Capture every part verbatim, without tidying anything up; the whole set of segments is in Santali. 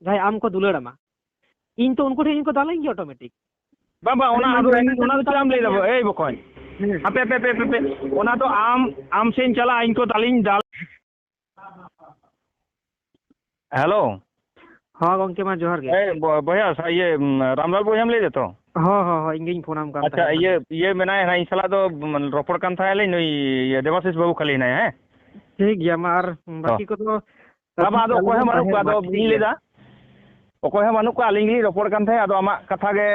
ᱡᱟᱦᱟᱸᱭ ᱟᱢ ᱠᱚ ᱫᱩᱞᱟᱹᱲ ᱟᱢᱟ, ᱤᱧ ᱛᱚ ᱩᱱᱠᱩ ᱴᱷᱮᱱ ᱤᱧ ᱠᱚ ᱫᱟᱞᱟᱹᱧ ᱜᱮ ᱚᱴᱳᱢᱮᱴᱤᱠ᱾ ᱵᱟᱝ, ᱵᱟᱝ, ᱚᱱᱟ ᱟᱫᱚ ᱤᱧ ᱚᱱᱟ ᱫᱚ ᱪᱮᱫ ᱮᱢ ᱞᱟᱹᱭ ᱫᱟ? ᱮᱭ ᱵᱚᱠᱚᱧ, ᱦᱮᱸ᱾ ᱦᱟᱯᱮ, ᱦᱟᱯᱮ, ᱦᱟᱯᱮ, ᱦᱟᱯᱮ᱾ ᱚᱱᱟ ᱫᱚ ᱟᱢ, ᱟᱢ ᱥᱮᱫ ᱤᱧ ᱪᱟᱞᱟᱜᱼᱟ, ᱤᱧ ᱠᱚ ᱫᱟᱞᱤᱧ ᱫᱟᱞ᱾ ᱦᱮᱞᱳ᱾ ᱦᱚᱸ ᱜᱚᱝᱠᱮ, ᱢᱟ ᱡᱚᱦᱟᱨ ᱜᱮ᱾ ᱮᱭ ᱵᱚ-, ᱵᱚᱭᱦᱟ, ᱥᱟ-, ᱤᱭᱟᱹ, ᱩᱢ, ᱨᱟᱢᱞᱟᱞ ᱵᱚᱭᱦᱟᱢ ᱞᱟᱹᱭ ᱫᱟ ᱛᱚ? ᱦᱚᱸ, ᱦᱚᱸ, ᱦᱚᱸ, ᱤᱧ ᱜᱤᱧ ᱯᱷᱳᱱ ᱟᱢ ᱠᱟᱱ ᱟᱪᱪᱷᱟ, ᱛᱟᱦᱮᱸᱫ᱾ ᱤᱭᱟᱹ, ᱤᱭᱟᱹ ᱢᱮᱱᱟᱭᱟ ᱦᱟᱸᱜ, ᱤᱧ ᱥᱟᱞᱟᱜ ᱫᱚ, ᱩᱢ, ᱨᱚᱯᱚᱲ ᱠᱟᱱ ᱛᱟᱦᱮᱸ ᱞᱤᱧ, ᱱᱩᱭ, ᱤᱭᱟᱹ, ᱫᱮᱵᱟᱥᱤᱥ ᱵᱟᱹᱵᱩ ᱠᱷᱟᱹᱞᱤ ᱦᱮᱱᱟᱭᱟ, ᱦᱮᱸ? ᱴᱷᱤᱠ ᱜᱮᱭᱟ, ᱢᱟ ᱟᱨ ᱵᱟᱹᱠᱤ ᱦᱚᱸ᱾ ᱠᱚᱫᱚ ᱵᱟᱵᱟ, ᱟᱫᱚ ᱚᱠᱚᱭ ᱦᱚᱸ ᱵᱟᱹᱱᱩᱜ ᱠᱚᱣᱟ, ᱟᱫᱚ ᱴᱷᱤᱠ ᱜᱮᱭᱟ᱾ ᱤᱧ ᱞᱟᱹᱭ ᱫᱟ, ᱚᱠᱚᱭ ᱦᱚᱸ ᱵᱟᱹᱱᱩᱜ ᱠᱚᱣᱟ, ᱟᱹᱞᱤᱧ ᱜᱮᱞᱤᱧ ᱨᱚᱯᱚᱲ ᱠᱟᱱ ᱛᱟᱦᱮᱸᱫ, ᱟᱫᱚ ᱟᱢᱟᱜ ᱠᱟᱛᱷᱟ ᱜᱮ,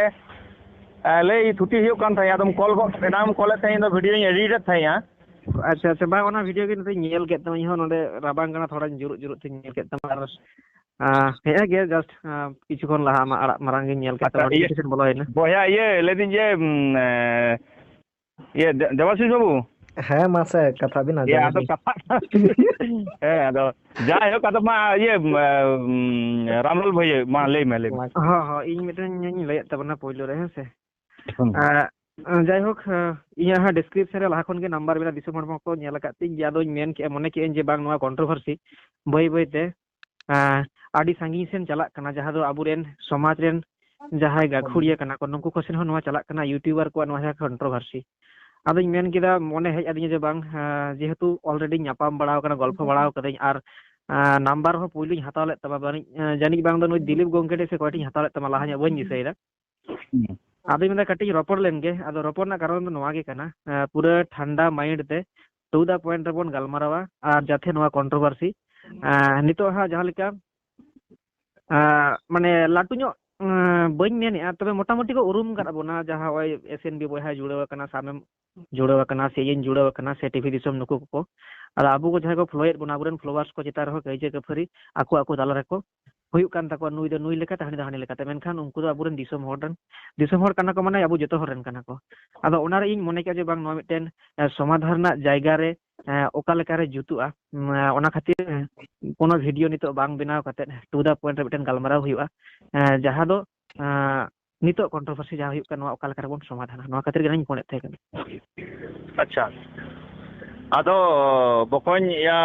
ᱮ, ᱞᱟᱹᱭ ᱛᱷᱩᱛᱤ ᱦᱩᱭᱩᱜ ᱠᱟᱱ ᱛᱟᱦᱮᱸᱫ, ᱟᱫᱚᱢ ᱠᱚᱞ ᱜᱚᱫ, ᱮᱱᱟᱝ ᱮᱢ ᱠᱚᱞᱮᱫ ᱛᱟᱦᱮᱸᱫ, ᱤᱧ ᱫᱚ ᱵᱷᱤᱰᱤᱭᱳᱧ ᱮᱰᱤᱴᱮᱫ ᱛᱟᱦᱮᱸᱫᱼᱟ᱾ ᱟᱪᱪᱷᱟ, ᱟᱪᱪᱷᱟ, ᱵᱟᱝ, ᱚᱱᱟ ᱵᱷᱤᱰᱤᱭᱳ ᱜᱮ ᱱᱤᱛᱚᱜ ᱤᱧ ᱧᱮᱞ ᱠᱮᱫ ᱛᱟᱢᱟ, ᱤᱧ ᱦᱚᱸ ᱱᱚᱰᱮ ᱨᱟᱵᱟᱝ ᱠᱟᱱᱟ, ᱛᱷᱚᱲᱟᱧ ᱡᱩᱨᱩᱜ ᱡᱩᱨᱩᱜ ᱛᱤᱧ ᱧᱮᱞ ᱠᱮᱫ ᱛᱟᱢᱟ, ᱟᱨ, ᱟ, ᱦᱮᱸ ᱜᱮ, just, ᱟ, ᱠᱤᱪᱷᱩ ᱠᱷᱚᱱ ᱞᱟᱦᱟ ᱟᱢᱟᱜ ᱟᱲᱟᱜ ᱢᱟᱨᱟᱝ ᱜᱤᱧ ᱧᱮᱞ ᱠᱮᱫ ᱟᱪᱪᱷᱟ, ᱛᱟᱢᱟ, ᱤᱭᱟᱹ, ᱱᱳᱴᱤᱯᱷᱤᱠᱮᱥᱚᱱ ᱵᱚᱞᱚᱭᱮᱱᱟ᱾ ᱵᱚᱭᱦᱟ, ᱤᱭᱟᱹ, ᱞᱟᱹᱭᱫᱟᱹᱧ ᱡᱮ, ᱩᱢ, ᱮ, ᱤᱭᱟᱹ, ᱫᱮ-, ᱫᱮᱵᱟᱥᱤᱥ ᱵᱟᱹᱵᱩ? ᱦᱮᱸ, ᱢᱟᱥᱮ, ᱠᱟᱛᱷᱟ ᱵᱤᱱ ᱤᱭᱟᱹ, ᱟᱸᱡᱚᱢᱮᱫ ᱟᱫᱚ ᱜᱮ᱾ ᱠᱟᱛᱷᱟ, ᱦᱮᱸ, ᱟᱫᱚ ᱡᱟᱭᱦᱳᱠ, ᱟᱫᱚ ᱢᱟ, ᱤᱭᱟᱹ, ᱢᱟ, ᱩᱢ, ᱨᱟᱢᱞᱟᱞ ᱵᱷᱟᱹᱭ, ᱢᱟ ᱞᱟᱹᱭ ᱢᱮ, ᱞᱟᱹᱭ ᱢᱮ᱾ ᱦᱚᱸ, ᱦᱚᱸ, ᱤᱧ ᱢᱤᱫᱴᱮᱱ ᱤᱧ ᱞᱟᱹᱭᱮᱫ ᱛᱟᱵᱚᱱᱟ ᱯᱳᱭᱞᱳ ᱨᱮ, ᱦᱮᱸ ᱥᱮ? ᱦᱩᱸ᱾ ᱟᱸ, ᱡᱟᱭᱦᱳᱠ, ᱟᱸ, ᱤᱧᱟᱹᱜ ᱦᱟᱸᱜ ᱰᱤᱥᱠᱨᱤᱯᱥᱚᱱ ᱨᱮ ᱞᱟᱦᱟ ᱠᱷᱚᱱ ᱜᱮ ᱱᱟᱢᱵᱟᱨ ᱢᱮᱱᱟᱜᱼᱟ, ᱫᱤᱥᱚᱢ ᱦᱚᱲ ᱠᱚ ᱧᱮᱞ ᱟᱠᱟᱫ ᱛᱤᱧ ᱜᱮᱭᱟ᱾ ᱟᱫᱚᱧ ᱢᱮᱱ ᱠᱮᱜᱼᱟ, ᱢᱚᱱᱮ ᱠᱮᱜᱼᱟᱹᱧ ᱡᱮ ᱵᱟᱝ, ᱱᱚᱣᱟ ᱠᱚᱱᱴᱨᱳᱵᱷᱟᱨᱥᱤ ᱵᱟᱹᱭ ᱵᱟᱹᱭ ᱛᱮ, ᱟᱸ, ᱟᱹᱰᱤ ᱥᱟᱺᱜᱤᱧ ᱥᱮᱱ ᱪᱟᱞᱟᱜ ᱠᱟᱱᱟ, ᱡᱟᱦᱟᱸ ᱫᱚ ᱟᱵᱚᱨᱮᱱ ᱥᱚᱢᱟᱡᱽ ᱨᱮᱱ ᱡᱟᱦᱟᱸᱭ ᱜᱟᱹᱠᱷᱩᱲᱤᱭᱟᱹ ᱠᱟᱱᱟ ᱠᱚ, ᱱᱩᱠᱩ ᱠᱚ ᱥᱮᱱ ᱦᱚᱸ ᱱᱚᱣᱟ ᱪᱟᱞᱟᱜ ᱠᱟᱱᱟ, ᱭᱩᱴᱩᱵᱟᱨ ᱠᱚᱣᱟᱜ ᱱᱚᱣᱟ ᱡᱟᱦᱟᱸ ᱠᱚᱱᱴᱨᱳᱵᱷᱟᱨᱥᱤ᱾ ᱟᱫᱚᱧ ᱢᱮᱱ ᱠᱮᱫᱟ, ᱢᱚᱱᱮ ᱦᱮᱡ ᱟᱹᱫᱤᱧᱟ ᱡᱮ ᱵᱟᱝ, ᱟᱸ, ᱡᱮᱦᱮᱛᱩ already ᱧᱟᱯᱟᱢ ᱵᱟᱲᱟᱣ ᱠᱟᱱᱟ, ᱜᱚᱞᱯᱷᱚ ᱵᱟᱲᱟᱣ ᱠᱟᱹᱫᱟᱹᱧ, ᱟᱨ, ᱟᱸ, ᱱᱟᱢᱵᱟᱨ ᱦᱚᱸ ᱯᱩᱭᱞᱩᱧ ᱦᱟᱛᱟᱣ ᱞᱮᱫ ᱛᱟᱢᱟ, ᱡᱟᱹᱱᱤᱡ, ᱟᱸ, ᱡᱟᱹᱱᱤᱡ ᱵᱟᱝ ᱫᱚ ᱱᱩᱭ ᱫᱤᱞᱤᱯ ᱜᱚᱝᱠᱮ ᱴᱷᱮᱡ ᱥᱮ ᱚᱠᱚᱭ ᱴᱷᱮᱡ ᱤᱧ ᱦᱟᱛᱟᱣ ᱞᱮᱫ ᱛᱟᱢᱟ, ᱞᱟᱦᱟ ᱧᱚᱜ ᱵᱟᱹᱧ ᱫᱤᱥᱟᱹᱭᱮᱫᱟ᱾ ᱦᱩᱸ᱾ ᱟᱫᱚᱧ ᱢᱮᱱᱫᱟ, ᱠᱟᱹᱴᱤᱡ ᱨᱚᱯᱚᱲ ᱞᱮᱱ ᱜᱮ᱾ ᱟᱫᱚ ᱨᱚᱯᱚᱲ ᱨᱮᱱᱟᱜ ᱠᱟᱨᱚᱱ ᱫᱚ ᱱᱚᱣᱟ ᱜᱮ ᱠᱟᱱᱟ, ᱮ, ᱯᱩᱨᱟᱹ ᱴᱷᱟᱱᱰᱟ mind ᱛᱮ, to the point ᱨᱮᱵᱚᱱ ᱜᱟᱞᱢᱟᱨᱟᱣᱟ, ᱟᱨ ᱡᱟᱛᱮ ᱱᱚᱣᱟ ᱠᱚᱱᱴᱨᱳᱵᱷᱟᱨᱥᱤ, ᱮ, ᱱᱤᱛᱚᱜ ᱦᱟᱸᱜ ᱡᱟᱦᱟᱸ ᱞᱮᱠᱟ, ᱮ, ᱢᱟᱱᱮ, ᱞᱟᱹᱴᱩ ᱧᱚᱜ, ᱮ, ᱵᱟᱹᱧ ᱢᱮᱱᱮᱫᱼᱟ, ᱛᱚᱵᱮ ᱢᱚᱴᱟᱢᱩᱴᱤ ᱠᱚ ᱩᱨᱩᱢ ᱠᱟᱫ ᱵᱚᱱᱟ, ᱡᱟᱦᱟᱸ ᱱᱚᱜᱼᱚᱭ ᱮᱥ ᱮᱱ ᱵᱤ ᱵᱚᱭᱦᱟᱭ ᱡᱩᱲᱟᱹᱣ ᱟᱠᱟᱱᱟ, ᱥᱟᱢᱮᱢ ᱡᱩᱲᱟᱹᱣ ᱟᱠᱟᱱᱟ, ᱥᱮ ᱤᱧ ᱡᱩᱲᱟᱹᱣ ᱟᱠᱟᱱᱟ, ᱥᱮ ᱴᱤᱵᱷᱤ ᱫᱤᱥᱚᱢ, ᱱᱩᱠᱩ ᱠᱚᱠᱚ᱾ ᱟᱫᱚ ᱟᱵᱚ ᱠᱚ ᱡᱟᱦᱟᱸᱭ ᱠᱚ ᱯᱷᱚᱞᱳᱭᱮᱫ ᱵᱚᱱᱟ, ᱟᱵᱚᱨᱮᱱ ᱯᱷᱚᱞᱳᱣᱟᱨᱥ ᱠᱚ ᱪᱮᱛᱟᱱ ᱨᱮᱦᱚᱸ ᱠᱟᱹᱭᱡᱟᱹ ᱠᱟᱹᱯᱷᱟᱹᱨᱤ ᱟᱠᱚ ᱟᱠᱚ ᱛᱟᱞᱟ ᱨᱮᱠᱚ ᱦᱩᱭᱩᱜ ᱠᱟᱱ ᱛᱟᱠᱚᱣᱟ, ᱱᱩᱭ ᱫᱚ ᱱᱩᱭ ᱞᱮᱠᱟᱛᱮ, ᱦᱟᱹᱱᱤ ᱫᱚ ᱦᱟᱹᱱᱤ ᱞᱮᱠᱟᱛᱮ, ᱢᱮᱱᱠᱷᱟᱱ ᱩᱱᱠᱩ ᱫᱚ ᱟᱵᱚᱨᱮᱱ ᱫᱤᱥᱚᱢ ᱦᱚᱲ ᱨᱮᱱ, ᱫᱤᱥᱚᱢ ᱦᱚᱲ ᱠᱟᱱᱟ ᱠᱚ, ᱢᱟᱱᱮ ᱟᱵᱚ ᱡᱚᱛᱚ ᱦᱚᱲ ᱨᱮᱱ ᱠᱟᱱᱟ ᱠᱚ᱾ ᱟᱫᱚ ᱚᱱᱟᱨᱮ ᱤᱧ ᱢᱚᱱᱮ ᱠᱮᱜᱼᱟ ᱡᱮ ᱵᱟᱝ, ᱱᱚᱣᱟ ᱢᱤᱫᱴᱮᱱ, ᱮ, ᱥᱚᱢᱟᱫᱷᱟᱱ ᱨᱮᱱᱟᱜ ᱡᱟᱭᱜᱟ ᱨᱮ, ᱮ, ᱚᱠᱟ ᱞᱮᱠᱟᱨᱮ ᱡᱩᱛᱩᱜᱼᱟ, ᱩᱢ, ᱮ, ᱚᱱᱟ ᱠᱷᱟᱹᱛᱤᱨ, ᱮ, ᱠᱳᱱᱳ ᱵᱷᱤᱰᱤᱭᱳ ᱱᱤᱛᱚᱜ ᱵᱟᱝ ᱵᱮᱱᱟᱣ ᱠᱟᱛᱮᱫ, to the point ᱨᱮ ᱢᱤᱫᱴᱮᱱ ᱜᱟᱞᱢᱟᱨᱟᱣ ᱦᱩᱭᱩᱜᱼᱟ, ᱮ, ᱡᱟᱦᱟᱸ ᱫᱚ, ᱮ, ᱱᱤᱛᱚᱜ ᱠᱚᱱᱴᱨᱳᱵᱷᱟᱨᱥᱤ ᱡᱟᱦᱟᱸ ᱦᱩᱭᱩᱜ ᱠᱟᱱᱟ, ᱱᱚᱣᱟ ᱚᱠᱟ ᱞᱮᱠᱟ ᱨᱮᱵᱚᱱ ᱥᱚᱢᱟᱫᱷᱟᱱᱟ, ᱱᱚᱣᱟ ᱠᱷᱟᱹᱛᱤᱨ ᱜᱮ ᱤᱧ ᱯᱷᱳᱱᱮᱫ ᱛᱟᱦᱮᱸ ᱠᱟᱱᱟ᱾ ᱟᱪᱪᱷᱟ, ᱟᱫᱚ ᱵᱚᱠᱚᱧ ᱤᱭᱟ,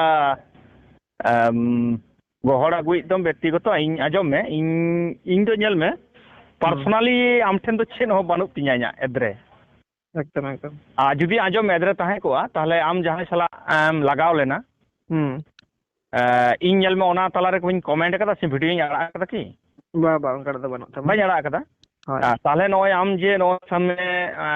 ᱮᱢ, ᱜᱚᱦᱚᱲ ᱟᱹᱜᱩᱭᱮᱫ ᱫᱚᱢ ᱵᱮᱠᱛᱤᱜᱚᱛᱚ, ᱤᱧ ᱟᱸᱡᱚᱢ ᱢᱮ, ᱤᱧ, ᱤᱧ ᱫᱚ ᱧᱮᱞ ᱢᱮ, ᱦᱩᱸ᱾ Personally ᱟᱢ ᱴᱷᱮᱱ ᱫᱚ ᱪᱮᱫ ᱦᱚᱸ ᱵᱟᱹᱱᱩᱜ ᱛᱤᱧᱟ ᱤᱧᱟᱹᱜ ᱮᱫᱽᱨᱮ᱾ ᱮᱠᱫᱚᱢ, ᱮᱠᱫᱚᱢ᱾ ᱟᱨ ᱡᱩᱫᱤ ᱟᱸᱡᱚᱢ ᱢᱮ, ᱮᱫᱽᱨᱮ ᱛᱟᱦᱮᱸ ᱠᱚᱜᱼᱟ, ᱛᱟᱦᱞᱮ ᱟᱢ ᱡᱟᱦᱟᱸᱭ ᱥᱟᱞᱟᱜ ᱮᱢ ᱞᱟᱜᱟᱣ ᱞᱮᱱᱟ, ᱦᱩᱸ᱾ ᱮ, ᱤᱧ ᱧᱮᱞ ᱢᱮ, ᱚᱱᱟ ᱛᱟᱞᱟᱨᱮ ᱠᱚᱧ comment ᱟᱠᱟᱫᱟ ᱥᱮ video ᱧ ᱟᱲᱟᱜ ᱟᱠᱟᱫᱟ ᱠᱤ? ᱵᱟ, ᱵᱟ, ᱚᱱᱠᱟᱱᱟᱜ ᱫᱚ ᱵᱟᱹᱱᱩᱜ ᱛᱟᱢᱟ᱾ ᱵᱟᱹᱧ ᱟᱲᱟᱜ ᱟᱠᱟᱫᱟ? ᱦᱳᱭ᱾ ᱟ, ᱛᱟᱦᱞᱮ ᱱᱚᱜᱼᱚᱭ ᱟᱢ ᱡᱮ ᱱᱚᱜᱼᱚᱭ ᱥᱟᱢᱱᱮ, ᱟ,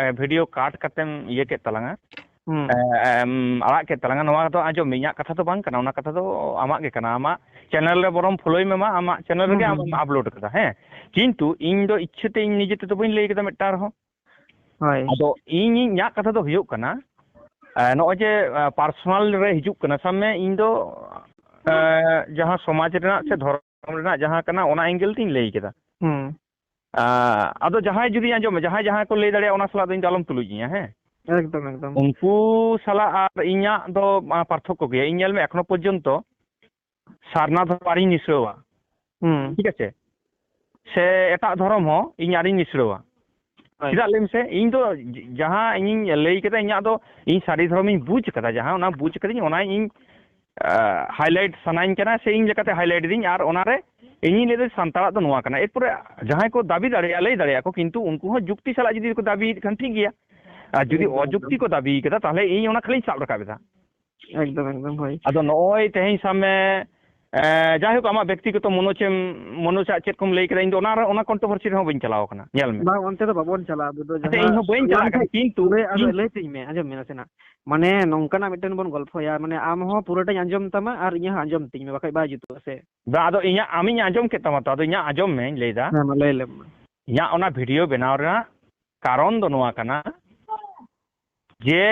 ᱟ, video cut ᱠᱟᱛᱮᱢ ᱤᱭᱟᱹ ᱠᱮᱫ ᱛᱟᱞᱟᱝᱟ, ᱦᱩᱸ᱾ ᱮ, ᱮᱢ ᱟᱲᱟᱜ ᱠᱮᱫ ᱛᱟᱞᱟᱝᱟ, ᱱᱚᱣᱟ ᱫᱚ ᱟᱸᱡᱚᱢ ᱢᱮ, ᱤᱧᱟᱹᱜ ᱠᱟᱛᱷᱟ ᱫᱚ ᱵᱟᱝ ᱠᱟᱱᱟ, ᱚᱱᱟ ᱠᱟᱛᱷᱟ ᱫᱚ ᱟᱢᱟᱜ ᱜᱮ ᱠᱟᱱᱟ, ᱟᱢᱟᱜ channel ᱨᱮ ᱵᱚᱨᱚᱢ follow ᱢᱮ ᱢᱟ, ᱟᱢᱟᱜ channel ᱦᱩᱸ, ᱨᱮᱜᱮ ᱦᱩᱸ, ᱟᱢᱮᱢ ᱦᱩᱸ᱾ Upload ᱠᱟᱫᱟ, ᱦᱮᱸ, ᱠᱤᱱᱛᱩ ᱤᱧ ᱫᱚ ᱤᱪᱪᱷᱟᱹ ᱛᱮ ᱤᱧ ᱱᱤᱡᱮ ᱛᱮᱫᱚ ᱵᱟᱹᱧ ᱞᱟᱹᱭ ᱠᱟᱫᱟ ᱢᱤᱫᱴᱟᱝ ᱨᱮᱦᱚᱸ᱾ ᱦᱳᱭ᱾ ᱟᱫᱚ ᱤᱧ ᱤᱧᱟᱹᱜ ᱠᱟᱛᱷᱟ ᱫᱚ ᱦᱩᱭᱩᱜ ᱠᱟᱱᱟ, ᱮ, ᱱᱚᱜᱼᱚᱭ ᱡᱮ, ᱮ, personal ᱨᱮ ᱦᱤᱡᱩᱜ ᱠᱟᱱᱟ, ᱥᱟᱵ ᱢᱮ ᱤᱧ ᱫᱚ, ᱮ, ᱡᱟᱦᱟᱸ ᱥᱚᱢᱟᱡᱽ ᱨᱮᱱᱟᱜ ᱥᱮ ᱫᱷᱚᱨᱚᱢ ᱨᱮᱱᱟᱜ ᱡᱟᱦᱟᱸ ᱠᱟᱱᱟ, ᱚᱱᱟ angle ᱛᱤᱧ ᱞᱟᱹᱭ ᱠᱮᱫᱟ᱾ ᱦᱩᱸ᱾ ᱟ, ᱟᱫᱚ ᱡᱟᱦᱟᱸᱭ ᱡᱩᱫᱤ ᱟᱸᱡᱚᱢ ᱢᱮ, ᱡᱟᱦᱟᱸᱭ ᱡᱟᱦᱟᱸ ᱠᱚ ᱞᱟᱹᱭ ᱫᱟᱲᱮᱭᱟᱜᱼᱟ, ᱚᱱᱟ ᱥᱟᱞᱟᱜ ᱫᱚ ᱤᱧ ᱫᱚ ᱟᱞᱚᱢ ᱛᱩᱞᱩᱡ ᱤᱧᱟ, ᱦᱮᱸ? ᱮᱠᱫᱚᱢ, ᱮᱠᱫᱚᱢ᱾ ᱩᱱᱠᱩ ᱥᱟᱞᱟᱜ ᱟᱨ ᱤᱧᱟᱹᱜ ᱫᱚ, ᱟ, ᱯᱟᱨᱛᱷᱚᱠᱠᱚ ᱜᱮᱭᱟ᱾ ᱤᱧ ᱧᱮᱞ ᱢᱮ, ᱮᱠᱷᱚᱱᱳ ᱯᱚᱨᱡᱚᱱᱛᱚ ᱥᱟᱨᱱᱟ ᱫᱷᱚᱨᱚᱢ ᱟᱹᱣᱨᱤᱧ ᱱᱤᱥᱲᱟᱹᱣᱟ᱾ ᱦᱩᱸ᱾ ᱴᱷᱤᱠ ᱟᱪᱷᱮ? ᱥᱮ ᱮᱴᱟᱜ ᱫᱷᱚᱨᱚᱢ ᱦᱚᱸ ᱤᱧ ᱟᱹᱣᱨᱤᱧ ᱱᱤᱥᱲᱟᱹᱣᱟ᱾ ᱦᱳᱭ᱾ ᱪᱮᱫᱟᱜ ᱞᱟᱹᱭ ᱢᱮᱥᱮ, ᱤᱧ ᱫᱚ ᱡ-, ᱡᱟᱦᱟᱸ ᱤᱧᱤᱧ ᱞᱟᱹᱭ ᱠᱮᱫᱟ, ᱤᱧᱟᱹᱜ ᱫᱚ ᱤᱧ ᱥᱟᱹᱨᱤ ᱫᱷᱚᱨᱚᱢᱤᱧ ᱵᱩᱡᱽ ᱠᱟᱫᱟ, ᱡᱟᱦᱟᱸ ᱚᱱᱟ ᱵᱩᱡᱽ ᱠᱟᱫᱟᱧ, ᱚᱱᱟ ᱤᱧ, ᱟ, highlight ᱥᱟᱱᱟᱧ ᱠᱟᱱᱟ, ᱥᱮ ᱤᱧ ᱞᱮᱠᱟᱛᱮ highlight ᱫᱤᱧ, ᱟᱨ ᱚᱱᱟᱨᱮ ᱤᱧᱤᱧ ᱞᱟᱹᱭᱫᱟ ᱥᱟᱱᱛᱟᱲᱟᱜ ᱫᱚ ᱱᱚᱣᱟ ᱠᱟᱱᱟ᱾ ᱮᱨᱯᱚᱨᱮ ᱡᱟᱦᱟᱸᱭ ᱠᱚ ᱫᱟᱹᱵᱤ ᱫᱟᱲᱮᱭᱟᱜᱼᱟ, ᱞᱟᱹᱭ ᱫᱟᱲᱮᱭᱟᱜᱼᱟ ᱠᱚ, ᱠᱤᱱᱛᱩ ᱩᱱᱠᱩ ᱦᱚᱸ ᱡᱩᱠᱛᱤ ᱥᱟᱞᱟᱜ ᱡᱩᱫᱤ ᱠᱚ ᱫᱟᱹᱵᱤᱭᱮᱫ ᱠᱷᱟᱱ ᱴᱷᱤᱠ ᱜᱮᱭᱟ, ᱟᱨ ᱡᱩᱫᱤ ᱮᱠᱫᱚᱢ, ᱚᱡᱩᱠᱛᱤ ᱮᱠᱫᱚᱢ᱾ ᱠᱚ ᱫᱟᱹᱵᱤ ᱠᱟᱫᱟ, ᱛᱟᱦᱞᱮ ᱤᱧ ᱚᱱᱟ ᱠᱷᱟᱹᱞᱤᱧ ᱥᱟᱵ ᱨᱟᱠᱟᱵ ᱮᱫᱟ᱾ ᱮᱠᱫᱚᱢ, ᱮᱠᱫᱚᱢ, ᱦᱳᱭ᱾ ᱟᱫᱚ ᱱᱚᱜᱼᱚᱭ ᱛᱮᱦᱮᱧ ᱥᱟᱵ ᱢᱮ, ᱮ, ᱡᱟᱭᱦᱳᱠ, ᱟᱢᱟᱜ ᱵᱮᱠᱛᱤᱜᱚᱛᱚ ᱢᱚᱱᱳᱡᱽ ᱮᱢ, ᱢᱚᱱᱳᱡᱽ ᱟᱜ ᱪᱮᱫ ᱠᱚᱢ ᱞᱟᱹᱭ ᱠᱮᱫᱟ, ᱤᱧ ᱫᱚ ᱚᱱᱟ ᱨᱮ, ᱚᱱᱟ controversy ᱨᱮᱦᱚᱸ ᱵᱟᱹᱧ ᱪᱟᱞᱟᱣ ᱠᱟᱱᱟ, ᱧᱮᱞ ᱢᱮ᱾ ᱵᱟᱝ, ᱚᱱᱛᱮ ᱫᱚ ᱵᱟᱵᱚᱱ ᱪᱟᱞᱟᱜᱼᱟ, ᱟᱵᱚ ᱫᱚ ᱟᱪᱪᱷᱟ, ᱡᱟᱦᱟᱸ ᱤᱧ ᱦᱚᱸ ᱵᱟᱹᱧ ᱪᱟᱞᱟᱜ ᱠᱟᱱᱟ, ᱠᱤᱱᱛᱩ ᱞᱟᱹᱭ, ᱟᱫᱚ ᱤᱧ ᱞᱟᱹᱭ ᱛᱤᱧ ᱢᱮ, ᱟᱸᱡᱚᱢ ᱢᱮ ᱱᱟᱥᱮᱱᱟᱜ᱾ ᱢᱟᱱᱮ, ᱱᱚᱝᱠᱟᱱᱟᱜ ᱢᱤᱫᱴᱮᱱ ᱵᱚᱱ ᱜᱚᱞᱯᱷᱚᱭᱟ, ᱢᱟᱱᱮ, ᱟᱢ ᱦᱚᱸ ᱯᱩᱨᱟᱹᱴᱟᱧ ᱟᱸᱡᱚᱢ ᱛᱟᱢᱟ ᱟᱨ ᱤᱧᱟᱹᱜ ᱦᱚᱸ ᱟᱸᱡᱚᱢ ᱛᱤᱧ ᱢᱮ, ᱵᱟᱠᱷᱟᱡ ᱵᱟᱭ ᱡᱩᱛᱩᱜᱼᱟ ᱥᱮ᱾ ᱵᱟᱝ, ᱟᱫᱚ ᱤᱧᱟᱹᱜ, ᱟᱢᱤᱧ ᱟᱸᱡᱚᱢ ᱠᱮᱫ ᱛᱟᱢᱟ ᱛᱚ, ᱟᱫᱚ ᱤᱧᱟᱹᱜ ᱟᱸᱡᱚᱢ ᱢᱮᱧ ᱞᱟᱹᱭᱫᱟ᱾ ᱦᱮᱸ, ᱢᱟ ᱞᱟᱹᱭ ᱞᱮᱢ ᱢᱟ᱾ ᱤᱧᱟᱹᱜ ᱚᱱᱟ video ᱵᱮᱱᱟᱣ ᱨᱮᱱᱟᱜ ᱠᱟᱨᱚᱱ ᱫᱚ ᱱᱚᱣᱟ ᱠᱟᱱᱟ ᱡᱮ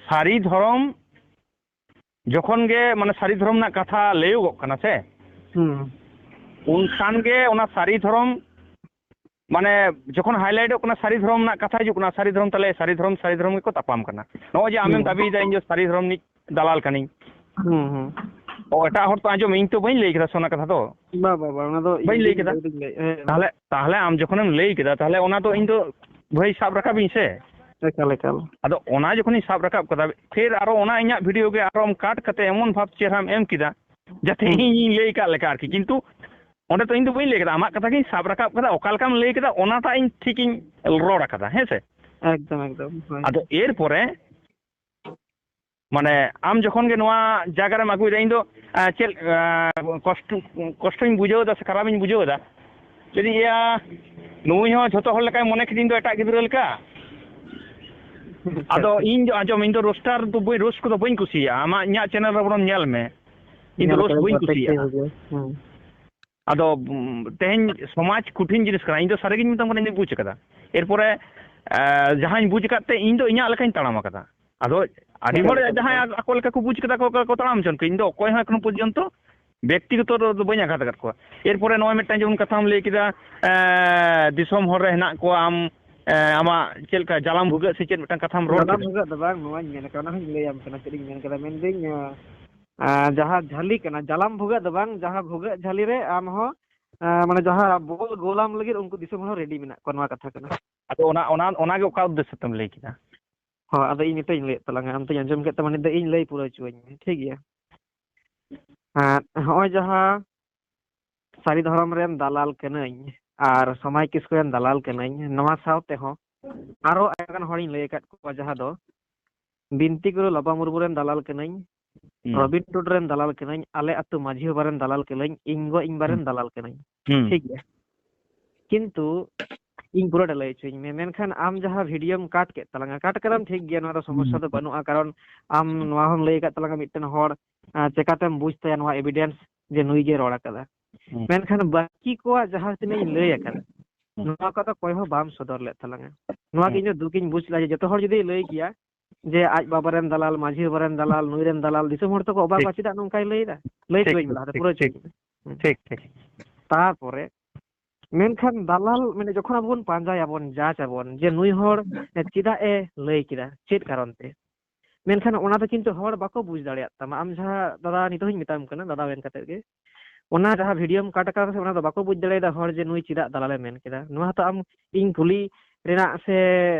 ᱥᱟᱹᱨᱤ ᱫᱷᱚᱨᱚᱢ ᱡᱚᱠᱷᱚᱱ ᱜᱮ, ᱢᱟᱱᱮ, ᱥᱟᱹᱨᱤ ᱫᱷᱚᱨᱚᱢ ᱨᱮᱱᱟᱜ ᱠᱟᱛᱷᱟ ᱞᱟᱹᱭᱚᱜᱚᱜ ᱠᱟᱱᱟ ᱥᱮ, ᱦᱩᱸ᱾ ᱩᱱᱠᱷᱟᱱ ᱜᱮ ᱚᱱᱟ ᱥᱟᱹᱨᱤ ᱫᱷᱚᱨᱚᱢ, ᱢᱟᱱᱮ, ᱡᱚᱠᱷᱚᱱ highlightᱚᱜ ᱠᱟᱱᱟ, ᱥᱟᱹᱨᱤ ᱫᱷᱚᱨᱚᱢ ᱨᱮᱱᱟᱜ ᱠᱟᱛᱷᱟ ᱦᱤᱡᱩᱜ ᱠᱟᱱᱟ, ᱥᱟᱹᱨᱤ ᱫᱷᱚᱨᱚᱢ, ᱛᱟᱦᱞᱮ ᱥᱟᱹᱨᱤ ᱫᱷᱚᱨᱚᱢ, ᱥᱟᱹᱨᱤ ᱫᱷᱚᱨᱚᱢ ᱜᱮᱠᱚ ᱛᱟᱯᱟᱢ ᱠᱟᱱᱟ᱾ ᱱᱚᱜᱼᱚᱭ ᱡᱮ ᱟᱢᱮᱢ ᱦᱩᱸ᱾ ᱫᱟᱹᱵᱤᱭᱮᱫᱟ, ᱤᱧ ᱫᱚ ᱥᱟᱹᱨᱤ ᱫᱷᱚᱨᱚᱢ ᱨᱤᱱᱤᱡ ᱫᱟᱞᱟᱞ ᱠᱟᱹᱱᱟᱹᱧ᱾ ᱦᱩᱸ, ᱦᱩᱸ᱾ ᱚ, ᱮᱴᱟᱜ ᱦᱚᱲ ᱛᱚ ᱟᱸᱡᱚᱢ ᱢᱮ, ᱤᱧ ᱛᱚ ᱵᱟᱹᱧ ᱞᱟᱹᱭ ᱠᱮᱫᱟ ᱥᱮ ᱚᱱᱟ ᱠᱟᱛᱷᱟ ᱫᱚ᱾ ᱵᱟ, ᱵᱟ, ᱵᱟ, ᱚᱱᱟ ᱫᱚ ᱵᱟᱹᱧ ᱤᱧ ᱞᱟᱹᱭ ᱫᱚ ᱠᱮᱫᱟ᱾ ᱵᱟᱹᱧ ᱞᱟᱹᱭ, ᱦᱮᱸ᱾ ᱛᱟᱦᱞᱮ, ᱛᱟᱦᱞᱮ ᱟᱢ ᱡᱚᱠᱷᱚᱱᱮᱢ ᱞᱟᱹᱭ ᱠᱮᱫᱟ, ᱛᱟᱦᱞᱮ ᱚᱱᱟ ᱫᱚ ᱤᱧ ᱫᱚ, ᱵᱷᱟᱹᱭ, ᱥᱟᱵ ᱨᱟᱠᱟᱵ ᱤᱧ ᱥᱮ᱾ ᱮᱠᱟᱞ, ᱮᱠᱟᱞ᱾ ᱟᱫᱚ ᱚᱱᱟ ᱡᱚᱠᱷᱚᱱᱤᱧ ᱥᱟᱵ ᱨᱟᱠᱟᱵ ᱠᱟᱫᱟ, ᱯᱷᱤᱨ ᱟᱨᱚ ᱚᱱᱟ ᱤᱧᱟᱹᱜ video ᱜᱮ ᱟᱨᱚᱢ cut ᱠᱟᱛᱮ ᱮᱢᱚᱱ ᱵᱷᱟᱵᱽ ᱪᱮᱦᱨᱟᱢ ᱮᱢ ᱠᱮᱫᱟ, ᱡᱟᱛᱮ ᱦᱩᱸ᱾ ᱤᱧᱤᱧ ᱞᱟᱹᱭ ᱠᱟᱜ ᱞᱮᱠᱟ ᱟᱨᱠᱤ, ᱠᱤᱱᱛᱩ ᱚᱸᱰᱮ ᱛᱚ ᱤᱧ ᱫᱚ ᱵᱟᱹᱧ ᱞᱟᱹᱭ ᱠᱟᱫᱟ, ᱟᱢᱟᱜ ᱠᱟᱛᱷᱟ ᱜᱤᱧ ᱥᱟᱵ ᱨᱟᱠᱟᱵ ᱠᱟᱫᱟ, ᱚᱠᱟ ᱞᱮᱠᱟᱢ ᱞᱟᱹᱭ ᱠᱮᱫᱟ ᱚᱱᱟᱴᱟᱜ ᱤᱧ ᱴᱷᱤᱠᱤᱧ ᱨᱚᱲ ᱟᱠᱟᱫᱟ, ᱦᱮᱸ ᱥᱮ? ᱮᱠᱫᱚᱢ, ᱮᱠᱫᱚᱢ, ᱦᱳᱭ᱾ ᱟᱫᱚ ᱮᱨᱯᱚᱨᱮ ᱢᱟᱱᱮ ᱟᱢ ᱡᱚᱠᱷᱚᱱ ᱜᱮ ᱱᱚᱣᱟ ᱡᱟᱭᱜᱟ ᱨᱮᱢ ᱟᱹᱜᱩᱭᱮᱫᱟ, ᱤᱧ ᱫᱚ, ᱟᱸ, ᱪᱮᱫ, ᱟᱸ, ᱠᱚᱥᱴᱚ, ᱠᱚᱥᱴᱚᱧ ᱵᱩᱡᱷᱟᱹᱣ ᱮᱫᱟ ᱥᱮ ᱠᱷᱟᱨᱟᱯᱤᱧ ᱵᱩᱡᱷᱟᱹᱣ ᱮᱫᱟ? ᱡᱩᱫᱤ ᱤᱭᱟᱹ, ᱱᱩᱭ ᱦᱚᱸ ᱡᱷᱚᱛᱚ ᱦᱚᱲ ᱞᱮᱠᱟᱭ ᱢᱚᱱᱮ ᱠᱤᱫᱤᱧ ᱫᱚ ᱮᱴᱟᱜ ᱜᱤᱫᱽᱨᱟᱹ ᱞᱮᱠᱟ᱾ ᱟᱫᱚ ᱤᱧ ᱫᱚ ᱟᱸᱡᱚᱢ, ᱤᱧ ᱫᱚ ᱨᱳᱥᱴᱟᱨ ᱫᱚ ᱵᱟᱹᱧ, ᱨᱳᱥᱴ ᱠᱚᱫᱚ ᱵᱟᱹᱧ ᱠᱩᱥᱤᱭᱟᱜᱼᱟ᱾ ᱟᱢᱟᱜ, ᱤᱧᱟᱹᱜ ᱪᱮᱱᱮᱞ ᱨᱮ ᱵᱚᱨᱚᱝ ᱧᱮᱞ ᱢᱮ, ᱤᱧ ᱫᱚ ᱧᱮᱞ ᱨᱳᱥᱴ ᱠᱟᱫᱟᱧ ᱵᱟᱹᱧ ᱛᱚ, ᱴᱷᱤᱠ ᱠᱩᱥᱤᱭᱟᱜᱼᱟ᱾ ᱜᱮ ᱵᱩᱡᱷᱟᱹᱣ᱾ ᱦᱩᱸ᱾ ᱟᱫᱚ, ᱩᱢ, ᱛᱮᱦᱮᱧ ᱥᱚᱢᱟᱡᱽ ᱠᱚᱴᱷᱤᱱ ᱡᱤᱱᱤᱥ ᱠᱟᱱᱟ, ᱤᱧ ᱫᱚ ᱥᱟᱹᱨᱤᱜᱤᱧ ᱢᱮᱛᱟᱢ ᱠᱟᱱᱟ, ᱤᱧ ᱫᱚᱧ ᱵᱩᱡᱽ ᱠᱟᱫᱟ᱾ ᱮᱨᱯᱚᱨᱮ, ᱮ, ᱡᱟᱦᱟᱸᱧ ᱵᱩᱡᱽ ᱟᱠᱟᱫ ᱛᱮ ᱤᱧ ᱫᱚ ᱤᱧᱟᱹᱜ ᱞᱮᱠᱟᱧ ᱛᱟᱲᱟᱢ ᱟᱠᱟᱫᱟ᱾ ᱟᱫᱚ ᱟᱹᱰᱤ ᱦᱮᱸ, ᱦᱚᱲ ᱦᱮᱸ, ᱡᱟᱦᱟᱸᱭ ᱦᱮᱸ᱾ ᱟᱠᱚ ᱞᱮᱠᱟ ᱠᱚ ᱵᱩᱡᱽ ᱠᱟᱫᱟ ᱠᱚ, ᱠᱚ ᱛᱟᱲᱟᱢ ᱦᱚᱪᱚᱱ ᱠᱚ, ᱤᱧ ᱫᱚ ᱚᱠᱚᱭ ᱦᱚᱸ ᱮᱠᱷᱚᱱᱳ ᱯᱚᱨᱡᱚᱱᱛᱚ ᱵᱮᱠᱛᱤᱜᱚᱛᱚ ᱫᱚ, ᱫᱚ ᱵᱟᱹᱧ ᱟᱜᱷᱟᱛ ᱟᱠᱟᱫ ᱠᱚᱣᱟ᱾ ᱮᱨᱯᱚᱨᱮ ᱱᱚᱜᱼᱚᱭ ᱢᱤᱫᱴᱟᱝ ᱡᱮᱢᱚᱱ ᱠᱟᱛᱷᱟᱢ ᱞᱟᱹᱭ ᱠᱮᱫᱟ, ᱮ, ᱫᱤᱥᱚᱢ ᱦᱚᱲ ᱨᱮ ᱦᱮᱱᱟᱜ ᱠᱚᱣᱟ, ᱟᱢ, ᱮ, ᱟᱢᱟᱜ ᱪᱮᱫ ᱞᱮᱠᱟ ᱡᱟᱞᱟᱢ ᱵᱷᱩᱜᱟᱹᱜ ᱥᱮ ᱪᱮᱫ ᱢᱤᱫᱴᱟᱝ ᱠᱟᱛᱷᱟᱢ ᱨᱚᱲ ᱡᱟᱞᱟᱢ ᱠᱮᱫᱟ? ᱵᱷᱩᱜᱟᱹᱜ ᱫᱚ ᱵᱟᱝ, ᱱᱚᱣᱟᱧ ᱢᱮᱱ ᱠᱟᱫᱟ, ᱚᱱᱟ ᱦᱚᱸᱧ ᱞᱟᱹᱭᱟᱢ ᱠᱟᱱᱟ, ᱪᱮᱫ ᱤᱧ ᱢᱮᱱ ᱠᱟᱫᱟ, ᱢᱮᱱᱫᱟᱹᱧ, ᱮ, ᱮ, ᱡᱟᱦᱟᱸ ᱡᱷᱟᱹᱞᱤ ᱠᱟᱱᱟ, ᱡᱟᱞᱟᱢ ᱵᱷᱩᱜᱟᱹᱜ ᱫᱚ ᱵᱟᱝ, ᱡᱟᱦᱟᱸ ᱵᱷᱩᱜᱟᱹᱜ ᱡᱷᱟᱹᱞᱤ ᱨᱮ ᱟᱢ ᱦᱚᱸ, ᱮ, ᱢᱟᱱᱮ ᱡᱟᱦᱟᱸ ᱵᱚᱞ ᱜᱳᱞᱟᱢ ᱞᱟᱹᱜᱤᱫ ᱩᱱᱠᱩ ᱫᱤᱥᱚᱢ ᱦᱚᱲ ᱦᱚᱸ ᱨᱮᱰᱤ ᱢᱮᱱᱟᱜ ᱠᱚᱣᱟ, ᱱᱚᱣᱟ ᱠᱟᱛᱷᱟ ᱠᱟᱱᱟ᱾ ᱟᱫᱚ ᱚᱱᱟ, ᱚᱱᱟ, ᱚᱱᱟᱜᱮ ᱚᱠᱟ ᱩᱫᱽᱫᱮᱥᱥᱚ ᱛᱮᱢ ᱞᱟᱹᱭ ᱠᱮᱫᱟ? ᱦᱚᱸ, ᱟᱫᱚ ᱤᱧ ᱱᱤᱛᱚᱜ ᱤᱧ ᱞᱟᱹᱭᱮᱫ ᱛᱟᱞᱟᱝᱟ, ᱟᱢ ᱛᱚᱧ ᱟᱸᱡᱚᱢ ᱠᱮᱫ ᱛᱟᱢᱟ, ᱱᱤᱛ ᱫᱚ ᱤᱧ ᱞᱟᱹᱭ ᱯᱩᱨᱟᱹᱣ ᱦᱚᱪᱚᱣᱟᱹᱧ ᱢᱮ, ᱴᱷᱤᱠ ᱜᱮᱭᱟ? ᱦᱮᱸ, ᱦᱚᱸᱜᱼᱚᱭ ᱡᱟᱦᱟᱸ ᱥᱟᱹᱨᱤ ᱫᱷᱚᱨᱚᱢ ᱨᱮᱱ ᱫᱟᱞᱟᱞ ᱠᱟᱹᱱᱟᱹᱧ ᱟᱨ ᱥᱚᱢᱟᱭ ᱠᱤᱥᱠᱩ ᱨᱮᱱ ᱫᱟᱞᱟᱞ ᱠᱟᱹᱱᱟᱹᱧ, ᱱᱚᱣᱟ ᱥᱟᱶ ᱛᱮᱦᱚᱸ ᱟᱨᱚ ᱟᱭᱢᱟ ᱜᱟᱱ ᱦᱚᱲᱤᱧ ᱞᱟᱹᱭ ᱟᱠᱟᱫ ᱠᱚᱣᱟ, ᱡᱟᱦᱟᱸ ᱫᱚ ᱵᱤᱱᱛᱤ ᱜᱩᱨᱩ ᱞᱚᱵᱟ ᱢᱩᱨᱢᱩ ᱨᱮᱱ ᱫᱟᱞᱟᱞ ᱠᱟᱹᱱᱟᱹᱧ, ᱦᱩᱸ᱾ ᱨᱚᱵᱤᱱ ᱴᱩᱰᱩ ᱨᱮᱱ ᱫᱟᱞᱟᱞ ᱠᱟᱹᱱᱟᱹᱧ, ᱟᱞᱮ ᱟᱹᱛᱩ ᱢᱟᱹᱡᱷᱤ ᱵᱟᱵᱟ ᱨᱮᱱ ᱫᱟᱞᱟᱞ ᱠᱟᱹᱱᱟᱹᱧ, ᱤᱧ ᱜᱚ ᱤᱧ ᱵᱟ ᱨᱮᱱ ᱦᱩᱸ᱾ ᱫᱟᱞᱟᱞ ᱠᱟᱹᱱᱟᱹᱧ᱾ ᱦᱩᱸ᱾ ᱴᱷᱤᱠ ᱜᱮᱭᱟ? ᱠᱤᱱᱛᱩ ᱤᱧ ᱯᱩᱨᱟᱹᱴᱟ ᱞᱟᱹᱭ ᱦᱚᱪᱚᱧ ᱢᱮ, ᱢᱮᱱᱠᱷᱟᱱ ᱟᱢ ᱡᱟᱦᱟᱸ ᱵᱷᱤᱰᱤᱭᱳᱢ ᱠᱟᱴ ᱠᱮᱫ ᱛᱟᱞᱟᱝᱟ, ᱠᱟᱴ ᱠᱟᱫᱟᱢ ᱴᱷᱤᱠ ᱜᱮᱭᱟ, ᱱᱚᱣᱟ ᱫᱚ ᱥᱚᱢᱚᱥᱥᱟ ᱦᱩᱸ᱾ ᱫᱚ ᱵᱟᱹᱱᱩᱜᱼᱟ, ᱠᱟᱨᱚᱱ ᱟᱢ ᱦᱩᱸ᱾ ᱱᱚᱣᱟ ᱦᱚᱸᱢ ᱞᱟᱹᱭ ᱟᱠᱟᱫ ᱛᱟᱞᱟᱝᱟ ᱢᱤᱫᱴᱮᱱ ᱦᱚᱲ, ᱟᱸ, ᱪᱮᱠᱟᱛᱮᱢ ᱵᱩᱡᱽ ᱛᱟᱭᱟ ᱱᱚᱣᱟ ᱮᱵᱷᱤᱰᱮᱱᱥ ᱡᱮ ᱱᱩᱭ ᱜᱮ ᱨᱚᱲ ᱟᱠᱟᱫᱟ? ᱦᱩᱸ᱾ ᱢᱮᱱᱠᱷᱟᱱ ᱵᱟᱹᱠᱤ ᱠᱚᱣᱟᱜ ᱡᱟᱦᱟᱸ ᱛᱤᱱᱟᱹᱜ ᱤᱧ ᱞᱟᱹᱭ ᱟᱠᱟᱫᱟ, ᱦᱩᱸ᱾ ᱱᱚᱣᱟ ᱠᱚᱫᱚ ᱚᱠᱚᱭ ᱦᱚᱸ ᱵᱟᱢ ᱥᱚᱫᱚᱨ ᱞᱮᱫ ᱛᱟᱞᱟᱝᱟ᱾ ᱱᱚᱣᱟ ᱜᱮ ᱦᱩᱸ᱾ ᱤᱧ ᱫᱚ ᱫᱩᱠ ᱤᱧ ᱵᱩᱡᱽ ᱞᱮᱫᱟ ᱡᱮ ᱡᱚᱛᱚ ᱦᱚᱲ ᱡᱩᱫᱤᱭ ᱞᱟᱹᱭ ᱠᱮᱭᱟ ᱡᱮ ᱟᱡ ᱵᱟᱵᱟ ᱨᱮᱱ ᱫᱟᱞᱟᱞ, ᱢᱟᱹᱡᱷᱤ ᱵᱟᱵᱟ ᱨᱮᱱ ᱫᱟᱞᱟᱞ, ᱱᱩᱭ ᱨᱮᱱ ᱫᱟᱞᱟᱞ, ᱫᱤᱥᱚᱢ ᱦᱚᱲ ᱛᱚᱠᱚ ᱚᱵᱟᱠᱚᱜᱼᱟ, ᱴᱷᱤᱠ᱾ ᱪᱮᱫᱟᱜ ᱱᱚᱝᱠᱟᱭ ᱞᱟᱹᱭ ᱮᱫᱟ? ᱞᱟᱹᱭ ᱴᱷᱤᱠ, ᱦᱚᱪᱚᱣᱟᱹᱧ ᱢᱮ ᱴᱷᱤᱠ, ᱞᱟᱦᱟᱛᱮ, ᱴᱷᱤᱠ, ᱯᱩᱨᱟᱹ ᱴᱷᱤᱠ, ᱦᱚᱪᱚᱣᱟᱹᱧ ᱢᱮ᱾ ᱦᱩᱸ᱾ ᱴᱷᱤᱠ, ᱴᱷᱤᱠ᱾ ᱛᱟᱨᱯᱚᱨᱮ ᱢᱮᱱᱠᱷᱟᱱ ᱫᱟᱞᱟᱞ, ᱢᱟᱱᱮ, ᱡᱚᱠᱷᱚᱱ ᱟᱵᱚ ᱵᱚᱱ ᱯᱟᱸᱡᱟᱭᱟᱵᱚᱱ, ᱡᱟᱪ ᱟᱵᱚᱱ ᱡᱮ ᱱᱩᱭ ᱦᱚᱲ ᱪᱮᱫᱟᱜ ᱮ ᱞᱟᱹᱭ ᱠᱮᱫᱟ, ᱪᱮᱫ ᱠᱟᱨᱚᱱ ᱛᱮ? ᱢᱮᱱᱠᱷᱟᱱ ᱚᱱᱟ ᱫᱚ ᱠᱤᱱᱛᱩ ᱦᱚᱲ ᱵᱟᱠᱚ ᱵᱩᱡᱽ ᱫᱟᱲᱮᱭᱟᱜ ᱛᱟᱢᱟ᱾ ᱟᱢ ᱡᱟᱦᱟᱸ, ᱫᱟᱫᱟ, ᱱᱤᱛᱚᱜ ᱦᱚᱸᱧ ᱢᱮᱛᱟᱢ ᱠᱟᱱᱟ, ᱫᱟᱫᱟ ᱢᱮᱱ ᱠᱟᱛᱮᱫ ᱜᱮ, ᱚᱱᱟ ᱡᱟᱦᱟᱸ ᱵᱷᱤᱰᱤᱭᱳᱢ ᱠᱟᱴ ᱟᱠᱟᱫᱟ ᱥᱮ, ᱚᱱᱟ ᱫᱚ ᱵᱟᱠᱚ ᱵᱩᱡᱽ ᱫᱟᱲᱮᱭᱟᱫᱟ ᱦᱚᱲ ᱡᱮ ᱱᱩᱭ ᱪᱮᱫᱟᱜ ᱫᱟᱞᱟᱞᱮ ᱢᱮᱱ ᱠᱮᱫᱟ᱾ ᱱᱚᱣᱟ ᱦᱚᱸᱛᱚ ᱟᱢ ᱤᱧ ᱠᱩᱞᱤ ᱨᱮᱱᱟᱜ ᱥᱮ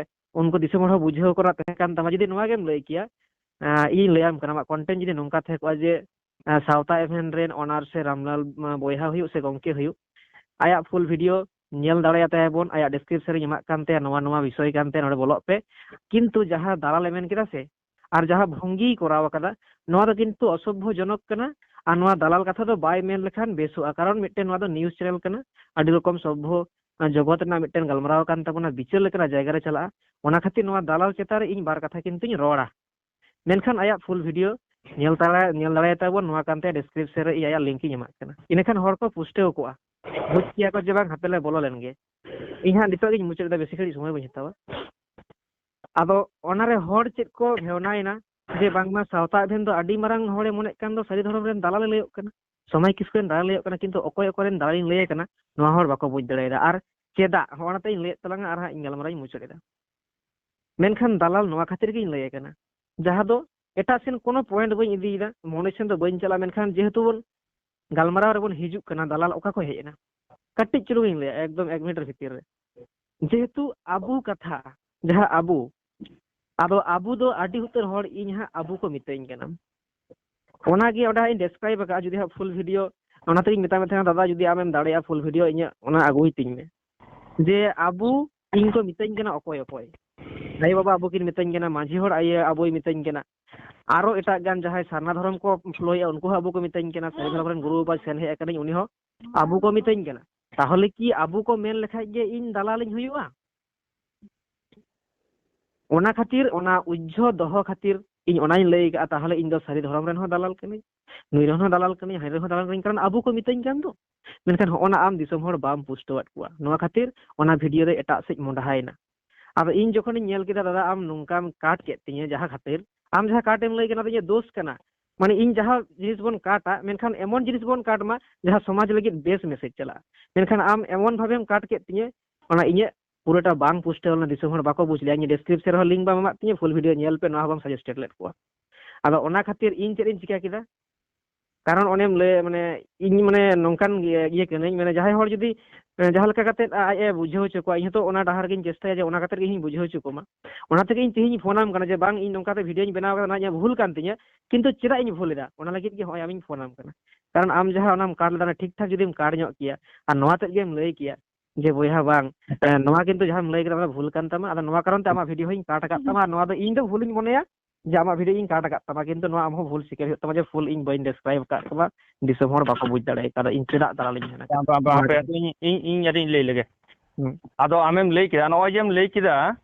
ᱩᱱᱠᱩ ᱫᱤᱥᱚᱢ ᱦᱚᱲ ᱦᱚᱸ ᱵᱩᱡᱷᱟᱹᱣ ᱠᱚ ᱨᱮᱱᱟᱜ ᱛᱟᱦᱮᱸ ᱠᱟᱱ ᱛᱟᱢᱟ᱾ ᱡᱩᱫᱤ ᱱᱚᱣᱟ ᱜᱮᱢ ᱞᱟᱹᱭ ᱠᱮᱭᱟ, ᱟᱸ, ᱤᱧᱤᱧ ᱞᱟᱹᱭᱟᱢ ᱠᱟᱱᱟ, ᱟᱢᱟᱜ ᱠᱚᱱᱴᱮᱱᱴ ᱡᱩᱫᱤ ᱱᱚᱝᱠᱟ ᱛᱟᱦᱮᱸ ᱠᱚᱜᱼᱟ ᱡᱮ ᱥᱟᱶᱛᱟ ᱮᱵᱷᱮᱱ ᱨᱮᱱ ᱚᱱᱟᱨ ᱥᱮ ᱨᱟᱢᱞᱟᱞ ᱵᱚᱭᱦᱟ ᱦᱩᱭᱩᱜ ᱥᱮ ᱜᱚᱢᱠᱮ ᱦᱩᱭᱩᱜ, ᱟᱭᱟᱜ ᱯᱷᱩᱞ ᱵᱷᱤᱰᱤᱭᱳ ᱧᱮᱞ ᱫᱟᱲᱮᱭᱟᱛᱟᱭᱟ ᱵᱚᱱ᱾ ᱟᱭᱟᱜ ᱰᱤᱥᱠᱨᱤᱯᱥᱚᱱ ᱨᱤᱧ ᱮᱢᱟᱜ ᱠᱟᱱ ᱛᱟᱭᱟ, ᱱᱚᱣᱟ ᱱᱚᱣᱟ ᱵᱤᱥᱚᱭ ᱠᱟᱱ ᱛᱟᱭᱟ, ᱱᱚᱰᱮ ᱵᱚᱞᱚᱜ ᱯᱮ᱾ ᱠᱤᱱᱛᱩ ᱡᱟᱦᱟᱸ ᱫᱟᱞᱟᱞᱮ ᱢᱮᱱ ᱠᱮᱫᱟ ᱥᱮ, ᱟᱨ ᱡᱟᱦᱟᱸ ᱵᱷᱚᱝᱜᱤᱭ ᱠᱚᱨᱟᱣ ᱟᱠᱟᱫᱟ, ᱱᱚᱣᱟ ᱫᱚ ᱠᱤᱱᱛᱩ ᱚᱥᱚᱵᱵᱷᱚ ᱡᱚᱱᱚᱠ ᱠᱟᱱᱟ᱾ ᱟᱨ ᱱᱚᱣᱟ ᱫᱟᱞᱟᱞ ᱠᱟᱛᱷᱟ ᱫᱚ ᱵᱟᱭ ᱢᱮᱱ ᱞᱮᱠᱷᱟᱱ ᱵᱮᱥᱚᱜᱼᱟ, ᱠᱟᱨᱚᱱ ᱢᱤᱫᱴᱮᱱ ᱱᱚᱣᱟ ᱫᱚ ᱱᱤᱭᱩᱡᱽ ᱪᱮᱱᱮᱞ ᱠᱟᱱᱟ, ᱟᱹᱰᱤ ᱨᱚᱠᱚᱢ ᱥᱚᱵᱵᱷᱚ ᱡᱚᱜᱚᱛ ᱨᱮᱱᱟᱜ ᱢᱤᱫᱴᱮᱱ ᱜᱟᱞᱢᱟᱨᱟᱣ ᱠᱟᱱ ᱛᱟᱵᱚᱱᱟ, ᱵᱤᱪᱟᱹᱨ ᱞᱮᱠᱟᱱᱟᱜ ᱡᱟᱭᱜᱟ ᱨᱮ ᱪᱟᱞᱟᱜᱼᱟ᱾ ᱚᱱᱟ ᱠᱷᱟᱹᱛᱤᱨ ᱱᱚᱣᱟ ᱫᱟᱞᱟᱞ ᱪᱮᱛᱟᱱ ᱨᱮ ᱤᱧ ᱵᱟᱨ ᱠᱟᱛᱷᱟ ᱠᱤᱱᱛᱩᱧ ᱨᱚᱲᱟ᱾ ᱢᱮᱱᱠᱷᱟᱱ ᱟᱭᱟᱜ ᱯᱷᱩᱞ ᱵᱷᱤᱰᱤᱭᱳ ᱧᱮᱞ ᱫᱟᱲᱮ-, ᱧᱮᱞ ᱫᱟᱲᱮᱭᱟᱛᱟ ᱵᱚᱱ, ᱱᱚᱣᱟ ᱠᱟᱱᱛᱮ ᱰᱤᱥᱠᱨᱤᱯᱥᱚᱱ ᱨᱮ ᱤᱧ ᱟᱭᱟᱜ ᱞᱤᱝᱠ ᱤᱧ ᱮᱢᱟᱜ ᱠᱟᱱᱟ᱾ ᱤᱱᱟᱹᱠᱷᱟᱱ ᱦᱚᱲ ᱠᱚ ᱯᱩᱥᱴᱟᱹᱣ ᱠᱚᱜᱼᱟ, ᱵᱩᱡᱽ ᱠᱮᱭᱟ ᱠᱚ ᱡᱮ ᱵᱟᱝ, ᱦᱟᱯᱮ ᱞᱮ ᱵᱚᱞᱚ ᱞᱮᱱ ᱜᱮ᱾ ᱤᱧ ᱦᱟᱸᱜ ᱱᱤᱛᱚᱜ ᱜᱤᱧ ᱢᱩᱪᱟᱹᱫ ᱮᱫᱟ, ᱵᱮᱥᱤ ᱜᱷᱟᱹᱲᱤᱡ ᱥᱚᱢᱚᱭ ᱵᱟᱹᱧ ᱦᱟᱛᱟᱣᱟ᱾ ᱟᱫᱚ ᱚᱱᱟᱨᱮ ᱦᱚᱲ ᱪᱮᱫ ᱠᱚ ᱵᱷᱮᱣᱱᱟᱭᱮᱱᱟ ᱡᱮ ᱵᱟᱝᱢᱟ ᱥᱟᱶᱛᱟ ᱮᱵᱷᱮᱱ ᱫᱚ ᱟᱹᱰᱤ ᱢᱟᱨᱟᱝ ᱦᱚᱲᱮ ᱢᱚᱱᱮᱜ ᱠᱟᱱ ᱫᱚ ᱥᱟᱹᱨᱤ ᱫᱷᱚᱨᱚᱢ ᱨᱮᱱ ᱫᱟᱞᱟᱞᱮ ᱞᱟᱹᱭᱚᱜ ᱠᱟᱱᱟ, ᱥᱚᱢᱟᱡᱽ ᱠᱤᱥᱠᱩ ᱨᱮᱱ ᱫᱟᱞᱟᱞᱮ ᱞᱟᱹᱭᱚᱜ ᱠᱟᱱᱟ, ᱠᱤᱱᱛᱩ ᱚᱠᱚᱭ ᱚᱠᱚᱭ ᱨᱮᱱ ᱫᱟᱞᱟᱞᱤᱧ ᱞᱟᱹᱭ ᱠᱟᱱᱟ ᱱᱚᱣᱟ ᱦᱚᱲ ᱵᱟᱠᱚ ᱵᱩᱡᱽ ᱫᱟᱲᱮᱭᱟᱫᱟ᱾ ᱟᱨ ᱪᱮᱫᱟᱜ, ᱦᱚᱸᱜᱼᱚ ᱚᱱᱟᱛᱮᱧ ᱞᱟᱹᱭᱮᱫ ᱛᱟᱞᱟᱝᱟ ᱟᱨ ᱦᱟᱸᱜ ᱤᱧ ᱜᱟᱞᱢᱟᱨᱟᱣ ᱤᱧ ᱢᱩᱪᱟᱹᱫ ᱮᱫᱟ᱾ ᱢᱮᱱᱠᱷᱟᱱ ᱫᱟᱞᱟᱞ ᱱᱚᱣᱟ ᱠᱷᱟᱹᱛᱤᱨ ᱜᱤᱧ ᱞᱟᱹᱭ ᱠᱟᱱᱟ, ᱡᱟᱦᱟᱸ ᱫᱚ ᱮᱴᱟᱜ ᱥᱮᱱ ᱠᱳᱱᱳ ᱯᱚᱭᱮᱱᱴ ᱵᱟᱹᱧ ᱤᱫᱤᱭᱮᱫᱟ, ᱢᱚᱱᱮ ᱥᱮᱱ ᱫᱚ ᱵᱟᱹᱧ ᱪᱟᱞᱟᱜᱼᱟ, ᱢᱮᱱᱠᱷᱟᱱ ᱡᱮᱦᱮᱛᱩ ᱵᱚᱱ ᱜᱟᱞᱢᱟᱨᱟᱣ ᱨᱮᱵᱚᱱ ᱦᱤᱡᱩᱜ ᱠᱟᱱᱟ, ᱫᱟᱞᱟᱞ ᱚᱠᱟ ᱠᱷᱚᱱ ᱦᱮᱡ ᱮᱱᱟ? ᱠᱟᱹᱴᱤᱡ ᱪᱩᱞᱩᱝ ᱤᱧ ᱞᱟᱹᱭᱟ, ᱮᱠᱫᱚᱢ ᱮᱠ ᱢᱤᱱᱤᱴ ᱵᱷᱤᱛᱤᱨ ᱨᱮ᱾ ᱡᱮᱦᱮᱛᱩ ᱟᱵᱚ ᱠᱟᱛᱷᱟ, ᱡᱟᱦᱟᱸ ᱟᱵᱚ, ᱟᱫᱚ ᱟᱵᱚ ᱫᱚ ᱟᱹᱰᱤ ᱩᱛᱟᱹᱨ ᱦᱚᱲ ᱤᱧ ᱦᱟᱸᱜ ᱟᱵᱚ ᱠᱚ ᱢᱤᱛᱟᱹᱧ ᱠᱟᱱᱟ᱾ ᱚᱱᱟᱜᱮ ᱚᱸᱰᱮ ᱦᱟᱸᱜ ᱤᱧ ᱰᱮᱥᱠᱨᱟᱭᱤᱵ ᱟᱠᱟᱫᱼᱟ᱾ ᱡᱩᱫᱤ ᱦᱟᱸᱜ ᱯᱷᱩᱞ ᱵᱷᱤᱰᱤᱭᱳ, ᱚᱱᱟ ᱛᱮᱜᱤᱧ ᱢᱮᱛᱟᱜ ᱢᱮ ᱛᱟᱦᱮᱱᱟ, ᱫᱟᱫᱟ, ᱡᱩᱫᱤ ᱟᱢᱮᱢ ᱫᱟᱲᱮᱭᱟᱜᱼᱟ, ᱯᱷᱩᱞ ᱵᱷᱤᱰᱤᱭᱳ ᱤᱧᱟᱹᱜ ᱚᱱᱟ ᱟᱹᱜᱩᱭ ᱛᱤᱧ ᱢᱮ᱾ ᱡᱮ ᱟᱵᱚ, ᱤᱧ ᱠᱚ ᱢᱤᱛᱟᱹᱧ ᱠᱟᱱᱟ ᱚᱠᱚᱭ ᱚᱠᱚᱭ, ᱟᱭᱳ ᱵᱟᱵᱟ ᱟᱵᱚ ᱠᱤᱱ ᱢᱤᱛᱟᱹᱧ ᱠᱟᱱᱟ, ᱢᱟᱹᱡᱷᱤ ᱦᱚᱲ ᱟᱭᱳ ᱟᱵᱚᱭ ᱢᱤᱛᱟᱹᱧ ᱠᱟᱱᱟ, ᱟᱨᱚ ᱮᱴᱟᱜ ᱜᱟᱱ ᱡᱟᱦᱟᱸᱭ ᱥᱟᱨᱱᱟ ᱫᱷᱚᱨᱚᱢ ᱠᱚ ᱯᱷᱚᱞᱳᱭᱮᱫᱼᱟ, ᱩᱱᱠᱩ ᱦᱚᱸ ᱟᱵᱚ ᱠᱚ ᱢᱤᱛᱟᱹᱧ ᱠᱟᱱᱟ, ᱥᱟᱹᱨᱤ ᱫᱷᱚᱨᱚᱢ ᱨᱮᱱ ᱜᱩᱨᱩ ᱵᱟᱵᱟ ᱥᱮᱱ ᱦᱮᱡ ᱟᱠᱟᱱᱟᱹᱧ, ᱩᱱᱤ ᱦᱚᱸ ᱟᱵᱚ ᱠᱚ ᱢᱤᱛᱟᱹᱧ ᱠᱟᱱᱟ᱾ ᱛᱟᱦᱚᱞᱮ ᱠᱤ ᱟᱵᱚ ᱠᱚ ᱢᱮᱱ ᱞᱮᱠᱷᱟᱡ ᱜᱮ ᱤᱧ ᱫᱟᱞᱟᱞᱤᱧ ᱦᱩᱭᱩᱜᱼᱟ? ᱚᱱᱟ ᱠᱷᱟᱹᱛᱤᱨ, ᱚᱱᱟ ᱩᱡᱡᱷᱚ ᱫᱚᱦᱚ ᱠᱷᱟᱹᱛᱤᱨ ᱤᱧ ᱚᱱᱟᱧ ᱞᱟᱹᱭ ᱠᱟᱜᱼᱟ, ᱛᱟᱦᱚᱞᱮ ᱤᱧ ᱫᱚ ᱥᱟᱹᱨᱤ ᱫᱷᱚᱨᱚᱢ ᱨᱮᱱ ᱦᱚᱸ ᱫᱟᱞᱟᱞ ᱠᱟᱹᱱᱟᱹᱧ, ᱱᱩᱭ ᱨᱮᱱ ᱦᱚᱸ ᱫᱟᱞᱟᱞ ᱠᱟᱹᱱᱟᱹᱧ, ᱦᱟᱹᱱᱤ ᱨᱮᱱ ᱦᱚᱸ ᱫᱟᱞᱟᱞ ᱠᱟᱹᱱᱟᱹᱧ, ᱠᱟᱨᱚᱱ ᱟᱵᱚ ᱠᱚ ᱢᱤᱛᱟᱹᱧ ᱠᱟᱱ ᱫᱚ᱾ ᱢᱮᱱᱠᱷᱟᱱ ᱦᱚᱸᱜᱼᱚ ᱱᱟ ᱟᱢ ᱫᱤᱥᱚᱢ ᱦᱚᱲ ᱵᱟᱢ ᱯᱩᱥᱴᱟᱹᱣᱟᱫ ᱠᱚᱣᱟ, ᱱᱚᱣᱟ ᱠᱷᱟᱹᱛᱤᱨ ᱚᱱᱟ ᱵᱷᱤᱰᱤᱭᱳ ᱫᱚ ᱮᱴᱟᱜ ᱥᱮᱫ ᱢᱚᱸᱰᱦᱟᱭᱮᱱᱟ᱾ ᱟᱫᱚ ᱤᱧ ᱡᱚᱠᱷᱚᱱᱤᱧ ᱧᱮᱞ ᱠᱮᱫᱟ, ᱫᱟᱫᱟ, ᱟᱢ ᱱᱚᱝᱠᱟᱢ ᱠᱟᱴ ᱠᱮᱫ ᱛᱤᱧᱟᱹ, ᱡᱟᱦᱟᱸ ᱠᱷᱟᱹᱛᱤᱨ, ᱟᱢ ᱡᱟᱦᱟᱸ ᱠᱟᱴ ᱮᱢ ᱞᱟᱹᱭ ᱠᱟᱱᱟ, ᱫᱚ ᱤᱧᱟᱹᱜ ᱫᱳᱥ ᱠᱟᱱᱟ᱾ ᱢᱟᱱᱮ, ᱤᱧ ᱡᱟᱦᱟᱸ ᱡᱤᱱᱤᱥ ᱵᱚᱱ ᱠᱟᱴᱟ, ᱢᱮᱱᱠᱷᱟᱱ ᱮᱢᱚᱱ ᱡᱤᱱᱤᱥ ᱵᱚᱱ ᱠᱟᱴ ᱢᱟ ᱡᱟᱦᱟᱸ ᱥᱚᱢᱟᱡᱽ ᱞᱟᱹᱜᱤᱫ ᱵᱮᱥ ᱢᱮᱥᱮᱡᱽ ᱪᱟᱞᱟᱜᱼᱟ᱾ ᱢᱮᱱᱠᱷᱟᱱ ᱟᱢ ᱮᱢᱚᱱ ᱵᱷᱟᱵᱮᱢ ᱠᱟᱴ ᱠᱮᱫ ᱛᱤᱧᱟᱹ, ᱚᱱᱟ ᱤᱧᱟᱹᱜ ᱯᱩᱨᱟᱹᱴᱟ ᱵᱟᱝ ᱯᱩᱥᱴᱟᱹᱣ ᱞᱮᱱᱟ, ᱫᱤᱥᱚᱢ ᱦᱚᱲ ᱵᱟᱠᱚ ᱵᱩᱡᱽ ᱞᱮᱭᱟ᱾ ᱤᱧ ᱰᱮᱥᱠᱨᱤᱯᱥᱚᱱ ᱨᱮᱦᱚᱸ ᱞᱤᱝᱠ ᱵᱟᱢ ᱮᱢᱟᱜ ᱛᱤᱧᱟᱹ, ᱯᱷᱩᱞ ᱵᱷᱤᱰᱤᱭᱳ ᱧᱮᱞ ᱯᱮ, ᱱᱚᱣᱟ ᱦᱚᱸ ᱵᱟᱢ ᱥᱟᱡᱮᱥᱴᱮᱰ ᱞᱮᱫ ᱠᱚᱣᱟ᱾ ᱟᱫᱚ ᱚᱱᱟ ᱠᱷᱟᱹᱛᱤᱨ ᱤᱧ ᱪᱮᱫ ᱤᱧ ᱪᱤᱠᱟ ᱠᱮᱫᱟ? ᱠᱟᱨᱚᱱ ᱚᱱᱮᱢ ᱞᱟᱹᱭ, ᱢᱟᱱᱮ, ᱤᱧ, ᱢᱟᱱᱮ, ᱱᱚᱝᱠᱟᱱ ᱤᱭᱟᱹ ᱤᱭᱟᱹ ᱠᱟᱹᱱᱟᱹᱧ, ᱢᱟᱱᱮ, ᱡᱟᱦᱟᱸᱭ ᱦᱚᱲ ᱡᱩᱫᱤ, ᱮ, ᱡᱟᱦᱟᱸ ᱞᱮᱠᱟ ᱠᱟᱛᱮᱫ ᱟ-, ᱟᱡ ᱮ ᱵᱩᱡᱷᱟᱹᱣ ᱦᱚᱪᱚ ᱠᱚᱣᱟ, ᱤᱧ ᱦᱚᱸᱛᱚ ᱚᱱᱟ ᱰᱟᱦᱟᱨ ᱜᱤᱧ ᱪᱮᱥᱴᱟᱭᱟ ᱡᱮ ᱚᱱᱟ ᱠᱟᱛᱮᱫ ᱜᱮ ᱤᱧ ᱵᱩᱡᱷᱟᱹᱣ ᱦᱚᱪᱚ ᱠᱚᱢᱟ᱾ ᱚᱱᱟ ᱛᱮᱜᱮ ᱤᱧ ᱛᱮᱦᱮᱧ ᱯᱷᱳᱱᱟᱢ ᱠᱟᱱᱟ ᱡᱮ, "ᱵᱟᱝ, ᱤᱧ ᱱᱚᱝᱠᱟ ᱛᱮ ᱵᱷᱤᱰᱤᱭᱳᱧ ᱵᱮᱱᱟᱣ ᱠᱟᱫᱟ, ᱱᱚᱣᱟ ᱤᱧᱟᱹᱜ ᱵᱷᱩᱞ ᱠᱟᱱ ᱛᱤᱧᱟᱹ, ᱠᱤᱱᱛᱩ ᱪᱮᱫᱟᱜ ᱤᱧ ᱵᱷᱩᱞ ᱮᱫᱟ?" ᱚᱱᱟ ᱞᱟᱹᱜᱤᱫ ᱜᱮ ᱦᱚᱸᱜᱼᱚᱭ ᱟᱢᱤᱧ ᱯᱷᱳᱱᱟᱢ ᱠᱟᱱᱟ᱾ ᱠᱟᱨᱚᱱ ᱟᱢ ᱡᱟᱦᱟᱸ ᱚᱱᱟᱢ ᱠᱟᱴ ᱞᱮᱫᱟ, ᱚᱱᱟ ᱴᱷᱤᱠ ᱴᱷᱟᱠ ᱡᱩᱫᱤᱢ ᱠᱟᱴ ᱧᱚᱜ ᱠᱮᱭᱟ ᱟᱨ ᱱᱚᱣᱟ ᱛᱮᱫ ᱜᱮᱢ ᱞᱟᱹᱭ ᱠᱮᱭᱟ ᱡᱮ, "ᱵᱚᱭᱦᱟ, ᱵᱟᱝ, ᱮ, ᱱᱚᱣᱟ ᱠᱤᱱᱛᱩ ᱡᱟᱦᱟᱸᱢ ᱞᱟᱹᱭ ᱠᱮᱫᱟ, ᱚᱱᱟ ᱵᱷᱩᱞ ᱠᱟᱱ ᱛᱟᱢᱟ, ᱟᱫᱚ ᱱᱚᱣᱟ ᱠᱟᱨᱚᱱ ᱛᱮ ᱟᱢᱟᱜ ᱵᱷᱤᱰᱤᱭᱳ ᱦᱚᱸᱧ ᱠᱟᱴ ᱟᱠᱟᱫ ᱛᱟᱢᱟ, ᱟᱨ ᱱᱚᱣᱟ ᱫᱚ ᱤᱧ ᱫᱚ ᱵᱷᱩᱞᱤᱧ ᱢᱚᱱᱮᱭᱟ ᱡᱮ ᱟᱢᱟᱜ ᱵᱷᱤᱰᱤᱭᱳ ᱤᱧ ᱠᱟᱴ ᱟᱠᱟᱫ ᱛᱟᱢᱟ, ᱠᱤᱱᱛᱩ ᱱᱚᱣᱟ ᱟᱢ ᱦᱚᱸ ᱵᱷᱩᱞ ᱥᱤᱠᱟᱹᱨ ᱦᱩᱭᱩᱜ ᱛᱟᱢᱟ ᱡᱮ ᱯᱷᱩᱞ ᱤᱧ ᱵᱟᱹᱧ ᱰᱮᱥᱠᱨᱟᱭᱤᱵ ᱟᱠᱟᱫ ᱛᱟᱢᱟ, ᱫᱤᱥᱚᱢ ᱦᱚᱲ ᱵᱟᱠᱚ ᱵᱩᱡᱽ ᱫᱟᱲᱮ ᱠᱟᱫᱟ ᱤᱧ ᱪᱮᱫᱟᱜ ᱫᱟᱞᱟᱞᱤᱧ ᱢᱮᱱ ᱟᱠᱟᱫ ᱵᱟᱝ, ᱵᱟᱝ, ᱵᱟᱝ, ᱦᱟᱯᱮ, ᱛᱟᱢᱟ?" ᱤᱧ, ᱤᱧ, ᱤᱧ ᱟᱹᱰᱤᱧ ᱞᱟᱹᱭ ᱞᱮᱜᱮ᱾ ᱦᱩᱸ᱾ ᱟᱫᱚ ᱟᱢᱮᱢ ᱞᱟᱹᱭ ᱠᱮᱫᱟ, ᱱᱚᱜᱼᱚᱭ ᱡᱮᱢ ᱞᱟᱹᱭ ᱠᱮᱫᱟ,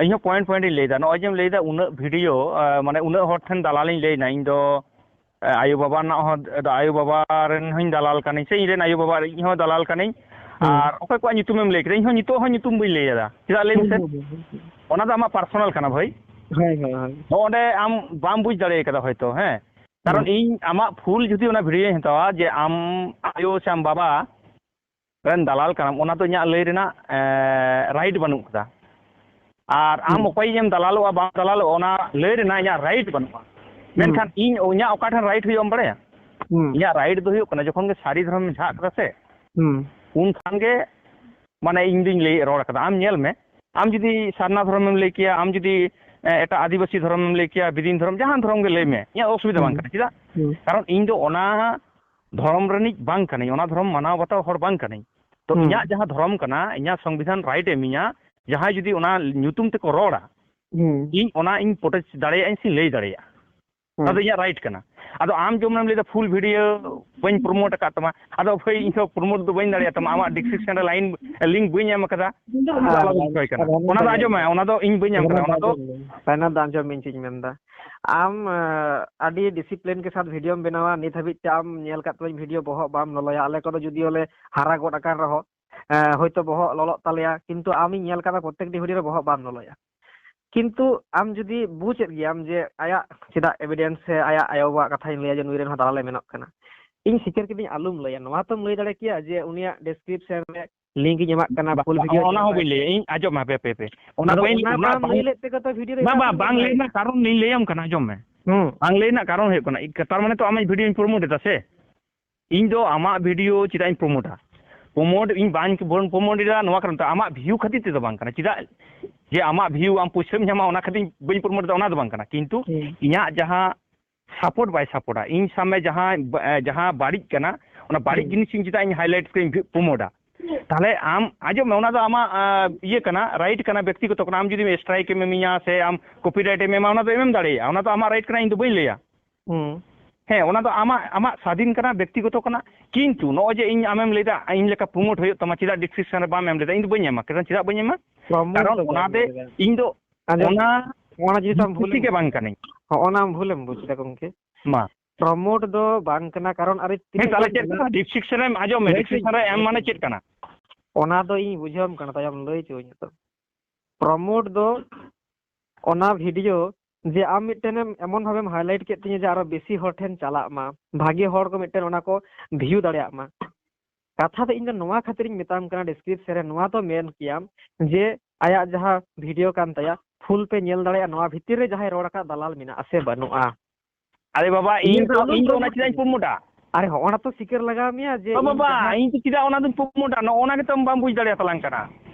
ᱤᱧ ᱦᱚᱸ ᱯᱚᱭᱮᱱᱴ ᱯᱚᱭᱮᱱᱴ ᱤᱧ ᱞᱟᱹᱭ ᱮᱫᱟ, ᱱᱚᱜᱼᱚᱭ ᱡᱮᱢ ᱞᱟᱹᱭ ᱮᱫᱟ ᱩᱱᱟᱹᱜ ᱵᱷᱤᱰᱤᱭᱳ, ᱟᱸ, ᱢᱟᱱᱮ ᱩᱱᱟᱹᱜ ᱦᱚᱲ ᱴᱷᱮᱱ ᱫᱟᱞᱟᱞᱤᱧ ᱞᱟᱹᱭ ᱮᱱᱟ, ᱤᱧ ᱫᱚ, ᱟᱸ, ᱟᱭᱳ ᱵᱟᱵᱟ ᱨᱮᱱᱟᱜ ᱦᱚᱸ, ᱟᱭᱳ ᱵᱟᱵᱟ ᱨᱮᱱ ᱦᱚᱸᱧ ᱫᱟᱞᱟᱞ ᱠᱟᱹᱱᱟᱹᱧ, ᱥᱮ ᱤᱧ ᱨᱮᱱ ᱟᱭᱳ ᱵᱟᱵᱟ ᱤᱧ ᱦᱚᱸ ᱫᱟᱞᱟᱞ ᱠᱟᱹᱱᱟᱹᱧ, ᱦᱩᱸ᱾ ᱟᱨ ᱚᱠᱚᱭ ᱠᱚᱣᱟᱜ ᱧᱩᱛᱩᱢᱮᱢ ᱞᱟᱹᱭ ᱠᱮᱫᱟ, ᱤᱧ ᱦᱚᱸ ᱱᱤᱛᱚᱜ ᱦᱚᱸ ᱧᱩᱛᱩᱢ ᱵᱟᱹᱧ ᱞᱟᱹᱭ ᱮᱫᱟ, ᱪᱮᱫᱟᱜ ᱞᱟᱹᱭ ᱢᱮᱥᱮ? ᱦᱩᱸ, ᱦᱩᱸ, ᱦᱩᱸ, ᱦᱩᱸ᱾ ᱚᱱᱟ ᱫᱚ ᱟᱢᱟᱜ ᱯᱟᱨᱥᱚᱱᱟᱞ ᱠᱟᱱᱟ ᱵᱷᱟᱹᱭ᱾ ᱦᱳᱭ, ᱦᱳᱭ, ᱦᱳᱭ᱾ ᱱᱚᱜᱼᱚ ᱱᱚᱰᱮ ᱟᱢ ᱵᱟᱢ ᱵᱩᱡᱽ ᱫᱟᱲᱮ ᱠᱟᱫᱟ ᱦᱚᱭᱛᱳ, ᱦᱮᱸ? ᱠᱟᱨᱚᱱ ᱦᱩᱸ᱾ ᱤᱧ ᱟᱢᱟᱜ ᱯᱷᱩᱞ ᱡᱩᱫᱤ ᱚᱱᱟ ᱵᱷᱤᱰᱤᱭᱳᱧ ᱦᱟᱛᱟᱣᱟ ᱡᱮ ᱟᱢ ᱟᱭᱳ ᱥᱮ ᱟᱢ ᱵᱟᱵᱟ ᱨᱮᱱ ᱫᱟᱞᱟᱞ ᱠᱟᱱᱟᱢ, ᱚᱱᱟ ᱫᱚ ᱤᱧᱟᱹᱜ ᱞᱟᱹᱭ ᱨᱮᱱᱟᱜ, ᱮ, ᱨᱟᱭᱤᱴ ᱵᱟᱹᱱᱩᱜ ᱠᱟᱫᱟ᱾ ᱟᱨ ᱟᱢ ᱦᱩᱸ᱾ ᱚᱠᱚᱭᱤᱡ ᱮᱢ ᱫᱟᱞᱟᱞᱚᱜᱼᱟ, ᱵᱟᱢ ᱫᱟᱞᱟᱞᱚᱜᱼᱟ, ᱚᱱᱟ ᱞᱟᱹᱭ ᱨᱮᱱᱟᱜ ᱤᱧᱟᱹᱜ ᱨᱟᱭᱤᱴ ᱵᱟᱹᱱᱩᱜᱼᱟ᱾ ᱦᱩᱸ᱾ ᱢᱮᱱᱠᱷᱟᱱ ᱤᱧ, ᱤᱧᱟᱹᱜ ᱚᱠᱟ ᱴᱷᱮᱱ ᱨᱟᱭᱤᱴ ᱦᱩᱭᱩᱜᱼᱟ, ᱮᱢ ᱵᱟᱲᱟᱭᱟ? ᱦᱩᱸ᱾ ᱤᱧᱟᱹᱜ ᱨᱟᱭᱤᱴ ᱫᱚ ᱦᱩᱭᱩᱜ ᱠᱟᱱᱟ, ᱡᱚᱠᱷᱚᱱ ᱜᱮ ᱥᱟᱹᱨᱤ ᱫᱷᱚᱨᱚᱢᱮᱢ ᱡᱷᱟᱜ ᱠᱟᱫᱟ ᱥᱮ, ᱦᱩᱸ᱾ ᱩᱱ ᱠᱷᱟᱱ ᱜᱮ, ᱢᱟᱱᱮ, ᱤᱧ ᱫᱩᱧ ᱞᱟᱹᱭ, ᱨᱚᱲ ᱠᱟᱫᱟ᱾ ᱟᱢ ᱧᱮᱞ ᱢᱮ, ᱟᱢ ᱡᱩᱫᱤ ᱥᱟᱨᱱᱟ ᱫᱷᱚᱨᱚᱢᱮᱢ ᱞᱟᱹᱭ ᱠᱮᱭᱟ, ᱟᱢ ᱡᱩᱫᱤ, ᱮ, ᱮᱴᱟᱜ ᱟᱹᱫᱤᱵᱟᱹᱥᱤ ᱫᱷᱚᱨᱚᱢᱮᱢ ᱞᱟᱹᱭ ᱠᱮᱭᱟ, ᱵᱤᱫᱤᱱ ᱫᱷᱚᱨᱚᱢ, ᱡᱟᱦᱟᱱ ᱫᱷᱚᱨᱚᱢ ᱜᱮ ᱞᱟᱹᱭ ᱢᱮ, ᱤᱧᱟᱹᱜ ᱚᱥᱩᱵᱤᱫᱷᱟ ᱵᱟᱝ ᱦᱩᱸ᱾ ᱠᱟᱱᱟ᱾ ᱪᱮᱫᱟᱜ? ᱦᱩᱸ᱾ ᱠᱟᱨᱚᱱ ᱤᱧ ᱫᱚ ᱚᱱᱟ ᱫᱷᱚᱨᱚᱢ ᱨᱤᱱᱤᱡ ᱵᱟᱝ ᱠᱟᱹᱱᱟᱹᱧ, ᱚᱱᱟ ᱫᱷᱚᱨᱚᱢ ᱢᱟᱱᱟᱣ ᱵᱟᱛᱟᱣ ᱦᱚᱲ ᱵᱟᱝ ᱠᱟᱹᱱᱟᱹᱧ᱾ ᱛᱚ, ᱦᱩᱸ᱾ ᱤᱧᱟᱹᱜ ᱡᱟᱦᱟᱸ ᱫᱷᱚᱨᱚᱢ ᱠᱟᱱᱟ, ᱤᱧᱟᱹᱜ ᱥᱚᱝᱵᱤᱫᱷᱟᱱ ᱨᱟᱭᱤᱴ ᱮ ᱤᱢᱟᱹᱧᱟ, ᱡᱟᱦᱟᱸᱭ ᱡᱩᱫᱤ ᱚᱱᱟ ᱧᱩᱛᱩᱢ ᱛᱮᱠᱚ ᱨᱚᱲᱟ, ᱦᱩᱸ᱾ ᱤᱧ ᱚᱱᱟ ᱤᱧ ᱯᱨᱚᱴᱮᱥᱴ ᱫᱟᱲᱮᱭᱟᱜᱼᱟᱹᱧ ᱥᱮᱧ ᱞᱟᱹᱭ ᱫᱟᱲᱮᱭᱟᱜᱼᱟ᱾ ᱦᱩᱸ᱾ ᱚᱱᱟ ᱫᱚ ᱤᱧᱟᱹᱜ ᱨᱟᱭᱤᱴ ᱠᱟᱱᱟ᱾ ᱟᱫᱚ ᱟᱢ ᱡᱮᱢᱚᱱᱮᱢ ᱞᱟᱹᱭᱫᱟ ᱯᱷᱩᱞ ᱵᱷᱤᱰᱤᱭᱳ ᱵᱟᱹᱧ ᱯᱨᱚᱢᱳᱴ ᱟᱠᱟᱫ ᱛᱟᱢᱟ, ᱟᱫᱚ ᱵᱷᱟᱹᱭ, ᱤᱧ ᱫᱚ ᱯᱨᱚᱢᱳᱴ ᱫᱚ ᱵᱟᱹᱧ ᱫᱟᱲᱮᱭᱟᱜ ᱛᱟᱢᱟ, ᱟᱢᱟᱜ ᱰᱤᱥᱠᱨᱤᱯᱥᱚᱱ ᱨᱮ ᱞᱟᱭᱤᱱ, ᱞᱤᱝᱠ ᱵᱟᱹᱧ ᱮᱢ ᱟᱠᱟᱫᱟ, ᱚᱱᱟ ᱫᱚ ᱟᱞᱟᱫᱟ ᱵᱤᱥᱚᱭ ᱠᱟᱱᱟ᱾ ᱚᱱᱟ ᱫᱚ ᱟᱸᱡᱚᱢ ᱢᱮ, ᱚᱱᱟ ᱫᱚ ᱤᱧ ᱵᱟᱹᱧ ᱮᱢ ᱟᱠᱟᱫᱟ, ᱚᱱᱟ ᱫᱚ ᱯᱟᱭᱱᱟ ᱫᱚ ᱟᱸᱡᱚᱢ ᱢᱮ, ᱤᱧ ᱪᱮᱫ ᱤᱧ ᱢᱮᱱᱫᱟ᱾ ᱟᱢ, ᱟᱸ, ᱟᱹᱰᱤ ᱰᱤᱥᱤᱯᱞᱤᱱ ᱠᱮ ᱥᱟᱛᱷ ᱵᱷᱤᱰᱤᱭᱳᱢ ᱵᱮᱱᱟᱣᱟ, ᱱᱤᱛ ᱦᱟᱹᱵᱤᱡ ᱛᱮ ᱟᱢ ᱧᱮᱞ ᱠᱟᱫ ᱛᱟᱢᱟᱧ ᱵᱷᱤᱰᱤᱭᱳ ᱵᱚᱦᱚᱜ ᱵᱟᱢ ᱞᱚᱞᱚᱭᱟ, ᱟᱞᱮ ᱠᱚᱫᱚ ᱡᱩᱫᱤᱭᱳ ᱞᱮ ᱦᱟᱨᱟ ᱜᱚᱫ ᱟᱠᱟᱱ ᱨᱮᱦᱚᱸ, ᱮᱸ, ᱦᱚᱭᱛᱳ ᱵᱚᱦᱚᱜ ᱞᱚᱞᱚᱜ ᱛᱟᱞᱮᱭᱟ, ᱠᱤᱱᱛᱩ ᱟᱢᱤᱧ ᱧᱮᱞ ᱠᱟᱫᱟ ᱯᱨᱚᱛᱛᱮᱠᱴᱤ ᱵᱷᱤᱰᱤᱭᱳ ᱨᱮ ᱵᱚᱦᱚᱜ ᱵᱟᱢ ᱞᱚᱞᱚᱭᱟ᱾ ᱠᱤᱱᱛᱩ ᱟᱢ ᱡᱩᱫᱤ ᱵᱩᱡᱮᱫ ᱜᱮᱭᱟᱢ ᱡᱮ ᱟᱭᱟᱜ ᱪᱮᱫᱟᱜ ᱮᱵᱤᱰᱮᱱᱥ ᱥᱮ ᱟᱭᱟᱜ ᱟᱭᱳᱼᱵᱟᱵᱟᱣᱟᱜ ᱠᱟᱛᱷᱟᱧ ᱞᱟᱹᱭᱟ ᱡᱮ ᱱᱩᱭ ᱨᱮᱱ ᱦᱚᱸ ᱫᱟᱞᱟᱞᱮ ᱢᱮᱱᱚᱜ ᱠᱟᱱᱟ, ᱤᱧ ᱥᱤᱠᱟᱹᱨ ᱠᱤᱫᱤᱧ ᱟᱞᱚᱢ ᱞᱟᱹᱭᱟ, ᱱᱚᱣᱟ ᱛᱚᱢ ᱞᱟᱹᱭ ᱫᱟᱲᱮ ᱠᱮᱭᱟ ᱡᱮ ᱩᱱᱤᱭᱟᱜ ᱰᱮᱥᱠᱨᱤᱯᱥᱚᱱ ᱨᱮ ᱞᱤᱝᱠ ᱤᱧ ᱮᱢᱟᱜ ᱠᱟᱱᱟ, ᱵᱟ-, ᱯᱷᱩᱞ ᱵᱟ-, ᱵᱷᱤᱰᱤᱭᱳ ᱚᱱᱟ ᱦᱚᱸ ᱵᱟᱹᱧ ᱞᱟᱹᱭᱟ ᱤᱧ, ᱟᱸᱡᱚᱢ ᱢᱮ, ᱦᱟᱯᱮ, ᱦᱟᱯᱮ, ᱦᱟᱯᱮ᱾ ᱚᱱᱟ ᱟᱫᱚ ᱵᱟᱹᱧ, ᱚᱱᱟ ᱚᱱᱟ ᱵᱟᱢ ᱵᱟᱝ, ᱞᱟᱹᱭ ᱞᱮᱫ ᱛᱮᱜᱮ ᱛᱚ ᱵᱷᱤᱰᱤᱭᱳ ᱨᱮ ᱵᱟᱝ, ᱮᱴᱟᱜ ᱵᱟᱝ, ᱥᱮᱫ ᱵᱟᱝ ᱞᱟᱹᱭ ᱞᱟᱹᱭ ᱢᱮ᱾ ᱨᱮᱱᱟᱜ ᱠᱟᱨᱚᱱ ᱤᱧ ᱞᱟᱹᱭᱟᱢ ᱠᱟᱱᱟ, ᱟᱸᱡᱚᱢ ᱢᱮ᱾ ᱦᱩᱸ᱾ ᱵᱟᱝ ᱞᱟᱹᱭ ᱨᱮᱱᱟᱜ ᱠᱟᱨᱚᱱ ᱦᱩᱭᱩᱜ ᱠᱟᱱᱟ, ᱤ-, ᱛᱟᱨ ᱢᱟᱱᱮ ᱛᱚ ᱟᱢᱟᱜ ᱵᱷᱤᱰᱤᱭᱳᱧ ᱯᱨᱳᱢᱳᱴ ᱮᱫᱟ ᱥᱮ? ᱤᱧ ᱫᱚ ᱟᱢᱟᱜ ᱵᱷᱤᱰᱤᱭᱳ ᱪᱮᱫᱟᱜ ᱤᱧ ᱯᱨᱳᱢᱳᱴᱟ? ᱯᱨᱳᱢᱳᱴ ᱤᱧ ᱵᱟᱹᱧ ᱵᱚᱱ ᱯᱨᱳᱢᱳᱴ ᱮᱫᱟ ᱱᱚᱣᱟ ᱠᱟᱨᱚᱱ ᱛᱮ, ᱟᱢᱟᱜ ᱵᱷᱤᱭᱩ ᱠᱷᱟᱹᱛᱤᱨ ᱛᱮᱫᱚ ᱵᱟᱝ ᱠᱟᱱᱟ᱾ ᱪᱮᱫᱟᱜ ᱡᱮ ᱟᱢᱟᱜ ᱵᱷᱤᱭᱩ ᱟᱢ ᱯᱩᱭᱥᱟᱹᱢ ᱧᱟᱢᱟ ᱚᱱᱟ ᱠᱷᱟᱹᱛᱤᱨ ᱵᱟᱹᱧ ᱯᱨᱳᱢᱳᱴ ᱮᱫᱟ, ᱚᱱᱟ ᱫᱚ ᱵᱟᱝ ᱠᱟᱱᱟ᱾ ᱠᱤᱱᱛᱩ ᱦᱩᱸ᱾ ᱤᱧᱟᱹᱜ ᱡᱟᱦᱟᱸ ᱥᱟᱯᱳᱨᱴ ᱵᱟᱭ ᱥᱟᱯᱳᱨᱴᱟ, ᱤᱧ ᱥᱟᱢᱱᱮ ᱡᱟᱦᱟᱸ ᱵᱟ-, ᱮ, ᱡᱟᱦᱟᱸ ᱵᱟᱹᱲᱤᱡ ᱠᱟᱱᱟ, ᱚᱱᱟ ᱵᱟᱹᱲᱤᱡ ᱦᱩᱸ᱾ ᱡᱤᱱᱤᱥ ᱤᱧ ᱪᱮᱫᱟᱜ ᱤᱧ ᱦᱟᱭᱞᱟᱭᱤᱴ ᱠᱟᱛᱮ ᱤᱧ ᱯᱨᱳᱢᱳᱴᱟ? ᱛᱟᱦᱞᱮ ᱟᱢ ᱟᱸᱡᱚᱢ ᱢᱮ, ᱚᱱᱟ ᱫᱚ ᱟᱢᱟᱜ, ᱟ, ᱤᱭᱟᱹ ᱠᱟᱱᱟ, ᱨᱟᱭᱤᱴ ᱠᱟᱱᱟ, ᱵᱮᱠᱛᱤᱜᱚᱛᱚ ᱠᱟᱱᱟ᱾ ᱟᱢ ᱡᱩᱫᱤᱢ ᱥᱴᱨᱟᱭᱤᱠ ᱮᱢ ᱮᱢᱤᱧᱟ ᱥᱮ ᱟᱢ ᱠᱚᱯᱤᱨᱟᱭᱤᱴ ᱮᱢ ᱮᱢᱟ, ᱚᱱᱟ ᱫᱚ ᱮᱢᱮᱢ ᱫᱟᱲᱮᱭᱟᱜᱼᱟ, ᱚᱱᱟ ᱫᱚ ᱟᱢᱟᱜ ᱨᱟᱭᱤᱴ ᱠᱟᱱᱟ, ᱤᱧ ᱫᱚ ᱵᱟᱹᱧ ᱞᱟᱹᱭᱟ᱾ ᱦᱩᱸ᱾ ᱦᱮᱸ, ᱚᱱᱟ ᱫᱚ ᱟᱢᱟᱜ, ᱟᱢᱟᱜ ᱥᱟᱫᱷᱤᱱ ᱠᱟᱱᱟ, ᱵᱮᱠᱛᱤᱜᱚᱛᱚ ᱠᱟᱱᱟ᱾ ᱠᱤᱱᱛᱩ ᱱᱚᱜᱼᱚᱭ ᱡᱮ ᱤᱧ ᱟᱢᱮᱢ ᱞᱟᱹᱭᱫᱟ, ᱤᱧ ᱞᱮᱠᱟ ᱯᱨᱳᱢᱳᱴ ᱦᱩᱭᱩᱜ ᱛᱟᱢᱟ, ᱪᱮᱫᱟᱜ ᱰᱤᱥᱠᱨᱤᱯᱥᱚᱱ ᱨᱮ ᱵᱟᱢ ᱮᱢ ᱞᱮᱫᱟ? ᱤᱧ ᱫᱚ ᱵᱟᱹᱧ ᱮᱢᱟ᱾ ᱠᱟᱨᱚᱱ ᱪᱮᱫᱟᱜ ᱵᱟᱹᱧ ᱮᱢᱟ? ᱯᱨᱚᱢᱳᱴ ᱠᱟᱨᱚᱱ ᱫᱚ ᱵᱟᱹᱧ ᱚᱱᱟᱛᱮ ᱞᱟᱹᱭᱫᱟ᱾ ᱤᱧ ᱫᱚ ᱟᱸᱡᱚᱢ ᱚᱱᱟ ᱢᱮ, ᱚᱱᱟ ᱡᱤᱱᱤᱥ ᱟᱢ ᱵᱷᱩᱞ ᱮᱢ ᱠᱩᱥᱤ ᱜᱮ ᱵᱩᱡᱽ ᱵᱟᱝ ᱠᱟᱹᱱᱟᱹᱧ᱾ ᱦᱚᱸ, ᱚᱱᱟ ᱟᱢ ᱵᱷᱩᱞ ᱮᱢ ᱵᱩᱡᱽ ᱮᱫᱟ ᱜᱚᱢᱠᱮ᱾ ᱢᱟ᱾ ᱯᱨᱚᱢᱳᱴ ᱫᱚ ᱵᱟᱝ ᱠᱟᱱᱟ, ᱠᱟᱨᱚᱱ ᱟᱨ ᱦᱮᱸ, ᱛᱤᱱᱟᱹᱜ ᱛᱟᱦᱞᱮ ᱜᱟᱱ ᱪᱮᱫ ᱢᱮᱱᱟᱜ-, ᱠᱟᱱᱟ? ᱰᱤᱥᱠᱨᱤᱯᱥᱚᱱ ᱨᱮ ᱟᱸᱡᱚᱢ ᱢᱮ, ᱞᱟᱹᱭ ᱰᱤᱥᱠᱨᱤᱯᱥᱚᱱ ᱨᱮ ᱮᱢ ᱢᱟᱱᱮ ᱪᱮᱫ ᱠᱟᱱᱟ? ᱚᱱᱟ ᱫᱚ ᱤᱧ ᱵᱩᱡᱷᱟᱹᱣᱟᱢ ᱠᱟᱱᱟ, ᱛᱟᱭᱚᱢ ᱞᱟᱹᱭ ᱦᱚᱪᱚᱣᱟᱹᱧ ᱛᱚ᱾ ᱯᱨᱚᱢᱳᱴ ᱫᱚ ᱚᱱᱟ ᱵᱷᱤᱰᱤᱭᱳ ᱡᱮ ᱟᱢ ᱢᱤᱫᱴᱮᱱᱮᱢ ᱮᱢᱚᱱ ᱵᱷᱟᱵᱮᱢ ᱦᱟᱭᱞᱟᱭᱤᱴ ᱠᱮᱫ ᱛᱤᱧᱟᱹ ᱡᱮ ᱟᱨᱚ ᱵᱮᱥᱤ ᱦᱚᱲ ᱴᱷᱮᱱ ᱪᱟᱞᱟᱜ ᱢᱟ, ᱵᱷᱟᱜᱮ ᱦᱚᱲ ᱠᱚ ᱢᱤᱫᱴᱮᱱ ᱚᱱᱟ ᱠᱚ ᱵᱷᱤᱭᱩ ᱫᱟᱲᱮᱭᱟᱜ ᱢᱟ᱾ ᱠᱟᱛᱷᱟ ᱫᱚ ᱤᱧ ᱫᱚ ᱱᱚᱣᱟ ᱠᱷᱟᱹᱛᱤᱨᱤᱧ ᱢᱮᱛᱟᱢ ᱠᱟᱱᱟ, ᱰᱤᱥᱠᱨᱤᱯᱥᱚᱱ ᱨᱮ ᱱᱚᱣᱟ ᱫᱚ ᱢᱮᱱ ᱠᱮᱭᱟᱢ ᱡᱮ ᱟᱭᱟᱜ ᱡᱟᱦᱟᱸ ᱵᱷᱤᱰᱤᱭᱳ ᱠᱟᱱ ᱛᱟᱭᱟ, ᱯᱷᱩᱞ ᱯᱮ ᱧᱮᱞ ᱫᱟᱲᱮᱭᱟᱜᱼᱟ, ᱱᱚᱣᱟ ᱵᱷᱤᱛᱤᱨ ᱨᱮ ᱡᱟᱦᱟᱸᱭ ᱨᱚᱲ ᱟᱠᱟᱫ ᱫᱟᱞᱟᱞ ᱢᱮᱱᱟᱜᱼᱟ ᱥᱮ ᱵᱟᱹᱱᱩᱜᱼᱟ? ᱟᱨᱮ ᱵᱟᱵᱟ, ᱤᱧ ᱤᱧᱟᱹᱜ ᱫᱚ, ᱟᱞᱚᱢ ᱤᱧ ᱫᱚ ᱚᱱᱟ ᱯᱨᱚᱢᱳᱴ ᱪᱮᱫᱟᱜ ᱤᱧ ᱠᱟᱹᱧᱟ᱾ ᱯᱨᱚᱢᱳᱴᱟ? ᱟᱨᱮ ᱦᱚᱸ, ᱚᱱᱟ ᱛᱚ ᱥᱤᱠᱟᱹᱨ ᱞᱟᱜᱟᱣ ᱢᱮᱭᱟ ᱡᱮ ᱚ ᱤᱧ ᱵᱟᱵᱟ, ᱡᱟᱦᱟᱸ ᱤᱧ ᱫᱚ ᱪᱮᱫᱟᱜ ᱚᱱᱟ ᱫᱚᱧ ᱯᱨᱚᱢᱳᱴᱟ? ᱱᱚᱜᱼᱚ ᱚᱱᱟ ᱜᱮᱛᱚ ᱟᱢ ᱵᱟᱢ ᱵᱩᱡᱽ ᱫᱟᱲᱮᱭᱟᱜ ᱛᱟᱞᱟᱝ ᱠᱟᱱᱟ᱾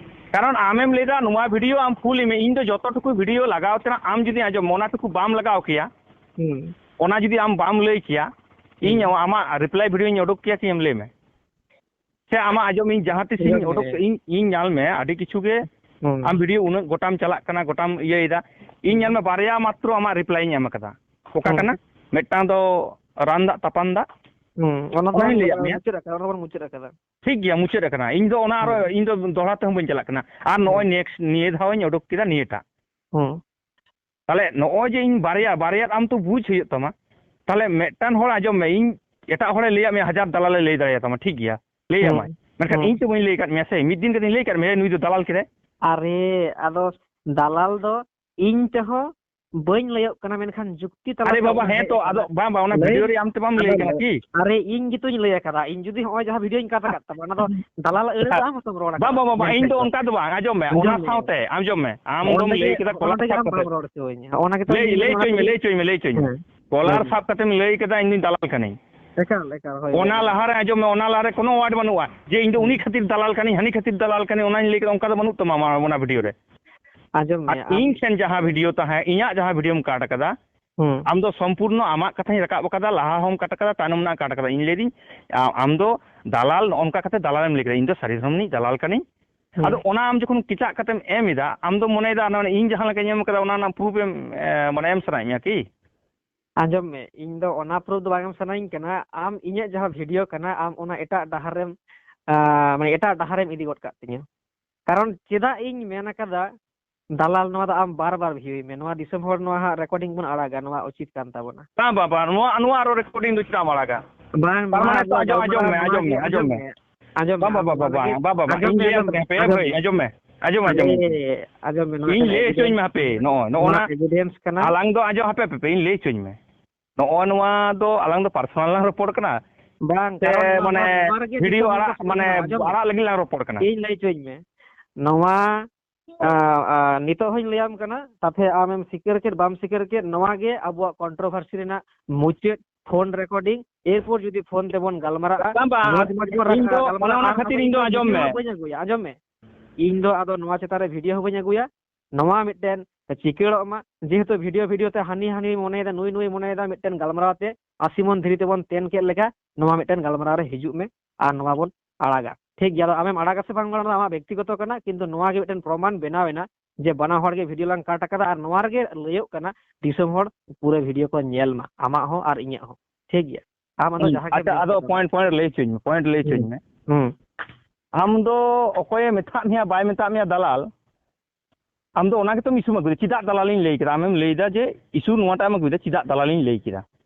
ᱠᱟᱨᱚᱱ ᱟᱢᱮᱢ ᱞᱟᱹᱭᱫᱟ ᱱᱚᱣᱟ ᱵᱷᱤᱰᱤᱭᱳ ᱟᱢ ᱯᱷᱩᱞ ᱢᱮ, ᱤᱧ ᱫᱚ ᱡᱚᱛᱚ ᱴᱩᱠᱩ ᱵᱷᱤᱰᱤᱭᱳ ᱞᱟᱜᱟᱣ ᱛᱮᱱᱟᱜ ᱟᱢ ᱡᱩᱫᱤ ᱟᱸᱡᱚᱢ ᱚᱱᱟ ᱴᱩᱠᱩ ᱵᱟᱢ ᱞᱟᱜᱟᱣ ᱠᱮᱭᱟ, ᱦᱩᱸ᱾ ᱚᱱᱟ ᱡᱩᱫᱤ ᱟᱢ ᱵᱟᱢ ᱞᱟᱹᱭ ᱠᱮᱭᱟ, ᱤᱧ ᱦᱩᱸ᱾ ᱟᱢᱟᱜ ᱨᱤᱯᱞᱟᱭ ᱵᱷᱤᱰᱤᱭᱳᱧ ᱩᱰᱩᱠ ᱠᱮᱭᱟ ᱠᱤ? ᱮᱢ ᱞᱟᱹᱭ ᱢᱮ᱾ ᱥᱮ ᱟᱢᱟᱜ ᱟᱸᱡᱚᱢ, ᱤᱧ ᱡᱟᱦᱟᱸ ᱛᱤᱥ ᱤᱧ ᱟᱸᱡᱚᱢ ᱩᱰᱩᱠ, ᱢᱮ᱾ ᱤᱧ, ᱤᱧ ᱧᱮᱞ ᱢᱮ, ᱟᱹᱰᱤ ᱠᱤᱪᱷᱩ ᱜᱮ ᱦᱩᱸ᱾ ᱟᱢ ᱵᱷᱤᱰᱤᱭᱳ ᱩᱱᱟᱹᱜ ᱜᱚᱴᱟᱢ ᱪᱟᱞᱟᱜ ᱠᱟᱱᱟ, ᱜᱚᱴᱟᱢ ᱤᱭᱟᱹᱭᱮᱫᱟ᱾ ᱤᱧ ᱧᱮᱞ ᱦᱩᱸ᱾ ᱢᱮ, ᱵᱟᱨᱭᱟ ᱢᱟᱛᱨᱚ ᱟᱢᱟᱜ ᱨᱤᱯᱞᱟᱭ ᱤᱧ ᱮᱢ ᱟᱠᱟᱫᱟ᱾ ᱚᱠᱟ ᱦᱩᱸ᱾ ᱠᱟᱱᱟ? ᱢᱤᱫᱴᱟᱝ ᱫᱚ ᱨᱟᱱ ᱫᱟᱜ ᱛᱟᱯᱟᱱ ᱫᱟᱜ, ᱦᱩᱸ, ᱚᱱᱟ ᱫᱚ ᱚᱱᱟᱧ ᱞᱟᱹᱭᱟᱫ ᱢᱮᱭᱟ᱾ ᱢᱩᱪᱟᱹᱫ ᱟᱠᱟᱫᱟ, ᱚᱱᱟ ᱵᱚᱱ ᱢᱩᱪᱟᱹᱫ ᱟᱠᱟᱫᱟ᱾ ᱴᱷᱤᱠ ᱜᱮᱭᱟ, ᱢᱩᱪᱟᱹᱫ ᱟᱠᱟᱱᱟ᱾ ᱤᱧ ᱫᱚ ᱚᱱᱟ ᱟᱨᱚ, ᱦᱩᱸ᱾ ᱤᱧ ᱫᱚ ᱫᱚᱦᱲᱟ ᱛᱮᱦᱚᱸ ᱵᱟᱹᱧ ᱪᱟᱞᱟᱜ ᱠᱟᱱᱟ᱾ ᱟᱨ ᱱᱚᱜᱼᱚᱭ ᱦᱩᱸ᱾ ᱱᱮᱠᱥᱴ, ᱱᱤᱭᱟᱹ ᱫᱷᱟᱣ ᱤᱧ ᱩᱰᱩᱠ ᱠᱮᱫᱟ ᱱᱤᱭᱟᱹᱴᱟᱜ᱾ ᱦᱩᱸ᱾ ᱛᱟᱦᱞᱮ ᱱᱚᱜᱼᱚᱭ ᱡᱮ ᱤᱧ ᱵᱟᱨᱭᱟ, ᱵᱟᱨᱭᱟ ᱟᱢ ᱛᱚ ᱵᱩᱡᱽ ᱦᱩᱭᱩᱜ ᱛᱟᱢᱟ᱾ ᱛᱟᱦᱞᱮ ᱢᱤᱫᱴᱟᱝ ᱦᱚᱲ ᱟᱸᱡᱚᱢ ᱢᱮ, ᱤᱧ ᱮᱴᱟᱜ ᱦᱚᱲᱮ ᱞᱟᱹᱭᱟᱫ ᱢᱮᱭᱟ, ᱦᱟᱡᱟᱨ ᱫᱟᱞᱟᱞᱮ ᱞᱟᱹᱭ ᱫᱟᱲᱮᱭᱟᱛᱟᱢᱟ, ᱴᱷᱤᱠ ᱜᱮᱭᱟ, ᱞᱟᱹᱭ ᱦᱩᱸ᱾ ᱟᱢᱟᱭ᱾ ᱢᱮᱱᱠᱷᱟᱱ ᱦᱩᱸ᱾ ᱤᱧ ᱛᱚ ᱵᱟᱹᱧ ᱞᱟᱹᱭ ᱟᱠᱟᱫ ᱢᱮᱭᱟ ᱥᱮ, ᱢᱤᱫ ᱫᱤᱱ ᱠᱟᱛᱮᱧ ᱞᱟᱹᱭ ᱟᱠᱟᱫ ᱢᱮᱭᱟ, ᱱᱩᱭ ᱫᱚ ᱫᱟᱞᱟᱞ ᱠᱮᱫᱟᱭ᱾ ᱟᱨᱮ, ᱟᱫᱚ ᱫᱟᱞᱟᱞ ᱫᱚ ᱤᱧ ᱛᱮᱦᱚᱸ ᱵᱟᱹᱧ ᱞᱟᱹᱭᱚᱜ ᱠᱟᱱᱟ, ᱢᱮᱱᱠᱷᱟᱱ ᱡᱩᱠᱛᱤ ᱛᱟᱞᱟᱛᱮ ᱟᱨᱮ ᱵᱟᱵᱟ, ᱚᱱᱟ ᱦᱮᱸ ᱦᱮᱡ ᱛᱚ, ᱟᱠᱟᱱᱟ᱾ ᱟᱫᱚ ᱵᱟᱝ, ᱵᱟᱝ, ᱚᱱᱟ ᱞᱟᱹᱭ ᱵᱷᱤᱰᱤᱭᱳ ᱨᱮ ᱟᱢ ᱛᱮ ᱵᱟᱢ ᱞᱟᱹᱭ ᱟᱫᱚ ᱠᱟᱱᱟ ᱠᱤ? ᱟᱨᱮ, ᱤᱧ ᱜᱮᱛᱚᱧ ᱞᱟᱹᱭ ᱟᱠᱟᱫᱟ᱾ ᱤᱧ ᱡᱩᱫᱤ ᱦᱚᱸᱜᱼᱚᱭ ᱡᱟᱦᱟᱸ ᱵᱷᱤᱰᱤᱭᱳᱧ ᱠᱟᱴ ᱟᱠᱟᱫ ᱛᱟᱢᱟ, ᱚᱱᱟ ᱫᱚ ᱫᱟᱞᱟᱞᱟᱜ ᱟᱹᱲᱟᱹ ᱫᱚ ᱟᱢ ᱦᱚᱸᱛᱚᱢ ᱨᱚᱲ ᱟᱠᱟᱫᱟ᱾ ᱵᱟᱝ, ᱵᱟᱝ, ᱵᱟᱝ, ᱵᱟᱝ, ᱦᱮᱸ ᱤᱧ ᱫᱚ ᱥᱮ? ᱚᱱᱠᱟ ᱫᱚ ᱵᱟᱝ, ᱟᱸᱡᱚᱢ ᱢᱮ, ᱚᱱᱟ ᱟᱸᱡᱚᱢ ᱢᱮ᱾ ᱥᱟᱶᱛᱮ, ᱟᱸᱡᱚᱢ ᱢᱮ, ᱟᱢ ᱫᱚᱢ ᱚᱸᱰᱮ ᱜᱮ, ᱞᱟᱹᱭ ᱠᱮᱫᱟ ᱚᱸᱰᱮ ᱠᱚᱞᱟᱨ ᱜᱮ ᱥᱟᱵ ᱟᱢ ᱠᱟᱛᱮ᱾ ᱵᱟᱢ ᱨᱚᱲ ᱦᱚᱪᱚᱣᱟᱹᱧᱟ᱾ ᱚᱱᱟ ᱜᱮᱛᱚ ᱞᱟᱹᱭ, ᱤᱧ ᱞᱟᱹᱭ ᱦᱚᱪᱚᱧ ᱢᱮ, ᱞᱟᱹᱭ ᱦᱚᱪᱚᱧ ᱢᱮ, ᱞᱟᱹᱭ ᱦᱚᱪᱚᱧ ᱢᱮ᱾ ᱦᱮᱸ᱾ ᱠᱚᱞᱟᱨ ᱦᱮᱸ᱾ ᱥᱟᱵ ᱠᱟᱛᱮᱢ ᱞᱟᱹᱭ ᱠᱮᱫᱟ, ᱤᱧ ᱫᱩᱧ ᱫᱟᱞᱟᱞ ᱠᱟᱹᱱᱟᱹᱧ᱾ ᱮᱠᱟᱞ, ᱮᱠᱟᱞ, ᱦᱳᱭ, ᱚᱱᱟ ᱦᱳᱭ᱾ ᱞᱟᱦᱟᱨᱮ ᱟᱸᱡᱚᱢ ᱢᱮ, ᱚᱱᱟ ᱞᱟᱦᱟᱨᱮ ᱠᱳᱱᱳ ᱣᱟᱨᱰ ᱵᱟᱹᱱᱩᱜᱼᱟ ᱡᱮ ᱤᱧ ᱫᱚ ᱦᱩᱸ᱾ ᱩᱱᱤ ᱠᱷᱟᱹᱛᱤᱨ ᱫᱟᱞᱟᱞ ᱠᱟᱹᱱᱟᱹᱧ, ᱦᱟᱹᱱᱤ ᱠᱷᱟᱹᱛᱤᱨ ᱫᱟᱞᱟᱞ ᱠᱟᱹᱱᱟᱹᱧ, ᱚᱱᱟᱧ ᱞᱟᱹᱭ ᱠᱮᱫᱟ, ᱚᱱᱠᱟ ᱫᱚ ᱵᱟᱹᱱᱩᱜ ᱛᱟᱢᱟ ᱟᱢᱟᱜ ᱚᱱᱟ ᱵᱷᱤᱰᱤᱭᱳ ᱨᱮ᱾ ᱟᱸᱡᱚᱢ ᱟᱨ ᱢᱮ, ᱟᱢ ᱤᱧ ᱴᱷᱮᱱ ᱡᱟᱦᱟᱸ ᱵᱷᱤᱰᱤᱭᱳ ᱛᱟᱦᱮᱸ, ᱤᱧᱟᱹᱜ ᱡᱟᱦᱟᱸ ᱵᱷᱤᱰᱤᱭᱳᱢ ᱠᱟᱴ ᱟᱠᱟᱫᱟ, ᱦᱩᱸ᱾ ᱟᱢ ᱫᱚ ᱥᱚᱢᱯᱩᱨᱱᱚ ᱟᱢᱟᱜ ᱠᱟᱛᱷᱟᱧ ᱨᱟᱠᱟᱵ ᱟᱠᱟᱫᱟ, ᱞᱟᱦᱟ ᱦᱚᱸᱢ ᱠᱟᱴ ᱟᱠᱟᱫᱟ, ᱛᱟᱭᱱᱚᱢ ᱨᱮᱱᱟᱜ ᱠᱟᱴ ᱟᱠᱟᱫᱟ᱾ ᱤᱧ ᱞᱟᱹᱭᱫᱟᱹᱧ, ᱟ-, ᱟᱢ ᱫᱚ ᱫᱟᱞᱟᱞ, ᱱᱚᱜᱼᱚ ᱱᱚᱝᱠᱟ ᱠᱟᱛᱮ ᱫᱟᱞᱟᱞᱮᱢ ᱞᱟᱹᱭ ᱠᱮᱫᱟ, ᱤᱧ ᱫᱚ ᱥᱟᱹᱨᱤ ᱫᱷᱚᱨᱚᱢ ᱨᱤᱱᱤᱡ ᱫᱟᱞᱟᱞ ᱠᱟᱹᱱᱟᱹᱧ᱾ ᱦᱩᱸ᱾ ᱟᱫᱚ ᱚᱱᱟ ᱟᱢ ᱡᱚᱠᱷᱚᱱ ᱠᱮᱪᱟᱜ ᱠᱟᱛᱮᱢ ᱮᱢ ᱮᱫᱟ, ᱟᱢ ᱫᱚᱢ ᱢᱚᱱᱮᱭᱮᱫᱟ, ᱚᱱᱟ ᱤᱧ ᱡᱟᱦᱟᱸ ᱞᱮᱠᱟᱧ ᱮᱢ ᱠᱟᱫᱟ, ᱚᱱᱟ ᱨᱮᱱᱟᱜ ᱯᱨᱩᱯᱷ ᱮᱢ, ᱮ, ᱢᱟᱱᱮ, ᱮᱢ ᱥᱟᱱᱟᱭᱮᱫ ᱢᱮᱭᱟ ᱠᱤ? ᱟᱸᱡᱚᱢ ᱢᱮ, ᱤᱧ ᱫᱚ ᱚᱱᱟ ᱯᱨᱩᱯᱷ ᱫᱚ ᱵᱟᱝ ᱮᱢ ᱥᱟᱱᱟᱧ ᱠᱟᱱᱟ᱾ ᱟᱢ ᱤᱧᱟᱹᱜ ᱡᱟᱦᱟᱸ ᱵᱷᱤᱰᱤᱭᱳ ᱠᱟᱱᱟ, ᱟᱢ ᱚᱱᱟ ᱮᱴᱟᱜ ᱰᱟᱦᱟᱨ ᱨᱮᱢ, ᱟ, ᱢᱟᱱᱮ, ᱮᱴᱟᱜ ᱰᱟᱦᱟᱨ ᱨᱮᱢ ᱤᱫᱤ ᱜᱚᱫ ᱠᱟᱜ ᱛᱤᱧᱟᱹ᱾ ᱠᱟᱨᱚᱱ ᱪᱮᱫᱟᱜ ᱤᱧ ᱢᱮᱱ ᱟᱠᱟᱫᱟ, ᱫᱟᱞᱟᱞ, ᱱᱚᱣᱟ ᱫᱚ ᱟᱢ ᱵᱟᱨ ᱵᱟᱨ ᱵᱷᱤᱭᱩᱭ ᱢᱮ᱾ ᱱᱚᱣᱟ ᱫᱤᱥᱚᱢ ᱦᱚᱲ ᱱᱚᱣᱟ ᱦᱟᱸᱜ ᱨᱮᱠᱚᱨᱰᱤᱝ ᱵᱚᱱ ᱟᱲᱟᱜᱟ, ᱱᱚᱣᱟ ᱩᱪᱤᱛ ᱠᱟᱱ ᱛᱟᱵᱚᱱᱟ᱾ ᱵᱟᱝ, ᱵᱟᱝ, ᱵᱟᱝ, ᱱᱚᱣᱟ, ᱱᱚᱣᱟ ᱟᱨᱚ ᱨᱮᱠᱚᱨᱰᱤᱝ ᱫᱚ ᱪᱮᱫᱟᱜ ᱮᱢ ᱟᱲᱟᱜᱟ? ᱵᱟᱝ, ᱛᱟᱨ ᱱᱚᱣᱟ, ᱢᱟᱱᱮ ᱛᱚ, ᱱᱚᱣᱟ ᱟᱸᱡᱚᱢ, ᱟᱸᱡᱚᱢ ᱢᱮ, ᱜᱟᱞᱢᱟᱨᱟᱣ, ᱟᱸᱡᱚᱢ ᱱᱚᱣᱟ ᱢᱮ, ᱜᱮ, ᱟᱸᱡᱚᱢ ᱢᱮ, ᱟᱸᱡᱚᱢ ᱢᱮ, ᱵᱟᱝ, ᱵᱟᱝ, ᱟᱸᱡᱚᱢ ᱵᱟᱝ, ᱢᱮ, ᱵᱟᱝ, ᱟᱸᱡᱚᱢ ᱵᱟᱝ, ᱢᱮ, ᱤᱧ ᱞᱟᱹᱭᱟᱢ ᱟᱸᱡᱚᱢ ᱢᱮ, ᱠᱟᱱᱟ, ᱦᱟᱯᱮ, ᱟᱸᱡᱚᱢ ᱦᱟᱯᱮ, ᱢᱮ᱾ ᱟᱸᱡᱚᱢ ᱢᱮ, ᱟᱸᱡᱚᱢ ᱢᱮ, ᱟᱸᱡᱚᱢ ᱢᱮ᱾ ᱟᱨᱮ, ᱟᱸᱡᱚᱢ ᱢᱮ, ᱱᱚᱣᱟ ᱤᱧ ᱠᱟᱱᱟ ᱞᱟᱹᱭ ᱦᱚᱪᱚᱧ ᱮᱵᱤᱰᱮᱱᱥ, ᱢᱮ ᱦᱟᱯᱮ, ᱱᱚᱜᱼᱚᱭ, ᱱᱚᱜᱼᱚ ᱱᱚᱣᱟ ᱱᱟ, ᱮᱵᱤᱰᱮᱱᱥ ᱠᱟᱱᱟ᱾ ᱟᱞᱟᱝ ᱫᱚ ᱟᱸᱡᱚᱢ ᱦᱟᱯᱮ, ᱦᱟᱯᱮ, ᱦᱟᱯᱮ, ᱤᱧ ᱞᱟᱹᱭ ᱦᱚᱪᱚᱧ ᱢᱮ᱾ ᱱᱚᱜᱼᱚ ᱱᱚᱣᱟ ᱫᱚ ᱟᱞᱟᱝ ᱫᱚ ᱯᱟᱨᱥᱚᱱᱟᱞ ᱞᱟᱝ ᱨᱚᱯᱚᱲ ᱠᱟᱱᱟ᱾ ᱵᱟᱝ, ᱥᱮ ᱠᱟᱨᱚᱱ ᱱᱚᱣᱟ, ᱢᱟᱱᱮ ᱱᱚᱣᱟ, ᱱᱚᱣᱟ ᱨᱮᱜᱮ ᱵᱷᱤᱰᱤᱭᱳ ᱫᱤᱥᱚᱢ ᱦᱚᱲ ᱟᱲᱟᱜ, ᱠᱚ ᱢᱟᱱᱮ ᱥᱟᱢᱟᱝ ᱨᱮ, ᱟᱸᱡᱚᱢ ᱢᱮ᱾ ᱟᱲᱟᱜ ᱞᱟᱹᱜᱤᱫ ᱞᱟᱝ ᱨᱚᱯᱚᱲ ᱠᱟᱱᱟ? ᱤᱧ ᱞᱟᱹᱭ ᱦᱚᱪᱚᱧ ᱢᱮ᱾ ᱱᱚᱣᱟ ᱟ, ᱟ, ᱱᱤᱛᱚᱜ ᱦᱚᱧ ᱞᱟᱹᱭᱟᱢ ᱠᱟᱱᱟ, ᱛᱟᱛᱷᱮ ᱟᱢᱮᱢ ᱥᱤᱠᱟᱹᱨ ᱠᱮᱫ, ᱵᱟᱢ ᱥᱤᱠᱟᱹᱨ ᱠᱮᱫ, ᱱᱚᱣᱟ ᱜᱮ ᱟᱵᱚᱣᱟᱜ ᱠᱚᱱᱴᱨᱳᱵᱷᱟᱨᱥᱤ ᱨᱮᱱᱟᱜ ᱢᱩᱪᱟᱹᱫ ᱯᱷᱳᱱ ᱨᱮᱠᱚᱨᱰᱤᱝ᱾ ᱮᱨᱯᱚᱨ ᱡᱩᱫᱤ ᱯᱷᱳᱱ ᱛᱮᱵᱚᱱ ᱜᱟᱞᱢᱟᱨᱟᱜᱼᱟ, ᱵᱟᱝ, ᱵᱟᱝ, ᱢᱚᱡᱽ ᱢᱚᱡᱽ ᱵᱚᱱ ᱤᱧ ᱫᱚ ᱨᱟᱠᱟᱵᱟ, ᱚᱱᱮ ᱜᱟᱞᱢᱟᱨᱟᱜᱼᱟ, ᱚᱱᱟ ᱟᱨ ᱠᱷᱟᱹᱛᱤᱨ ᱱᱚᱣᱟ ᱤᱧ ᱫᱚ ᱵᱷᱤᱰᱤᱭᱳ ᱟᱸᱡᱚᱢ ᱢᱮ᱾ ᱵᱟᱹᱧ ᱟᱹᱜᱩᱭᱟ, ᱟᱸᱡᱚᱢ ᱢᱮ᱾ ᱤᱧ ᱫᱚ ᱟᱫᱚ ᱱᱚᱣᱟ ᱪᱮᱛᱟᱱ ᱨᱮ ᱵᱷᱤᱰᱤᱭᱳ ᱦᱚᱸ ᱵᱟᱹᱧ ᱟᱹᱜᱩᱭᱟ, ᱱᱚᱣᱟ ᱢᱤᱫᱴᱮᱱ ᱪᱤᱠᱟᱹᱲᱚᱜ ᱢᱟ᱾ ᱡᱮᱦᱮᱛᱩ ᱵᱷᱤᱰᱤᱭᱳ, ᱵᱷᱤᱰᱤᱭᱳ ᱛᱮ ᱦᱟᱹᱱᱤ, ᱦᱟᱹᱱᱤ ᱢᱚᱱᱮᱭᱮᱫᱟ, ᱱᱩᱭ, ᱱᱩᱭ ᱢᱚᱱᱮᱭᱮᱫᱟ, ᱢᱤᱫᱴᱮᱱ ᱜᱟᱞᱢᱟᱨᱟᱣ ᱛᱮ ᱟᱥᱤ ᱢᱚᱱ ᱫᱷᱤᱨᱤ ᱛᱮᱵᱚᱱ ᱛᱮᱱ ᱠᱮᱫ ᱞᱮᱠᱟ, ᱱᱚᱣᱟ ᱢᱤᱫᱴᱮᱱ ᱜᱟᱞᱢᱟᱨᱟᱣ ᱨᱮ ᱦᱤᱡᱩᱜ ᱢᱮ ᱟᱨ ᱱᱚᱣᱟ ᱵᱚᱱ ᱟᱲᱟᱜᱟ᱾ ᱴᱷᱤᱠ ᱜᱮᱭᱟ, ᱟᱫᱚ ᱟᱢᱮᱢ ᱟᱲᱟᱜᱟ ᱥᱮ ᱵᱟᱝ, ᱚᱱᱟ ᱫᱚ ᱟᱢᱟᱜ ᱵᱮᱠᱛᱤᱜᱚᱛᱚ ᱠᱟᱱᱟ, ᱠᱤᱱᱛᱩ ᱱᱚᱣᱟ ᱜᱮ ᱢᱤᱫᱴᱮᱱ ᱯᱨᱚᱢᱟᱱ ᱵᱮᱱᱟᱣ ᱮᱱᱟ ᱡᱮ ᱵᱟᱱᱟ ᱦᱚᱲ ᱜᱮ ᱵᱷᱤᱰᱤᱭᱳ ᱞᱟᱝ ᱠᱟᱴ ᱟᱠᱟᱫᱟ᱾ ᱟᱨ ᱱᱚᱣᱟ ᱨᱮᱜᱮ ᱞᱟᱹᱭᱚᱜ ᱠᱟᱱᱟ, ᱫᱤᱥᱚᱢ ᱦᱚᱲ ᱯᱩᱨᱟᱹ ᱵᱷᱤᱰᱤᱭᱳ ᱠᱚ ᱧᱮᱞ ᱢᱟ, ᱟᱢᱟᱜ ᱦᱚᱸ ᱟᱨ ᱤᱧᱟᱹᱜ ᱦᱚᱸ᱾ ᱴᱷᱤᱠ ᱜᱮᱭᱟ, ᱟᱢ ᱟᱫᱚ ᱦᱩᱸ, ᱡᱟᱦᱟᱸ ᱜᱮᱢ ᱟᱪᱪᱷᱟ, ᱢᱮᱱ ᱟᱫᱚ ᱠᱟᱫᱟ᱾ ᱯᱚᱭᱮᱱᱴ, ᱯᱚᱭᱮᱱᱴ ᱞᱟᱹᱭ ᱦᱚᱪᱚᱧ ᱢᱮ, ᱯᱚᱭᱮᱱᱴ ᱞᱟᱹᱭ ᱦᱚᱪᱚᱧ ᱦᱩᱸ, ᱢᱮ᱾ ᱦᱩᱸ᱾ ᱟᱢ ᱫᱚ ᱚᱠᱚᱭᱮ ᱢᱮᱛᱟᱫ ᱢᱮᱭᱟ, ᱵᱟᱭ ᱢᱮᱛᱟᱫ ᱢᱮᱭᱟ ᱫᱟᱞᱟᱞ, ᱟᱢ ᱫᱚ ᱚᱱᱟ ᱜᱮᱛᱚᱢ ᱤᱥᱩᱢ ᱟᱹᱜᱩᱭᱮᱫᱟ᱾ ᱪᱮᱫᱟᱜ ᱫᱟᱞᱟᱞᱤᱧ ᱞᱟᱹᱭ ᱠᱮᱫᱟ? ᱟᱢᱮᱢ ᱞᱟᱹᱭᱫᱟ ᱡᱮ ᱤᱥᱩ ᱱᱚᱣᱟᱴᱟᱜ ᱮᱢ ᱟᱹᱜᱩᱭᱮᱫᱟ, ᱪᱮᱫᱟᱜ ᱫᱟᱞᱟᱞᱤᱧ ᱞᱟᱹᱭ ᱠᱮᱫᱟ?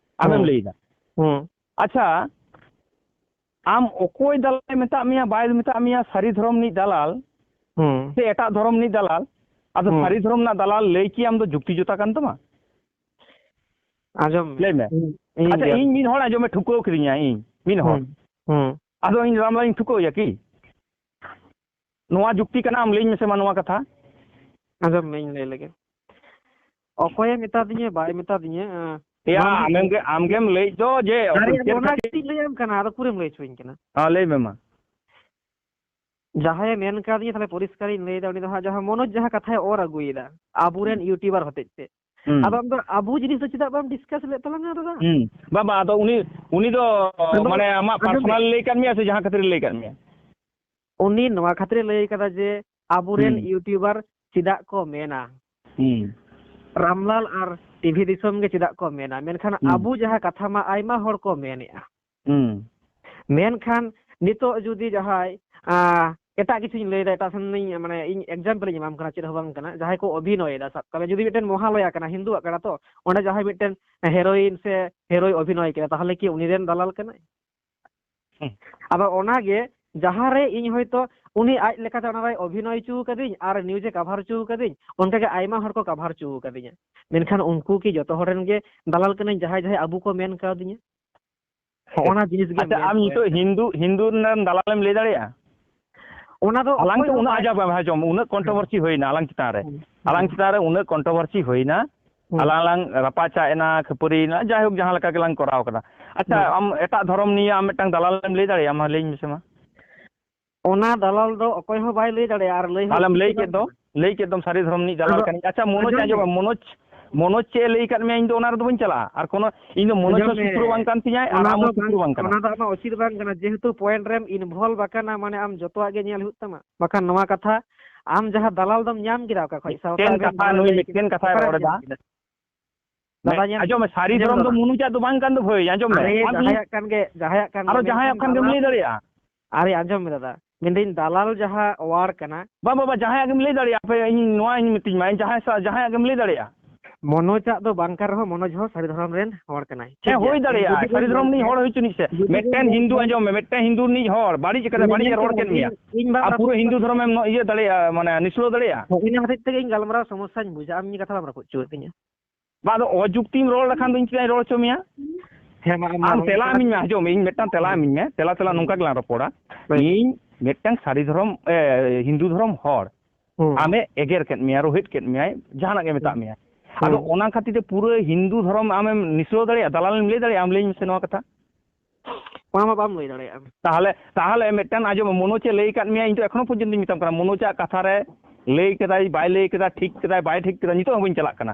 ᱟᱢᱮᱢ ᱦᱩᱸ, ᱞᱟᱹᱭᱫᱟ᱾ ᱦᱩᱸ᱾ ᱟᱪᱪᱷᱟ, ᱟᱢ ᱚᱠᱚᱭ ᱫᱟᱞᱟᱞᱮ ᱢᱮᱛᱟᱜ ᱢᱮᱭᱟ, ᱵᱟᱭ ᱢᱮᱛᱟᱜ ᱢᱮᱭᱟ, ᱥᱟᱹᱨᱤ ᱫᱷᱚᱨᱚᱢ ᱨᱤᱱᱤᱡ ᱫᱟᱞᱟᱞ ᱦᱩᱸ᱾ ᱥᱮ ᱮᱴᱟᱜ ᱫᱷᱚᱨᱚᱢ ᱨᱤᱱᱤᱡ ᱫᱟᱞᱟᱞ, ᱟᱫᱚ ᱦᱩᱸ᱾ ᱥᱟᱹᱨᱤ ᱫᱷᱚᱨᱚᱢ ᱨᱮᱱᱟᱜ ᱫᱟᱞᱟᱞ ᱞᱟᱹᱭ ᱠᱤ ᱟᱢ ᱫᱚ ᱡᱩᱠᱛᱤ ᱡᱚᱛᱟ ᱠᱟᱱ ᱛᱟᱢᱟ? ᱟᱸᱡᱚᱢ ᱢᱮ᱾ ᱞᱟᱹᱭ ᱢᱮ᱾ ᱤᱧ, ᱤᱧ ᱟᱪᱪᱷᱟ, ᱜᱮ᱾ ᱤᱧ ᱢᱤᱫ ᱦᱚᱲ ᱟᱸᱡᱚᱢᱮ ᱴᱷᱩᱠᱟᱹᱣ ᱠᱤᱫᱤᱧᱟ, ᱤᱧ ᱢᱤᱫ ᱦᱚᱲ᱾ ᱦᱩᱸ, ᱦᱩᱸ᱾ ᱟᱫᱚ ᱤᱧ ᱨᱟᱢᱞᱟᱞᱤᱧ ᱴᱷᱩᱠᱟᱹᱣ ᱮᱭᱟ ᱠᱤ? ᱱᱚᱣᱟ ᱡᱩᱠᱛᱤ ᱠᱟᱱᱟ? ᱟᱢ ᱞᱟᱹᱭᱟᱹᱧ ᱢᱮᱥᱮ ᱢᱟ ᱱᱚᱣᱟ ᱠᱟᱛᱷᱟ᱾ ᱟᱸᱡᱚᱢ ᱢᱮ, ᱤᱧ ᱞᱟᱹᱭ ᱞᱮᱜᱮ᱾ ᱚᱠᱚᱭᱮ ᱢᱮᱛᱟ ᱫᱤᱧᱟ, ᱵᱟᱭ ᱢᱮᱛᱟ ᱫᱤᱧᱟ, ᱟᱸ, ᱮᱭᱟ, ᱱᱚᱣᱟ ᱫᱚ ᱟᱢᱮᱢ ᱜᱮ, ᱟᱢ ᱜᱮᱢ ᱞᱟᱹᱭᱮᱫ ᱫᱚ ᱡᱮ ᱟᱨᱮ, ᱪᱮᱫ ᱚᱱᱟ ᱠᱷᱟᱹᱛᱤᱨ? ᱜᱤᱧ ᱞᱟᱹᱭᱟᱢ ᱠᱟᱱᱟ, ᱟᱫᱚ ᱩᱠᱩᱨᱮᱢ ᱞᱟᱹᱭ ᱦᱚᱪᱚᱧ ᱠᱟᱱᱟ? ᱦᱮᱸ, ᱞᱟᱹᱭ ᱢᱮ ᱢᱟ᱾ ᱡᱟᱦᱟᱸᱭᱮ ᱢᱮᱱ ᱠᱟᱣᱫᱤᱧᱟ, ᱛᱟᱦᱞᱮ ᱯᱚᱨᱤᱥᱠᱟᱨᱤᱧ ᱞᱟᱹᱭᱫᱟ, ᱩᱱᱤ ᱫᱚ ᱦᱟᱸᱜ ᱡᱟᱦᱟᱸ ᱢᱚᱱᱳᱡᱽ ᱡᱟᱦᱟᱸ ᱠᱟᱛᱷᱟᱭ ᱚᱨ ᱟᱹᱜᱩᱭᱮᱫᱟ ᱟᱵᱚᱨᱮᱱ ᱦᱩᱸ᱾ YouTuber ᱦᱚᱛᱮᱡ ᱛᱮ, ᱦᱩᱸ᱾ ᱟᱫᱚ ᱟᱢ ᱫᱚ ᱟᱵᱚ ᱡᱤᱱᱤᱥ ᱫᱚ ᱪᱮᱫᱟᱜ ᱵᱟᱢ discuss ᱞᱮᱫ ᱛᱟᱞᱟᱝᱟ ᱫᱟᱫᱟ? ᱦᱩᱸ᱾ ᱵᱟᱝ, ᱵᱟᱝ, ᱟᱫᱚ ᱩᱱᱤ, ᱩᱱᱤ ᱫᱚ ᱟᱫᱚ ᱢᱟᱱᱮ ᱟᱢᱟᱜ ᱟᱸᱡᱚᱢ ᱢᱮ᱾ Personal ᱞᱟᱹᱭ ᱠᱟᱫ ᱢᱮᱭᱟ ᱥᱮ ᱡᱟᱦᱟᱸ ᱠᱷᱟᱹᱛᱤᱨ ᱞᱟᱹᱭ ᱠᱟᱫ ᱢᱮᱭᱟ? ᱩᱱᱤ ᱱᱚᱣᱟ ᱠᱷᱟᱹᱛᱤᱨᱮ ᱞᱟᱹᱭ ᱠᱟᱫᱟ ᱡᱮ ᱟᱵᱚᱨᱮᱱ ᱦᱩᱸ᱾ YouTuber ᱪᱮᱫᱟᱜ ᱠᱚ ᱢᱮᱱᱟ? ᱦᱩᱸ᱾ ᱨᱟᱢᱞᱟᱞ ᱟᱨ ᱴᱤᱵᱷᱤ ᱫᱤᱥᱚᱢ ᱜᱮ ᱪᱮᱫᱟᱜ ᱠᱚ ᱢᱮᱱᱟ? ᱢᱮᱱᱠᱷᱟᱱ ᱦᱩᱸ᱾ ᱟᱵᱚ ᱡᱟᱦᱟᱸ ᱠᱟᱛᱷᱟ ᱢᱟ ᱟᱭᱢᱟ ᱦᱚᱲ ᱠᱚ ᱢᱮᱱᱮᱜᱼᱟ᱾ ᱦᱩᱸ᱾ ᱢᱮᱱᱠᱷᱟᱱ ᱱᱤᱛᱚᱜ ᱡᱩᱫᱤ ᱡᱟᱦᱟᱸᱭ, ᱟᱸ, ᱮᱴᱟᱜ ᱠᱤᱪᱷᱩᱧ ᱞᱟᱹᱭᱫᱟ, ᱮᱴᱟᱜ ᱥᱮᱱ ᱤᱧ, ᱢᱟᱱᱮ, ᱤᱧ example ᱤᱧ ᱮᱢᱟᱢ ᱠᱟᱱᱟ, ᱪᱮᱫ ᱦᱚᱸ ᱵᱟᱝ ᱠᱟᱱᱟ, ᱡᱟᱦᱟᱸᱭ ᱠᱚ ᱚᱵᱷᱤᱱᱚᱭᱮᱫᱟ, ᱥᱟᱵ ᱠᱟᱜ ᱢᱮ ᱡᱩᱫᱤ ᱢᱤᱫᱴᱮᱱ ᱢᱚᱦᱟᱞᱚᱭᱟ ᱠᱟᱱᱟ, ᱦᱤᱱᱫᱩᱣᱟᱜ ᱠᱟᱱᱟ ᱛᱚ, ᱚᱸᱰᱮ ᱡᱟᱦᱟᱸᱭ ᱢᱤᱫᱴᱮᱱ heroine ᱥᱮ heroᱭ ᱚᱵᱷᱤᱱᱚᱭ ᱠᱮᱫᱟ, ᱛᱟᱦᱚᱞᱮ ᱠᱤ ᱩᱱᱤ ᱨᱮᱱ ᱫᱟᱞᱟᱞ ᱠᱟᱱᱟᱭ? ᱦᱩᱸ᱾ ᱟᱫᱚ ᱚᱱᱟᱜᱮ ᱡᱟᱦᱟᱸᱨᱮ ᱤᱧ ᱦᱚᱭᱛᱳ ᱩᱱᱤ ᱟᱡ ᱞᱮᱠᱟᱛᱮ ᱚᱱᱟᱨᱮᱭ ᱚᱵᱷᱤᱱᱚᱭ ᱦᱚᱪᱚ ᱠᱟᱹᱫᱤᱧ ᱟᱨ news ᱮ cover ᱦᱚᱪᱚ ᱠᱟᱹᱫᱤᱧ, ᱚᱱᱠᱟᱜᱮ ᱟᱭᱢᱟ ᱦᱚᱲ ᱠᱚ cover ᱦᱚᱪᱚ ᱠᱟᱹᱫᱤᱧᱟ᱾ ᱢᱮᱱᱠᱷᱟᱱ ᱩᱱᱠᱩ ᱠᱤ ᱡᱚᱛᱚ ᱦᱚᱲ ᱨᱮᱱ ᱜᱮ ᱫᱟᱞᱟᱞ ᱠᱟᱹᱱᱟᱹᱧ, ᱡᱟᱦᱟᱸᱭ ᱡᱟᱦᱟᱸᱭ ᱟᱵᱚ ᱠᱚ ᱢᱮᱱ ᱠᱟᱣᱫᱤᱧᱟ? ᱦᱚᱸᱜᱼᱚ ᱱᱟ ᱡᱤᱱᱤᱥ ᱜᱮ ᱟᱪᱪᱷᱟ, main ᱟᱢ point ᱱᱤᱛᱚᱜ ᱠᱟᱱᱟ᱾ ᱦᱤᱱᱫᱩ, ᱦᱤᱱᱫᱩ ᱨᱮᱱ ᱫᱟᱞᱟᱞᱮᱢ ᱞᱟᱹᱭ ᱫᱟᱲᱮᱭᱟᱜᱼᱟ? ᱚᱱᱟ ᱫᱚ ᱟᱞᱟᱝ ᱚᱠᱚᱭ ᱛᱚ ᱦᱚᱸ ᱩᱱᱟᱹᱜ ᱵᱟᱭ ᱟᱡᱟᱨ ᱵᱟᱝ ᱦᱤᱡᱩᱜ, ᱩᱱᱟᱹᱜ ᱦᱮᱸ᱾ Controversy ᱦᱩᱭᱱᱟ ᱟᱞᱟᱝ ᱪᱮᱛᱟᱱ ᱨᱮ᱾ ᱦᱮᱸ᱾ ᱟᱞᱟᱝ ᱪᱮᱛᱟᱱ ᱨᱮ ᱩᱱᱟᱹᱜ controversy ᱦᱩᱭᱱᱟ, ᱦᱮᱸ᱾ ᱟᱞᱟᱝ ᱞᱟᱝ ᱨᱟᱯᱟᱪᱟᱜ ᱮᱱᱟ, ᱠᱷᱟᱹᱯᱟᱹᱨᱤ ᱮᱱᱟ, ᱡᱟᱭᱦᱳᱠ ᱡᱟᱦᱟᱸ ᱞᱮᱠᱟ ᱜᱮᱞᱟᱝ ᱠᱚᱨᱟᱣ ᱠᱟᱫᱟ᱾ ᱟᱪᱪᱷᱟ, ᱦᱮᱸ᱾ ᱟᱢ ᱮᱴᱟᱜ ᱫᱷᱚᱨᱚᱢ ᱱᱤᱭᱮ ᱟᱢ ᱢᱤᱫᱴᱟᱝ ᱫᱟᱞᱟᱞᱮᱢ ᱞᱟᱹᱭ ᱫᱟᱲᱮᱭᱟᱜᱼᱟ? ᱢᱟ ᱞᱟᱹᱭᱟᱹᱧ ᱢᱮᱥᱮ ᱢᱟ᱾ ᱚᱱᱟ ᱫᱟᱞᱟᱞ ᱫᱚ ᱚᱠᱚᱭ ᱦᱚᱸ ᱵᱟᱭ ᱞᱟᱹᱭ ᱫᱟᱲᱮᱭᱟᱜᱼᱟ ᱟᱨ ᱞᱟᱹᱭ ᱦᱚᱸ ᱛᱟᱦᱞᱮᱢ ᱩᱪᱤᱛ ᱞᱟᱹᱭ ᱫᱚ ᱠᱮᱫ ᱵᱟᱝ ᱫᱚ, ᱠᱟᱱᱟ᱾ ᱞᱟᱹᱭ ᱠᱮᱫ ᱫᱚᱢ ᱥᱟᱹᱨᱤ ᱫᱷᱚᱨᱚᱢ ᱨᱤᱱᱤᱡ ᱫᱟᱞᱟᱞ ᱟᱫᱚ ᱠᱟᱹᱱᱟᱹᱧ᱾ ᱟᱪᱪᱷᱟ, ᱢᱚᱱᱳᱡᱽ ᱟᱸᱡᱚᱢ ᱟᱸᱡᱚᱢ ᱢᱮ᱾ ᱢᱮ, ᱢᱚᱱᱳᱡᱽ, ᱢᱚᱱᱳᱡᱽ ᱪᱮᱫ ᱮ ᱞᱟᱹᱭ ᱠᱟᱫ ᱢᱮᱭᱟ ᱤᱧ ᱫᱚ ᱚᱱᱟ ᱨᱮᱫᱚ ᱵᱟᱹᱧ ᱪᱟᱞᱟᱜᱼᱟ᱾ ᱟᱨ ᱠᱳᱱᱳ, ᱤᱧ ᱫᱚ ᱢᱚᱱᱳᱡᱽ ᱟᱸᱡᱚᱢ ᱦᱚᱸ ᱢᱮ, ᱥᱩᱛᱨᱚ ᱵᱟᱝ ᱠᱟᱱ ᱛᱤᱧᱟᱭ ᱟᱨ ᱚᱱᱟ ᱟᱢ ᱫᱚ ᱦᱚᱸ ᱥᱩᱛᱨᱚ ᱵᱟᱝ, ᱵᱟᱝ ᱠᱟᱱᱟ᱾ ᱚᱱᱟ ᱫᱚ ᱟᱢᱟᱜ ᱩᱪᱤᱛ ᱵᱟᱝ ᱠᱟᱱᱟ, ᱡᱮᱦᱮᱛᱩ point ᱨᱮᱢ involve ᱟᱠᱟᱱᱟ, ᱢᱟᱱᱮ ᱟᱢ ᱡᱚᱛᱚᱣᱟᱜ ᱜᱮ ᱧᱮᱞ ᱦᱩᱭᱩᱜ ᱛᱟᱢᱟ᱾ ᱵᱟᱠᱷᱟᱱ ᱱᱚᱣᱟ ᱠᱟᱛᱷᱟ ᱟᱢ ᱡᱟᱦᱟᱸ ᱫᱟᱞᱟᱞ ᱫᱚᱢ ᱧᱟᱢ ᱠᱮᱫᱟ ᱚᱠᱟ ᱠᱷᱚᱡ? ᱥᱟᱶᱛᱟ ᱢᱤᱫᱴᱮᱱ ᱟᱵᱮᱱ ᱠᱟᱛᱷᱟ ᱫᱟᱞᱟᱞ ᱱᱩᱭ ᱞᱟᱹᱭ ᱠᱮᱫᱟ, ᱢᱤᱫᱴᱮᱱ ᱠᱟᱛᱷᱟᱭ ᱚᱠᱟᱨᱮᱢ ᱨᱚᱲ ᱮᱫᱟ᱾ ᱧᱟᱢ ᱠᱮᱫᱟ? ᱢᱮ-, ᱫᱟᱫᱟ ᱧᱮᱞ ᱟᱸᱡᱚᱢ ᱢᱮ, ᱥᱟᱹᱨᱤ ᱟᱸᱡᱚᱢ ᱫᱷᱚᱨᱚᱢ ᱫᱚ ᱫᱟᱫᱟ᱾ ᱢᱚᱱᱩᱡᱟᱜ ᱫᱚ ᱵᱟᱝ ᱠᱟᱱ ᱫᱚ ᱵᱷᱟᱹᱭ, ᱟᱸᱡᱚᱢ ᱢᱮ᱾ ᱟᱨᱮ ᱟᱢ ᱤᱧ ᱡᱟᱦᱟᱸᱭᱟᱜ ᱠᱟᱱ ᱜᱮ, ᱡᱟᱦᱟᱸᱭᱟᱜ ᱠᱟᱱ ᱟᱨᱚ ᱜᱮ, ᱡᱟᱦᱟᱸᱭᱟᱜ ᱢᱮᱱᱠᱷᱟᱱ ᱠᱷᱟᱱ ᱜᱮᱢ ᱫᱟᱞᱟᱞ, ᱞᱟᱹᱭ ᱫᱟᱲᱮᱭᱟᱜᱼᱟ᱾ ᱟᱨᱮ ᱟᱸᱡᱚᱢ ᱢᱮ ᱫᱟᱫᱟ, ᱢᱮᱱᱫᱟᱹᱧ ᱫᱟᱞᱟᱞ ᱡᱟᱦᱟᱸ word ᱠᱟᱱᱟ᱾ ᱵᱟᱝ ᱵᱟᱵᱟ, ᱡᱟᱦᱟᱸᱭᱟᱜ ᱜᱮᱢ ᱞᱟᱹᱭ ᱫᱟᱲᱮᱭᱟᱜᱼᱟ᱾ ᱟᱯᱮ ᱤᱧ ᱱᱚᱣᱟᱧ ᱢᱤᱛᱟᱹᱧ ᱢᱟ, ᱡᱟᱦᱟᱸᱭ ᱥᱟ-, ᱡᱟᱦᱟᱸᱭᱟᱜ ᱜᱮᱢ ᱞᱟᱹᱭ ᱫᱟᱲᱮᱭᱟᱜᱼᱟ᱾ ᱢᱚᱱᱳᱡᱽ ᱟᱜ ᱫᱚ ᱵᱟᱝ ᱠᱟᱱ ᱨᱮᱦᱚᱸ, ᱢᱚᱱᱳᱡᱽ ᱦᱚᱸ ᱥᱟᱹᱨᱤ ᱫᱷᱚᱨᱚᱢ ᱨᱮᱱ ᱦᱚᱲ ᱠᱟᱱᱟᱭ᱾ ᱴᱷᱤᱠ ᱦᱮᱸ, ᱜᱮᱭᱟ? ᱦᱩᱭ ᱫᱟᱲᱮᱭᱟᱜᱼᱟ᱾ ᱡᱩᱫᱤ ᱥᱟᱹᱨᱤ ᱵᱚᱱ ᱫᱷᱚᱨᱚᱢ ᱨᱤᱱᱤᱡ ᱢᱮᱱ ᱦᱚᱲ ᱦᱩᱭ ᱦᱚᱪᱚᱱᱤᱡ ᱥᱮ᱾ ᱡᱩᱫᱤ ᱢᱤᱫᱴᱮᱱ ᱵᱚᱱ ᱦᱤᱱᱫᱩ, ᱢᱮᱱ ᱟᱸᱡᱚᱢ ᱢᱮ, ᱢᱤᱫᱴᱮᱱ ᱦᱤᱱᱫᱩ ᱨᱤᱱᱤᱡ ᱦᱚᱲ ᱵᱟᱹᱲᱤᱡ ᱠᱟᱫᱟᱭ, ᱵᱟᱹᱲᱤᱡ ᱮ ᱨᱚᱲ ᱠᱮᱫ ᱢᱮᱭᱟ᱾ ᱤᱧ ᱵᱟᱵᱟ ᱟᱨ ᱯᱩᱨᱟᱹ ᱦᱤᱱᱫᱩ ᱫᱷᱚᱨᱚᱢ ᱮᱢ ᱱᱚ-, ᱤᱭᱟᱹ ᱫᱟᱲᱮᱭᱟᱜᱼᱟ, ᱢᱟᱱᱮ ᱱᱤᱥᱲᱟᱹᱣ ᱫᱟᱲᱮᱭᱟᱜᱼᱟ᱾ ᱦᱳᱭ, ᱤᱱᱟᱹ ᱦᱚᱛᱮᱡ ᱛᱮᱜᱮ ᱤᱧ ᱜᱟᱞᱢᱟᱨᱟᱣ ᱥᱚᱢᱚᱥᱥᱟᱧ ᱵᱩᱡᱟ, ᱟᱢ ᱤᱧ ᱠᱟᱛᱷᱟ ᱵᱟᱢ ᱨᱟᱹᱯᱩᱫ ᱦᱚᱪᱚᱭᱮᱫ ᱛᱤᱧᱟ᱾ ᱵᱟ, ᱟᱫᱚ ᱚᱡᱩᱠᱛᱤᱢ ᱨᱚᱲ ᱞᱮᱠᱷᱟᱱ ᱫᱚ ᱤᱧ ᱪᱮᱫᱟᱜ ᱤᱧ ᱨᱚᱲ ᱦᱚᱪᱚ ᱢᱮᱭᱟ? ᱦᱮᱸ, ᱢᱟ, ᱟᱢ ᱢᱟ ᱟᱢ ᱨᱚᱲ ᱛᱮᱞᱟ ᱢᱮ᱾ ᱤᱢᱟᱹᱧ ᱢᱮ, ᱟᱸᱡᱚᱢ ᱢᱮ, ᱤᱧ ᱢᱤᱫᱴᱟᱝ ᱛᱮᱞᱟ ᱤᱢᱟᱹᱧ ᱢᱮ, ᱛᱮᱞᱟ, ᱛᱮᱞᱟ ᱦᱩᱸ᱾ ᱱᱚᱝᱠᱟ ᱜᱮᱞᱟᱝ ᱨᱚᱯᱚᱲᱟ᱾ ᱦᱳᱭ᱾ ᱤᱧ ᱢᱤᱫᱴᱟᱝ ᱥᱟᱹᱨᱤ ᱫᱷᱚᱨᱚᱢ, ᱮ, ᱦᱤᱱᱫᱩ ᱫᱷᱚᱨᱚᱢ ᱦᱚᱲ, ᱦᱩᱸ᱾ ᱟᱢᱮ ᱮᱜᱮᱨ ᱠᱮᱫ ᱢᱮᱭᱟ, ᱨᱳᱦᱮᱫ ᱠᱮᱫ ᱢᱮᱭᱟᱭ, ᱡᱟᱦᱟᱱᱟᱜ ᱜᱮ ᱢᱮᱛᱟᱜ ᱦᱩᱸ᱾ ᱢᱮᱭᱟ᱾ ᱟᱫᱚ ᱦᱩᱸ᱾ ᱚᱱᱟ ᱠᱷᱟᱹᱛᱤᱨ ᱛᱮ ᱯᱩᱨᱟᱹ ᱦᱤᱱᱫᱩ ᱫᱷᱚᱨᱚᱢ ᱟᱢᱮᱢ ᱱᱤᱥᱲᱟᱹᱣ ᱫᱟᱲᱮᱭᱟᱜᱼᱟ? ᱫᱟᱞᱟᱞᱮᱢ ᱞᱟᱹᱭ ᱫᱟᱲᱮᱭᱟᱜᱼᱟ? ᱟᱢ ᱞᱟᱹᱭᱟᱹᱧ ᱢᱮᱥᱮ ᱱᱚᱣᱟ ᱠᱟᱛᱷᱟ᱾ ᱚᱱᱟ ᱢᱟ ᱵᱟᱢ ᱞᱟᱹᱭ ᱫᱟᱲᱮᱭᱟᱜᱼᱟ᱾ ᱛᱟᱦᱚᱞᱮ, ᱛᱟᱦᱚᱞᱮ ᱢᱤᱫᱴᱟᱝ ᱟᱸᱡᱚᱢ ᱢᱮ, ᱢᱚᱱᱳᱡᱽ ᱮ ᱞᱟᱹᱭ ᱟᱠᱟᱫ ᱢᱮᱭᱟ, ᱤᱧ ᱫᱚ ᱮᱠᱷᱚᱱᱳ ᱯᱚᱨᱡᱚᱱᱛᱚᱧ ᱢᱮᱛᱟᱢ ᱠᱟᱱᱟ, ᱢᱚᱱᱳᱡᱽ ᱟᱜ ᱠᱟᱛᱷᱟ ᱨᱮ ᱞᱟᱹᱭ ᱠᱮᱫᱟᱭ, ᱵᱟᱭ ᱞᱟᱹᱭ ᱠᱮᱫᱟ, ᱴᱷᱤᱠ ᱠᱮᱫᱟᱭ, ᱵᱟᱭ ᱴᱷᱤᱠ ᱠᱮᱫᱟ, ᱱᱤᱛᱚᱜ ᱦᱚᱸ ᱵᱟᱹᱧ ᱪᱟᱞᱟᱜ ᱠᱟᱱᱟ᱾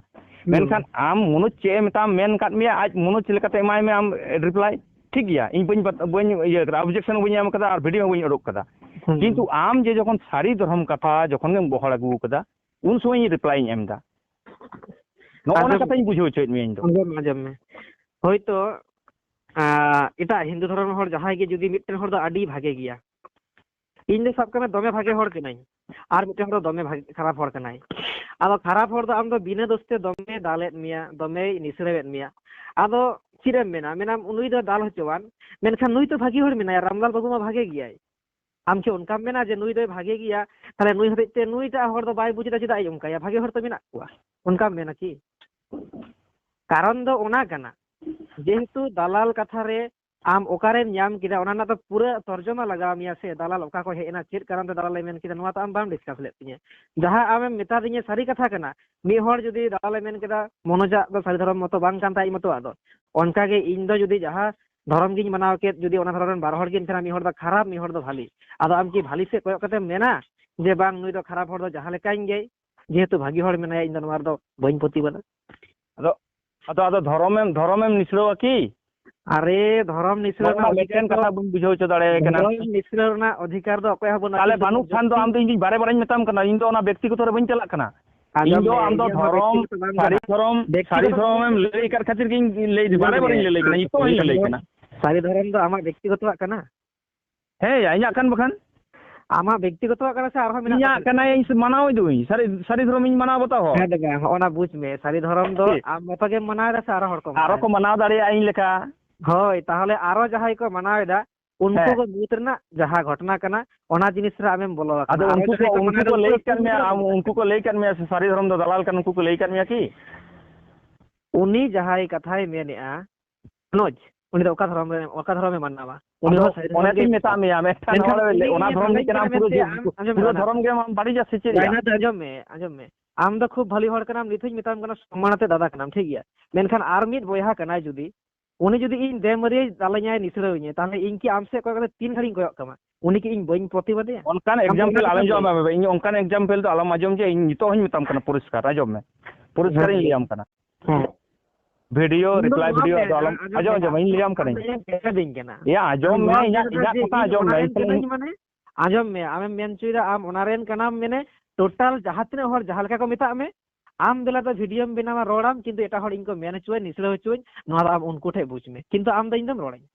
ᱦᱩᱸ᱾ ᱢᱮᱱᱠᱷᱟᱱ ᱟᱢ ᱢᱚᱱᱳᱡᱽ ᱪᱮᱫ ᱮ ᱢᱮᱛᱟᱢ ᱢᱮᱱ ᱠᱟᱫ ᱢᱮᱭᱟ, ᱟᱡ ᱢᱚᱱᱳᱡᱽ ᱞᱮᱠᱟᱛᱮ ᱮᱢᱟᱭ ᱢᱮ ᱟᱢ reply, ᱴᱷᱤᱠ ᱜᱮᱭᱟ, ᱤᱧ ᱵᱟᱹᱧ ᱵᱟᱛ-, ᱵᱟᱹᱧ ᱤᱭᱟᱹ ᱠᱟᱫᱟ, objection ᱦᱚᱸ ᱵᱟᱹᱧ ᱮᱢ ᱠᱟᱫᱟ ᱟᱨ video ᱦᱚᱸ ᱵᱟᱹᱧ ᱩᱰᱩᱠ ᱠᱟᱫᱟ᱾ ᱦᱩᱸ᱾ ᱠᱤᱱᱛᱩ ᱟᱢ ᱡᱮ ᱡᱚᱠᱷᱚᱱ ᱥᱟᱹᱨᱤ ᱫᱷᱚᱨᱚᱢ ᱠᱟᱛᱷᱟ ᱡᱚᱠᱷᱚᱱ ᱜᱮᱢ ᱜᱚᱦᱚᱲ ᱟᱹᱜᱩ ᱠᱟᱫᱟ, ᱩᱱ ᱥᱚᱢᱚᱭ ᱤᱧ reply ᱤᱧ ᱮᱢ ᱮᱫᱟ᱾ ᱱᱚᱜᱼᱚ ᱱᱟ ᱟᱸᱡᱚᱢ ᱠᱟᱛᱷᱟᱧ ᱵᱩᱡᱷᱟᱹᱣ ᱦᱚᱪᱚᱭᱮᱫ ᱢᱮᱭᱟ ᱤᱧ ᱫᱚ᱾ ᱟᱸᱡᱚᱢ ᱢᱮ, ᱟᱸᱡᱚᱢ ᱢᱮ᱾ ᱦᱳᱭᱛᱳ, ᱟᱸ, ᱮᱴᱟᱜ ᱦᱤᱱᱫᱩ ᱫᱷᱚᱨᱚᱢ ᱨᱮᱱ ᱦᱚᱲ ᱡᱟᱦᱟᱸᱭ ᱜᱮ ᱡᱩᱫᱤ ᱢᱤᱫᱴᱮᱱ ᱦᱚᱲ ᱫᱚ ᱟᱹᱰᱤ ᱵᱷᱟᱜᱮ ᱜᱮᱭᱟ, ᱤᱧ ᱫᱚ ᱥᱟᱵ ᱠᱟᱜ ᱢᱮ ᱫᱚᱢᱮ ᱵᱷᱟᱜᱮ ᱦᱚᱲ ᱠᱟᱹᱱᱟᱹᱧ, ᱟᱨ ᱢᱤᱫᱴᱮᱱ ᱦᱚᱲ ᱫᱚ ᱫᱚᱢᱮ ᱵᱷᱟᱜᱮ, ᱠᱷᱟᱨᱟᱯ ᱦᱚᱲ ᱠᱟᱱᱟᱭ᱾ ᱟᱫᱚ ᱠᱷᱟᱨᱟᱯ ᱦᱚᱲ ᱫᱚ ᱟᱢ ᱫᱚ ᱵᱤᱱᱟᱹ ᱫᱳᱥ ᱛᱮ ᱫᱚᱢᱮᱭ ᱫᱟᱞᱮᱫ ᱢᱮᱭᱟ, ᱫᱚᱢᱮᱭ ᱱᱤᱥᱲᱟᱹᱣᱮᱫ ᱢᱮᱭᱟ᱾ ᱟᱫᱚ ᱪᱮᱫ ᱮᱢ ᱢᱮᱱᱟ? ᱢᱮᱱᱟᱢ ᱩᱱᱤ ᱫᱚ ᱫᱟᱞ ᱦᱚᱪᱚᱣᱟᱱ, ᱢᱮᱱᱠᱷᱟᱱ ᱱᱩᱭ ᱛᱚ ᱵᱷᱟᱜᱮ ᱦᱚᱲ ᱢᱮᱱᱟᱭᱟ, ᱨᱟᱢᱞᱟᱞ ᱵᱟᱹᱵᱩ ᱢᱟ ᱵᱷᱟᱜᱮ ᱜᱮᱭᱟᱭ᱾ ᱟᱢ ᱠᱤ ᱚᱱᱠᱟᱢ ᱢᱮᱱᱟ ᱡᱮ ᱱᱩᱭ ᱫᱚᱭ ᱵᱷᱟᱜᱮ ᱜᱮᱭᱟ, ᱛᱟᱦᱞᱮ ᱱᱩᱭ ᱦᱚᱛᱮᱡ ᱛᱮ ᱱᱩᱭᱴᱟᱜ ᱦᱚᱲ ᱫᱚ ᱵᱟᱭ ᱵᱩᱡᱽ ᱮᱫᱟ, ᱪᱮᱫᱟᱜ ᱤᱧ ᱚᱱᱠᱟᱭᱟ? ᱵᱷᱟᱜᱮ ᱦᱚᱲ ᱛᱚ ᱢᱮᱱᱟᱜ ᱠᱚᱣᱟ, ᱚᱱᱠᱟᱢ ᱢᱮᱱᱟ ᱠᱤ? ᱠᱟᱨᱚᱱ ᱫᱚ ᱚᱱᱟ ᱠᱟᱱᱟ, ᱡᱮᱦᱮᱛᱩ ᱫᱟᱞᱟᱞ ᱠᱟᱛᱷᱟ ᱨᱮ ᱟᱢ ᱚᱠᱟᱨᱮᱢ ᱧᱟᱢ ᱠᱮᱫᱟ, ᱚᱱᱟ ᱨᱮᱱᱟᱜ ᱫᱚ ᱯᱩᱨᱟᱹ ᱛᱚᱨᱡᱚᱢᱟ ᱞᱟᱜᱟᱣ ᱢᱮᱭᱟ ᱥᱮ, ᱫᱟᱞᱟᱞ ᱚᱠᱟ ᱠᱷᱚᱱ ᱦᱮᱡ ᱮᱱᱟ, ᱪᱮᱫ ᱠᱟᱨᱚᱱ ᱛᱮ ᱫᱟᱞᱟᱞᱮ ᱢᱮᱱ ᱠᱮᱫᱟ, ᱱᱚᱣᱟ ᱛᱚ ᱟᱢ ᱵᱟᱢ discuss ᱞᱮᱫ ᱛᱤᱧᱟᱹ᱾ ᱡᱟᱦᱟᱸ ᱟᱢᱮᱢ ᱢᱮᱛᱟ ᱫᱤᱧᱟᱹ ᱥᱟᱹᱨᱤ ᱠᱟᱛᱷᱟ ᱠᱟᱱᱟ, ᱢᱤᱫ ᱦᱚᱲ ᱡᱩᱫᱤ ᱫᱟᱞᱟᱞᱮ ᱢᱮᱱ ᱠᱮᱫᱟ, ᱢᱚᱱᱳᱡᱟᱜ ᱫᱚ ᱥᱟᱹᱨᱤ ᱫᱷᱚᱨᱚᱢ ᱢᱚᱛᱚ ᱵᱟᱝ ᱠᱟᱱ ᱛᱟᱭᱟ ᱟᱡ ᱢᱚᱛᱚᱣᱟᱜ ᱫᱚ, ᱚᱱᱠᱟᱜᱮ ᱤᱧ ᱫᱚ ᱡᱩᱫᱤ ᱡᱟᱦᱟᱸ ᱫᱷᱚᱨᱚᱢ ᱜᱤᱧ ᱢᱟᱱᱟᱣ ᱠᱮᱫ, ᱡᱩᱫᱤ ᱚᱱᱟ ᱫᱷᱚᱨᱚᱢ ᱨᱮᱱ ᱵᱟᱨ ᱦᱚᱲ ᱜᱤᱧ ᱛᱟᱦᱮᱱᱟ, ᱢᱤᱫ ᱦᱚᱲ ᱫᱚ ᱠᱷᱟᱨᱟᱯ, ᱢᱤᱫ ᱦᱚᱲ ᱫᱚ ᱵᱷᱟᱞᱤ, ᱟᱫᱚ ᱟᱢ ᱠᱤ ᱵᱷᱟᱞᱤ ᱥᱮᱫ ᱠᱚᱭᱚᱜ ᱠᱟᱛᱮᱢ ᱢᱮᱱᱟ ᱡᱮ ᱵᱟᱝ, ᱱᱩᱭ ᱫᱚ ᱠᱷᱟᱨᱟᱯ ᱦᱚᱲ ᱫᱚ ᱡᱟᱦᱟᱸ ᱞᱮᱠᱟᱧ ᱜᱮᱭ, ᱡᱮᱦᱮᱛᱩ ᱵᱷᱟᱜᱤ ᱦᱚᱲ ᱢᱮᱱᱟᱭᱟ, ᱤᱧ ᱫᱚ ᱱᱚᱣᱟ ᱨᱮᱫᱚ ᱵᱟᱹᱧ ᱯᱟᱹᱛᱭᱟᱹᱣᱟ? ᱟᱫᱚ, ᱟᱫᱚ, ᱟᱫᱚ ᱫᱷᱚᱨᱚᱢᱮᱢ, ᱫᱷᱚᱨᱚᱢᱮᱢ ᱱᱤᱥᱲᱟᱹᱣᱟ ᱠᱤ? ᱟᱨᱮ, ᱫᱷᱚᱨᱚᱢ ᱱᱤᱥᱲᱟᱹᱣ ᱱᱚᱣᱟ ᱨᱮᱱᱟᱜ ᱢᱟ ᱚᱫᱷᱤᱠᱟᱨ ᱢᱤᱫᱴᱮᱱ ᱫᱚ, ᱠᱟᱛᱷᱟ ᱵᱟᱹᱧ ᱵᱩᱡᱷᱟᱹᱣ ᱦᱚᱪᱚ ᱫᱟᱲᱮᱭᱟᱭ ᱠᱟᱱᱟ᱾ ᱫᱷᱚᱨᱚᱢ ᱱᱤᱥᱲᱟᱹᱣ ᱨᱮᱱᱟᱜ ᱚᱫᱷᱤᱠᱟᱨ ᱫᱚ ᱚᱠᱚᱭ ᱦᱚᱸ ᱵᱟᱹᱱᱩᱜᱼᱟ᱾ ᱛᱟᱦᱞᱮ ᱵᱟᱹᱱᱩᱜ ᱠᱷᱟᱱ ᱫᱚ ᱟᱢ ᱫᱚ ᱤᱧ ᱫᱚ ᱵᱟᱨᱮ ᱵᱟᱨᱮᱧ ᱢᱮᱛᱟᱢ ᱠᱟᱱᱟ, ᱤᱧ ᱫᱚ ᱚᱱᱟ ᱵᱮᱠᱛᱤᱜᱚᱛᱚ ᱨᱮ ᱵᱟᱹᱧ ᱪᱟᱞᱟᱜ ᱠᱟᱱᱟ᱾ ᱟᱸᱡᱚᱢ ᱤᱧ ᱫᱚ ᱢᱮ, ᱟᱢ ᱫᱚ ᱤᱧᱟᱹᱜ ᱦᱚᱸ ᱫᱷᱚᱨᱚᱢ, ᱵᱮᱠᱛᱤᱜᱚᱛᱚ ᱵᱟᱝ ᱥᱟᱹᱨᱤ ᱠᱟᱱᱟ᱾ ᱫᱷᱚᱨᱚᱢ, ᱵᱮᱠᱛᱤᱜᱚᱛᱚ ᱥᱟᱹᱨᱤ ᱫᱷᱚᱨᱚᱢᱮᱢ ᱞᱟᱹᱭ ᱟᱠᱟᱫ ᱠᱷᱟᱹᱛᱤᱨ ᱜᱮ ᱤᱧ ᱞᱟᱹᱭ, ᱵᱟᱨᱮ ᱵᱟᱨᱮᱧ ᱞᱟᱹᱭ ᱠᱟᱱᱟ, ᱱᱤᱛᱚᱜ ᱦᱚᱸᱧ ᱞᱟᱹᱭ ᱠᱟᱱᱟ᱾ ᱥᱟᱹᱨᱤ ᱫᱷᱚᱨᱚᱢ ᱫᱚ ᱟᱢᱟᱜ ᱵᱮᱠᱛᱤᱜᱚᱛᱚᱣᱟᱜ ᱠᱟᱱᱟ᱾ ᱦᱮᱸ ᱭᱟ, ᱤᱧᱟᱹᱜ ᱠᱟᱱ ᱵᱟᱠᱷᱟᱱ᱾ ᱟᱢᱟᱜ ᱵᱮᱠᱛᱤᱜᱚᱛᱚᱣᱟᱜ ᱠᱟᱱᱟ ᱥᱮ ᱟᱨᱦᱚᱸ ᱢᱮᱱᱟᱜ ᱤᱧᱟᱜ ᱠᱚᱣᱟ? ᱠᱟᱱᱟ, ᱤᱧ ᱢᱟᱱᱟᱣ ᱤᱫᱟᱹᱧ, ᱥᱟᱹᱨᱤ, ᱥᱟᱹᱨᱤ ᱫᱷᱚᱨᱚᱢ ᱤᱧ ᱢᱟᱱᱟᱣ ᱵᱟᱛᱟᱣᱟ᱾ ᱦᱮᱸ ᱫᱟᱫᱟ, ᱦᱚᱸᱜᱼᱚ ᱱᱟ ᱵᱩᱡᱽ ᱢᱮ, ᱥᱟᱹᱨᱤ ᱫᱷᱚᱨᱚᱢ ᱫᱚ ᱴᱷᱤᱠ᱾ ᱟᱢ ᱢᱚᱛᱚ ᱜᱮᱢ ᱢᱟᱱᱟᱣ ᱮᱫᱟ ᱥᱮ ᱟᱨᱦᱚᱸ ᱦᱚᱲ ᱠᱚ ᱟᱨᱚ ᱢᱟᱱᱟᱣ ᱠᱚ ᱮᱫᱟ? ᱢᱟᱱᱟᱣ ᱫᱟᱲᱮᱭᱟᱜᱼᱟ ᱤᱧ ᱞᱮᱠᱟ᱾ ᱦᱳᱭ, ᱛᱟᱦᱚᱞᱮ ᱟᱨᱚ ᱡᱟᱦᱟᱸᱭ ᱠᱚ ᱢᱟᱱᱟᱣ ᱮᱫᱟ, ᱩᱱᱠᱩ ᱦᱮᱸ᱾ ᱠᱚ ᱧᱩᱛ ᱨᱮᱱᱟᱜ ᱡᱟᱦᱟᱸ ᱜᱷᱚᱴᱚᱱᱟ ᱠᱟᱱᱟ, ᱚᱱᱟ ᱡᱤᱱᱤᱥ ᱨᱮ ᱟᱢᱮᱢ ᱵᱚᱞᱚ ᱟᱠᱟᱱᱟ᱾ ᱟᱫᱚ ᱟᱨᱚ ᱩᱱᱠᱩ ᱠᱚ, ᱡᱟᱦᱟᱸᱭ ᱠᱚ ᱩᱱᱠᱩ ᱢᱟᱱᱟᱣ ᱠᱚ ᱮᱫᱟ, ᱞᱟᱹᱭ ᱩᱱᱠᱩ ᱠᱟᱫ ᱢᱮᱭᱟ, ᱧᱩᱛ ᱨᱮ ᱟᱢ ᱩᱱᱠᱩ ᱠᱚ ᱞᱟᱹᱭ ᱠᱟᱫ ᱢᱮᱭᱟ ᱥᱮ ᱥᱟᱹᱨᱤ ᱫᱷᱚᱨᱚᱢ ᱫᱚ ᱫᱟᱞᱟᱞ ᱠᱟᱱᱟ, ᱩᱱᱠᱩ ᱠᱚ ᱞᱟᱹᱭ ᱠᱟᱫ ᱢᱮᱭᱟ ᱠᱤ? ᱩᱱᱤ ᱡᱟᱦᱟᱸᱭ ᱠᱟᱛᱷᱟᱭ ᱢᱮᱱᱮᱜᱼᱟ, ᱢᱚᱱᱳᱡᱽ, ᱩᱱᱤ ᱫᱚ ᱚᱠᱟ ᱫᱷᱚᱨᱚᱢ ᱨᱮ, ᱚᱠᱟ ᱫᱷᱚᱨᱚᱢᱮ ᱢᱟᱱᱟᱣᱟ? ᱩᱱᱤ ᱟᱫᱚ ᱦᱚᱸ ᱥᱟᱹᱨᱤ ᱚᱱᱮ ᱫᱷᱚᱨᱚᱢ ᱛᱚᱧ ᱜᱮᱭ ᱢᱮᱛᱟᱜ ᱢᱮᱛᱟᱜᱼᱟ᱾ ᱢᱮᱭᱟ, ᱢᱤᱫᱴᱟᱝ ᱢᱮᱱᱠᱷᱟᱱ ᱦᱚᱲ ᱩᱱᱤ ᱚᱱᱟ ᱫᱷᱚᱨᱚᱢ ᱜᱮ ᱢᱮᱱᱟᱜ ᱠᱟᱱᱟ, ᱢᱮᱱᱛᱮ ᱯᱩᱨᱟᱹ, ᱟᱢ ᱟᱸᱡᱚᱢ ᱯᱩᱨᱟᱹ ᱢᱮ, ᱫᱷᱚᱨᱚᱢ ᱜᱮ ᱟᱢ ᱵᱟᱹᱲᱤᱡᱟ ᱥᱮ ᱪᱮᱫ ᱭᱟ? ᱟᱸᱡᱚᱢ ᱢᱮ, ᱟᱸᱡᱚᱢ ᱢᱮ᱾ ᱟᱢ ᱫᱚ ᱠᱷᱩᱵ ᱵᱷᱟᱞᱤ ᱦᱚᱲ ᱠᱟᱱᱟᱢ, ᱱᱤᱛ ᱦᱚᱸᱧ ᱢᱮᱛᱟᱢ ᱠᱟᱱᱟ, ᱥᱚᱢᱢᱟᱱ ᱟᱛᱮ ᱫᱟᱫᱟ ᱠᱟᱱᱟᱢ, ᱴᱷᱤᱠ ᱜᱮᱭᱟ? ᱢᱮᱱᱠᱷᱟᱱ ᱟᱨ ᱢᱤᱫ ᱵᱚᱭᱦᱟ ᱠᱟᱱᱟᱭ ᱡᱩᱫᱤ, ᱩᱱᱤ ᱡᱩᱫᱤ ᱤᱧ ᱵᱮᱢᱟᱹᱨᱤᱭᱟᱹᱭ ᱫᱟᱞᱮᱧᱟᱭ, ᱱᱤᱥᱲᱟᱹᱣᱤᱧᱟᱭ, ᱛᱟᱦᱞᱮ ᱤᱧ ᱠᱤ ᱟᱢ ᱥᱮᱫ ᱠᱚᱭᱚᱜ ᱠᱟᱛᱮ ᱛᱤᱱ ᱜᱷᱟᱹᱲᱤᱡ ᱤᱧ ᱠᱚᱭᱚᱜ ᱠᱟᱢᱟ? ᱩᱱᱤ ᱠᱤ ᱤᱧ ᱵᱟᱹᱧ ᱯᱨᱚᱛᱤᱵᱟᱫᱮᱭᱟ? ᱚᱱᱠᱟᱱ ᱟᱢ ᱫᱚ example ᱚᱱᱟ ᱟᱞᱚᱢ ᱠᱟᱛᱷᱟᱢ ᱡᱚᱢᱟ, ᱞᱟᱹᱭᱟ᱾ ᱵᱟᱵᱟ, ᱤᱧ ᱚᱱᱠᱟᱱ example ᱫᱚ ᱟᱞᱚᱢ ᱟᱸᱡᱚᱢ ᱡᱮ ᱤᱧ ᱱᱤᱛᱚᱜ ᱦᱚᱸᱧ ᱢᱮᱛᱟᱢ ᱠᱟᱱᱟ ᱯᱚᱨᱤᱥᱠᱟᱨ, ᱟᱸᱡᱚᱢ ᱢᱮ, ᱯᱚᱨᱤᱥᱠᱟᱨᱤᱧ ᱦᱮᱸ᱾ ᱞᱟᱹᱭᱟᱢ ᱠᱟᱱᱟ᱾ ᱦᱮᱸ᱾ video, ᱤᱧ ᱫᱚ reply ᱱᱚᱣᱟ video ᱢᱮ, ᱟᱫᱚ ᱟᱞᱚᱢ, ᱟᱸᱡᱚᱢ ᱟᱸᱡᱚᱢ, ᱢᱮ, ᱟᱸᱡᱚᱢ, ᱤᱧ ᱞᱟᱹᱭᱟᱢ ᱟᱢ ᱠᱟᱹᱱᱟᱹᱧ᱾ ᱫᱚ ᱤᱧᱮᱢ ᱵᱮᱡᱟᱨᱤᱧ ᱠᱟᱱᱟ᱾ ᱮᱭᱟ, ᱟᱸᱡᱚᱢ ᱟᱢ ᱢᱮ, ᱱᱚᱣᱟ ᱤᱧᱟᱹᱜ, ᱢᱮᱱ ᱤᱧᱟᱹᱜ ᱡᱮ ᱠᱟᱛᱷᱟ ᱤᱧ ᱟᱸᱡᱚᱢ ᱢᱮ, ᱚᱱᱟ ᱤᱧ ᱫᱚ ᱥᱟᱞᱟᱜ ᱤᱧ ᱢᱟᱱᱮ, ᱟᱸᱡᱚᱢ ᱢᱮ, ᱟᱢᱮᱢ ᱢᱮᱱ ᱦᱚᱪᱚᱭᱮᱫᱟ ᱟᱢ ᱚᱱᱟ ᱨᱮᱱ ᱠᱟᱱᱟᱢ, ᱢᱟᱱᱮ total ᱡᱟᱦᱟᱸ ᱛᱤᱱᱟᱹᱜ ᱦᱚᱲ ᱡᱟᱦᱟᱸ ᱞᱮᱠᱟ ᱠᱚ ᱢᱮᱛᱟᱜ ᱢᱮ, ᱟᱢ ᱫᱮᱞᱟ ᱫᱚ videoᱢ ᱵᱮᱱᱟᱣᱟ, ᱨᱚᱲᱟᱢ, ᱠᱤᱱᱛᱩ ᱮᱴᱟᱜ ᱦᱚᱲ ᱤᱧ ᱠᱚ ᱢᱮᱱ ᱦᱚᱪᱚᱣᱟᱹᱧ, ᱱᱤᱥᱲᱟᱹ ᱦᱚᱪᱚᱣᱟᱹᱧ, ᱱᱚᱣᱟ ᱫᱚ ᱟᱢ ᱩᱱᱠᱩ ᱴᱷᱮᱡ ᱵᱩᱡᱽ ᱢᱮ, ᱠᱤᱱᱛᱩ ᱟᱢ ᱫᱚ ᱤᱧ ᱫᱚᱢ ᱨᱚᱲᱟᱹᱧ᱾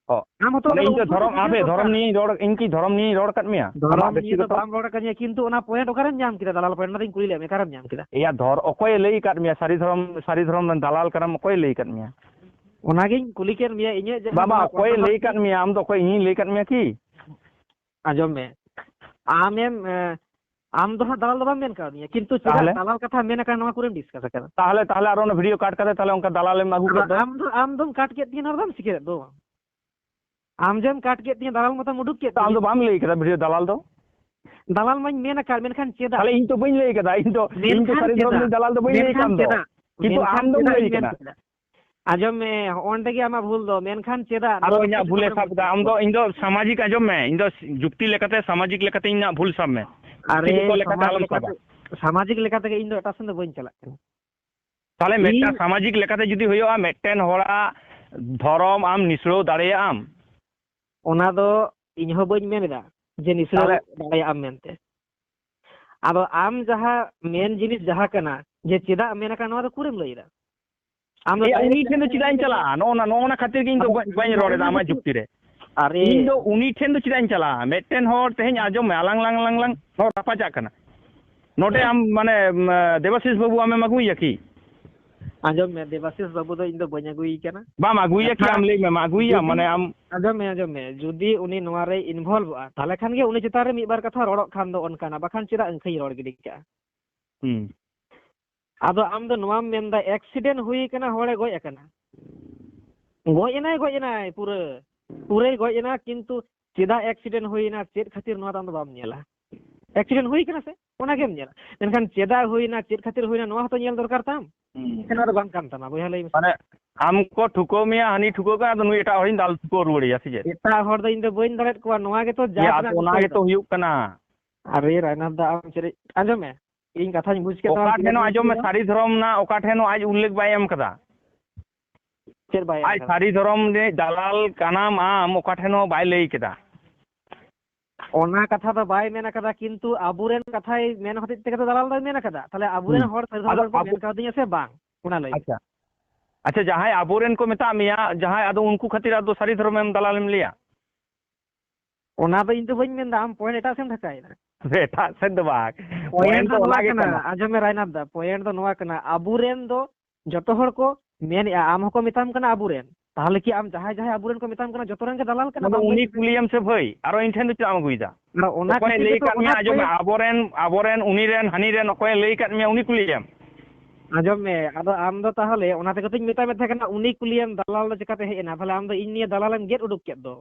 ᱚ, ᱟᱢ ᱦᱚᱸᱛᱚ ᱢᱟᱱᱮ ᱚᱱᱟ ᱤᱧ ᱫᱚ ᱩᱱᱠᱩ ᱫᱷᱚᱨᱚᱢ, ᱴᱷᱮᱡ ᱟᱯᱮ ᱵᱩᱡᱽ ᱫᱷᱚᱨᱚᱢ ᱫᱚᱨᱠᱟᱨ᱾ ᱱᱤᱭᱮᱧ ᱨᱚᱲ, ᱤᱧ ᱠᱤ ᱫᱷᱚᱨᱚᱢ ᱱᱤᱭᱮᱧ ᱨᱚᱲ ᱠᱟᱫ ᱢᱮᱭᱟ? ᱫᱷᱚᱨᱚᱢ ᱟᱢᱟᱜ ᱱᱤᱭᱮ ᱫᱚ ᱵᱮᱠᱛᱤᱜᱚᱛᱚ? ᱵᱟᱢ ᱨᱚᱲ ᱠᱟᱫᱤᱧᱟ, ᱠᱤᱱᱛᱩ ᱚᱱᱟ point ᱚᱠᱟᱨᱮᱢ ᱧᱟᱢ ᱠᱮᱫᱟ ᱫᱟᱞᱟᱞ point? ᱚᱱᱟᱛᱤᱧ ᱠᱩᱞᱤ ᱞᱮᱫ ᱢᱮᱭᱟ, ᱚᱠᱟᱨᱮᱢ ᱧᱟᱢ ᱠᱮᱫᱟ? ᱮᱭᱟ, ᱫᱷᱚᱨ-, ᱚᱠᱚᱭᱮ ᱞᱟᱹᱭ ᱟᱠᱟᱫ ᱢᱮᱭᱟ ᱥᱟᱹᱨᱤ ᱫᱷᱚᱨᱚᱢ, ᱥᱟᱹᱨᱤ ᱫᱷᱚᱨᱚᱢ ᱨᱮᱱ ᱫᱟᱞᱟᱞ ᱠᱟᱱᱟᱢ, ᱚᱠᱚᱭᱮ ᱞᱟᱹᱭ ᱟᱠᱟᱫ ᱢᱮᱭᱟ? ᱚᱱᱟᱜᱤᱧ ᱠᱩᱞᱤ ᱠᱮᱫ ᱢᱮᱭᱟ, ᱤᱧᱟᱹᱜ ᱡᱟᱦᱟᱸ ᱵᱟᱵᱟ, ᱱᱚᱣᱟ ᱚᱠᱚᱭᱮ ᱠᱚᱱᱴᱨᱳᱵᱷᱟᱨᱥᱤ ᱞᱟᱹᱭ ᱟᱠᱟᱫ ᱢᱮᱭᱟ? ᱟᱢ ᱫᱚ ᱚᱠᱚᱭ, ᱤᱧᱤᱧ ᱞᱟᱹᱭ ᱟᱠᱟᱫ ᱢᱮᱭᱟ ᱠᱤ? ᱟᱸᱡᱚᱢ ᱢᱮ, ᱟᱢᱮᱢ, ᱮ, ᱟᱢ ᱫᱚ ᱦᱟᱸᱜ ᱫᱟᱞᱟᱞ ᱫᱚ ᱵᱟᱢ ᱢᱮᱱ ᱠᱟᱣᱫᱤᱧᱟ, ᱠᱤᱱᱛᱩ ᱪᱮᱫᱟᱜ ᱛᱟᱦᱚᱞᱮ? ᱫᱟᱞᱟᱞ ᱠᱟᱛᱷᱟ ᱢᱮᱱ ᱟᱠᱟᱱ ᱱᱚᱣᱟ ᱠᱚᱨᱮᱢ discuss ᱟᱠᱟᱫᱟ? ᱛᱟᱦᱚᱞᱮ, ᱛᱟᱦᱚᱞᱮ ᱟᱨ ᱚᱱᱟ video cut ᱠᱟᱛᱮ ᱛᱟᱦᱚᱞᱮ ᱚᱱᱠᱟ ᱫᱟᱞᱟᱞᱮᱢ ᱟᱹᱜᱩ ᱟᱫᱚ ᱠᱮᱫ ᱫᱚ? ᱟᱢ ᱫᱚ, ᱟᱢ ᱫᱚᱢ cut ᱠᱮᱫ ᱛᱤᱧᱟᱹ, ᱱᱚᱣᱟ ᱫᱚ ᱵᱟᱢ ᱥᱤᱠᱟᱹᱨᱮᱫ ᱫᱚ᱾ ᱟᱢ ᱡᱮᱢ cut ᱠᱮᱫ ᱛᱤᱧᱟᱹ, ᱫᱟᱞᱟᱞ ᱢᱟᱛᱚᱢ ᱩᱰᱩᱠ ᱠᱮᱫ ᱛᱚ ᱟᱢ ᱛᱤᱧᱟᱹ᱾ ᱫᱚ ᱵᱟᱢ ᱞᱟᱹᱭ ᱠᱟᱫᱟ video ᱫᱟᱞᱟᱞ ᱫᱚ? ᱫᱟᱞᱟᱞ ᱢᱟᱧ ᱢᱮᱱ ᱟᱠᱟᱫ, ᱢᱮᱱᱠᱷᱟᱱ ᱪᱮᱫᱟᱜ? ᱛᱟᱦᱚᱞᱮ ᱤᱧ ᱛᱚ ᱵᱟᱹᱧ ᱞᱟᱹᱭ ᱠᱟᱫᱟ, ᱤᱧ ᱫᱚ, ᱤᱧ ᱫᱚ ᱢᱮᱱᱠᱷᱟᱱ ᱥᱟᱹᱨᱤ ᱫᱷᱚᱨᱚᱢ ᱪᱮᱫᱟᱜ? ᱨᱤᱱᱤᱡ ᱫᱟᱞᱟᱞ ᱫᱚ ᱵᱟᱹᱧ ᱞᱟᱹᱭ ᱢᱮᱱᱠᱷᱟᱱ ᱠᱟᱱ ᱫᱚ᱾ ᱪᱮᱫᱟᱜ? ᱠᱤᱱᱛᱩ ᱢᱮᱱᱠᱷᱟᱱ ᱟᱢ ᱫᱚᱢ ᱪᱮᱫᱟᱜ ᱞᱟᱹᱭ ᱤᱧ ᱢᱮᱱ ᱠᱟᱫᱟ᱾ ᱠᱮᱫᱟ? ᱟᱸᱡᱚᱢ ᱢᱮ, ᱦᱚᱸᱜᱼᱚ ᱱᱚᱰᱮ ᱜᱮ ᱟᱢᱟᱜ ᱵᱷᱩᱞ ᱫᱚ, ᱢᱮᱱᱠᱷᱟᱱ ᱪᱮᱫᱟᱜ ᱟᱨᱚ ᱱᱚᱣᱟ ᱤᱧᱟᱹᱜ ᱠᱚ ᱵᱷᱩᱞᱮ ᱡᱚᱛᱚ ᱥᱟᱵ ᱦᱚᱲ ᱮᱫᱟ᱾ ᱵᱩᱡᱽ ᱟᱢ ᱫᱚ, ᱠᱚᱣᱟ? ᱤᱧ ᱫᱚ ᱥᱟᱢᱟᱡᱤᱠ, ᱟᱸᱡᱚᱢ ᱢᱮ, ᱤᱧ ᱫᱚ ᱡᱩᱠᱛᱤ ᱞᱮᱠᱟᱛᱮ, ᱥᱟᱢᱟᱡᱤᱠ ᱞᱮᱠᱟᱛᱮ ᱤᱧᱟᱹᱜ ᱵᱷᱩᱞ ᱥᱟᱵ ᱢᱮ᱾ ᱟᱨᱮ, ᱡᱩᱠᱛᱤ ᱠᱚ ᱞᱮᱠᱟᱛᱮ ᱥᱟᱢᱟᱡᱤᱠ ᱟᱞᱚᱢ ᱥᱟᱵᱟ᱾ ᱞᱮᱠᱟᱛᱮ, ᱥᱟᱢᱟᱡᱤᱠ ᱞᱮᱠᱟᱛᱮ ᱜᱮ ᱤᱧ ᱫᱚ ᱮᱴᱟᱜ ᱥᱮᱱ ᱫᱚ ᱵᱟᱹᱧ ᱪᱟᱞᱟᱜ ᱠᱟᱱᱟ᱾ ᱛᱟᱦᱞᱮ ᱢᱤᱫᱴᱟᱝ ᱤᱧ ᱥᱟᱢᱟᱡᱤᱠ ᱞᱮᱠᱟᱛᱮ ᱡᱩᱫᱤ ᱦᱩᱭᱩᱜᱼᱟ, ᱢᱤᱫᱴᱮᱱ ᱦᱚᱲᱟᱜ ᱫᱷᱚᱨᱚᱢ ᱟᱢ ᱱᱤᱥᱲᱟᱹᱣ ᱫᱟᱲᱮᱭᱟᱜ ᱟᱢ? ᱚᱱᱟ ᱫᱚ ᱤᱧ ᱦᱚᱸ ᱵᱟᱹᱧ ᱢᱮᱱ ᱮᱫᱟ ᱡᱮ ᱱᱤᱥᱲᱟᱹᱣ ᱛᱟᱦᱞᱮ ᱫᱟᱲᱮᱭᱟᱜ ᱟᱢ ᱢᱮᱱᱛᱮ᱾ ᱟᱫᱚ ᱟᱢ ᱡᱟᱦᱟᱸ ᱢᱮᱱ ᱡᱤᱱᱤᱥ ᱡᱟᱦᱟᱸ ᱠᱟᱱᱟ ᱡᱮ ᱪᱮᱫᱟᱜ ᱢᱮᱱ ᱟᱠᱟᱱ, ᱱᱚᱣᱟ ᱫᱚ ᱩᱠᱩᱨᱮᱢ ᱞᱟᱹᱭ ᱮᱫᱟ? ᱟᱢ ᱫᱚ ᱮᱭᱟ, ᱩᱱᱤ direct ᱴᱷᱮᱱ ᱫᱚ ᱪᱮᱫᱟᱜ ᱤᱧ ᱪᱟᱞᱟᱜᱼᱟ? ᱱᱚᱜᱼᱚ ᱱᱟ, ᱱᱚᱜᱼᱚ ᱱᱟ ᱠᱷᱟᱹᱛᱤᱨ ᱜᱮ ᱤᱧ ᱫᱚ ᱟᱫᱚ ᱵᱟᱹᱧ, ᱵᱟᱹᱧ ᱨᱚᱲ ᱮᱫᱟ ᱚᱱᱟ ᱟᱢᱟᱜ ᱜᱮᱛᱚ, ᱡᱩᱠᱛᱤ ᱨᱮ᱾ ᱟᱨᱮ, ᱤᱧ ᱫᱚ ᱩᱱᱤ ᱴᱷᱮᱱ ᱫᱚ ᱪᱮᱫᱟᱜ ᱤᱧ ᱪᱟᱞᱟᱜᱼᱟ? ᱢᱤᱫᱴᱮᱱ ᱦᱚᱲ, ᱛᱮᱦᱮᱧ ᱟᱸᱡᱚᱢ ᱢᱮ, ᱟᱞᱟᱝ ᱞᱟᱝ ᱞᱟᱝ ᱞᱟᱝ ᱱᱚᱣᱟ ᱨᱟᱯᱟᱪᱟᱜ ᱠᱟᱱᱟ᱾ ᱱᱚᱰᱮ ᱦᱮᱸ᱾ ᱟᱢ, ᱢᱟᱱᱮ, ᱩᱢ, ᱫᱮᱵᱟᱥᱤᱥ ᱵᱟᱹᱵᱩ ᱟᱢᱮᱢ ᱟᱹᱜᱩᱭᱮᱭᱟ ᱠᱤ? ᱟᱸᱡᱚᱢ ᱢᱮ, ᱫᱮᱵᱟᱥᱤᱥ ᱵᱟᱹᱵᱩ ᱫᱚ ᱤᱧ ᱫᱚ ᱵᱟᱹᱧ ᱟᱹᱜᱩᱭᱮ ᱠᱟᱱᱟ᱾ ᱵᱟᱢ ᱟᱹᱜᱩᱭᱮᱭᱟ ᱠᱤ? ᱠᱟᱛᱷᱟ ᱟᱢ ᱞᱟᱹᱭ ᱢᱮ, ᱟᱢ ᱟᱹᱜᱩᱭᱮᱭᱟ? ᱡᱩᱫᱤ, ᱢᱟᱱᱮ, ᱟᱢ ᱟᱸᱡᱚᱢ ᱢᱮ, ᱟᱸᱡᱚᱢ ᱢᱮ, ᱡᱩᱫᱤ ᱩᱱᱤ ᱱᱚᱣᱟ ᱨᱮ involve ᱚᱜᱼᱟ, ᱛᱟᱦᱚᱞᱮ ᱠᱷᱟᱱ ᱜᱮ ᱩᱱᱤ ᱪᱮᱛᱟᱱ ᱨᱮ ᱢᱤᱫ ᱵᱟᱨ ᱠᱟᱛᱷᱟ ᱨᱚᱲᱚᱜ ᱠᱷᱟᱱ ᱫᱚ ᱚᱱᱠᱟᱱᱟᱜ, ᱵᱟᱠᱷᱟᱱ ᱪᱮᱫᱟᱜ ᱟᱹᱝᱠᱷᱟᱹᱧ ᱨᱚᱲ ᱜᱤᱰᱤ ᱠᱟᱜᱼᱟ? ᱦᱩᱸ᱾ ᱟᱫᱚ ᱟᱢ ᱫᱚ ᱱᱚᱣᱟᱢ ᱢᱮᱱᱫᱟ accident ᱦᱩᱭ ᱠᱟᱱᱟ, ᱦᱚᱲᱮ ᱜᱚᱡ ᱟᱠᱟᱱᱟ᱾ ᱜᱚᱡ ᱮᱱᱟᱭ, ᱜᱚᱡ ᱮᱱᱟᱭ, ᱯᱩᱨᱟᱹ, ᱯᱩᱨᱟᱹᱭ ᱜᱚᱡ ᱮᱱᱟ, ᱠᱤᱱᱛᱩ ᱪᱮᱫᱟᱜ accident ᱦᱩᱭᱱᱟ, ᱪᱮᱫ ᱠᱷᱟᱹᱛᱤᱨ, ᱱᱚᱣᱟ ᱫᱚ ᱟᱢ ᱫᱚ ᱵᱟᱢ ᱧᱮᱞᱟ᱾ Accident ᱦᱩᱭ ᱠᱟᱱᱟ ᱥᱮ, ᱚᱱᱟ ᱜᱮᱢ ᱧᱮᱞᱟ᱾ ᱢᱮᱱᱠᱷᱟᱱ ᱪᱮᱫᱟᱜ ᱦᱩᱭᱱᱟ, ᱪᱮᱫ ᱠᱷᱟᱹᱛᱤᱨ ᱦᱩᱭᱱᱟ, ᱱᱚᱣᱟ ᱦᱚᱸᱛᱚ ᱧᱮᱞ ᱫᱚᱨᱠᱟᱨ ᱛᱟᱢ᱾ ᱦᱩᱸ᱾ ᱚᱱᱟ ᱫᱚ ᱵᱟᱝ ᱠᱟᱱ ᱛᱟᱢᱟ, ᱵᱚᱭᱦᱟ, ᱞᱟᱹᱭ ᱢᱮᱥᱮ᱾ ᱢᱟᱱᱮ, ᱟᱢ ᱠᱚ ᱴᱷᱩᱠᱟᱹᱣ ᱢᱮᱭᱟ, ᱦᱟᱹᱱᱤ ᱴᱷᱩᱠᱟᱹᱣ ᱠᱟᱱᱟ, ᱟᱫᱚ ᱱᱩᱭ ᱮᱴᱟᱜ ᱦᱚᱲᱤᱧ ᱫᱟᱞ ᱴᱷᱩᱠᱟᱹᱣ ᱨᱩᱣᱟᱹᱲᱮᱭᱟ, ᱥᱮ ᱪᱮᱫ? ᱮᱴᱟᱜ ᱦᱚᱲ ᱫᱚ ᱤᱧ ᱫᱚ ᱵᱟᱹᱧ ᱫᱟᱞᱮᱫ ᱠᱚᱣᱟ, ᱱᱚᱣᱟ ᱜᱮᱛᱚ ᱡᱟᱦᱟᱸ ᱤᱭᱟᱹ, ᱟᱫᱚ ᱛᱤᱱᱟᱹᱜ ᱚᱱᱟ ᱜᱮᱛᱚ ᱦᱩᱭᱩᱜ ᱠᱟᱱᱟ᱾ ᱟᱨᱮ ᱨᱟᱭᱱᱟᱛᱷ ᱫᱟ, ᱟᱢ ᱪᱮᱫ ᱨᱮ-, ᱟᱸᱡᱚᱢ ᱢᱮ, ᱤᱧ ᱠᱟᱛᱷᱟᱧ ᱵᱩᱡᱽ ᱠᱮᱫ ᱛᱟᱢᱟ, ᱚᱠᱟ ᱴᱷᱮᱱ ᱦᱚᱸ, ᱟᱸᱡᱚᱢ ᱢᱮ, ᱥᱟᱹᱨᱤ ᱫᱷᱚᱨᱚᱢ ᱨᱮᱱᱟᱜ ᱚᱠᱟ ᱴᱷᱮᱱ ᱦᱚᱸ ᱟᱡ ᱩᱞᱞᱮᱠᱷ ᱵᱟᱭ ᱮᱢ ᱠᱟᱫᱟ᱾ ᱪᱮᱫ ᱵᱟᱭ ᱮᱢ ᱟᱡ ᱠᱟᱫᱟ? ᱥᱟᱹᱨᱤ ᱫᱷᱚᱨᱚᱢ ᱨᱤᱱᱤᱡ ᱫᱟᱞᱟᱞ ᱠᱟᱱᱟᱢ ᱟᱢ, ᱚᱠᱟ ᱴᱷᱮᱱ ᱦᱚᱸ ᱵᱟᱭ ᱞᱟᱹᱭ ᱠᱮᱫᱟ᱾ ᱚᱱᱟ ᱠᱟᱛᱷᱟ ᱫᱚ ᱵᱟᱭ ᱢᱮᱱ ᱠᱟᱫᱟ, ᱠᱤᱱᱛᱩ ᱟᱵᱚᱨᱮᱱ ᱠᱟᱛᱷᱟᱭ ᱢᱮᱱ ᱦᱚᱛᱮᱡ ᱛᱮᱜᱮ ᱛᱚ ᱫᱟᱞᱟᱞ ᱫᱚᱭ ᱢᱮᱱ ᱠᱟᱫᱟ᱾ ᱛᱟᱦᱞᱮ ᱟᱵᱚᱨᱮᱱ ᱦᱩᱸ᱾ ᱦᱚᱲ ᱥᱟᱹᱨᱤ ᱟᱫᱚ ᱫᱷᱚᱨᱚᱢ ᱠᱚ ᱟᱵᱚ ᱢᱮᱱ ᱠᱟᱣᱫᱤᱧᱟ ᱥᱮ ᱵᱟᱝ? ᱚᱱᱟ ᱞᱟᱹᱭ ᱢᱮ᱾ ᱟᱪᱪᱷᱟ᱾ ᱟᱪᱪᱷᱟ, ᱡᱟᱦᱟᱸᱭ ᱟᱵᱚᱨᱮᱱ ᱠᱚ ᱢᱮᱛᱟᱜ ᱢᱮᱭᱟ, ᱡᱟᱦᱟᱸᱭ, ᱟᱫᱚ ᱩᱱᱠᱩ ᱠᱷᱟᱹᱛᱤᱨ ᱟᱫᱚ ᱥᱟᱹᱨᱤ ᱫᱷᱚᱨᱚᱢᱮᱢ ᱫᱟᱞᱟᱞᱮᱢ ᱞᱟᱹᱭᱟ? ᱚᱱᱟ ᱫᱚ ᱤᱧ ᱫᱚ ᱵᱟᱹᱧ ᱢᱮᱱᱫᱟ, ᱟᱢ point ᱮᱴᱟᱜ ᱥᱮᱫ ᱮᱢ ᱰᱷᱟᱠᱟᱭᱮᱫᱟ᱾ ᱮᱴᱟᱜ ᱥᱮᱫ ᱫᱚ ᱵᱟᱝ, point point ᱫᱚ ᱫᱚ ᱚᱱᱟ ᱱᱚᱣᱟ ᱜᱮ ᱠᱟᱱᱟ, ᱠᱟᱱᱟ᱾ ᱟᱸᱡᱚᱢ ᱢᱮ ᱨᱟᱭᱱᱟᱛᱷ ᱫᱟ, point ᱫᱚ ᱱᱚᱣᱟ ᱠᱟᱱᱟ, ᱟᱵᱚᱨᱮᱱ ᱫᱚ ᱡᱚᱛᱚ ᱦᱚᱲ ᱠᱚ ᱢᱮᱱᱮᱜᱼᱟ, ᱟᱢ ᱦᱚᱸᱠᱚ ᱢᱮᱛᱟᱢ ᱠᱟᱱᱟ ᱟᱵᱚᱨᱮᱱ᱾ ᱛᱟᱦᱚᱞᱮ ᱠᱤ ᱟᱢ ᱡᱟᱦᱟᱸᱭ ᱡᱟᱦᱟᱸᱭ ᱟᱵᱚᱨᱮᱱ ᱠᱚ ᱢᱮᱛᱟᱢ ᱠᱟᱱᱟ, ᱡᱚᱛᱚ ᱨᱮᱱ ᱜᱮ ᱫᱟᱞᱟᱞ ᱠᱟᱱᱟ? ᱟᱫᱚ ᱵᱟᱝ ᱩᱱᱤ ᱵᱟᱹᱧ ᱠᱩᱞᱤᱭᱮᱢ ᱥᱮ ᱵᱷᱟᱹᱭ, ᱟᱨᱚ ᱤᱧ ᱴᱷᱮᱱ ᱫᱚ ᱪᱮᱫᱟᱜ ᱮᱢ ᱟᱹᱜᱩᱭᱮᱫᱟ? ᱟᱫᱚ ᱚᱱᱟ ᱚᱠᱚᱭᱮ ᱠᱷᱟᱹᱛᱤᱨ ᱞᱟᱹᱭ ᱜᱮᱛᱚ ᱟᱠᱟᱫ ᱚᱱᱟ ᱢᱮᱭᱟ? ᱟᱸᱡᱚᱢ ᱢᱮ, point ᱟᱵᱚᱨᱮᱱ, ᱟᱵᱚᱨᱮᱱ, ᱩᱱᱤ ᱨᱮᱱ, ᱦᱟᱹᱱᱤ ᱨᱮᱱ ᱚᱠᱚᱭᱮ ᱞᱟᱹᱭ ᱟᱠᱟᱫ ᱢᱮᱭᱟ? ᱩᱱᱤ ᱠᱩᱞᱤᱭᱮᱢ᱾ ᱟᱸᱡᱚᱢ ᱢᱮ, ᱟᱫᱚ ᱟᱢ ᱫᱚ ᱛᱟᱦᱚᱞᱮ ᱚᱱᱟ ᱛᱮᱜᱮ ᱛᱚᱧ ᱢᱮᱛᱟᱫ ᱢᱮ ᱛᱟᱦᱮᱸ ᱠᱟᱱᱟ, ᱩᱱᱤ ᱠᱩᱞᱤᱭᱮᱢ, ᱫᱟᱞᱟᱞ ᱫᱚ ᱪᱤᱠᱟᱛᱮ ᱦᱮᱡ ᱮᱱᱟ? ᱛᱟᱦᱚᱞᱮ ᱟᱢ ᱫᱚ ᱤᱧ ᱱᱤᱭᱮ ᱫᱟᱞᱟᱞᱮᱢ ᱜᱮᱫ ᱩᱰᱩᱠ ᱠᱮᱫ ᱫᱚ᱾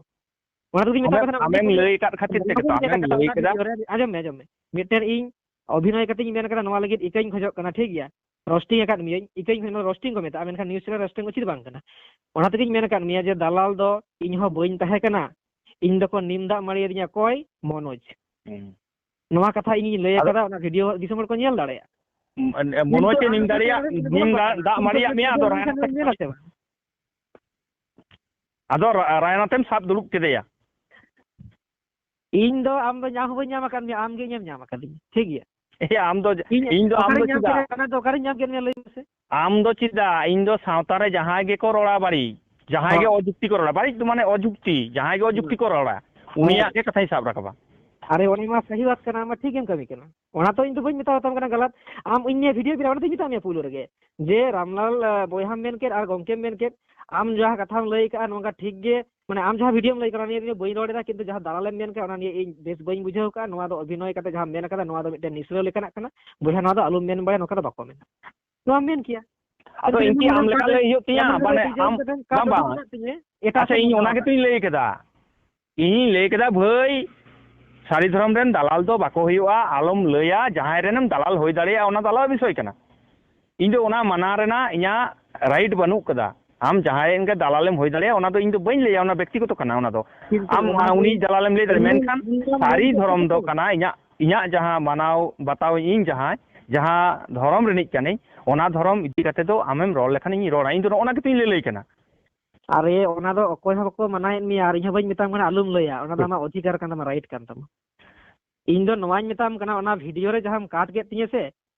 ᱚᱱᱟ ᱛᱮᱜᱮᱧ ᱢᱮᱛᱟᱫ ᱢᱮ ᱟᱢᱮᱢ, ᱛᱟᱦᱮᱱᱟ, ᱩᱱᱤ ᱟᱢᱮᱢ ᱠᱩᱞᱤᱭᱮᱢ ᱞᱟᱹᱭ ᱟᱠᱟᱫ ᱠᱷᱟᱹᱛᱤᱨ ᱛᱮᱜᱮ ᱛᱚ, ᱫᱟᱞᱟᱞ ᱟᱢᱮᱢ ᱜᱮᱫ ᱞᱟᱹᱭ ᱟᱠᱟᱫ ᱠᱮᱫᱟ᱾ ᱵᱷᱤᱰᱤᱭᱳ ᱨᱮ᱾ ᱟᱸᱡᱚᱢ ᱢᱮ, ᱟᱸᱡᱚᱢ ᱢᱮ, ᱢᱤᱫᱴᱮᱱ ᱤᱧ ᱚᱵᱷᱤᱱᱚᱭ ᱠᱟᱛᱮᱧ ᱢᱮᱱ ᱠᱟᱫᱟ, ᱱᱚᱣᱟ ᱞᱟᱹᱜᱤᱫ ᱤᱠᱟᱹᱧ ᱠᱷᱚᱡᱚᱜ ᱠᱟᱱᱟ, ᱴᱷᱤᱠ ᱜᱮᱭᱟ? Roasting ᱟᱠᱟᱫ ᱢᱤᱭᱟᱹᱧ, ᱤᱠᱟᱹᱧ ᱠᱷᱚᱡᱚᱜ, roasting ᱠᱚ ᱢᱮᱛᱟᱜᱼᱟ, ᱢᱮᱱᱠᱷᱟᱱ news channel roasting ᱩᱪᱤᱛ ᱵᱟᱝ ᱠᱟᱱᱟ᱾ ᱚᱱᱟ ᱛᱮᱜᱤᱧ ᱢᱮᱱ ᱟᱠᱟᱫ ᱢᱮᱭᱟ ᱡᱮ ᱫᱟᱞᱟᱞ ᱫᱚ ᱤᱧ ᱦᱚᱸ ᱵᱟᱹᱧ ᱛᱟᱦᱮᱸ ᱠᱟᱱᱟ, ᱤᱧ ᱫᱚᱠᱚ ᱱᱤᱢ ᱫᱟᱜ ᱢᱟᱹᱲᱤ ᱟᱹᱫᱤᱧᱟ ᱚᱠᱚᱭ? ᱢᱚᱱᱳᱡᱽ᱾ ᱦᱩᱸ᱾ ᱱᱚᱣᱟ ᱠᱟᱛᱷᱟ ᱤᱧᱤᱧ ᱞᱟᱹᱭ ᱟᱫᱚ ᱟᱠᱟᱫᱟ, ᱚᱱᱟ ᱵᱷᱤᱰᱤᱭᱳ ᱫᱤᱥᱚᱢ ᱦᱚᱲ ᱠᱚ ᱧᱮᱞ ᱫᱟᱲᱮᱭᱟᱜᱼᱟ᱾ ᱢᱚᱱᱳᱡᱽ ᱠᱤᱱᱛᱩ ᱮ ᱟᱢ ᱱᱤᱢ ᱫᱚ ᱫᱟᱲᱮᱭᱟᱜ, ᱪᱮᱫ ᱞᱮᱠᱟᱛᱮ ᱱᱤᱢ ᱫᱟᱜ, ᱫᱟᱜ ᱢᱟᱹᱲᱤᱭᱟᱜ ᱢᱮᱭᱟ, ᱟᱫᱚ ᱨᱟᱭᱱᱟᱛᱷ ᱧᱮᱞᱟ ᱥᱮ ᱵᱟᱝ? ᱟᱫᱚ ᱨᱟ-, ᱨᱟᱭᱱᱟᱛᱷ ᱮᱢ ᱥᱟᱵ ᱫᱩᱲᱩᱵ ᱠᱮᱫᱮᱭᱟ᱾ ᱤᱧ ᱫᱚ ᱟᱢ ᱫᱚ ᱧᱟᱢ ᱦᱚᱸ ᱵᱟᱹᱧ ᱧᱟᱢ ᱟᱠᱟᱫ ᱢᱮᱭᱟ, ᱟᱢ ᱜᱮ ᱤᱧᱮᱢ ᱧᱟᱢ ᱟᱠᱟᱫᱤᱧᱟ, ᱴᱷᱤᱠ ᱜᱮᱭᱟ? ᱮ, ᱟᱢ ᱫᱚ, ᱤᱧ ᱤᱧ ᱫᱚ ᱟᱢ ᱫᱚ ᱚᱠᱟᱨᱤᱧ ᱧᱟᱢ ᱪᱮᱫᱟᱜ? ᱠᱮᱫ ᱢᱮᱭᱟ, ᱚᱱᱟ ᱫᱚ ᱚᱠᱟᱨᱤᱧ ᱧᱟᱢ ᱠᱮᱫ ᱢᱮᱭᱟ, ᱞᱟᱹᱭ ᱢᱮᱥᱮ? ᱟᱢ ᱫᱚ ᱪᱮᱫᱟᱜ? ᱤᱧ ᱫᱚ ᱥᱟᱶᱛᱟ ᱨᱮ ᱡᱟᱦᱟᱸᱭ ᱜᱮᱠᱚ ᱨᱚᱲᱟ ᱵᱟᱹᱲᱤᱡ, ᱡᱟᱦᱟᱸᱭ ᱜᱮ ᱦᱚᱸ᱾ ᱚᱡᱩᱠᱛᱤ ᱠᱚ ᱨᱚᱲᱟ, ᱵᱟᱹᱲᱤᱡ ᱫᱚ ᱢᱟᱱᱮ ᱚᱡᱩᱠᱛᱤ, ᱡᱟᱦᱟᱸᱭ ᱜᱮ ᱚᱡᱩᱠᱛᱤ ᱦᱩᱸ᱾ ᱠᱚ ᱨᱚᱲᱟ, ᱦᱮᱸ᱾ ᱩᱱᱤᱭᱟᱜ ᱜᱮ ᱠᱟᱛᱷᱟᱧ ᱥᱟᱵ ᱨᱟᱠᱟᱵᱟ᱾ ᱟᱨᱮ, ᱚᱱᱟ ᱢᱟ ᱥᱟᱹᱦᱤ ᱵᱟᱛ ᱠᱟᱱᱟ, ᱟᱢ ᱢᱟ ᱴᱷᱤᱠ ᱜᱮᱢ ᱠᱟᱹᱢᱤ ᱠᱟᱱᱟ᱾ ᱚᱱᱟ ᱛᱚ ᱤᱧ ᱫᱚ ᱵᱟᱹᱧ ᱢᱮᱛᱟᱣ ᱛᱟᱢ ᱠᱟᱱᱟ ᱜᱟᱞᱟᱛ᱾ ᱟᱢ ᱤᱧ ᱱᱤᱭᱟᱹ ᱵᱷᱤᱰᱤᱭᱳ ᱵᱮᱱᱟᱣ ᱨᱮᱫᱚᱧ ᱢᱮᱛᱟᱜ ᱢᱮᱭᱟ ᱯᱩᱭᱞᱩ ᱨᱮᱜᱮ, ᱡᱮ ᱨᱟᱢᱞᱟᱞ, ᱟ, ᱵᱚᱭᱦᱟᱢ ᱢᱮᱱ ᱠᱮᱫ ᱟᱨ ᱜᱚᱢᱠᱮᱢ ᱢᱮᱱ ᱠᱮᱫ, ᱟᱢ ᱡᱟᱦᱟᱸ ᱠᱟᱛᱷᱟᱢ ᱞᱟᱹᱭ ᱠᱟᱜᱼᱟ, ᱱᱚᱝᱠᱟ ᱴᱷᱤᱠ ᱜᱮ, ᱢᱟᱱᱮ, ᱟᱢ ᱡᱟᱦᱟᱸ ᱵᱷᱤᱰᱤᱭᱳᱢ ᱞᱟᱹᱭ ᱠᱟᱜᱼᱟ, ᱚᱱᱟ ᱱᱤᱭᱮ ᱫᱚ ᱵᱟᱹᱧ ᱨᱚᱲ ᱮᱫᱟ, ᱠᱤᱱᱛᱩ ᱡᱟᱦᱟᱸ ᱫᱟᱞᱟᱞᱮᱢ ᱢᱮᱱ ᱠᱟᱜᱼᱟ, ᱚᱱᱟ ᱱᱤᱭᱮ ᱤᱧ ᱵᱮᱥ ᱵᱟᱹᱧ ᱵᱩᱡᱷᱟᱹᱣ ᱠᱟᱜᱼᱟ᱾ ᱱᱚᱣᱟ ᱫᱚ ᱚᱵᱷᱤᱱᱚᱭ ᱠᱟᱛᱮ ᱡᱟᱦᱟᱸᱢ ᱢᱮᱱ ᱠᱟᱫᱟ, ᱱᱚᱣᱟ ᱫᱚ ᱢᱤᱫᱴᱮᱱ ᱱᱤᱥᱲᱟᱹᱣ ᱞᱮᱠᱟᱱᱟᱜ ᱠᱟᱱᱟ᱾ ᱵᱚᱭᱦᱟ, ᱱᱚᱣᱟ ᱫᱚ ᱟᱞᱚᱢ ᱢᱮᱱ ᱵᱟᱲᱟᱭᱟ, ᱱᱚᱝᱠᱟ ᱫᱚ ᱵᱟᱠᱚ ᱢᱮᱱᱟ᱾ ᱱᱚᱣᱟᱢ ᱢᱮᱱ ᱠᱮᱭᱟ᱾ ᱟᱫᱚ ᱠᱤᱱᱛᱩ ᱤᱧ ᱠᱤ ᱡᱮᱢᱚᱱ ᱟᱢ ᱞᱮᱠᱟ ᱠᱟᱴ-, ᱞᱟᱹᱭ ᱦᱩᱭᱩᱜ ᱛᱤᱧᱟ? ᱡᱮᱢᱚᱱ ᱢᱟᱱᱮ ᱠᱟᱴ ᱟᱢ, ᱠᱟᱴ ᱵᱟᱵᱟ, ᱢᱮᱱᱟᱜ ᱛᱤᱧᱟᱹ, ᱮᱴᱟᱜ ᱟᱪᱪᱷᱟ, ᱥᱮᱫ ᱤᱧ ᱢᱚᱦᱰᱟ ᱚᱱᱟ ᱟᱠᱟᱫ᱾ ᱜᱮᱛᱚᱧ ᱞᱟᱹᱭ ᱠᱮᱫᱟ᱾ ᱤᱧᱤᱧ ᱞᱟᱹᱭ ᱠᱮᱫᱟ, ᱵᱷᱟᱹᱭ, ᱥᱟᱹᱨᱤ ᱫᱷᱚᱨᱚᱢ ᱨᱮᱱ ᱫᱟᱞᱟᱞ ᱫᱚ ᱵᱟᱠᱚ ᱦᱩᱭᱩᱜᱼᱟ, ᱟᱞᱚᱢ ᱞᱟᱹᱭᱟ, ᱡᱟᱦᱟᱸᱭ ᱨᱮᱱᱮᱢ ᱫᱟᱞᱟᱞ ᱦᱩᱭ ᱫᱟᱲᱮᱭᱟᱜᱼᱟ, ᱚᱱᱟ ᱫᱚ ᱟᱞᱟᱫᱟ ᱵᱤᱥᱚᱭ ᱠᱟᱱᱟ᱾ ᱤᱧ ᱫᱚ ᱚᱱᱟ ᱢᱟᱱᱟ ᱨᱮᱱᱟᱜ ᱤᱧᱟᱹᱜ ᱨᱟᱭᱤᱴ ᱵᱟᱹᱱᱩᱜ ᱠᱟᱫᱟ᱾ ᱟᱢ ᱡᱟᱦᱟᱸᱭ ᱜᱮ ᱫᱟᱞᱟᱞᱮᱢ ᱦᱩᱭ ᱫᱟᱲᱮᱭᱟᱜᱼᱟ, ᱚᱱᱟ ᱫᱚ ᱤᱧ ᱫᱚ ᱵᱟᱹᱧ ᱞᱟᱹᱭᱟ, ᱚᱱᱟ ᱵᱮᱠᱛᱤᱜᱚᱛᱚ ᱠᱟᱱᱟ᱾ ᱚᱱᱟ ᱫᱚ ᱠᱤᱱᱛᱩ ᱟᱢ ᱚᱱᱟ ᱫᱚ ᱩᱱᱤ ᱫᱟᱞᱟᱞᱮᱢ ᱞᱟᱹᱭ ᱫᱟᱲᱮᱭᱟᱜᱼᱟ, ᱤᱧ, ᱢᱮᱱᱠᱷᱟᱱ ᱤᱧ ᱫᱚ ᱥᱟᱹᱨᱤ ᱢᱮᱱ ᱫᱷᱚᱨᱚᱢ ᱫᱚ ᱠᱟᱛᱮ ᱠᱟᱱᱟ ᱤᱧᱟᱹᱜ, ᱤᱧᱟᱹᱜ ᱡᱟᱦᱟᱸ ᱢᱟᱱᱟᱣ ᱵᱟᱛᱟᱣ ᱤᱧ, ᱡᱟᱦᱟᱸ, ᱡᱟᱦᱟᱸ ᱫᱷᱚᱨᱚᱢ ᱨᱤᱱᱤᱡ ᱠᱟᱹᱱᱟᱹᱧ, ᱚᱱᱟ ᱫᱷᱚᱨᱚᱢ ᱤᱫᱤ ᱠᱟᱛᱮ ᱫᱚ ᱟᱢᱮᱢ ᱨᱚᱲ ᱞᱮᱠᱷᱟᱱ ᱤᱧ ᱨᱚᱲᱟ᱾ ᱤᱧ ᱫᱚ ᱱᱚᱜᱼᱚ ᱱᱟ ᱜᱮᱛᱚᱧ ᱞᱟᱹᱞᱟᱹᱭ ᱠᱟᱱᱟ᱾ ᱟᱨᱮ, ᱚᱱᱟ ᱫᱚ ᱚᱠᱚᱭ ᱦᱚᱸ ᱵᱟᱠᱚ ᱢᱟᱱᱟᱭᱮᱫ ᱢᱮᱭᱟ, ᱟᱨ ᱤᱧ ᱦᱚᱸ ᱵᱟᱹᱧ ᱢᱮᱛᱟᱢ ᱠᱟᱱᱟ ᱟᱞᱚᱢ ᱞᱟᱹᱭᱟ, ᱚᱱᱟ ᱫᱚ ᱟᱢᱟᱜ ᱚᱫᱷᱤᱠᱟᱨ ᱠᱟᱱ ᱛᱟᱢᱟ, ᱨᱟᱭᱤᱴ ᱠᱟᱱ ᱛᱟᱢᱟ᱾ ᱤᱧ ᱫᱚ ᱱᱚᱣᱟᱧ ᱢᱮᱛᱟᱢ ᱠᱟᱱᱟ, ᱚᱱᱟ ᱵᱷᱤᱰᱤᱭᱳ ᱨᱮ ᱡᱟᱦᱟᱸᱢ ᱠᱟᱴ ᱠᱮᱫ ᱛᱤᱧᱟᱹ ᱥᱮ,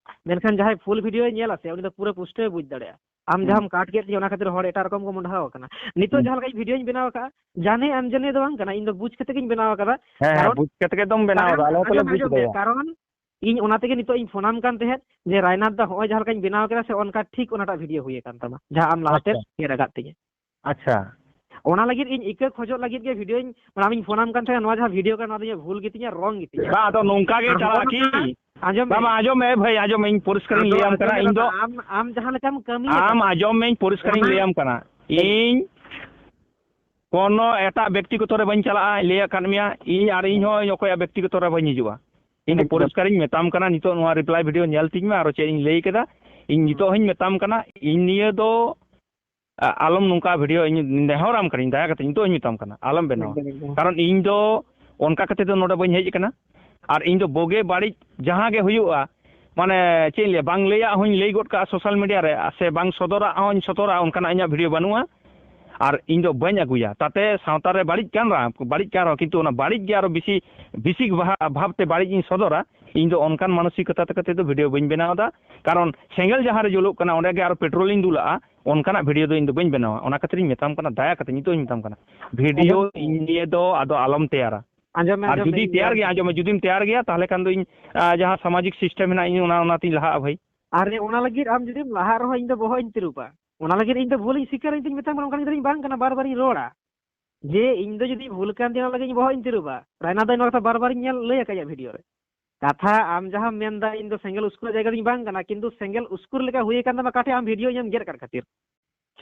ᱢᱮᱱᱠᱷᱟᱱ ᱡᱟᱦᱟᱸᱭ ᱯᱷᱩᱞ ᱵᱷᱤᱰᱤᱭᱳᱭ ᱧᱮᱞᱟ ᱥᱮ, ᱩᱱᱤ ᱫᱚ ᱯᱩᱨᱟᱹ ᱯᱩᱥᱴᱟᱹᱣ ᱵᱩᱡᱽ ᱫᱟᱲᱮᱭᱟᱜᱼᱟ᱾ ᱟᱢ ᱦᱩᱸ᱾ ᱡᱟᱦᱟᱸᱢ ᱠᱟᱴ ᱠᱮᱫ ᱛᱤᱧᱟᱹ, ᱚᱱᱟ ᱠᱷᱟᱹᱛᱤᱨ ᱦᱚᱲ ᱮᱴᱟᱜ ᱨᱚᱠᱚᱢ ᱠᱚ ᱢᱚᱰᱷᱟᱣ ᱟᱠᱟᱱᱟ᱾ ᱱᱤᱛᱚᱜ ᱦᱩᱸ᱾ ᱡᱟᱦᱟᱸ ᱞᱮᱠᱟᱧ ᱵᱷᱤᱰᱤᱭᱳᱧ ᱵᱮᱱᱟᱣ ᱟᱠᱟᱫᱼᱟ, ᱡᱟᱱᱮ ᱟᱱᱡᱟᱱᱮ ᱫᱚ ᱵᱟᱝ ᱠᱟᱱᱟ, ᱤᱧ ᱫᱚ ᱵᱩᱡᱽ ᱠᱟᱛᱮ ᱜᱤᱧ ᱵᱮᱱᱟᱣ ᱟᱠᱟᱫᱟ᱾ ᱦᱮᱸ, ᱦᱮᱸ, ᱠᱟᱨᱚᱱ, ᱵᱩᱡᱽ ᱠᱟᱛᱮ ᱜᱮ ᱫᱚᱢ ᱵᱮᱱᱟᱣ ᱠᱟᱨᱚᱱ, ᱟᱠᱟᱫᱟ, ᱟᱞᱮ ᱦᱚᱸᱛᱚ ᱞᱮ ᱟᱸᱡᱚᱢ, ᱵᱩᱡᱽ ᱟᱸᱡᱚᱢ ᱢᱮ, ᱠᱟᱫᱟ᱾ ᱠᱟᱨᱚᱱ ᱤᱧ ᱚᱱᱟ ᱛᱮᱜᱮ ᱱᱤᱛᱚᱜ ᱤᱧ ᱯᱷᱳᱱᱟᱢ ᱠᱟᱱ ᱛᱟᱦᱮᱸᱫ ᱡᱮ, ᱨᱟᱭᱱᱟᱛᱷ ᱫᱟ ᱦᱚᱸᱜᱼᱚᱭ ᱡᱟᱦᱟᱸ ᱞᱮᱠᱟᱧ ᱵᱮᱱᱟᱣ ᱠᱮᱫᱟ ᱥᱮ, ᱚᱱᱠᱟ ᱴᱷᱤᱠ ᱚᱱᱟᱴᱟᱜ ᱵᱷᱤᱰᱤᱭᱳ ᱦᱩᱭ ᱟᱠᱟᱱ ᱛᱟᱢᱟ, ᱡᱟᱦᱟᱸ ᱟᱢ ᱞᱟᱦᱟᱛᱮ ᱟᱪᱪᱷᱟ᱾ ᱧᱮᱞ ᱟᱠᱟᱫ ᱛᱤᱧᱟᱹ᱾ ᱟᱪᱪᱷᱟ᱾ ᱚᱱᱟ ᱞᱟᱹᱜᱤᱫ ᱤᱧ ᱤᱠᱟᱹ ᱠᱷᱚᱡᱚᱜ ᱞᱟᱹᱜᱤᱫ ᱜᱮ ᱵᱷᱤᱰᱤᱭᱳᱧ, ᱢᱟᱱᱮ, ᱟᱢᱤᱧ ᱯᱷᱳᱱᱟᱢ ᱠᱟᱱ ᱛᱟᱦᱮᱸᱫ, ᱱᱚᱣᱟ ᱡᱟᱦᱟᱸ ᱵᱷᱤᱰᱤᱭᱳ ᱠᱟᱱᱟ, ᱱᱚᱣᱟ ᱫᱚ ᱤᱧᱟᱹᱜ ᱵᱷᱩᱞ ᱜᱮᱛᱤᱧᱟ, ᱨᱚᱝ ᱜᱮᱛᱤᱧᱟ᱾ ᱵᱟᱝ, ᱟᱫᱚ ᱱᱚᱝᱠᱟ ᱜᱮ ᱟᱨ ᱪᱟᱞᱟᱜᱼᱟ ᱦᱚᱸᱜᱼᱚ ᱠᱤ? ᱱᱚᱝᱠᱟ, ᱟᱸᱡᱚᱢ ᱢᱮ᱾ ᱵᱟᱝ, ᱵᱟᱝ, ᱟᱸᱡᱚᱢ ᱢᱮ ᱵᱷᱟᱹᱭ, ᱟᱸᱡᱚᱢ ᱢᱮ, ᱤᱧ ᱯᱚᱨᱤᱥᱠᱟᱨᱤᱧ ᱟᱫᱚ ᱞᱟᱹᱭᱟᱢ ᱠᱟᱱᱟ, ᱟᱸᱡᱚᱢ ᱢᱮ ᱤᱧ ᱫᱚ ᱫᱟᱫᱟ, ᱟᱢ, ᱟᱢ ᱡᱟᱦᱟᱸ ᱞᱮᱠᱟᱢ ᱠᱟᱹᱢᱤᱭᱮᱫᱟ, ᱟᱢ ᱟᱸᱡᱚᱢ ᱢᱮ, ᱤᱧ ᱯᱚᱨᱤᱥᱠᱟᱨᱤᱧ ᱚᱱᱟ ᱞᱟᱹᱭᱟᱢ ᱠᱟᱱᱟ᱾ ᱤᱧ ᱠᱳᱱᱳ ᱮᱴᱟᱜ ᱵᱮᱠᱛᱤᱜᱚᱛᱚ ᱨᱮ ᱵᱟᱹᱧ ᱪᱟᱞᱟᱜᱼᱟ, ᱞᱟᱹᱭ ᱟᱠᱟᱫ ᱢᱮᱭᱟ, ᱤᱧ ᱟᱨ ᱤᱧ ᱦᱚᱸ ᱚᱠᱚᱭᱟᱜ ᱵᱮᱠᱛᱤᱜᱚᱛᱚ ᱨᱮ ᱵᱟᱹᱧ ᱦᱤᱡᱩᱜᱼᱟ᱾ ᱤᱧ ᱫᱚ ᱮᱠᱫᱚᱢ᱾ ᱯᱚᱨᱤᱥᱠᱟᱨᱤᱧ ᱢᱮᱛᱟᱢ ᱠᱟᱱᱟ, ᱱᱤᱛᱚᱜ ᱱᱚᱣᱟ ᱨᱤᱯᱞᱟᱭ ᱵᱷᱤᱰᱤᱭᱳ ᱧᱮᱞ ᱛᱤᱧ ᱢᱮ, ᱟᱨᱚ ᱪᱮᱫ ᱤᱧ ᱞᱟᱹᱭ ᱠᱮᱫᱟ᱾ ᱤᱧ ᱱᱤᱛᱚᱜ ᱦᱚᱸᱧ ᱢᱮᱛᱟᱢ ᱠᱟᱱᱟ, ᱤᱧ ᱱᱤᱭᱟᱹ ᱫᱚ, ᱟ-, ᱟᱞᱚᱢ ᱱᱚᱝᱠᱟ ᱵᱷᱤᱰᱤᱭᱳ, ᱤᱧ ᱱᱮᱦᱚᱨᱟᱢ ᱠᱟᱹᱱᱟᱹᱧ, ᱫᱟᱭᱟ ᱠᱟᱛᱮ ᱱᱤᱛᱚᱜ ᱦᱚᱸᱧ ᱢᱮᱛᱟᱢ ᱠᱟᱱᱟ, ᱟᱞᱚᱢ ᱵᱮᱱᱟᱣᱟ᱾ ᱮᱠᱫᱚᱢ, ᱮᱠᱫᱚᱢ᱾ ᱠᱟᱨᱚᱱ ᱤᱧ ᱫᱚ ᱚᱱᱠᱟ ᱠᱟᱛᱮ ᱫᱚ ᱱᱚᱰᱮ ᱵᱟᱹᱧ ᱦᱮᱡ ᱟᱠᱟᱱᱟ᱾ ᱟᱨ ᱤᱧ ᱫᱚ ᱵᱳᱜᱮ ᱵᱟᱹᱲᱤᱡ ᱡᱟᱦᱟᱸ ᱜᱮ ᱦᱩᱭᱩᱜᱼᱟ, ᱢᱟᱱᱮ, ᱪᱮᱫ ᱤᱧ ᱞᱟᱹᱭᱟ, ᱵᱟᱝ ᱞᱟᱹᱭᱟᱜ ᱦᱚᱸᱧ ᱞᱟᱹᱭ ᱜᱚᱫ ᱠᱟᱜᱼᱟ ᱥᱳᱥᱟᱞ ᱢᱤᱰᱤᱭᱟ ᱨᱮ, ᱥᱮ ᱵᱟᱝ ᱥᱚᱫᱚᱨᱟᱜ ᱦᱚᱸᱧ ᱥᱚᱫᱚᱨᱟ, ᱚᱱᱠᱟᱱᱟᱜ ᱤᱧᱟᱹᱜ ᱵᱷᱤᱰᱤᱭᱳ ᱵᱟᱹᱱᱩᱜᱼᱟ᱾ ᱟᱨ ᱤᱧ ᱫᱚ ᱵᱟᱹᱧ ᱟᱹᱜᱩᱭᱟ, ᱛᱟᱛᱮ ᱥᱟᱶᱛᱟ ᱨᱮ ᱵᱟᱹᱲᱤᱡ ᱠᱟᱱ ᱨᱮᱦᱚᱸ, ᱵᱟᱹᱲᱤᱡ ᱠᱟᱱ ᱨᱮᱦᱚᱸ, ᱠᱤᱱᱛᱩ ᱚᱱᱟ ᱵᱟᱹᱲᱤᱡ ᱜᱮ ᱟᱨᱚ ᱵᱮᱥᱤ, ᱵᱮᱥᱤ ᱵᱷᱟ-, ᱵᱷᱟᱵᱽ ᱛᱮ ᱵᱟᱹᱲᱤᱡ ᱤᱧ ᱥᱚᱫᱚᱨᱟ᱾ ᱤᱧ ᱫᱚ ᱚᱱᱠᱟᱱ ᱢᱟᱱᱚᱥᱤᱠᱚᱛᱟ ᱛᱮ ᱠᱟᱛᱮ ᱫᱚ ᱵᱷᱤᱰᱤᱭᱳ ᱵᱟᱹᱧ ᱵᱮᱱᱟᱣ ᱮᱫᱟ, ᱠᱟᱨᱚᱱ ᱥᱮᱸᱜᱮᱞ ᱡᱟᱦᱟᱸ ᱨᱮ ᱡᱩᱞᱩᱜ ᱠᱟᱱᱟ, ᱚᱸᱰᱮ ᱜᱮ ᱟᱨᱚ ᱯᱮᱴᱨᱳᱞ ᱤᱧ ᱫᱩᱞᱟᱜᱼᱟ, ᱚᱱᱠᱟᱱᱟᱜ ᱵᱷᱤᱰᱤᱭᱳ ᱫᱚ ᱤᱧ ᱫᱚ ᱵᱟᱹᱧ ᱵᱮᱱᱟᱣᱟ᱾ ᱚᱱᱟ ᱠᱷᱟᱹᱛᱤᱨᱤᱧ ᱢᱮᱛᱟᱢ ᱠᱟᱱᱟ, ᱫᱟᱭᱟ ᱠᱟᱛᱮ ᱱᱤᱛᱚᱜ ᱤᱧ ᱢᱮᱛᱟᱢ ᱠᱟᱱᱟ, ᱵᱷᱤᱰᱤᱭᱳ ᱟᱸᱡᱚᱢ ᱤᱧ ᱱᱤᱭᱮ ᱫᱚ ᱟᱫᱚ ᱟᱞᱚᱢ ᱛᱮᱭᱟᱨᱟ᱾ ᱟᱸᱡᱚᱢ ᱢᱮ, ᱟᱨ ᱟᱸᱡᱚᱢ ᱢᱮ, ᱡᱩᱫᱤ ᱤᱧ ᱛᱮᱭᱟᱨ ᱞᱟᱹᱭ ᱜᱮᱭᱟ, ᱟᱸᱡᱚᱢ ᱢᱮ, ᱡᱩᱫᱤᱢ ᱛᱮᱭᱟᱨ ᱜᱮᱭᱟ, ᱛᱟᱦᱚᱞᱮ ᱠᱷᱟᱱ ᱫᱚ ᱤᱧ, ᱟ, ᱡᱟᱦᱟᱸ ᱥᱟᱢᱟᱡᱤᱠ ᱥᱤᱥᱴᱮᱢ ᱦᱮᱱᱟᱜ, ᱤᱧ ᱚᱱᱟ, ᱚᱱᱟᱛᱤᱧ ᱞᱟᱦᱟᱜᱼᱟ ᱵᱷᱟᱹᱭ᱾ ᱟᱨ ᱚᱱᱟ ᱞᱟᱹᱜᱤᱫ ᱟᱢ ᱡᱩᱫᱤᱢ ᱞᱟᱦᱟᱜ ᱨᱮᱦᱚᱸ, ᱤᱧ ᱫᱚ ᱵᱚᱦᱚᱜ ᱤᱧ ᱛᱤᱨᱩᱵᱟ᱾ ᱚᱱᱟ ᱞᱟᱹᱜᱤᱫ ᱤᱧ ᱫᱚ ᱵᱷᱩᱞ ᱤᱧ ᱥᱤᱠᱟᱹᱨ, ᱤᱧ ᱫᱚᱧ ᱢᱮᱛᱟᱢ ᱠᱟᱱᱟ, ᱚᱱᱠᱟᱱ ᱜᱤᱫᱽᱨᱟᱹᱧ ᱵᱟᱝ ᱠᱟᱱᱟ, ᱵᱟᱨ ᱵᱟᱨᱤᱧ ᱨᱚᱲᱟ᱾ ᱡᱮ ᱤᱧ ᱫᱚ ᱡᱩᱫᱤ ᱵᱷᱩᱞ ᱠᱟᱱ ᱛᱤᱧ, ᱚᱱᱟ ᱞᱟᱹᱜᱤᱫ ᱤᱧ ᱵᱚᱦᱚᱜ ᱤᱧ ᱛᱤᱨᱩᱵᱟ᱾ ᱨᱟᱭᱱᱟ ᱫᱚ ᱱᱚᱣᱟ ᱠᱟᱛᱷᱟ ᱵᱟᱨ ᱵᱟᱨᱤᱧ ᱧᱮᱞ, ᱞᱟᱹᱭ ᱟᱠᱟᱫ ᱤᱧᱟᱹ ᱵᱷᱤᱰᱤᱭᱳ ᱨᱮ᱾ ᱠᱟᱛᱷᱟ ᱟᱢ ᱡᱟᱦᱟᱸᱢ ᱢᱮᱱᱫᱟ, ᱤᱧ ᱫᱚ ᱥᱮᱸᱜᱮᱞ ᱩᱥᱠᱩᱨ ᱡᱟᱭᱜᱟ ᱨᱤᱧ ᱵᱟᱝ ᱠᱟᱱᱟ, ᱠᱤᱱᱛᱩ ᱥᱮᱸᱜᱮᱞ ᱩᱥᱠᱩᱨ ᱞᱮᱠᱟ ᱦᱩᱭ ᱟᱠᱟᱱ ᱛᱟᱢᱟ, ᱚᱠᱟ ᱴᱷᱮᱡ ᱟᱢ ᱵᱷᱤᱰᱤᱭᱳ ᱤᱧᱮᱢ ᱜᱮᱫ ᱟᱠᱟᱫ ᱠᱷᱟᱹᱛᱤᱨ᱾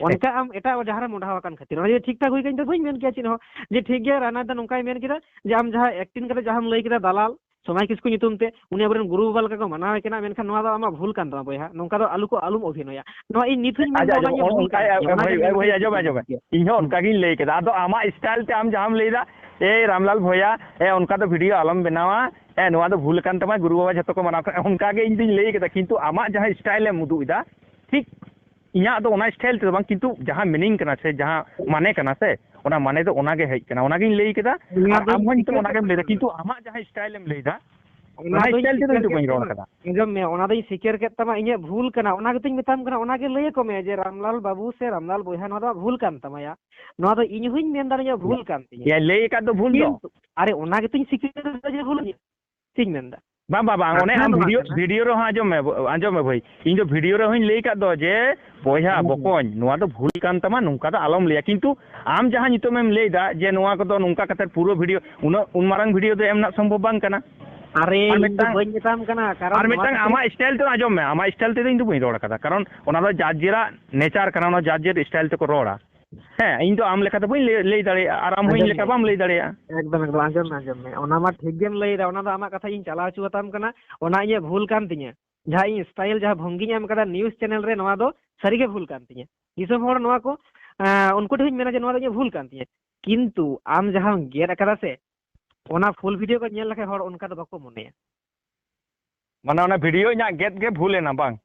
ᱚᱱᱠᱟ ᱟᱢ ᱮᱴᱟᱜ ᱡᱟᱦᱟᱸ ᱨᱮ ᱢᱚᱰᱷᱟᱣ ᱟᱠᱟᱱ ᱠᱷᱟᱹᱛᱤᱨ᱾ ᱚᱱᱟ ᱡᱩᱫᱤ ᱴᱷᱤᱠ ᱴᱷᱟᱠ ᱦᱩᱭ ᱠᱟᱱ, ᱤᱧ ᱫᱚ ᱵᱟᱹᱧ ᱢᱮᱱ ᱠᱮᱭᱟ ᱪᱮᱫ ᱦᱚᱸ, ᱡᱮ ᱴᱷᱤᱠ ᱜᱮᱭᱟ, ᱨᱟᱭᱱᱟ ᱫᱟ ᱱᱚᱝᱠᱟᱭ ᱢᱮᱱ ᱠᱮᱫᱟ, ᱡᱮ ᱟᱢ ᱡᱟᱦᱟᱸ ᱮᱠᱴᱤᱝ ᱠᱟᱛᱮ ᱡᱟᱦᱟᱸᱢ ᱞᱟᱹᱭ ᱠᱮᱫᱟ, ᱫᱟᱞᱟᱞ ᱥᱚᱢᱟᱭ ᱠᱤᱥᱠᱩ ᱧᱩᱛᱩᱢ ᱛᱮ, ᱩᱱᱤ ᱟᱵᱚᱨᱮᱱ ᱜᱩᱨᱩ ᱵᱟᱵᱟ ᱞᱮᱠᱟ ᱠᱚ ᱢᱟᱱᱟᱣᱮ ᱠᱟᱱᱟ, ᱢᱮᱱᱠᱷᱟᱱ ᱱᱚᱣᱟ ᱫᱚ ᱟᱢᱟᱜ ᱵᱷᱩᱞ ᱠᱟᱱ ᱛᱟᱢᱟ ᱵᱚᱭᱦᱟ, ᱱᱚᱝᱠᱟ ᱫᱚ ᱟᱞᱚ ᱠᱚ, ᱟᱞᱚᱢ ᱚᱵᱷᱤᱱᱚᱭᱟ᱾ ᱱᱚᱣᱟ ᱤᱧ ᱱᱤᱛ ᱦᱚᱸᱧ ᱢᱮᱱᱫᱟ, ᱟᱪᱪᱷᱟ, ᱚᱱᱟ ᱟᱪᱪᱷᱟ, ᱤᱧᱟᱹᱜ ᱵᱷᱟᱹᱭ, ᱵᱷᱩᱞ ᱠᱟᱱ ᱵᱷᱟᱹᱭ, ᱛᱤᱧᱟ᱾ ᱟᱸᱡᱚᱢ, ᱟᱸᱡᱚᱢ, ᱟᱸᱡᱚᱢ᱾ ᱤᱧ ᱦᱚᱸ ᱚᱱᱠᱟ ᱜᱤᱧ ᱞᱟᱹᱭ ᱠᱮᱫᱟ᱾ ᱟᱫᱚ ᱟᱢᱟᱜ ᱥᱴᱟᱭᱤᱞ ᱛᱮ ᱟᱢ ᱡᱟᱦᱟᱸᱢ ᱞᱟᱹᱭ ᱮᱫᱟ, "ᱮᱭ ᱨᱟᱢᱞᱟᱞ ᱵᱷᱚᱭᱟ, ᱮ, ᱚᱱᱠᱟ ᱫᱚ ᱵᱷᱤᱰᱤᱭᱳ ᱟᱞᱚᱢ ᱵᱮᱱᱟᱣᱟ, ᱮ, ᱱᱚᱣᱟ ᱫᱚ ᱵᱷᱩᱞ ᱠᱟᱱ ᱛᱟᱢᱟ, ᱜᱩᱨᱩ ᱵᱟᱵᱟ ᱡᱷᱚᱛᱚ ᱠᱚ ᱢᱟᱱᱟᱣ ᱠᱟᱱᱟ", ᱚᱱᱠᱟ ᱜᱮ ᱤᱧ ᱫᱩᱧ ᱞᱟᱹᱭ ᱠᱮᱫᱟ᱾ ᱠᱤᱱᱛᱩ ᱟᱢᱟᱜ ᱡᱟᱦᱟᱸ ᱥᱴᱟᱭᱤᱞ ᱮᱢ ᱩᱫᱩᱜ ᱮᱫᱟ, ᱴᱷᱤᱠ ᱤᱧᱟᱹᱜ ᱫᱚ ᱚᱱᱟ ᱥᱴᱟᱭᱤᱞ ᱛᱮᱫᱚ ᱵᱟᱝ, ᱠᱤᱱᱛᱩ ᱡᱟᱦᱟᱸ ᱢᱤᱱᱤᱝ ᱠᱟᱱᱟ ᱥᱮ ᱡᱟᱦᱟᱸ ᱢᱟᱱᱮ ᱠᱟᱱᱟ ᱥᱮ, ᱚᱱᱟ ᱢᱟᱱᱮ ᱫᱚ ᱚᱱᱟ ᱜᱮ ᱦᱮᱡ ᱠᱟᱱᱟ, ᱚᱱᱟ ᱜᱤᱧ ᱞᱟᱹᱭ ᱠᱮᱫᱟ᱾ ᱚᱱᱟ ᱟᱨ ᱫᱚ ᱟᱢ ᱦᱚᱸ ᱱᱤᱛᱚᱜ ᱚᱱᱟ ᱜᱮᱢ ᱞᱟᱹᱭ ᱮᱫᱟ, ᱠᱤᱱᱛᱩ ᱟᱢᱟᱜ ᱡᱟᱦᱟᱸ ᱥᱴᱟᱭᱤᱞ ᱮᱢ ᱞᱟᱹᱭ ᱮᱫᱟ, ᱚᱱᱟ ᱚᱱᱟ ᱫᱚ ᱥᱴᱟᱭᱤᱞ ᱛᱮᱫᱚ ᱤᱧ ᱫᱚ ᱵᱟᱹᱧ ᱨᱚᱲ ᱠᱟᱫᱟ᱾ ᱟᱸᱡᱚᱢ ᱢᱮ, ᱚᱱᱟ ᱫᱚᱧ ᱥᱤᱠᱟᱹᱨ ᱠᱮᱫ ᱛᱟᱢᱟ, ᱤᱧᱟᱹᱜ ᱵᱷᱩᱞ ᱠᱟᱱᱟ, ᱚᱱᱟ ᱜᱮᱛᱚᱧ ᱢᱮᱛᱟᱢ ᱠᱟᱱᱟ, ᱚᱱᱟ ᱜᱮ ᱞᱟᱹᱭ ᱟᱠᱚ ᱢᱮ ᱡᱮ ᱨᱟᱢᱞᱟᱞ ᱵᱟᱹᱵᱩ ᱥᱮ ᱨᱟᱢᱞᱟᱞ ᱵᱚᱭᱦᱟ, ᱱᱚᱣᱟ ᱫᱚ ᱵᱷᱩᱞ ᱠᱟᱱ ᱛᱟᱢᱟᱭᱟ᱾ ᱱᱚᱣᱟ ᱫᱚ ᱤᱧ ᱦᱚᱸᱧ ᱢᱮᱱ ᱫᱟ, ᱤᱧᱟᱹᱜ ᱵᱷᱩᱞ ᱠᱟᱱ ᱛᱤᱧᱟᱹ᱾ ᱭᱟ, ᱞᱟᱹᱭ ᱟᱠᱟᱫ ᱫᱚ ᱵᱷᱩᱞ ᱫᱚ᱾ ᱠᱤᱱᱛᱩ, ᱟᱨᱮ, ᱚᱱᱟ ᱜᱮᱛᱚᱧ ᱥᱤᱠᱟᱹᱨ ᱠᱮᱫᱟ ᱡᱮ ᱵᱷᱩᱞ ᱤᱧᱟᱹᱜ᱾ ᱪᱮᱫ ᱤᱧ ᱢᱮᱱ ᱫᱟ? ᱵᱟᱝ, ᱵᱟᱝ, ᱵᱟᱝ, ᱚᱱᱮ ᱠᱟᱛᱷᱟ ᱟᱢ ᱱᱚᱣᱟ ᱵᱷᱤᱰᱤᱭᱳ, ᱠᱟᱱᱟ᱾ ᱵᱷᱤᱰᱤᱭᱳ ᱨᱮᱦᱚᱸ ᱟᱸᱡᱚᱢ ᱢᱮ, ᱟᱸᱡᱚᱢ ᱢᱮ ᱵᱷᱟᱹᱭ, ᱤᱧ ᱫᱚ ᱵᱷᱤᱰᱤᱭᱳ ᱨᱮᱦᱚᱸᱧ ᱞᱟᱹᱭ ᱟᱠᱟᱫ ᱫᱚ ᱡᱮ, "ᱵᱚᱭᱦᱟ, ᱦᱩᱸ᱾ ᱵᱚᱠᱚᱧ, ᱱᱚᱣᱟ ᱫᱚ ᱵᱷᱩᱞ ᱠᱟᱱ ᱛᱟᱢᱟ, ᱱᱚᱝᱠᱟ ᱫᱚ ᱟᱞᱚᱢ ᱞᱟᱹᱭᱟ", ᱠᱤᱱᱛᱩ ᱟᱢ ᱡᱟᱦᱟᱸ ᱱᱤᱛᱚᱜ ᱮᱢ ᱞᱟᱹᱭ ᱫᱟ ᱡᱮ ᱱᱚᱣᱟ ᱠᱚᱫᱚ ᱱᱚᱝᱠᱟ ᱠᱟᱛᱮ ᱯᱩᱨᱟᱹ ᱵᱷᱤᱰᱤᱭᱳ, ᱩᱱᱟᱹᱜ, ᱩᱱ ᱢᱟᱨᱟᱝ ᱵᱷᱤᱰᱤᱭᱳ ᱫᱚ ᱮᱢ ᱨᱮᱱᱟᱜ ᱥᱚᱢᱵᱷᱚᱵ ᱵᱟᱝ ᱠᱟᱱᱟ᱾ ᱟᱨᱮ, ᱟᱨ ᱤᱧ ᱫᱚ ᱢᱤᱫᱴᱟᱝ, ᱵᱟᱹᱧ ᱢᱮᱛᱟᱢ ᱠᱟᱱᱟ, ᱠᱟᱨᱚᱱ ᱟᱨ ᱱᱚᱣᱟ ᱢᱤᱫᱴᱟᱝ ᱠᱷᱟᱹᱛᱤᱨ ᱟᱢᱟᱜ ᱥᱴᱟᱭᱤᱞ ᱛᱮ ᱟᱸᱡᱚᱢ ᱢᱮ, ᱟᱢᱟᱜ ᱥᱴᱟᱭᱤᱞ ᱛᱮᱫᱚ ᱤᱧ ᱫᱚ ᱵᱟᱹᱧ ᱨᱚᱲ ᱠᱟᱫᱟ, ᱠᱟᱨᱚᱱ ᱚᱱᱟ ᱫᱚ ᱡᱟᱨ ᱡᱮᱨᱟᱜ ᱱᱮᱪᱟᱨ ᱠᱟᱱᱟ, ᱚᱱᱟ ᱡᱟᱨ ᱡᱮᱨ ᱥᱴᱟᱭᱤᱞ ᱛᱮᱠᱚ ᱨᱚᱲᱟ᱾ ᱦᱮᱸ, ᱤᱧ ᱫᱚ ᱟᱢ ᱞᱮᱠᱟ ᱫᱚ ᱵᱟᱹᱧ ᱞᱟᱹᱭ, ᱞᱟᱹᱭ ᱫᱟᱲᱮᱭᱟᱜᱼᱟ, ᱟᱨ ᱟᱢ ᱦᱚᱸ ᱤᱧ ᱟᱸᱡᱚᱢ ᱞᱮᱠᱟ ᱢᱮ᱾ ᱵᱟᱢ ᱞᱟᱹᱭ ᱫᱟᱲᱮᱭᱟᱜᱼᱟ᱾ ᱮᱠᱫᱚᱢ, ᱮᱠᱫᱚᱢ, ᱟᱸᱡᱚᱢ ᱢᱮ, ᱟᱸᱡᱚᱢ ᱢᱮ, ᱚᱱᱟ ᱢᱟ ᱴᱷᱤᱠ ᱜᱮᱢ ᱞᱟᱹᱭ ᱫᱟ, ᱚᱱᱟ ᱫᱚ ᱟᱢᱟᱜ ᱠᱟᱛᱷᱟ ᱤᱧ ᱪᱟᱞᱟᱣ ᱦᱚᱪᱚ ᱟᱛᱟᱢ ᱠᱟᱱᱟ, ᱚᱱᱟ ᱤᱧᱟᱹᱜ ᱵᱷᱩᱞ ᱠᱟᱱ ᱛᱤᱧᱟᱹ᱾ ᱡᱟᱦᱟᱸ ᱤᱧ ᱥᱴᱟᱭᱤᱞ, ᱡᱟᱦᱟᱸ ᱵᱷᱚᱝᱜᱤᱧ ᱮᱢ ᱠᱟᱫᱟ ᱱᱤᱭᱩᱡᱽ ᱪᱮᱱᱮᱞ ᱨᱮ, ᱱᱚᱣᱟ ᱫᱚ ᱥᱟᱹᱨᱤᱜᱮ ᱵᱷᱩᱞ ᱠᱟᱱ ᱛᱤᱧᱟᱹ᱾ ᱫᱤᱥᱚᱢ ᱦᱚᱲ ᱱᱚᱣᱟ ᱠᱚ, ᱟᱸ, ᱩᱱᱠᱩ ᱴᱷᱮᱱ ᱦᱚᱸᱧ ᱢᱮᱱᱟ ᱡᱮ ᱱᱚᱣᱟ ᱫᱚ ᱤᱧᱟᱹᱜ ᱵᱷᱩᱞ ᱠᱟᱱ ᱛᱤᱧᱟᱹ, ᱠᱤᱱᱛᱩ ᱟᱢ ᱡᱟᱦᱟᱸᱢ ᱜᱮᱫ ᱟᱠᱟᱫᱟ ᱥᱮ, ᱚᱱᱟ ᱯᱷᱩᱞ ᱵᱷᱤᱰᱤᱭᱳ ᱠᱚ ᱧᱮᱞ ᱞᱮᱠᱷᱟᱱ ᱦᱚᱲ ᱚᱱᱠᱟ ᱫᱚ ᱵᱟᱠᱚ ᱢᱚᱱᱮᱭᱟ᱾ ᱢᱟᱱᱮ ᱚᱱᱟ ᱵᱷᱤᱰᱤᱭᱳ ᱤᱧᱟᱹᱜ ᱜᱮᱫ ᱜᱮ ᱵᱷᱩᱞ ᱮᱱᱟ ᱵᱟᱝ?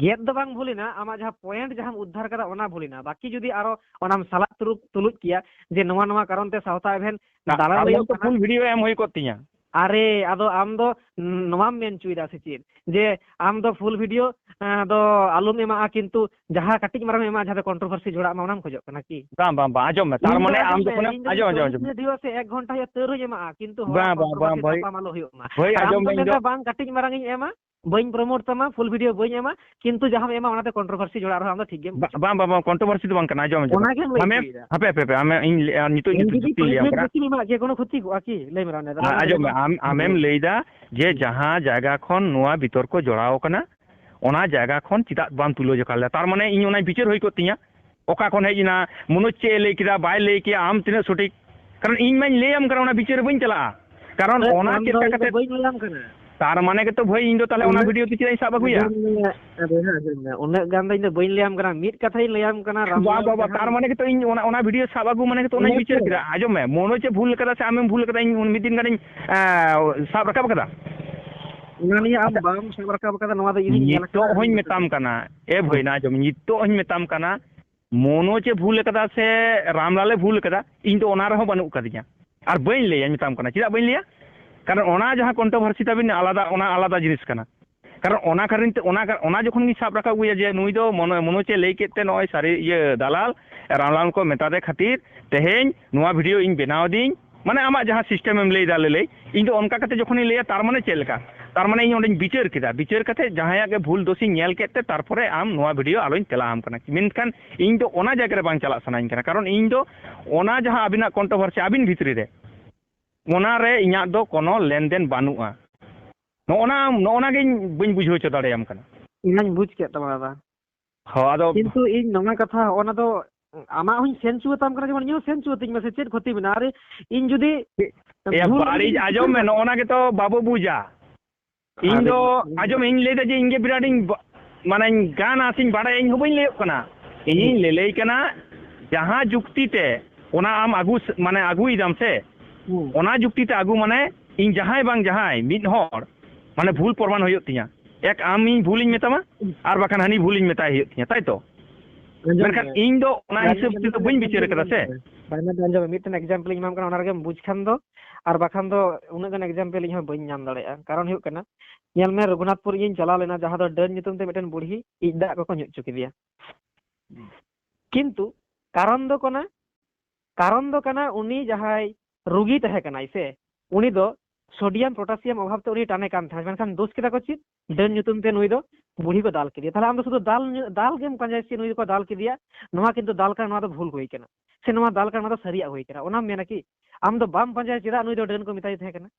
ᱜᱮᱫ ᱫᱚ ᱵᱟᱝ ᱵᱷᱩᱞ ᱮᱱᱟ, ᱟᱢᱟᱜ ᱡᱟᱦᱟᱸ ᱯᱚᱭᱮᱱᱴ ᱡᱟᱦᱟᱸᱢ ᱩᱫᱽᱫᱷᱟᱨ ᱠᱟᱫᱟ ᱚᱱᱟ ᱵᱷᱩᱞ ᱮᱱᱟ᱾ ᱵᱟᱹᱠᱤ ᱡᱩᱫᱤ ᱟᱨᱚ ᱚᱱᱟᱢ ᱥᱟᱞᱟᱜ ᱛᱩᱞᱩᱡ, ᱛᱩᱞᱩᱡ ᱠᱮᱭᱟ ᱡᱮ ᱱᱚᱣᱟ, ᱱᱚᱣᱟ ᱠᱟᱨᱚᱱ ᱛᱮ ᱥᱟᱶᱛᱟ ᱮᱵᱷᱮᱱ ᱫᱟᱬᱟᱱ ᱛᱟᱦᱞᱮ ᱞᱟᱹᱭᱚᱜ ᱛᱚ ᱠᱟᱱᱟ᱾ ᱯᱷᱩᱞ ᱵᱷᱤᱰᱤᱭᱳ ᱮᱢ ᱦᱩᱭ ᱠᱚᱜ ᱛᱤᱧᱟ᱾ ᱟᱨᱮ, ᱟᱫᱚ ᱟᱢ ᱫᱚ ᱱᱚᱣᱟᱢ ᱢᱮᱱ ᱦᱚᱪᱚᱭᱮᱫᱟ ᱥᱮ ᱪᱮᱫ ᱡᱮ ᱟᱢ ᱫᱚ ᱯᱷᱩᱞ ᱵᱷᱤᱰᱤᱭᱳ ᱮᱸ, ᱫᱚ ᱟᱞᱚᱢ ᱮᱢᱟᱜᱼᱟ, ᱠᱤᱱᱛᱩ ᱡᱟᱦᱟᱸ ᱠᱟᱹᱴᱤᱡ ᱢᱟᱨᱟᱝ ᱮᱢᱟᱜᱼᱟ, ᱡᱟᱦᱟᱸ ᱫᱚ controversy ᱡᱚᱲᱟᱜ ᱢᱟ, ᱚᱱᱟᱢ ᱠᱷᱚᱡᱚᱜ ᱠᱟᱱᱟ ᱠᱤ? ᱵᱟᱝ, ᱵᱟᱝ, ᱵᱟᱝ, ᱟᱸᱡᱚᱢ ᱢᱮ, ᱛᱟᱨ ᱤᱧ ᱫᱚ ᱢᱟᱱᱮ ᱟᱸᱡᱚᱢ ᱟᱢ ᱢᱮ, ᱡᱚᱠᱷᱚᱱᱮᱢ, ᱤᱧ ᱫᱚ ᱟᱸᱡᱚᱢ, ᱟᱸᱡᱚᱢ, ᱪᱚᱞᱞᱤᱥ ᱟᱸᱡᱚᱢ᱾ ᱢᱤᱱᱤᱴ ᱦᱩᱭᱩᱜᱼᱟ ᱥᱮ ᱮᱠ ᱜᱷᱚᱱᱴᱟ ᱦᱩᱭᱩᱜᱼᱟ, ᱛᱟᱹᱣ ᱨᱮᱦᱚᱸᱧ ᱮᱢᱟᱜᱼᱟ, ᱠᱤᱱᱛᱩ ᱦᱚᱲᱟᱜ ᱵᱟᱝ, ᱵᱟᱝ, ᱵᱟᱝ, controversy ᱵᱷᱟᱹᱭ᱾ ᱛᱟᱯᱟᱢ ᱟᱞᱚ ᱦᱩᱭᱩᱜ ᱢᱟ᱾ ᱦᱳᱭ, ᱟᱨ ᱟᱢ ᱟᱸᱡᱚᱢ ᱫᱚ ᱢᱮ, ᱤᱧ ᱫᱚ ᱢᱮᱱᱫᱟ, "ᱵᱟᱝ, ᱠᱟᱹᱴᱤᱡ ᱢᱟᱨᱟᱝ ᱤᱧ ᱮᱢᱟ, ᱵᱟᱹᱧ promote ᱛᱟᱢᱟ, full video ᱵᱟᱹᱧ ᱮᱢᱟ, ᱠᱤᱱᱛᱩ ᱡᱟᱦᱟᱸᱢ ᱮᱢᱟ, ᱚᱱᱟᱛᱮ controversy ᱡᱚᱲᱟᱜ ᱨᱮᱦᱚᱸ ᱟᱢ ᱫᱚ ᱴᱷᱤᱠ ᱜᱮᱢ ᱵᱟ-, ᱵᱩᱡᱷᱟᱹᱣᱟ᱾" ᱵᱟᱝ, ᱵᱟᱝ, ᱵᱟᱝ, controversy ᱫᱚ ᱵᱟᱝ ᱠᱟᱱᱟ, ᱟᱸᱡᱚᱢ, ᱟᱸᱡᱚᱢ᱾ ᱚᱱᱟᱜᱮᱢ ᱞᱟᱹᱭ ᱟᱢᱮᱢ, ᱦᱚᱪᱚᱭᱮᱫᱟ᱾ ᱦᱟᱯᱮ, ᱦᱟᱯᱮ, ᱦᱟᱯᱮ, ᱟᱢᱮ, ᱤᱧ ᱞᱟᱹᱭ-, ᱟᱨ ᱱᱤᱛᱚᱜ ᱤᱧ ᱧᱩᱛᱩᱢ ᱡᱩᱫᱤ ᱡᱩᱠᱛᱤᱧ ᱞᱟᱹᱭᱟᱢ private ᱠᱟᱱᱟ᱾ ᱵᱮᱥᱤᱧ ᱮᱢᱟᱜ ᱜᱮᱭᱟ, ᱠᱳᱱᱳ ᱠᱷᱚᱛᱤ ᱠᱚᱜᱼᱟ ᱠᱤ? ᱞᱟᱹᱭ ᱢᱮ, ᱚᱱᱟ ᱫᱚ ᱟᱸᱡᱚᱢ ᱢᱮ, ᱟᱢ, ᱟᱢᱮᱢ ᱦᱩᱸ᱾ ᱞᱟᱹᱭᱫᱟ ᱡᱮ ᱦᱩᱸ᱾ ᱡᱟᱦᱟᱸ ᱡᱟᱭᱜᱟ ᱠᱷᱚᱱ ᱱᱚᱣᱟ ᱵᱤᱛᱚᱨᱠᱚ ᱡᱚᱲᱟᱣ ᱟᱠᱟᱱᱟ, ᱚᱱᱟ ᱡᱟᱭᱜᱟ ᱠᱷᱚᱱ ᱪᱮᱫᱟᱜ ᱵᱟᱢ ᱛᱩᱞᱟᱹ ᱡᱚᱠᱷᱟ ᱞᱮᱫᱟ? ᱛᱟᱨ ᱢᱟᱱᱮ ᱤᱧ ᱚᱱᱟᱧ ᱵᱤᱪᱟᱹᱨ ᱦᱩᱭ ᱠᱚᱜ ᱛᱤᱧᱟ, ᱚᱠᱟ ᱠᱷᱚᱱ ᱦᱮᱡ ᱮᱱᱟ, ᱢᱚᱱᱳᱡᱽ ᱪᱮᱫ ᱮ ᱞᱟᱹᱭ ᱠᱮᱫᱟ, ᱵᱟᱭ ᱞᱟᱹᱭ ᱠᱮᱫᱟ, ᱟᱢ ᱛᱤᱱᱟᱹᱜ ᱥᱚᱴᱷᱤᱠ? ᱠᱟᱨᱚᱱ ᱤᱧ ᱢᱟᱧ ᱞᱟᱹᱭᱟᱢ ᱠᱟᱱᱟ, ᱚᱱᱟ ᱵᱤᱪᱟᱹᱨ ᱨᱮ ᱵᱟᱹᱧ ᱪᱟᱞᱟᱜᱼᱟ᱾ ᱠᱟᱨᱚᱱ ᱩᱱᱟᱹᱜ ᱚᱱᱟ ᱜᱟᱱ ᱪᱮᱫ ᱫᱚ ᱞᱮᱠᱟ ᱤᱧ ᱫᱚ ᱠᱟᱛᱮ, ᱵᱟᱹᱧ ᱞᱟᱹᱭᱟᱢ ᱠᱟᱱᱟ᱾ ᱛᱟᱨ ᱢᱟᱱᱮ ᱜᱮᱛᱚ ᱵᱷᱟᱹᱭ, ᱤᱧ ᱫᱚ ᱛᱟᱦᱞᱮ ᱚᱱᱟ ᱩᱱᱟᱹᱜ, video ᱫᱚ ᱪᱮᱫᱟᱜ ᱤᱧ ᱥᱟᱵ ᱟᱹᱜᱩᱭᱟ? ᱟᱸᱡᱚᱢ ᱢᱮ, ᱟᱨᱮ ᱦᱮᱸ, ᱟᱸᱡᱚᱢ ᱢᱮ, ᱩᱱᱟᱹᱜ ᱜᱟᱱ ᱫᱚ ᱤᱧ ᱫᱚ ᱵᱟᱹᱧ ᱞᱟᱹᱭᱟᱢ ᱠᱟᱱᱟ, ᱢᱤᱫ ᱠᱟᱛᱷᱟᱧ ᱞᱟᱹᱭᱟᱢ ᱠᱟᱱᱟ, ᱵᱟᱝ, ᱨᱟᱢᱞᱟᱞ ᱵᱟᱝ, ᱵᱟᱝ, ᱡᱟᱦᱟᱸ ᱛᱟᱨ ᱢᱟᱱᱮ ᱜᱮᱛᱚ ᱤᱧ ᱚᱱᱟ, ᱚᱱᱟ video ᱥᱟᱵ ᱟᱹᱜᱩ ᱢᱟᱱᱮ ᱜᱮᱛᱚ ᱚᱱᱟᱧ ᱩᱱᱟᱹᱜ ᱵᱤᱪᱟᱹᱨ ᱜᱮ᱾ ᱠᱮᱫᱟ᱾ ᱟᱸᱡᱚᱢ ᱢᱮ, ᱢᱚᱱᱳᱡᱽ ᱮ ᱵᱷᱩᱞ ᱠᱟᱫᱟ ᱥᱮ ᱟᱢᱮᱢ ᱵᱷᱩᱞ ᱠᱟᱫᱟ, ᱤᱧ ᱩᱱ ᱢᱤᱫ ᱫᱤᱱ ᱜᱟᱱᱤᱧ, ᱮᱸ, ᱥᱟᱵ ᱨᱟᱠᱟᱵ ᱠᱟᱫᱟ᱾ ᱚᱱᱟ ᱱᱤᱭᱮ ᱟᱢ ᱟᱪᱪᱷᱟ᱾ ᱵᱟᱢ ᱥᱟᱵ ᱨᱟᱠᱟᱵ ᱠᱟᱫᱟ, ᱱᱚᱣᱟ ᱫᱚ ᱤᱧ ᱦᱚᱸᱧ ᱧᱮᱞ ᱱᱤᱛᱚᱜ ᱟᱠᱟᱫᱟ᱾ ᱦᱚᱧ ᱢᱮᱛᱟᱢ ᱠᱟᱱᱟ, ᱮ ᱵᱷᱟᱹᱭ, ᱱᱟ ᱟᱸᱡᱚᱢ, ᱱᱤᱛᱚᱜ ᱦᱚᱧ ᱢᱮᱛᱟᱢ ᱠᱟᱱᱟ, ᱢᱚᱱᱳᱡᱽ ᱮ ᱵᱷᱩᱞ ᱠᱟᱫᱟ ᱥᱮ ᱨᱟᱢᱞᱟᱞ ᱮ ᱵᱷᱩᱞ ᱠᱟᱫᱟ, ᱤᱧ ᱫᱚ ᱚᱱᱟ ᱨᱮᱦᱚᱸ ᱵᱟᱹᱱᱩᱜ ᱠᱟᱫᱤᱧᱟ᱾ ᱟᱨ ᱵᱟᱹᱧ ᱞᱟᱹᱭᱟ, ᱢᱮᱛᱟᱢ ᱠᱟᱱᱟ, ᱪᱮᱫᱟᱜ ᱵᱟᱹᱧ ᱞᱟᱹᱭᱟ? ᱠᱟᱨᱚᱱ ᱚᱱᱟ ᱡᱟᱦᱟᱸ controversy ᱛᱟᱵᱤᱱ ᱟᱞᱟᱫᱟ, ᱚᱱᱟ ᱟᱞᱟᱫᱟ ᱡᱤᱱᱤᱥ ᱠᱟᱱᱟ᱾ ᱠᱟᱨᱚᱱ ᱚᱱᱟ ᱠᱟᱨᱚᱱ ᱛᱮ, ᱚᱱᱟ ᱠᱟ-, ᱚᱱᱟ ᱡᱚᱠᱷᱚᱱ ᱜᱤᱧ ᱥᱟᱵ ᱨᱟᱠᱟᱵ ᱟᱹᱜᱩᱭᱟ ᱡᱮ ᱱᱩᱭ ᱫᱚ ᱢᱚᱱᱳ-, ᱢᱚᱱᱳᱡᱽ ᱮ ᱞᱟᱹᱭ ᱠᱮᱫ ᱛᱮ ᱱᱚᱜᱼᱚᱭ ᱥᱟᱹᱨᱤ, ᱤᱭᱟᱹ, ᱫᱟᱞᱟᱞ ᱨᱟᱢᱞᱟᱞ ᱠᱚ ᱢᱮᱛᱟ ᱫᱮ ᱠᱷᱟᱹᱛᱤᱨ ᱛᱮᱦᱮᱧ ᱱᱚᱣᱟ video ᱤᱧ ᱵᱮᱱᱟᱣ ᱫᱤᱧ, ᱢᱟᱱᱮ ᱟᱢᱟᱜ ᱡᱟᱦᱟᱸ system ᱮᱢ ᱞᱟᱹᱭ ᱫᱟ ᱞᱟᱹᱞᱟᱹᱭ, ᱤᱧ ᱫᱚ ᱚᱱᱠᱟ ᱠᱟᱛᱮ ᱡᱚᱠᱷᱚᱱᱤᱧ ᱞᱟᱹᱭᱟ, ᱛᱟᱨ ᱢᱟᱱᱮ ᱪᱮᱫ ᱞᱮᱠᱟ? ᱛᱟᱨ ᱢᱟᱱᱮ ᱤᱧ ᱚᱸᱰᱮᱧ ᱵᱤᱪᱟᱹᱨ ᱠᱮᱫᱟ, ᱵᱤᱪᱟᱹᱨ ᱠᱟᱛᱮ ᱡᱟᱦᱟᱸᱭᱟᱜ ᱜᱮ ᱵᱷᱩᱞ ᱫᱳᱥᱤᱧ ᱧᱮᱞ ᱠᱮᱫ ᱛᱮ, ᱛᱟᱨᱯᱚᱨᱮ ᱟᱢ ᱱᱚᱣᱟ video ᱟᱞᱚᱧ ᱛᱮᱞᱟ ᱟᱢ ᱠᱟᱱᱟ᱾ ᱢᱮᱱᱠᱷᱟᱱ ᱤᱧ ᱫᱚ ᱚᱱᱟ ᱡᱟᱭᱜᱟ ᱨᱮ ᱵᱟᱝ ᱪᱟᱞᱟᱜ ᱥᱟᱱᱟᱧ ᱠᱟᱱᱟ, ᱠᱟᱨᱚᱱ ᱤᱧ ᱫᱚ ᱚᱱᱟ ᱡᱟᱦᱟᱸ ᱟᱹᱵᱤᱱᱟᱜ controversy ᱟᱹᱵᱤᱱ ᱵᱷᱤᱛᱨᱤ ᱨᱮ, ᱚᱱᱟ ᱨᱮ ᱤᱧᱟᱹᱜ ᱫᱚ ᱠᱳᱱᱳ ᱞᱮᱱᱫᱮᱱ ᱵᱟᱹᱱᱩᱜᱼᱟ᱾ ᱱᱚᱜᱼᱚᱱᱟ, ᱱᱚᱜᱼᱚᱱᱟ ᱜᱤᱧ ᱵᱟᱹᱧ ᱵᱩᱡᱷᱟᱹᱣ ᱦᱚᱪᱚ ᱫᱟᱲᱮᱭᱟᱢ ᱠᱟᱱᱟ᱾ ᱤᱧ ᱦᱚᱧ ᱵᱩᱡᱽ ᱠᱮᱫ ᱛᱟᱢᱟ ᱫᱟᱫᱟ᱾ ᱦᱚᱸ, ᱟᱫᱚ ᱠᱤᱱᱛᱩ ᱤᱧ ᱱᱚᱣᱟ ᱠᱟᱛᱷᱟ, ᱚᱱᱟ ᱫᱚ ᱟᱢᱟᱜ ᱦᱚᱧ ᱥᱮᱱ ᱦᱚᱪᱚ ᱟᱛᱟᱢ ᱠᱟᱱᱟ, ᱡᱮᱢᱚᱱ ᱤᱧ ᱦᱚᱸ ᱥᱮᱱ ᱦᱚᱪᱚ ᱟᱹᱛᱤᱧ ᱢᱮ ᱥᱮ, ᱪᱮᱫ ᱠᱷᱚᱛᱤ ᱢᱮᱱᱟᱜᱼᱟ? ᱟᱨᱮ, ᱤᱧ ᱡᱩᱫᱤ ᱮᱭᱟ, ᱵᱷᱩᱞ ᱵᱟᱹᱲᱤᱡ ᱠᱟᱛᱮᱧ ᱟᱸᱡᱚᱢ ᱢᱮ, ᱵᱩᱡᱷᱟᱹᱣᱟ᱾ ᱱᱚᱜᱼᱚᱱᱟ ᱜᱮᱛᱚ ᱵᱟᱵᱚ ᱵᱩᱡᱟ᱾ ᱤᱧ ᱟᱨᱮ, ᱫᱚ, ᱟᱸᱡᱚᱢ, ᱤᱧ ᱞᱟᱹᱭᱫᱟ ᱡᱮ ᱤᱧ ᱜᱮ ᱵᱤᱨᱟᱴ ᱤᱧ ᱵᱟ-, ᱢᱟᱱᱮᱧ ᱜᱟᱱᱟ ᱥᱮᱧ ᱵᱟᱲᱟᱭᱟ, ᱤᱧ ᱦᱚᱸ ᱵᱟᱹᱧ ᱞᱟᱹᱭᱚᱜ ᱠᱟᱱᱟ᱾ ᱤᱧᱤᱧ ᱦᱩᱸ᱾ ᱞᱟᱹᱞᱟᱹᱭ ᱠᱟᱱᱟ, ᱡᱟᱦᱟᱸ ᱡᱩᱠᱛᱤ ᱛᱮ ᱚᱱᱟ ᱟᱢ ᱟᱹᱜᱩ ᱥ-, ᱢᱟᱱᱮ ᱟᱹᱜᱩᱭᱮᱫᱟᱢ ᱥᱮ, ᱦᱩᱸ᱾ ᱚᱱᱟ ᱡᱩᱠᱛᱤ ᱛᱮ ᱟᱹᱜᱩ ᱢᱟᱱᱮ ᱤᱧ ᱡᱟᱦᱟᱸᱭ ᱵᱟᱝ ᱡᱟᱦᱟᱸᱭ ᱢᱤᱫ ᱦᱚᱲ ᱢᱟᱱᱮ ᱵᱷᱩᱞ ᱯᱨᱚᱢᱟᱱ ᱦᱩᱭᱩᱜ ᱛᱤᱧᱟ᱾ ᱮᱠ ᱟᱢ ᱤᱧ ᱵᱷᱩᱞᱤᱧ ᱢᱮᱛᱟᱢᱟ, ᱟᱨ ᱵᱟᱠᱷᱟᱱ ᱦᱟᱹᱱᱤ ᱵᱷᱩᱞᱤᱧ ᱢᱮᱛᱟᱭ ᱦᱩᱭᱩᱜ ᱛᱤᱧᱟ, ᱛᱟᱭ ᱛᱚ? ᱟᱸᱡᱚᱢ ᱢᱮᱱᱠᱷᱟᱱ ᱢᱮ᱾ ᱤᱧ ᱫᱚ ᱚᱱᱟ ᱦᱤᱥᱟᱹᱵ ᱛᱮᱫᱚ ᱵᱟᱹᱧ ᱵᱤᱪᱟᱹᱨ ᱠᱟᱫᱟ ᱥᱮ᱾ ᱵᱟᱭ ᱢᱮᱱᱫᱟ, ᱟᱸᱡᱚᱢ ᱢᱮ, ᱢᱤᱫᱴᱮᱱ ᱮᱠᱡᱟᱢᱯᱮᱞ ᱤᱧ ᱮᱢᱟᱢ ᱠᱟᱱᱟ, ᱚᱱᱟ ᱨᱮᱜᱮᱢ ᱵᱩᱡᱽ ᱠᱷᱟᱱ ᱫᱚ᱾ ᱟᱨ ᱵᱟᱠᱷᱟᱱ ᱫᱚ ᱩᱱᱟᱹᱜ ᱜᱟᱱ ᱮᱠᱡᱟᱢᱯᱮᱞ ᱤᱧ ᱦᱚᱸ ᱵᱟᱹᱧ ᱧᱟᱢ ᱫᱟᱲᱮᱭᱟᱜᱼᱟ᱾ ᱠᱟᱨᱚᱱ ᱦᱩᱭᱩᱜ ᱠᱟᱱᱟ, ᱧᱮᱞ ᱢᱮ, ᱨᱚᱜᱷᱩᱱᱟᱛᱷᱯᱩᱨ ᱤᱧ ᱪᱟᱞᱟᱣ ᱞᱮᱱᱟ, ᱡᱟᱦᱟᱸ ᱫᱚ ᱰᱟᱹᱱ ᱧᱩᱛᱩᱢ ᱛᱮ ᱢᱤᱫᱴᱮᱱ ᱵᱩᱲᱦᱤ ᱤᱡ ᱫᱟᱜ ᱠᱚᱠᱚ ᱧᱩ ᱦᱚᱪᱚ ᱠᱮᱫᱮᱭᱟ᱾ ᱠᱤᱱᱛᱩ ᱠᱟᱨᱚᱱ ᱫᱚ ᱠᱟᱱᱟ, ᱠᱟᱨᱚᱱ ᱫᱚ ᱠᱟᱱᱟ, ᱩᱱᱤ ᱡᱟᱦᱟᱸᱭ ᱨᱩᱜᱤ ᱛᱟᱦᱮᱸ ᱠᱟᱱᱟᱭ ᱥᱮ, ᱩᱱᱤ ᱫᱚ ᱥᱳᱰᱤᱭᱟᱢ ᱯᱚᱴᱟᱥᱤᱭᱟᱢ ᱚᱵᱷᱟᱵ ᱛᱮ ᱩᱱᱤ ᱴᱟᱱᱮ ᱠᱟᱱ ᱛᱟᱦᱮᱸᱫ, ᱢᱮᱱᱠᱷᱟᱱ ᱫᱳᱥ ᱠᱮᱫᱟ ᱠᱚ ᱪᱮᱫ? ᱰᱟᱹᱱ ᱧᱩᱛᱩᱢ ᱛᱮ ᱱᱩᱭ ᱫᱚ ᱵᱩᱲᱦᱤ ᱠᱚ ᱫᱟᱞ ᱠᱮᱫᱮᱭᱟ᱾ ᱛᱟᱦᱞᱮ ᱟᱢ ᱫᱚ ᱥᱩᱫᱷᱩ ᱫᱟᱞ ᱧᱩ-, ᱫᱟᱞ ᱜᱮᱢ ᱯᱟᱸᱡᱟᱭᱟ ᱥᱮ ᱱᱩᱭ ᱫᱚᱠᱚ ᱫᱟᱞ ᱠᱮᱫᱮᱭᱟ, ᱱᱚᱣᱟ ᱠᱤᱱᱛᱩ ᱫᱟᱞ ᱠᱟᱱᱟ, ᱱᱚᱣᱟ ᱫᱚ ᱵᱷᱩᱞ ᱦᱩᱭ ᱠᱟᱱᱟ, ᱥᱮ ᱱᱚᱣᱟ ᱫᱟᱞ ᱠᱟᱱᱟ, ᱱᱚᱣᱟ ᱫᱚ ᱥᱟᱹᱨᱤᱭᱟᱜ ᱦᱩᱭ ᱠᱟᱱᱟ, ᱚᱱᱟᱢ ᱢᱮᱱᱟ ᱠᱤ? ᱟᱢ ᱫᱚ ᱵᱟᱢ ᱯᱟᱸᱡᱟᱭᱟ ᱪᱮᱫᱟᱜ ᱱᱩᱭ ᱫᱚ ᱰᱟᱹᱱ ᱠᱚ ᱢᱮᱛᱟᱭ ᱛᱟᱦᱮᱸ ᱠᱟᱱᱟ?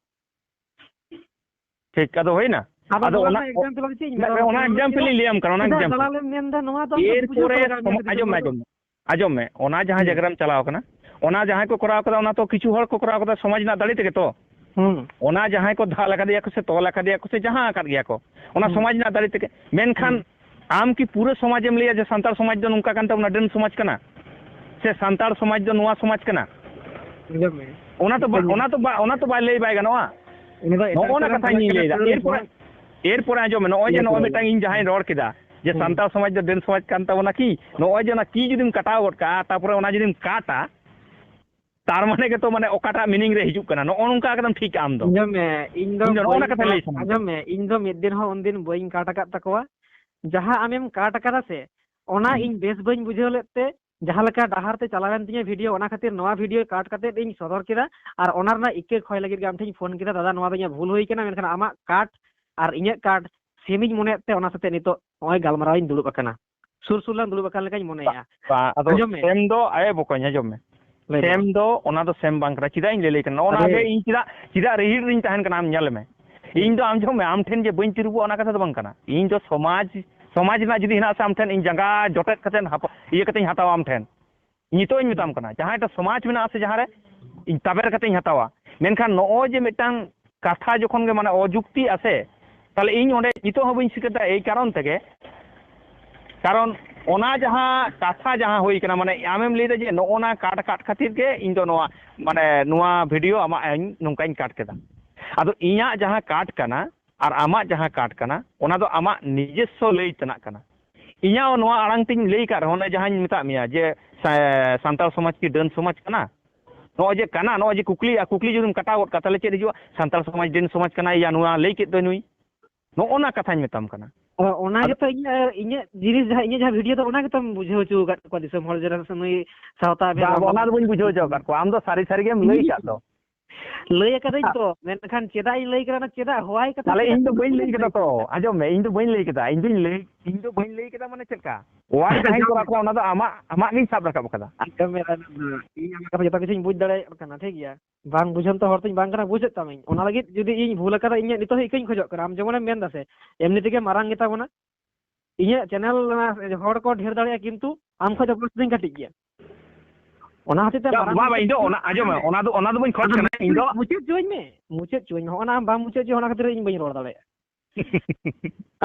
ᱴᱷᱤᱠ, ᱟᱫᱚ ᱦᱩᱭᱱᱟ? ᱟᱫᱚ ᱟᱫᱚ ᱱᱚᱣᱟ ᱚᱱᱟ, ᱨᱮᱱᱟᱜ example ᱟᱫᱚ ᱪᱮᱫ ᱤᱧ ᱢᱮᱱᱟ? ᱚᱱᱟ example ᱤᱧ ᱞᱟᱹᱭᱟᱢ ᱠᱟᱱᱟ, ᱚᱱᱟ ᱪᱮᱫᱟᱜ example᱾ ᱫᱟᱞᱟᱞᱮᱢ ᱢᱮᱱᱫᱟ? ᱱᱚᱣᱟ ᱫᱚ ᱟᱢ ᱫᱚ ᱮᱨ ᱵᱩᱡᱷᱟᱹᱣ ᱯᱚᱨᱮ ᱠᱚᱨᱟ ᱠᱟᱱ ᱥᱚᱢ-, ᱜᱮᱭᱟ ᱟᱸᱡᱚᱢ ᱢᱮ, ᱠᱚᱫᱚ᱾ ᱟᱸᱡᱚᱢ ᱢᱮ, ᱟᱸᱡᱚᱢ ᱢᱮ, ᱚᱱᱟ ᱡᱟᱦᱟᱸ ᱦᱩᱸ᱾ ᱡᱟᱭᱜᱟ ᱨᱮᱢ ᱪᱟᱞᱟᱣ ᱠᱟᱱᱟ, ᱚᱱᱟ ᱡᱟᱦᱟᱸᱭ ᱠᱚ ᱠᱚᱨᱟᱣ ᱠᱟᱫᱟ, ᱚᱱᱟ ᱛᱚ ᱠᱤᱪᱷᱩ ᱦᱚᱲ ᱠᱚ ᱠᱚᱨᱟᱣ ᱠᱟᱫᱟ ᱥᱚᱢᱟᱡᱽ ᱨᱮᱱᱟᱜ ᱫᱟᱲᱮ ᱛᱮᱜᱮ ᱛᱚ᱾ ᱦᱩᱸ᱾ ᱚᱱᱟ ᱡᱟᱦᱟᱸᱭ ᱠᱚ ᱫᱟᱞ ᱟᱠᱟᱫᱮᱭᱟ ᱠᱚ ᱥᱮ ᱛᱚᱞ ᱟᱠᱟᱫᱮᱭᱟ ᱠᱚ ᱥᱮ ᱡᱟᱦᱟᱸ ᱟᱠᱟᱫ ᱜᱮᱭᱟ ᱠᱚ, ᱚᱱᱟ ᱦᱩᱸ᱾ ᱥᱚᱢᱟᱡᱽ ᱨᱮᱱᱟᱜ ᱫᱟᱲᱮ ᱛᱮᱜᱮ᱾ ᱢᱮᱱᱠᱷᱟᱱ ᱦᱩᱸ᱾ ᱟᱢ ᱠᱤ ᱯᱩᱨᱟᱹ ᱥᱚᱢᱟᱡᱽ ᱮᱢ ᱞᱟᱹᱭᱟ ᱡᱮ ᱥᱟᱱᱛᱟᱲ ᱥᱚᱢᱟᱡᱽ ᱫᱚ ᱱᱚᱝᱠᱟ ᱠᱟᱱ ᱛᱟᱵᱚᱱᱟ, ᱰᱟᱹᱱ ᱥᱚᱢᱟᱡᱽ ᱠᱟᱱᱟ, ᱥᱮ ᱥᱟᱱᱛᱟᱲ ᱥᱚᱢᱟᱡᱽ ᱫᱚ ᱱᱚᱣᱟ ᱥᱚᱢᱟᱡᱽ ᱠᱟᱱᱟ? ᱟᱸᱡᱚᱢ ᱢᱮ᱾ ᱚᱱᱟ ᱛᱚ ᱵᱟ-, ᱦᱩᱸ᱾ ᱚᱱᱟ ᱛᱚ ᱵᱟ-, ᱚᱱᱟ ᱛᱚ ᱵᱟᱭ ᱞᱟᱹᱭ ᱵᱟᱭ ᱜᱟᱱᱚᱜᱼᱟ᱾ ᱩᱱᱤ ᱫᱚ ᱮᱴᱟᱜ ᱱᱚᱜᱼᱚ ᱱᱟ ᱮᱴᱟᱜ ᱠᱟᱛᱷᱟ ᱨᱮᱱ ᱤᱧ ᱞᱟᱹᱭᱫᱟ᱾ ᱠᱟᱱᱟ᱾ ᱮᱨᱯᱚᱨᱮ, ᱮᱨᱯᱚᱨᱮ ᱟᱸᱡᱚᱢ ᱢᱮ, ᱱᱚᱜᱼᱚᱭ ᱡᱮ ᱱᱚᱜᱼᱚᱭ ᱮᱨᱯᱚᱨᱮ᱾ ᱢᱤᱫᱴᱟᱝ ᱤᱧ ᱡᱟᱦᱟᱸᱧ ᱨᱚᱲ ᱠᱮᱫᱟ, ᱡᱮ ᱦᱩᱸ᱾ ᱥᱟᱱᱛᱟᱲ ᱥᱚᱢᱟᱡᱽ ᱫᱚ ᱰᱟᱹᱱ ᱥᱚᱢᱟᱡᱽ ᱠᱟᱱ ᱛᱟᱵᱚᱱᱟ ᱠᱤ? ᱱᱚᱜᱼᱚᱭ ᱡᱮ ᱚᱱᱟ ᱠᱤ ᱡᱩᱫᱤᱢ ᱠᱟᱴᱟᱣ ᱜᱚᱫ ᱠᱟᱜᱼᱟ, ᱛᱟᱨᱯᱚᱨᱮ ᱚᱱᱟ ᱡᱩᱫᱤᱢ ᱠᱟᱴᱟ, ᱛᱟᱨ ᱢᱟᱱᱮ ᱜᱮᱛᱚ ᱢᱟᱱᱮ ᱚᱠᱟᱴᱟᱜ meaning ᱨᱮ ᱦᱤᱡᱩᱜ ᱠᱟᱱᱟ, ᱱᱚᱜᱼᱚ ᱱᱚᱝᱠᱟ ᱮᱠᱫᱚᱢ ᱴᱷᱤᱠ ᱟᱢ ᱫᱚ᱾ ᱟᱸᱡᱚᱢ ᱢᱮ, ᱤᱧ ᱫᱚ ᱤᱧ ᱫᱚ ᱱᱚᱜᱼᱚ ᱱᱟ ᱵᱟᱹᱧ ᱠᱟᱛᱷᱟᱧ ᱞᱟᱹᱭ ᱠᱟᱴ-, ᱥᱟᱱᱟᱧ ᱠᱟᱱᱟ᱾ ᱟᱸᱡᱚᱢ ᱢᱮ, ᱤᱧ ᱫᱚ ᱢᱤᱫ ᱫᱤᱱ ᱦᱚᱸ ᱩᱱᱫᱤᱱ ᱵᱟᱹᱧ ᱠᱟᱴ ᱟᱠᱟᱫ ᱛᱟᱠᱚᱣᱟ᱾ ᱡᱟᱦᱟᱸ ᱟᱢᱮᱢ ᱠᱟᱴ ᱟᱠᱟᱫᱟ ᱥᱮ, ᱚᱱᱟ ᱦᱩᱸ᱾ ᱤᱧ ᱵᱮᱥ ᱵᱟᱹᱧ ᱵᱩᱡᱷᱟᱹᱣ ᱞᱮᱫ ᱛᱮ, ᱡᱟᱦᱟᱸ ᱞᱮᱠᱟ ᱰᱟᱦᱟᱨ ᱛᱮ ᱪᱟᱞᱟᱣᱮᱱ ᱛᱤᱧᱟᱹ video, ᱚᱱᱟ ᱠᱷᱟᱹᱛᱤᱨ ᱱᱚᱣᱟ video ᱠᱟᱴ ᱠᱟᱛᱮᱫ ᱤᱧ ᱥᱚᱫᱚᱨ ᱠᱮᱫᱟ᱾ ᱟᱨ ᱚᱱᱟ ᱨᱮᱱᱟᱜ ᱤᱠᱟᱹ ᱠᱷᱚᱭ ᱞᱟᱹᱜᱤᱫ ᱜᱮ ᱟᱢ ᱴᱷᱮᱱ ᱤᱧ ᱯᱷᱳᱱ ᱠᱮᱫᱟ, ᱫᱟᱫᱟ, ᱱᱚᱣᱟ ᱫᱚ ᱤᱧᱟᱹᱜ ᱵᱷᱩᱞ ᱦᱩᱭ ᱠᱟᱱᱟ, ᱢᱮᱱᱠᱷᱟᱱ ᱟᱢᱟᱜ ᱠᱟᱴ ᱟᱨ ᱤᱧᱟᱹᱜ ᱠᱟᱴ same ᱤᱧ ᱢᱚᱱᱮᱭᱮᱫ ᱛᱮ, ᱚᱱᱟ ᱥᱟᱛᱮ ᱱᱤᱛᱚᱜ ᱱᱚᱜᱼᱚᱭ ᱜᱟᱞᱢᱟᱨᱟᱣ ᱤᱧ ᱫᱩᱲᱩᱵ ᱟᱠᱟᱱᱟ᱾ ᱥᱩᱨ ᱥᱩᱨ ᱞᱟᱝ ᱫᱩᱲᱩᱵ ᱟᱠᱟᱱ ᱞᱮᱠᱟᱧ ᱢᱚᱱᱮᱭᱮᱫᱼᱟ᱾ ᱵᱟ-, ᱟᱫᱚ ᱟᱸᱡᱚᱢ ᱢᱮ᱾ Same ᱫᱚ, ᱟᱭ ᱵᱚᱠᱚᱧ, ᱟᱸᱡᱚᱢ ᱢᱮ᱾ ᱞᱟᱹᱭ ᱢᱮ᱾ Same ᱫᱚ, ᱚᱱᱟ ᱫᱚ same ᱵᱟᱝ ᱠᱟᱱᱟ᱾ ᱪᱮᱫᱟᱜ ᱤᱧ ᱞᱟᱹᱭ ᱞᱟᱹᱭ ᱠᱟᱱᱟ? ᱱᱚᱜᱼᱚ ᱱᱚᱣᱟ ᱟᱨᱮ᱾ ᱜᱮ ᱤᱧ ᱪᱮᱫᱟᱜ, ᱪᱮᱫᱟᱜ ᱨᱤᱦᱤᱲ ᱨᱤᱧ ᱛᱟᱦᱮᱱ ᱠᱟᱱᱟ, ᱟᱢ ᱧᱮᱞ ᱢᱮ᱾ ᱦᱩᱸ᱾ ᱤᱧ ᱫᱚ, ᱟᱸᱡᱚᱢ ᱢᱮ, ᱟᱢ ᱴᱷᱮᱱ ᱡᱮ ᱵᱟᱹᱧ ᱛᱤᱨᱩᱵᱚᱜᱼᱟ, ᱚᱱᱟ ᱠᱟᱛᱷᱟ ᱫᱚ ᱵᱟᱝ ᱠᱟᱱᱟ᱾ ᱤᱧ ᱫᱚ ᱥᱚᱢᱟᱡᱽ, ᱥᱚᱢᱟᱡᱽ ᱨᱮᱱᱟᱜ ᱡᱩᱫᱤ ᱦᱮᱱᱟᱜ ᱥᱮ, ᱟᱢ ᱴᱷᱮᱱ ᱤᱧ ᱡᱟᱸᱜᱟ ᱡᱚᱴᱮᱫ ᱠᱟᱛᱮ ᱦᱟᱯ-, ᱤᱭᱟᱹ ᱠᱟᱛᱮᱧ ᱦᱟᱛᱟᱣᱟ ᱟᱢ ᱴᱷᱮᱱ᱾ ᱱᱤᱛᱚᱜ ᱤᱧ ᱢᱮᱛᱟᱢ ᱠᱟᱱᱟ, ᱡᱟᱦᱟᱸᱭᱴᱟ ᱥᱚᱢᱟᱡᱽ ᱢᱮᱱᱟᱜᱼᱟ ᱥᱮ ᱡᱟᱦᱟᱸ ᱨᱮ, ᱤᱧ ᱛᱟᱵᱮᱨ ᱠᱟᱛᱮᱧ ᱦᱟᱛᱟᱣᱟ᱾ ᱢᱮᱱᱠᱷᱟᱱ ᱱᱚᱜᱼᱚᱭ ᱡᱮ ᱢᱤᱫᱴᱟᱝ ᱠᱟᱛᱷᱟ ᱡᱚᱠᱷᱚᱱ ᱜᱮ ᱢᱟᱱᱮ ᱚᱡᱩᱠᱛᱤᱜᱼᱟ ᱥᱮ, ᱛᱟᱦᱞᱮ ᱤᱧ ᱚᱸᱰᱮ ᱱᱤᱛᱚᱜ ᱦᱚᱸ ᱵᱟᱹᱧ ᱥᱤᱠᱟᱹᱨ ᱫᱟ᱾ ᱮᱭ ᱠᱟᱨᱚᱱ ᱛᱮᱜᱮ, ᱠᱟᱨᱚᱱ ᱚᱱᱟ ᱡᱟᱦᱟᱸ ᱠᱟᱛᱷᱟ ᱡᱟᱦᱟᱸ ᱦᱩᱭ ᱠᱟᱱᱟ, ᱢᱟᱱᱮ ᱟᱢᱮᱢ ᱞᱟᱹᱭᱫᱟ ᱡᱮ ᱱᱚᱜᱼᱚ ᱱᱟ ᱠᱟᱴ ᱠᱟᱴ ᱠᱷᱟᱹᱛᱤᱨ ᱜᱮ ᱤᱧ ᱫᱚ ᱱᱚᱣᱟ, ᱢᱟᱱᱮ ᱱᱚᱣᱟ video ᱟᱢᱟᱜ ᱤᱧ ᱱᱚᱝᱠᱟᱧ ᱠᱟᱴ ᱠᱮᱫᱟ᱾ ᱟᱫᱚ ᱤᱧᱟᱹᱜ ᱡᱟᱦᱟᱸ ᱠᱟᱴ ᱠᱟᱱᱟ ᱟᱨ ᱟᱢᱟᱜ ᱡᱟᱦᱟᱸ ᱠᱟᱴ ᱠᱟᱱᱟ, ᱚᱱᱟ ᱫᱚ ᱟᱢᱟᱜ ᱱᱤᱡᱮᱥᱥᱚ ᱞᱟᱹᱭ ᱛᱮᱱᱟᱜ ᱠᱟᱱᱟ᱾ ᱤᱧᱟᱹᱜ ᱱᱚᱣᱟ ᱟᱲᱟᱝ ᱛᱤᱧ ᱞᱟᱹᱭ ᱟᱠᱟᱫ ᱨᱮᱦᱚᱸ, ᱚᱱᱮ ᱡᱟᱦᱟᱸᱧ ᱢᱮᱛᱟᱜ ᱢᱮᱭᱟ ᱡᱮ ᱥᱟ-, ᱥᱟᱱᱛᱟᱲ ᱥᱚᱢᱟᱡᱽ ᱠᱤ ᱰᱟᱹᱱ ᱥᱚᱢᱟᱡᱽ ᱠᱟᱱᱟ? ᱱᱚᱜᱼᱚᱭ ᱡᱮ ᱠᱟᱱᱟ, ᱱᱚᱜᱼᱚᱭ ᱡᱮ ᱠᱩᱠᱞᱤ, ᱟᱨ ᱠᱩᱠᱞᱤ ᱡᱩᱫᱤᱢ ᱠᱟᱴᱟᱣ ᱜᱚᱫ ᱠᱟᱜᱼᱟ, ᱛᱟᱦᱚᱞᱮ ᱪᱮᱫ ᱦᱤᱡᱩᱜᱼᱟ? ᱥᱟᱱᱛᱟᱲ ᱥᱚᱢᱟᱡᱽ ᱰᱟᱹᱱ ᱥᱚᱢᱟᱡᱽ ᱠᱟᱱᱟ ᱭᱟ, ᱱᱚᱣᱟ ᱞᱟᱹᱭ ᱠᱮᱫ ᱫᱚᱭ ᱱᱩᱭ᱾ ᱱᱚᱜᱼᱚ ᱱᱟ ᱠᱟᱛᱷᱟᱧ ᱢᱮᱛᱟᱢ ᱠᱟᱱᱟ᱾ ᱚ, ᱚᱱᱟ ᱟᱫᱚ ᱜᱮᱛᱚ ᱤᱧᱟᱹᱜ, ᱤᱧᱟᱹᱜ ᱡᱤᱱᱤᱥ, ᱡᱟᱦᱟᱸ ᱤᱧᱟᱹᱜ ᱡᱟᱦᱟᱸ ᱵᱷᱤᱰᱤᱭᱳ ᱫᱚ, ᱚᱱᱟ ᱜᱮᱛᱚᱢ ᱵᱩᱡᱷᱟᱹᱣ ᱦᱚᱪᱚ ᱟᱠᱟᱫ ᱠᱚᱣᱟ ᱫᱤᱥᱚᱢ ᱦᱚᱲ, ᱡᱮ ᱱᱩᱭ ᱥᱟᱶᱛᱟ ᱵᱟ, ᱟᱵᱷᱮᱱ ᱵᱟ, ᱚᱱᱟ ᱫᱚ ᱵᱟᱹᱧ ᱵᱩᱡᱷᱟᱹᱣ ᱦᱚᱪᱚ ᱟᱠᱟᱫ ᱠᱚᱣᱟ, ᱟᱢ ᱫᱚ ᱥᱟᱹᱨᱤ ᱥᱟᱹᱨᱤ ᱜᱮᱢ ᱞᱟᱹᱭ ᱟᱠᱟᱫ ᱫᱚ᱾ ᱞᱟᱹᱭ ᱟᱠᱟᱫᱟᱹᱧ ᱛᱚ, ᱢᱮᱱᱠᱷᱟᱱ ᱪᱮᱫᱟᱜ ᱤᱧ ᱞᱟᱹᱭ ᱠᱮᱫᱟ, ᱚᱱᱟ ᱪᱮᱫᱟᱜ ᱦᱚᱣᱟᱭ ᱠᱟᱛᱷᱟ ᱛᱟᱦᱞᱮ ᱪᱮᱫᱟᱜ ᱤᱧ ᱫᱚ ᱵᱟᱹᱧ ᱞᱟᱹᱭ ᱠᱮᱫᱟ ᱛᱚ᱾ ᱟᱸᱡᱚᱢ ᱢᱮ, ᱤᱧ ᱫᱚ ᱵᱟᱹᱧ ᱞᱟᱹᱭ ᱠᱮᱫᱟ, ᱤᱧ ᱫᱚᱧ ᱞᱟᱹᱭ, ᱤᱧ ᱫᱚ ᱵᱟᱹᱧ ᱞᱟᱹᱭ ᱠᱮᱫᱟ ᱢᱟᱱᱮ ᱪᱮᱫ ᱞᱮᱠᱟ? ᱦᱚᱣᱟᱭ ᱡᱟᱦᱟᱸᱭ ᱠᱚᱨᱟᱣ ᱠᱮᱫᱟ, ᱚᱱᱟ ᱫᱚ ᱟᱢᱟᱜ, ᱟᱢᱟᱜ ᱜᱤᱧ ᱥᱟᱵ ᱨᱟᱠᱟᱵ ᱟᱠᱟᱫᱟ᱾ ᱟᱸᱡᱚᱢ ᱢᱮ, ᱨᱟᱭᱱᱟᱛᱷ ᱫᱟ, ᱤᱧ ᱟᱢᱟᱜ ᱠᱟᱛᱷᱟ ᱡᱚᱛᱚ ᱠᱤᱪᱷᱩᱧ ᱵᱩᱡᱽ ᱫᱟᱲᱮᱭᱟᱜ ᱠᱟᱱᱟ, ᱴᱷᱤᱠ ᱜᱮᱭᱟ? ᱵᱟᱝ ᱵᱩᱡᱷᱟᱹᱣ ᱛᱚ ᱦᱚᱲ ᱛᱚᱧ ᱵᱟᱝ ᱠᱟᱱᱟ, ᱵᱩᱡᱮᱫ ᱛᱟᱢᱟᱹᱧ᱾ ᱚᱱᱟ ᱞᱟᱹᱜᱤᱫ ᱡᱩᱫᱤ ᱤᱧ ᱵᱷᱩᱞ ᱟᱠᱟᱫᱟ, ᱤᱧᱟᱹᱜ ᱱᱤᱛᱚᱜ ᱦᱚᱸ ᱤᱠᱟᱹᱧ ᱠᱷᱚᱡᱚᱜ ᱠᱟᱱᱟ᱾ ᱟᱢ ᱡᱮᱢᱚᱱᱮᱢ ᱢᱮᱱ ᱫᱟ ᱥᱮ, ᱮᱢᱱᱤ ᱛᱮᱜᱮ ᱢᱟᱨᱟᱝ ᱜᱮᱛᱟ ᱵᱚᱱᱟ᱾ ᱤᱧᱟᱹᱜ ᱪᱮᱱᱮᱞ ᱨᱮᱱᱟᱜ ᱦᱚᱲ ᱠᱚ ᱰᱷᱮᱨ ᱫᱟᱲᱮᱭᱟᱜᱼᱟ, ᱠᱤᱱᱛᱩ ᱟᱢ ᱠᱷᱚᱡ ᱫᱚ ᱵᱚᱭᱚᱥ ᱫᱚᱧ ᱠᱟᱹᱴᱤᱡ ᱜᱮᱭᱟ᱾ ᱚᱱᱟ ᱦᱚᱛᱮᱡ ᱛᱮ ᱵᱟ-, ᱢᱟᱨᱟᱝ ᱵᱟ-, ᱵᱟ, ᱤᱧ ᱫᱚ ᱚᱱᱟ, ᱟᱸᱡᱚᱢ ᱢᱮ, ᱚᱱᱟ ᱫᱚ, ᱚᱱᱟ ᱫᱚ ᱵᱟᱹᱧ ᱠᱷᱚᱡᱽ ᱟᱫᱚ ᱠᱟᱱᱟ, ᱤᱧ ᱫᱚ ᱢᱩᱪᱟᱹᱫ ᱦᱚᱪᱚᱣᱟᱹᱧ ᱢᱮ, ᱢᱩᱪᱟᱹᱫ ᱦᱚᱪᱚᱣᱟᱹᱧ ᱢᱮ᱾ ᱦᱚᱸᱜᱼᱚ ᱱᱟ ᱟᱢ ᱵᱟᱢ ᱢᱩᱪᱟᱹᱫ ᱦᱚᱪᱚᱣᱟᱹᱧ, ᱚᱱᱟ ᱠᱷᱟᱹᱛᱤᱨ ᱤᱧ ᱵᱟᱹᱧ ᱨᱚᱲ ᱫᱟᱲᱮᱭᱟᱜᱼᱟ᱾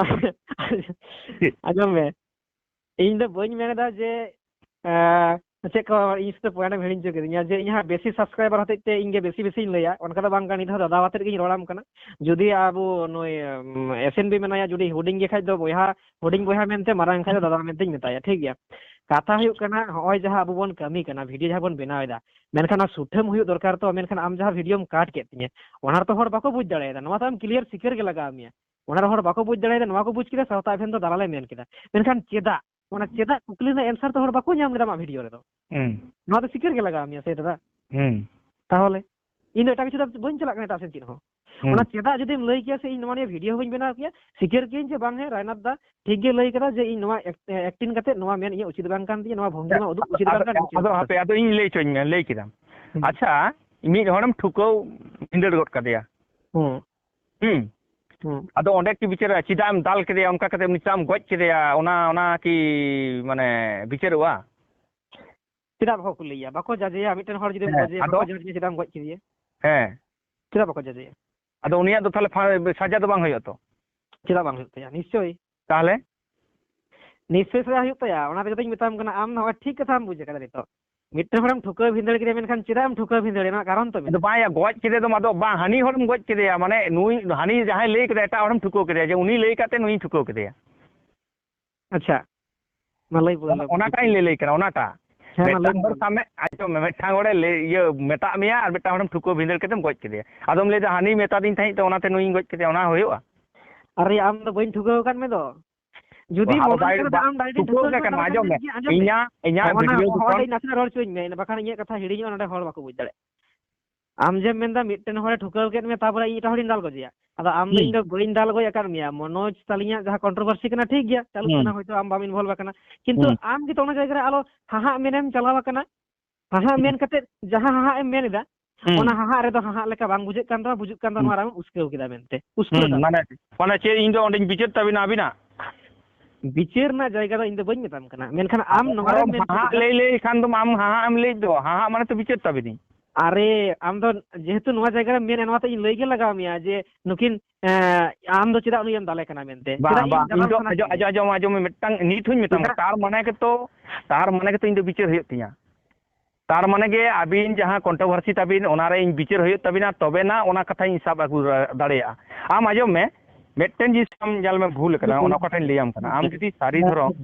ᱟᱸᱡᱚᱢ ᱢᱮ, ᱤᱧ ᱫᱚ ᱵᱟᱹᱧ ᱢᱮᱱ ᱮᱫᱟ ᱡᱮ, ᱮᱸ, ᱪᱮᱫ ᱠᱚ ᱤᱧ ᱥᱟᱛᱮ point ᱮᱢ ᱦᱤᱲᱤᱧ ᱦᱚᱪᱚ ᱠᱤᱫᱤᱧᱟ, ᱡᱮ ᱤᱧ ᱦᱟᱸᱜ ᱵᱮᱥᱤ subscriber ᱦᱚᱛᱮᱡ ᱛᱮ ᱤᱧ ᱜᱮ ᱵᱮᱥᱤ ᱵᱮᱥᱤᱧ ᱞᱟᱹᱭᱟ, ᱚᱱᱠᱟ ᱫᱚ ᱵᱟᱝ ᱠᱟᱱᱟ᱾ ᱱᱤᱛ ᱦᱚᱸ ᱫᱟᱫᱟ ᱟᱛᱮᱫ ᱜᱤᱧ ᱨᱚᱲᱟᱢ ᱠᱟᱱᱟ᱾ ᱡᱩᱫᱤ ᱟᱵᱚ ᱱᱩᱭ, ᱩᱢ, S N B ᱢᱮᱱᱟᱭᱟ, ᱡᱩᱫᱤ ᱦᱩᱰᱤᱧ ᱜᱮ ᱠᱷᱟᱡ ᱫᱚ ᱵᱚᱭᱦᱟ, ᱦᱩᱰᱤᱧ ᱵᱚᱭᱦᱟ ᱢᱮᱱᱛᱮ, ᱢᱟᱨᱟᱝ ᱠᱷᱟᱡ ᱫᱚ ᱫᱟᱫᱟ ᱢᱮᱱᱛᱮᱧ ᱢᱮᱛᱟᱭᱟ, ᱴᱷᱤᱠ ᱜᱮᱭᱟ? ᱠᱟᱛᱷᱟ ᱦᱩᱭᱩᱜ ᱠᱟᱱᱟ, ᱦᱚᱸᱜᱼᱚᱭ ᱡᱟᱦᱟᱸ ᱟᱵᱚ ᱵᱚᱱ ᱠᱟᱹᱢᱤ ᱠᱟᱱᱟ, ᱵᱷᱤᱰᱤᱭᱳ ᱡᱟᱦᱟᱸ ᱵᱚᱱ ᱵᱮᱱᱟᱣ ᱮᱫᱟ, ᱢᱮᱱᱠᱷᱟᱱ ᱚᱱᱟ ᱥᱩᱴᱷᱟᱹᱢ ᱦᱩᱭᱩᱜ ᱫᱚᱨᱠᱟᱨ ᱛᱚ᱾ ᱢᱮᱱᱠᱷᱟᱱ ᱟᱢ ᱡᱟᱦᱟᱸ ᱵᱷᱤᱰᱤᱭᱳᱢ cut ᱠᱮᱫ ᱛᱤᱧᱟᱹ, ᱚᱱᱟ ᱨᱮᱛᱚ ᱦᱚᱲ ᱵᱟᱠᱚ ᱵᱩᱡᱽ ᱫᱟᱲᱮᱭᱟᱫᱟ᱾ ᱱᱚᱣᱟ ᱛᱚ ᱟᱢ clear ᱥᱤᱠᱟᱹᱨ ᱜᱮ ᱞᱟᱜᱟᱣ ᱢᱮᱭᱟ᱾ ᱚᱱᱟ ᱨᱮ ᱦᱚᱲ ᱵᱟᱠᱚ ᱵᱩᱡᱽ ᱫᱟᱲᱮᱭᱟᱫᱟ, ᱱᱚᱣᱟ ᱠᱚ ᱵᱩᱡᱽ ᱠᱮᱫᱟ ᱥᱟᱶᱛᱟ ᱟᱵᱷᱮᱱ ᱫᱚ ᱫᱟᱞᱟᱞᱮ ᱢᱮᱱ ᱠᱮᱫᱟ᱾ ᱢᱮᱱᱠᱷᱟᱱ ᱪᱮᱫᱟᱜ? ᱚᱱᱟ ᱪᱮᱫᱟᱜ ᱠᱩᱠᱞᱤ ᱨᱮᱱᱟᱜ answer ᱛᱚ ᱦᱚᱲ ᱵᱟᱠᱚ ᱧᱟᱢ ᱠᱮᱫᱟ ᱟᱢᱟᱜ ᱵᱷᱤᱰᱤᱭᱳ ᱨᱮᱫᱚ᱾ ᱦᱩᱸ᱾ ᱱᱚᱣᱟ ᱫᱚ ᱥᱤᱠᱟᱹᱨ ᱜᱮ ᱞᱟᱜᱟᱣ ᱢᱮᱭᱟ ᱥᱮ ᱫᱟᱫᱟ? ᱦᱩᱸ᱾ ᱛᱟᱦᱚᱞᱮ ᱤᱧ ᱫᱚ ᱮᱴᱟᱜ ᱠᱤᱪᱷᱩ ᱫᱚ ᱵᱟᱹᱧ ᱪᱟᱞᱟᱜ ᱠᱟᱱᱟ, ᱮᱴᱟᱜ ᱥᱮᱫ ᱪᱮᱫ ᱦᱚᱸ᱾ ᱦᱩᱸ᱾ ᱚᱱᱟ ᱪᱮᱫᱟᱜ ᱡᱩᱫᱤᱢ ᱞᱟᱹᱭ ᱠᱮᱭᱟ ᱥᱮ ᱤᱧ ᱱᱚᱣᱟ ᱱᱤᱭᱮ ᱵᱷᱤᱰᱤᱭᱳ ᱦᱚᱸ ᱵᱟᱹᱧ ᱵᱮᱱᱟᱣ ᱠᱮᱭᱟ, ᱥᱤᱠᱟᱹᱨ ᱠᱮᱭᱟᱹᱧ ᱡᱮ ᱵᱟᱝ, ᱦᱮᱸ, ᱨᱟᱭᱱᱟᱛᱷ ᱫᱟ ᱴᱷᱤᱠ ᱜᱮ ᱞᱟᱹᱭ ᱠᱮᱫᱟ ᱡᱮ ᱤᱧ ᱱᱚᱣᱟ act-, acting ᱠᱟᱛᱮ ᱱᱚᱣᱟ ᱢᱮᱱ ᱤᱧᱟᱹᱜ ᱩᱪᱤᱛ ᱵᱟᱝ ᱠᱟᱱ ᱛᱤᱧᱟᱹ, ᱱᱚᱣᱟ ᱵᱷᱚᱝᱜᱤᱢᱟ ᱩᱫᱩᱜ ᱩᱪᱤᱛ ᱵᱟᱝ ᱟᱫᱚ, ᱠᱟᱱ ᱛᱤᱧᱟᱹ᱾ ᱟᱫᱚ ᱦᱟᱯᱮ, ᱟᱫᱚ ᱤᱧ ᱞᱟᱹᱭ ᱦᱚᱪᱚᱧ ᱢᱮ, ᱞᱟᱹᱭ ᱠᱮᱫᱟᱢ᱾ ᱦᱩᱸ᱾ ᱟᱪᱪᱷᱟ, ᱢᱤᱫ ᱦᱚᱲᱮᱢ ᱴᱷᱩᱠᱟᱹᱣ ᱵᱷᱤᱸᱫᱟᱹᱲ ᱜᱚᱫ ᱠᱟᱫᱮᱭᱟ᱾ ᱦᱩᱸ᱾ ᱦᱩᱸ᱾ ᱦᱩᱸ᱾ ᱟᱫᱚ ᱚᱸᱰᱮ ᱠᱤ ᱵᱤᱪᱟᱹᱨᱟ, ᱪᱮᱫᱟᱜ ᱮᱢ ᱫᱟᱞ ᱠᱮᱫᱮᱭᱟ, ᱚᱱᱠᱟ ᱠᱟᱛᱮ ᱩᱱᱤ ᱪᱮᱫᱟᱜ ᱮᱢ ᱜᱚᱡ ᱠᱮᱫᱮᱭᱟ, ᱚᱱᱟ, ᱚᱱᱟ ᱠᱤ ᱢᱟᱱᱮ ᱵᱤᱪᱟᱹᱨᱚᱜᱼᱟ? ᱪᱮᱫᱟᱜ ᱵᱟᱠᱚ ᱠᱩᱞᱤᱭᱮᱭᱟ? ᱵᱟᱠᱚ ᱡᱟᱡᱮᱭᱟ? ᱢᱤᱫᱴᱮᱱ ᱦᱚᱲ ᱡᱩᱫᱤᱢ ᱦᱮᱸ, ᱜᱚᱡᱮᱭᱟ, ᱟᱫᱚ? ᱵᱟᱠᱚ ᱡᱟᱡᱮᱭᱟ, ᱪᱮᱫᱟᱜ ᱮᱢ ᱜᱚᱡ ᱠᱮᱫᱮᱭᱟ? ᱦᱮᱸ᱾ ᱪᱮᱫᱟᱜ ᱵᱟᱠᱚ ᱡᱟᱡᱮᱭᱟ? ᱟᱫᱚ ᱩᱱᱤᱭᱟᱜ ᱫᱚ ᱛᱟᱦᱞᱮ ᱯᱷᱟ-, ᱥᱟᱡᱟ ᱫᱚ ᱵᱟᱝ ᱦᱩᱭᱩᱜᱼᱟ ᱛᱚ? ᱪᱮᱫᱟᱜ ᱵᱟᱝ ᱦᱩᱭᱩᱜ ᱛᱟᱭᱟ? ᱱᱤᱥᱪᱳᱭ᱾ ᱛᱟᱦᱞᱮ? ᱱᱤᱥᱪᱳᱭ ᱥᱟᱡᱟ ᱦᱩᱭᱩᱜ ᱛᱟᱭᱟ, ᱚᱱᱟ ᱛᱮᱜᱮ ᱛᱚᱧ ᱢᱮᱛᱟᱢ ᱠᱟᱱᱟ, ᱟᱢ ᱱᱚᱜᱼᱚᱭ ᱴᱷᱤᱠ ᱠᱟᱛᱷᱟᱢ ᱵᱩᱡᱽ ᱟᱠᱟᱫᱟ ᱱᱤᱛᱚᱜ᱾ ᱢᱤᱫᱴᱮᱱ ᱦᱚᱲᱮᱢ ᱴᱷᱩᱠᱟᱹᱣ ᱵᱷᱤᱸᱫᱟᱹᱲ ᱠᱮᱫᱮᱭᱟ, ᱢᱮᱱᱠᱷᱟᱱ ᱪᱮᱫᱟᱜ ᱮᱢ ᱴᱷᱩᱠᱟᱹᱣ ᱵᱷᱤᱸᱫᱟᱹᱲᱮᱭᱟ? ᱚᱱᱟ ᱠᱟᱨᱚᱱ ᱛᱚ ᱟᱫᱚ ᱢᱮᱱᱟᱜᱼᱟ᱾ ᱵᱟᱝᱭᱟ, ᱜᱚᱡ ᱠᱮᱫᱮ ᱫᱚᱢ, ᱟᱫᱚ ᱵᱟᱝ, ᱦᱟᱹᱱᱤ ᱦᱚᱲᱮᱢ ᱜᱚᱡ ᱠᱮᱫᱮᱭᱟ, ᱢᱟᱱᱮ ᱱᱩᱭ, ᱦᱟᱹᱱᱤ ᱡᱟᱦᱟᱸᱭ ᱞᱟᱹᱭ ᱠᱮᱫᱟ, ᱮᱴᱟᱜ ᱦᱚᱲᱮᱢ ᱴᱷᱩᱠᱟᱹᱣ ᱠᱮᱫᱮᱭᱟ ᱡᱮ ᱩᱱᱤ ᱞᱟᱹᱭ ᱠᱟᱛᱮ ᱱᱩᱭᱤᱧ ᱴᱷᱩᱠᱟᱹᱣ ᱠᱮᱫᱮᱭᱟ᱾ ᱟᱪᱪᱷᱟ, ᱢᱟ ᱞᱟᱹᱭ ᱵᱚᱞᱮ, ᱚᱱᱟ-, ᱞᱟᱹᱭ ᱚᱱᱟᱴᱟᱜ ᱤᱧ ᱞᱟᱹᱭ, ᱞᱟᱹᱭ ᱠᱟᱱᱟ, ᱚᱱᱟᱴᱟᱜ᱾ ᱦᱮᱸ, ᱢᱟ ᱞᱟᱹᱭ ᱢᱤᱫᱴᱟᱝ ᱦᱚᱲ ᱵᱚᱞᱮ᱾ ᱥᱟᱵ ᱢᱮ, ᱟᱸᱡᱚᱢ ᱢᱮ, ᱢᱤᱫᱴᱟᱝ ᱦᱚᱲᱮ ᱞᱟᱹᱭ, ᱤᱭᱟᱹ, ᱢᱮᱛᱟᱜ ᱢᱮᱭᱟ ᱟᱨ ᱢᱤᱫᱴᱟᱝ ᱦᱚᱲᱮᱢ ᱴᱷᱩᱠᱟᱹᱣ ᱵᱷᱤᱸᱫᱟᱹᱲ ᱠᱟᱛᱮᱢ ᱜᱚᱡ ᱠᱮᱫᱮᱭᱟ᱾ ᱟᱫᱚᱢ ᱞᱟᱹᱭᱫᱟ, "ᱦᱟᱹᱱᱤ ᱢᱮᱛᱟᱫᱤᱧ ᱛᱟᱦᱮᱸᱫ ᱛᱮ ᱚᱱᱟᱛᱮ ᱱᱩᱭᱤᱧ ᱜᱚᱡ ᱠᱮᱫᱮᱭᱟ", ᱚᱱᱟ ᱦᱩᱭᱩᱜᱼᱟ? ᱟᱨᱮ, ᱟᱢ ᱫᱚ ᱵᱟᱹᱧ ᱴᱷᱩᱠᱟᱹᱣ ᱟᱠᱟᱫ ᱢᱮ ᱫᱚ᱾ ᱡᱩᱫᱤ ᱟᱫᱚ ᱢᱚᱱᱮ ᱵᱟᱭ-, ᱠᱟᱱᱟ ᱵᱟ-, ᱟᱢ direct ᱴᱷᱩᱠᱟᱹᱣ ᱴᱷᱩᱠᱟᱹᱣ ᱜᱮ ᱠᱟᱱᱟ, ᱠᱟᱱᱟ, ᱟᱸᱡᱚᱢ ᱢᱮ᱾ ᱟᱸᱡᱚᱢ ᱢᱮ᱾ ᱤᱧᱟᱹᱜ, ᱤᱧᱟᱹᱜ ᱦᱚᱸᱜᱼᱚ ᱱᱟ, video ᱦᱚᱸᱜᱼᱚ ᱡᱚᱠᱷᱚᱱ ᱱᱚᱰᱮ ᱱᱟᱥᱮᱱᱟᱜ ᱨᱚᱲ ᱦᱚᱪᱚᱧ ᱢᱮ, ᱵᱟᱠᱷᱟᱱ ᱤᱧᱟᱹᱜ ᱠᱟᱛᱷᱟ ᱦᱤᱲᱤᱧᱚᱜᱼᱟ, ᱱᱚᱰᱮ ᱦᱚᱲ ᱵᱟᱠᱚ ᱵᱩᱡᱽ ᱫᱟᱲᱮᱭᱟᱜᱼᱟ᱾ ᱟᱢ ᱡᱮᱢ ᱢᱮᱱᱫᱟ ᱢᱤᱫᱴᱮᱱ ᱦᱚᱲᱮ ᱴᱷᱩᱠᱟᱹᱣ ᱠᱮᱫ ᱢᱮᱭᱟ, ᱛᱟᱨᱯᱚᱨᱮ ᱤᱧ ᱮᱴᱟᱜ ᱦᱚᱲᱤᱧ ᱫᱟᱞ ᱜᱚᱡᱮᱭᱟ᱾ ᱟᱫᱚ ᱟᱢ ᱫᱚ ᱦᱩᱸ᱾ ᱤᱧ ᱫᱚ ᱵᱟᱹᱧ ᱫᱟᱞ ᱜᱚᱡ ᱟᱠᱟᱫ ᱢᱮᱭᱟ, ᱢᱚᱱᱳᱡᱽ ᱛᱟᱹᱞᱤᱧᱟᱜ ᱡᱟᱦᱟᱸ controversy ᱠᱟᱱᱟ, ᱴᱷᱤᱠ ᱜᱮᱭᱟ, ᱪᱟᱹᱞᱩᱜ ᱦᱩᱸ᱾ ᱠᱟᱱᱟ, ᱦᱚᱭᱛᱳ ᱟᱢ ᱵᱟᱢ involve ᱟᱠᱟᱱᱟ, ᱠᱤᱱᱛᱩ ᱦᱩᱸ᱾ ᱟᱢ ᱜᱮᱛᱚ ᱚᱱᱟ ᱡᱟᱭᱜᱟ ᱨᱮ ᱟᱨᱚ ᱦᱟᱦᱟᱜ ᱢᱮᱱᱮᱢ ᱪᱟᱞᱟᱣ ᱟᱠᱟᱱᱟ᱾ ᱦᱟᱦᱟᱜ ᱦᱩᱸ᱾ ᱢᱮᱱ ᱠᱟᱛᱮ ᱡᱟᱦᱟᱸ ᱦᱟᱦᱟᱜ ᱮᱢ ᱢᱮᱱ ᱮᱫᱟ, ᱦᱩᱸ᱾ ᱚᱱᱟ ᱦᱟᱦᱟᱜ ᱨᱮᱫᱚ ᱦᱟᱦᱟᱜ ᱞᱮᱠᱟ ᱵᱟᱝ ᱵᱩᱡᱷᱟᱹᱜ ᱠᱟᱱ ᱛᱟᱢᱟ, ᱵᱩᱡᱷᱟᱹᱜ ᱠᱟᱱ ᱛᱟᱢᱟ, ᱦᱩᱸ᱾ ᱱᱚᱣᱟ ᱨᱮᱢ ᱩᱥᱠᱟᱹᱣ ᱠᱮᱫᱟ ᱢᱮᱱᱛᱮ᱾ ᱩᱥᱠᱟᱹᱣ ᱦᱩᱸ, ᱫᱟᱢ᱾ ᱢᱟᱱᱮ, ᱢᱟᱱᱮ ᱪᱮᱫ, ᱤᱧ ᱫᱚ ᱚᱸᱰᱮᱧ ᱵᱤᱪᱟᱹᱨ ᱛᱟᱵᱤᱱᱟ ᱟᱹᱵᱤᱱᱟᱜ? ᱵᱤᱪᱟᱹᱨ ᱨᱮᱱᱟᱜ ᱡᱟᱭᱜᱟ ᱫᱚ ᱤᱧ ᱫᱚ ᱵᱟᱹᱧ ᱢᱮᱛᱟᱢ ᱠᱟᱱᱟ, ᱢᱮᱱᱠᱷᱟᱱ ᱟᱢ ᱟᱫᱚ ᱱᱚᱣᱟ ᱨᱮᱢ ᱟᱨᱚᱢ ᱢᱮᱱ ᱦᱟᱦᱟᱜ ᱠᱮᱫᱟ᱾ ᱞᱟᱹᱭ, ᱞᱟᱹᱭ ᱠᱷᱟᱱ ᱫᱚᱢ ᱟᱢ ᱦᱟᱦᱟᱜ ᱮᱢ ᱞᱟᱹᱭ ᱫᱚ, ᱦᱟᱦᱟᱜ ᱢᱟᱱᱮ ᱛᱚ ᱵᱤᱪᱟᱹᱨ ᱛᱟᱵᱤᱱᱤᱧ᱾ ᱟᱨᱮ, ᱟᱢ ᱫᱚ ᱡᱮᱦᱮᱛᱩ ᱱᱚᱣᱟ ᱡᱟᱭᱜᱟ ᱨᱮᱢ ᱢᱮᱱᱟ, ᱱᱚᱣᱟᱛᱮ ᱤᱧ ᱞᱟᱹᱭ ᱜᱮ ᱞᱟᱜᱟᱣ ᱢᱮᱭᱟ ᱡᱮ ᱱᱩᱠᱤᱱ, ᱮᱸ, ᱟᱢ ᱫᱚ ᱪᱮᱫᱟᱜ ᱩᱱᱤ ᱮᱢ ᱫᱟᱞᱮ ᱠᱟᱱᱟ ᱢᱮᱱᱛᱮ? ᱵᱟᱝ, ᱪᱮᱫᱟᱜ ᱤᱧ ᱵᱟᱝ, ᱫᱟᱞᱟᱞ ᱤᱧ ᱫᱚ ᱥᱟᱱᱟ ᱟᱸᱡᱚᱢ, ᱠᱤᱫᱤᱧᱟ? ᱟᱸᱡᱚᱢ, ᱟᱸᱡᱚᱢ, ᱟᱸᱡᱚᱢ ᱢᱮ, ᱢᱤᱫᱴᱟᱝ ᱱᱤᱛ ᱦᱚᱧ ᱢᱮᱛᱟᱢᱟ, ᱪᱮᱫᱟᱜ? ᱛᱟᱨ ᱢᱟᱱᱮ ᱜᱮᱛᱚ, ᱛᱟᱨ ᱢᱟᱱᱮ ᱜᱮᱛᱚ ᱤᱧ ᱫᱚ ᱵᱤᱪᱟᱹᱨ ᱦᱩᱭᱩᱜ ᱛᱤᱧᱟ᱾ ᱛᱟᱨ ᱢᱟᱱᱮ ᱜᱮ ᱟᱹᱵᱤᱱ ᱡᱟᱦᱟᱸ controversy ᱛᱟᱵᱤᱱ, ᱚᱱᱟᱨᱮ ᱤᱧ ᱵᱤᱪᱟᱹᱨ ᱦᱩᱭᱩᱜ ᱛᱟᱵᱤᱱᱟ, ᱛᱚᱵᱮᱱᱟ ᱚᱱᱟ ᱠᱟᱛᱷᱟᱧ ᱥᱟᱵ ᱟᱹᱜᱩ ᱫᱟᱲᱮᱭᱟᱜᱼᱟ᱾ ᱟᱢ ᱟᱸᱡᱚᱢ ᱢᱮ, ᱢᱤᱫᱴᱮᱱ ᱡᱤᱱᱤᱥ ᱟᱢ ᱧᱮᱞ ᱢᱮ, ᱵᱷᱩᱞ ᱟᱠᱟᱱᱟ, ᱦᱩᱸ᱾ ᱚᱱᱟ ᱚᱠᱟᱴᱷᱮᱱ ᱞᱟᱹᱭᱟᱢ ᱠᱟᱱᱟ᱾ ᱟᱢ ᱡᱩᱫᱤ ᱥᱟᱹᱨᱤ ᱦᱮᱸ᱾ ᱫᱷᱚᱨᱚᱢ,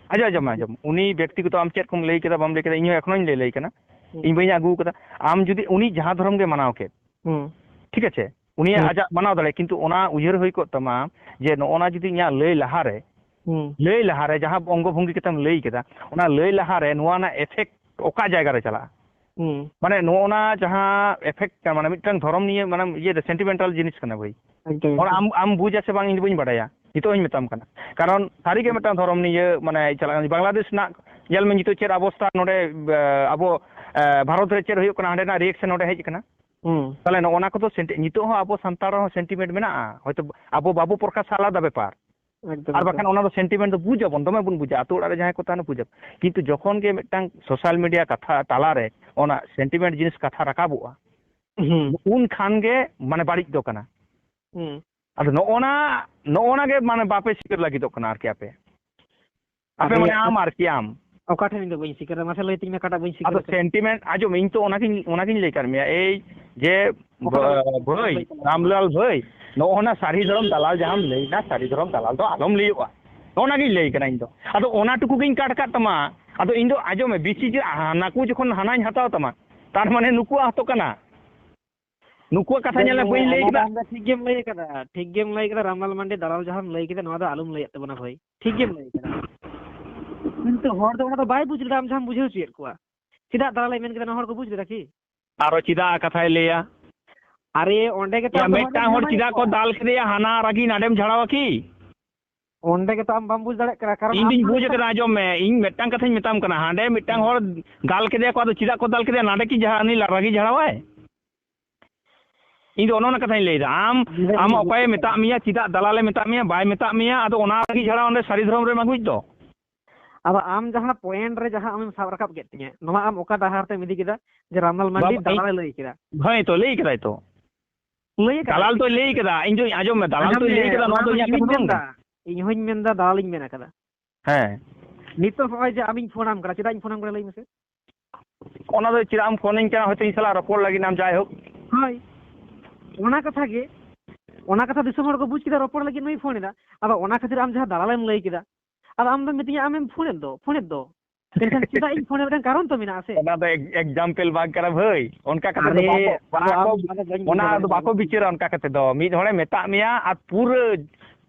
ᱟᱸᱡᱚᱢ, ᱟᱸᱡᱚᱢ ᱢᱮ, ᱟᱸᱡᱚᱢ᱾ ᱩᱱᱤ ᱵᱮᱠᱛᱤᱜᱚᱛᱚ ᱟᱢ ᱪᱮᱫ ᱠᱚᱢ ᱞᱟᱹᱭ ᱠᱮᱫᱟ, ᱵᱟᱢ ᱞᱟᱹᱭ ᱠᱮᱫᱟ, ᱤᱧ ᱦᱚᱸ ᱮᱠᱷᱚᱱᱚᱧ ᱞᱟᱹᱭ, ᱞᱟᱹᱭ ᱠᱟᱱᱟ᱾ ᱦᱩᱸ᱾ ᱤᱧ ᱵᱟᱹᱧ ᱟᱹᱜᱩ ᱠᱟᱫᱟ᱾ ᱟᱢ ᱡᱩᱫᱤ ᱩᱱᱤ ᱡᱟᱦᱟᱸ ᱫᱷᱚᱨᱚᱢ ᱜᱮ ᱢᱟᱱᱟᱣ ᱠᱮᱫ, ᱦᱩᱸ᱾ ᱴᱷᱤᱠ ᱟᱪᱷᱮ? ᱩᱱᱤᱭᱟᱜ ᱦᱩᱸ᱾ ᱟᱡᱟᱜ ᱢᱟᱱᱟᱣ ᱫᱟᱲᱮ, ᱠᱤᱱᱛᱩ ᱚᱱᱟ ᱩᱭᱦᱟᱹᱨ ᱦᱩᱭ ᱠᱚᱜ ᱛᱟᱢᱟ ᱡᱮ ᱱᱚᱜᱼᱚ ᱱᱟ ᱡᱩᱫᱤ ᱤᱧᱟᱹᱜ ᱞᱟᱹᱭ ᱞᱟᱦᱟᱨᱮ, ᱦᱩᱸ᱾ ᱞᱟᱹᱭ ᱞᱟᱦᱟᱨᱮ ᱡᱟᱦᱟᱸ ᱚᱝᱜᱚ ᱵᱷᱚᱝᱜᱤ ᱠᱟᱛᱮᱢ ᱞᱟᱹᱭ ᱠᱮᱫᱟ, ᱚᱱᱟ ᱞᱟᱹᱭ ᱞᱟᱦᱟᱨᱮ ᱱᱚᱣᱟ ᱨᱮᱱᱟᱜ effect ᱚᱠᱟ ᱡᱟᱭᱜᱟ ᱨᱮ ᱪᱟᱞᱟᱜᱼᱟ? ᱦᱩᱸ᱾ ᱢᱟᱱᱮ ᱱᱚᱜᱼᱚ ᱱᱟ ᱡᱟᱦᱟᱸ effect, ᱢᱟᱱᱮ ᱢᱤᱫᱴᱟᱝ ᱫᱷᱚᱨᱚᱢ ᱱᱤᱭᱮ, ᱢᱟᱱᱮ ᱤᱭᱟᱹ ᱨᱮ sentimental ᱡᱤᱱᱤᱥ ᱠᱟᱱᱟ ᱵᱷᱟᱹᱭ᱾ ᱮᱠᱫᱚᱢ, ᱚᱱᱟ ᱮᱠᱫᱚᱢ᱾ ᱟᱢ, ᱟᱢ ᱵᱩᱡᱟ ᱥᱮ ᱵᱟᱝ ᱤᱧ ᱫᱚ ᱵᱟᱹᱧ ᱵᱟᱰᱟᱭᱟ, ᱱᱤᱛᱚᱜ ᱦᱚᱧ ᱢᱮᱛᱟᱢ ᱠᱟᱱᱟ᱾ ᱠᱟᱨᱚᱱ ᱥᱟᱹᱨᱤ ᱜᱮ ᱦᱩᱸ᱾ ᱢᱤᱫᱴᱟᱝ ᱫᱷᱚᱨᱚᱢ ᱱᱤᱭᱮ ᱢᱟᱱᱮ ᱪᱟᱞᱟᱜ ᱠᱟᱱᱟ᱾ ᱵᱟᱝᱞᱟᱫᱮᱥ ᱨᱮᱱᱟᱜ ᱧᱮᱞ ᱢᱮ ᱱᱤᱛᱚᱜ ᱪᱮᱫ ᱚᱵᱚᱥᱛᱟ ᱱᱚᱰᱮ, ᱮ, ᱟᱵᱚ, ᱮ, ᱵᱷᱟᱨᱚᱛ ᱨᱮ ᱪᱮᱫ ᱦᱩᱭᱩᱜ ᱠᱟᱱᱟ, ᱦᱟᱸᱰᱮᱱᱟᱜ reaction ᱱᱚᱰᱮ ᱦᱮᱡ ᱟᱠᱟᱱᱟ᱾ ᱦᱩᱸ᱾ ᱛᱟᱦᱞᱮ ᱱᱚᱜᱼᱚ ᱱᱟ ᱠᱚᱫᱚ senti-, ᱱᱤᱛᱚᱜ ᱦᱚᱸ ᱟᱵᱚ ᱥᱟᱱᱛᱟᱲ ᱦᱚᱸ sentiment ᱢᱮᱱᱟᱜᱼᱟ᱾ ᱦᱚᱭᱛᱚ ᱟᱵᱚ ᱵᱟᱵᱚ ᱯᱨᱚᱠᱟᱥᱟ, ᱟᱞᱟᱫᱟ ᱵᱮᱯᱟᱨ᱾ ᱮᱠᱫᱚᱢ, ᱟᱨ ᱵᱟᱠᱷᱟᱱ ᱮᱠᱫᱚᱢ᱾ ᱚᱱᱟ ᱫᱚ sentiment ᱫᱚ ᱵᱩᱡ ᱟᱵᱚᱱ, ᱫᱚᱢᱮ ᱵᱚᱱ ᱵᱩᱡᱟ᱾ ᱟᱛᱳ ᱚᱲᱟᱜ ᱨᱮ ᱡᱟᱦᱟᱸᱭ ᱠᱚ ᱛᱟᱦᱮᱱᱟ, ᱵᱩᱡ ᱟᱵᱚᱱ᱾ ᱠᱤᱱᱛᱩ ᱡᱚᱠᱷᱚᱱ ᱜᱮ ᱢᱤᱫᱴᱟᱝ social media ᱠᱟᱛᱷᱟ ᱛᱟᱞᱟᱨᱮ ᱚᱱᱟ sentiment ᱡᱤᱱᱤᱥ ᱠᱟᱛᱷᱟ ᱨᱟᱠᱟᱵᱚᱜᱼᱟ, ᱦᱩᱸ᱾ ᱩᱱ ᱠᱷᱟᱱ ᱜᱮ ᱢᱟᱱᱮ ᱵᱟᱹᱲᱤᱡ ᱫᱚ ᱠᱟᱱᱟ᱾ ᱦᱩᱸ᱾ ᱟᱫᱚ ᱱᱚᱜᱼᱚ ᱱᱟ, ᱱᱚᱜᱼᱚ ᱱᱟ ᱜᱮ ᱢᱟᱱᱮ ᱵᱟᱯᱮ ᱥᱤᱠᱟᱹᱨ ᱞᱟᱹᱜᱤᱫᱚᱜ ᱠᱟᱱᱟ ᱟᱨᱠᱤ ᱟᱯᱮ᱾ ᱟᱯᱮ ᱟᱫᱚ ᱢᱟᱱᱮ ᱟᱢ ᱟᱨᱠᱤ ᱟᱢ᱾ ᱚᱠᱟ ᱴᱷᱮᱱ ᱤᱧ ᱫᱚ ᱵᱟᱹᱧ ᱥᱤᱠᱟᱹᱨᱟ? ᱢᱟᱥᱮ ᱞᱟᱹᱭ ᱛᱤᱧ ᱢᱮ, ᱚᱠᱟᱴᱟᱜ ᱵᱟᱹᱧ ᱥᱤᱠᱟᱹᱨ ᱟᱫᱚ ᱟᱠᱟᱫᱟ? Sentiment, ᱟᱸᱡᱚᱢ ᱢᱮ, ᱤᱧ ᱛᱚ ᱚᱱᱟᱜᱤᱧ, ᱚᱱᱟᱜᱤᱧ ᱞᱟᱹᱭ ᱠᱟᱫ ᱢᱮᱭᱟ᱾ ᱮᱭ ᱡᱮ, ᱚᱠᱟᱴᱟᱜ ᱵᱟᱹ-, ᱵᱟᱹᱧ ᱵᱷᱟᱹᱭ, ᱞᱟᱹᱭ ᱠᱟᱫᱟ? ᱨᱟᱢᱞᱟᱞ ᱵᱷᱟᱹᱭ, ᱱᱚᱜᱼᱚ ᱱᱟ ᱥᱟᱹᱨᱤ ᱫᱷᱚᱨᱚᱢ ᱫᱟᱞᱟᱞ ᱡᱟᱦᱟᱸᱢ ᱞᱟᱹᱭᱫᱟ, ᱥᱟᱹᱨᱤ ᱫᱷᱚᱨᱚᱢ ᱫᱟᱞᱟᱞ ᱫᱚ ᱟᱞᱚᱢ ᱞᱟᱹᱭᱚᱜᱼᱟ᱾ ᱚᱱᱟᱜᱤᱧ ᱞᱟᱹᱭ ᱠᱟᱱᱟ ᱤᱧ ᱫᱚ᱾ ᱟᱫᱚ ᱚᱱᱟ ᱴᱩᱠᱩ ᱜᱤᱧ ᱠᱟᱴ ᱠᱟᱫ ᱛᱟᱢᱟ᱾ ᱟᱫᱚ ᱤᱧ ᱫᱚ ᱟᱸᱡᱚᱢ ᱢᱮ, ᱵᱮᱥᱤ ᱡᱮ ᱦᱟᱱᱟ ᱠᱚ ᱡᱚᱠᱷᱚᱱ ᱦᱟᱱᱟᱧ ᱦᱟᱛᱟᱣ ᱛᱟᱢᱟ, ᱛᱟᱨ ᱢᱟᱱᱮ ᱱᱩᱠᱩᱣᱟᱜ ᱦᱚᱸᱛᱚ ᱠᱟᱱᱟ᱾ ᱱᱩᱠᱩᱣᱟᱜ ᱠᱟᱛᱷᱟ ᱧᱮᱞ ᱢᱮ, ᱵᱟᱹᱧ ᱞᱟᱹᱭ ᱠᱮᱫᱟ᱾ ᱚᱱᱟ ᱫᱚ ᱴᱷᱤᱠ ᱜᱮᱢ ᱞᱟᱹᱭ ᱠᱟᱫᱟ, ᱴᱷᱤᱠ ᱜᱮᱢ ᱞᱟᱹᱭ ᱠᱟᱫᱟ᱾ ᱨᱟᱢᱞᱟᱞ ᱢᱟᱱᱰᱤ ᱫᱟᱞᱟᱞ ᱡᱟᱦᱟᱸᱢ ᱞᱟᱹᱭ ᱠᱮᱫᱟ, ᱱᱚᱣᱟ ᱫᱚ ᱟᱞᱚᱢ ᱞᱟᱹᱭᱟᱫ ᱛᱟᱵᱚᱱᱟ ᱵᱷᱟᱹᱭ, ᱴᱷᱤᱠ ᱜᱮᱢ ᱞᱟᱹᱭ ᱠᱟᱫᱟ᱾ ᱠᱤᱱᱛᱩ ᱦᱚᱲ ᱫᱚ ᱚᱱᱟ ᱫᱚ ᱵᱟᱭ ᱵᱩᱡᱽ ᱞᱮᱫᱟ, ᱟᱢ ᱡᱟᱦᱟᱸᱢ ᱵᱩᱡᱷᱟᱹᱣ ᱦᱚᱪᱚᱭᱮᱫ ᱠᱚᱣᱟ᱾ ᱪᱮᱫᱟᱜ ᱫᱟᱞᱟᱞᱮ ᱢᱮᱱ ᱠᱮᱫᱟ, ᱱᱚᱣᱟ ᱦᱚᱲ ᱠᱚ ᱵᱩᱡᱽ ᱞᱮᱫᱟ ᱠᱤ? ᱟᱨᱚ ᱪᱮᱫᱟᱜ ᱠᱟᱛᱷᱟᱭ ᱞᱟᱹᱭᱟ? ᱟᱨᱮ, ᱚᱸᱰᱮ ᱜᱮᱛᱚ ᱭᱟ, ᱟᱢ ᱫᱚ ᱦᱚᱲ ᱢᱤᱫᱴᱟᱝ ᱦᱚᱲ ᱮᱢᱟᱭ ᱪᱮᱫᱟᱜ ᱠᱚ ᱠᱚᱣᱟ᱾ ᱫᱟᱞ ᱠᱮᱫᱮᱭᱟ, ᱦᱟᱱᱟ ᱨᱟᱹᱜᱤ ᱱᱟᱰᱮᱢ ᱡᱷᱟᱲᱟᱣᱟ ᱠᱤ? ᱚᱸᱰᱮ ᱜᱮᱛᱚ ᱟᱢ ᱵᱟᱢ ᱵᱩᱡᱽ ᱫᱟᱲᱮᱭᱟᱜ ᱠᱟᱱᱟ, ᱠᱟᱨᱚᱱ ᱤᱧ ᱟᱢ ᱫᱩᱧ ᱫᱚ ᱵᱩᱡᱽ ᱢᱤᱫᱴᱟᱝ ᱠᱟᱫᱟ, ᱟᱸᱡᱚᱢ ᱢᱮ, ᱤᱧ ᱢᱤᱫᱴᱟᱝ ᱠᱟᱛᱷᱟᱧ ᱢᱮᱛᱟᱢ ᱠᱟᱱᱟ, ᱦᱟᱸᱰᱮ ᱢᱤᱫᱴᱟᱝ ᱦᱚᱲ ᱫᱟᱞ ᱠᱮᱫᱮᱭᱟ ᱠᱚ, ᱟᱫᱚ ᱪᱮᱫᱟᱜ ᱠᱚ ᱫᱟᱞ ᱠᱮᱫᱮᱭᱟ? ᱱᱟᱰᱮ ᱠᱤ ᱡᱟᱦᱟᱸ ᱩᱱᱤ ᱨᱟᱹᱜᱤ ᱡᱷᱟᱲᱟᱣᱟᱭ? ᱤᱧ ᱫᱚ ᱚᱱᱮ ᱚᱱᱟ ᱠᱟᱛᱷᱟᱧ ᱞᱟᱹᱭᱫᱟ, ᱟᱢ, ᱚᱸᱰᱮ ᱟᱢ ᱤᱧ ᱵᱩᱡᱽ ᱚᱠᱚᱭᱮ ᱠᱮᱫᱟ᱾ ᱢᱮᱛᱟᱜ ᱢᱮᱭᱟ, ᱪᱮᱫᱟᱜ ᱫᱟᱞᱟᱞᱮ ᱢᱮᱛᱟᱜ ᱢᱮᱭᱟ, ᱵᱟᱭ ᱢᱮᱛᱟᱜ ᱢᱮᱭᱟ, ᱟᱫᱚ ᱚᱱᱟ ᱨᱟᱹᱜᱤ ᱡᱷᱟᱲᱟ ᱚᱸᱰᱮ ᱥᱟᱹᱨᱤ ᱫᱷᱚᱨᱚᱢ ᱨᱮᱢ ᱟᱹᱜᱩᱭ ᱫᱚ᱾ ᱟᱫᱚ ᱟᱢ ᱡᱟᱦᱟᱸ point ᱨᱮ ᱡᱟᱦᱟᱸ ᱟᱢᱮᱢ ᱥᱟᱵ ᱨᱟᱠᱟᱵ ᱠᱮᱫ ᱛᱤᱧᱟᱹ, ᱱᱚᱣᱟ ᱟᱢ ᱚᱠᱟ ᱰᱟᱦᱟᱨ ᱛᱮᱢ ᱤᱫᱤ ᱠᱮᱫᱟ? ᱡᱮ ᱨᱟᱢᱞᱟᱞ ᱢᱟᱱᱰᱤ ᱵᱟᱵᱟ, ᱤᱧ ᱫᱟᱞᱟᱞᱮ ᱞᱟᱹᱭ ᱠᱮᱫᱟ᱾ ᱦᱮᱸ ᱛᱚ, ᱞᱟᱹᱭ ᱠᱮᱫᱟᱭ ᱛᱚ᱾ ᱞᱟᱹᱭ ᱠᱟᱫᱟᱭ᱾ ᱫᱟᱞᱟᱞ ᱛᱚᱭ ᱞᱟᱹᱭ ᱠᱮᱫᱟ, ᱤᱧ ᱫᱚᱧ ᱟᱸᱡᱚᱢ ᱢᱮ, ᱫᱟᱞᱟᱞ ᱟᱸᱡᱚᱢ ᱛᱚᱭ ᱢᱮ, ᱞᱟᱹᱭ ᱠᱮᱫᱟ, ᱚᱱᱟ ᱱᱚᱣᱟ ᱫᱚ ᱫᱚ ᱤᱧᱟᱹᱜ ᱤᱧ ᱠᱟᱛᱷᱟ ᱦᱚᱧ ᱫᱚ ᱵᱟᱝ ᱢᱮᱱᱫᱟ, ᱠᱟᱱᱟ᱾ ᱤᱧ ᱦᱚᱧ ᱢᱮᱱᱫᱟ, ᱫᱟᱞᱟᱞᱤᱧ ᱢᱮᱱ ᱟᱠᱟᱫᱟ᱾ ᱦᱮᱸ᱾ ᱱᱤᱛᱚᱜ ᱱᱚᱜᱼᱚᱭ ᱡᱮ ᱟᱢᱤᱧ ᱯᱷᱳᱱ ᱟᱢ ᱠᱟᱱᱟ, ᱪᱮᱫᱟᱜ ᱤᱧ ᱯᱷᱳᱱ ᱟᱢ ᱠᱟᱱᱟ ᱞᱟᱹᱭ ᱢᱮᱥᱮ? ᱚᱱᱟ ᱫᱚ ᱪᱮᱫᱟᱜ ᱮᱢ ᱯᱷᱳᱱᱟᱹᱧ ᱠᱟᱱᱟ, ᱦᱚᱭᱛᱳ ᱤᱧ ᱥᱟᱞᱟᱜ ᱨᱚᱯᱚᱲ ᱞᱟᱹᱜᱤᱫ ᱟᱢ, ᱡᱟᱭᱦᱳᱠ᱾ ᱦᱳᱭ, ᱚᱱᱟ ᱠᱟᱛᱷᱟ ᱜᱮ, ᱚᱱᱟ ᱠᱟᱛᱷᱟ ᱫᱤᱥᱚᱢ ᱦᱚᱲ ᱠᱚ ᱵᱩᱡᱽ ᱠᱮᱫᱟ, ᱨᱚᱯᱚᱲ ᱞᱟᱹᱜᱤᱫ ᱱᱩᱭ ᱯᱷᱳᱱ ᱮᱫᱟ᱾ ᱟᱫᱚ ᱚᱱᱟ ᱠᱷᱟᱹᱛᱤᱨ ᱟᱢ ᱡᱟᱦᱟᱸ ᱫᱟᱞᱟᱞᱮᱢ ᱞᱟᱹᱭ ᱠᱮᱫᱟ, ᱟᱫᱚ ᱟᱢ ᱫᱚᱢ ᱢᱤᱛᱟᱹᱧᱟ ᱟᱢᱮᱢ ᱯᱷᱳᱱᱮᱫ ᱫᱚ, ᱯᱷᱳᱱᱮᱫ ᱫᱚ᱾ ᱢᱮᱱᱠᱷᱟᱱ ᱪᱮᱫᱟᱜ ᱤᱧ ᱯᱷᱳᱱᱮᱫ, ᱢᱤᱫᱴᱟᱝ ᱠᱟᱨᱚᱱ ᱛᱚ ᱢᱮᱱᱟᱜᱼᱟ ᱥᱮ? ᱚᱱᱟ ᱫᱚ ᱮᱠ-, example ᱵᱟᱝ ᱠᱟᱱᱟ ᱵᱷᱟᱹᱭ, ᱚᱱᱠᱟ ᱠᱟᱛᱮ ᱫᱚ ᱟᱨᱮ, ᱵᱟᱠᱚ, ᱟᱫᱚ ᱵᱟᱠᱚ, ᱟᱢ ᱚᱱᱟ ᱫᱚ ᱵᱟᱹᱧ ᱚᱱᱟ ᱵᱩᱡᱷᱟᱹᱣ ᱫᱚ ᱫᱟᱲᱮᱭᱟᱜ ᱵᱟᱠᱚ ᱠᱟᱱᱟ᱾ ᱵᱤᱪᱟᱹᱨᱟ ᱚᱱᱠᱟ ᱠᱟᱛᱮ ᱫᱚ᱾ ᱢᱤᱫ ᱦᱚᱲᱮ ᱢᱮᱛᱟᱜ ᱢᱮᱭᱟ ᱟᱨ ᱯᱩᱨᱟᱹ,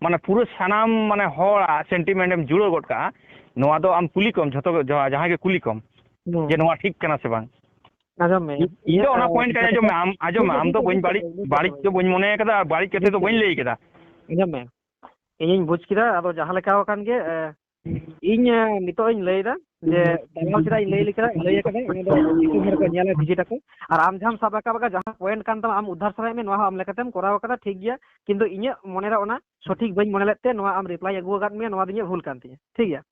ᱢᱟᱱᱮ ᱯᱩᱨᱟᱹ ᱥᱟᱱᱟᱢ ᱢᱟᱱᱮ ᱦᱚᱲᱟᱜ sentiment ᱮᱢ ᱡᱩᱲᱟᱹᱣ ᱜᱚᱫ ᱠᱟᱜᱼᱟ, ᱱᱚᱣᱟ ᱫᱚ ᱟᱢ ᱠᱩᱞᱤ ᱠᱚᱢ, ᱡᱷᱚᱛᱚ ᱜᱮ, ᱡᱟᱦᱟᱸ, ᱡᱟᱦᱟᱸᱭ ᱜᱮ ᱠᱩᱞᱤ ᱠᱚᱢ ᱦᱩᱸ᱾ ᱡᱮ ᱱᱚᱣᱟ ᱴᱷᱤᱠ ᱠᱟᱱᱟ ᱥᱮ ᱵᱟᱝ᱾ ᱟᱸᱡᱚᱢ ᱢᱮ, ᱤᱧ ᱫᱚ ᱤᱧᱟᱹᱜ, ᱚᱱᱟ ᱟᱸ, point ᱠᱟᱱᱟ, ᱟᱸᱡᱚᱢ ᱢᱮ, ᱟᱢ, ᱟᱸᱡᱚᱢ ᱢᱮ, ᱟᱢ ᱫᱚ ᱵᱟᱹᱧ ᱵᱟᱹᱲᱤᱡ, ᱵᱟᱹᱲᱤᱡ ᱫᱚ ᱵᱟᱹᱧ ᱢᱚᱱᱮ ᱠᱟᱫᱟ ᱟᱨ ᱵᱟᱹᱲᱤᱡ ᱠᱟᱛᱮ ᱫᱚ ᱵᱟᱹᱧ ᱞᱟᱹᱭ ᱠᱟᱫᱟ᱾ ᱟᱸᱡᱚᱢ ᱢᱮ, ᱤᱧᱤᱧ ᱵᱩᱡᱽ ᱠᱮᱫᱟ, ᱟᱫᱚ ᱡᱟᱦᱟᱸ ᱞᱮᱠᱟ ᱟᱠᱟᱱ ᱜᱮ, ᱮ, ᱤᱧ, ᱮ, ᱱᱤᱛᱚᱜ ᱤᱧ ᱞᱟᱹᱭ ᱮᱫᱟ ᱡᱮ ᱫᱟᱞᱟᱞ ᱪᱮᱫᱟᱜ ᱤᱧ ᱞᱟᱹᱭ ᱞᱮᱠᱟ, ᱞᱟᱹᱭ ᱟᱠᱟᱫᱟ, ᱚᱱᱟ ᱫᱚ ᱫᱤᱥᱚᱢ ᱦᱚᱲ ᱠᱚ ᱧᱮᱞᱟ, visit ᱟᱠᱚ᱾ ᱟᱨ ᱟᱢ ᱡᱟᱦᱟᱸᱢ ᱥᱟᱵ ᱨᱟᱠᱟᱵ ᱟᱠᱟᱫ, ᱡᱟᱦᱟᱸ point ᱠᱟᱱ ᱛᱟᱢᱟ, ᱟᱢ ᱩᱫᱽᱫᱷᱟᱨ ᱥᱟᱱᱟᱭᱮᱫ ᱢᱮ, ᱱᱚᱣᱟ ᱦᱚᱸ ᱟᱢ ᱞᱮᱠᱟᱛᱮᱢ ᱠᱚᱨᱟᱣ ᱟᱠᱟᱫᱟ, ᱴᱷᱤᱠ ᱜᱮᱭᱟ, ᱠᱤᱱᱛᱩ ᱤᱧᱟᱹᱜ ᱢᱚᱱᱮ ᱨᱮ ᱚᱱᱟ ᱥᱚᱴᱷᱤᱠ ᱵᱟᱹᱧ ᱢᱚᱱᱮ ᱞᱮᱫ ᱛᱮ ᱱᱚᱣᱟ ᱟᱢ reply ᱟᱹᱜᱩ ᱟᱠᱟᱫ ᱢᱮᱭᱟ, ᱱᱚᱣᱟ ᱫᱚ ᱤᱧᱟᱹᱜ ᱵᱷᱩᱞ ᱠᱟᱱ ᱛᱤᱧᱟᱹ, ᱴᱷᱤᱠ ᱜᱮᱭᱟ᱾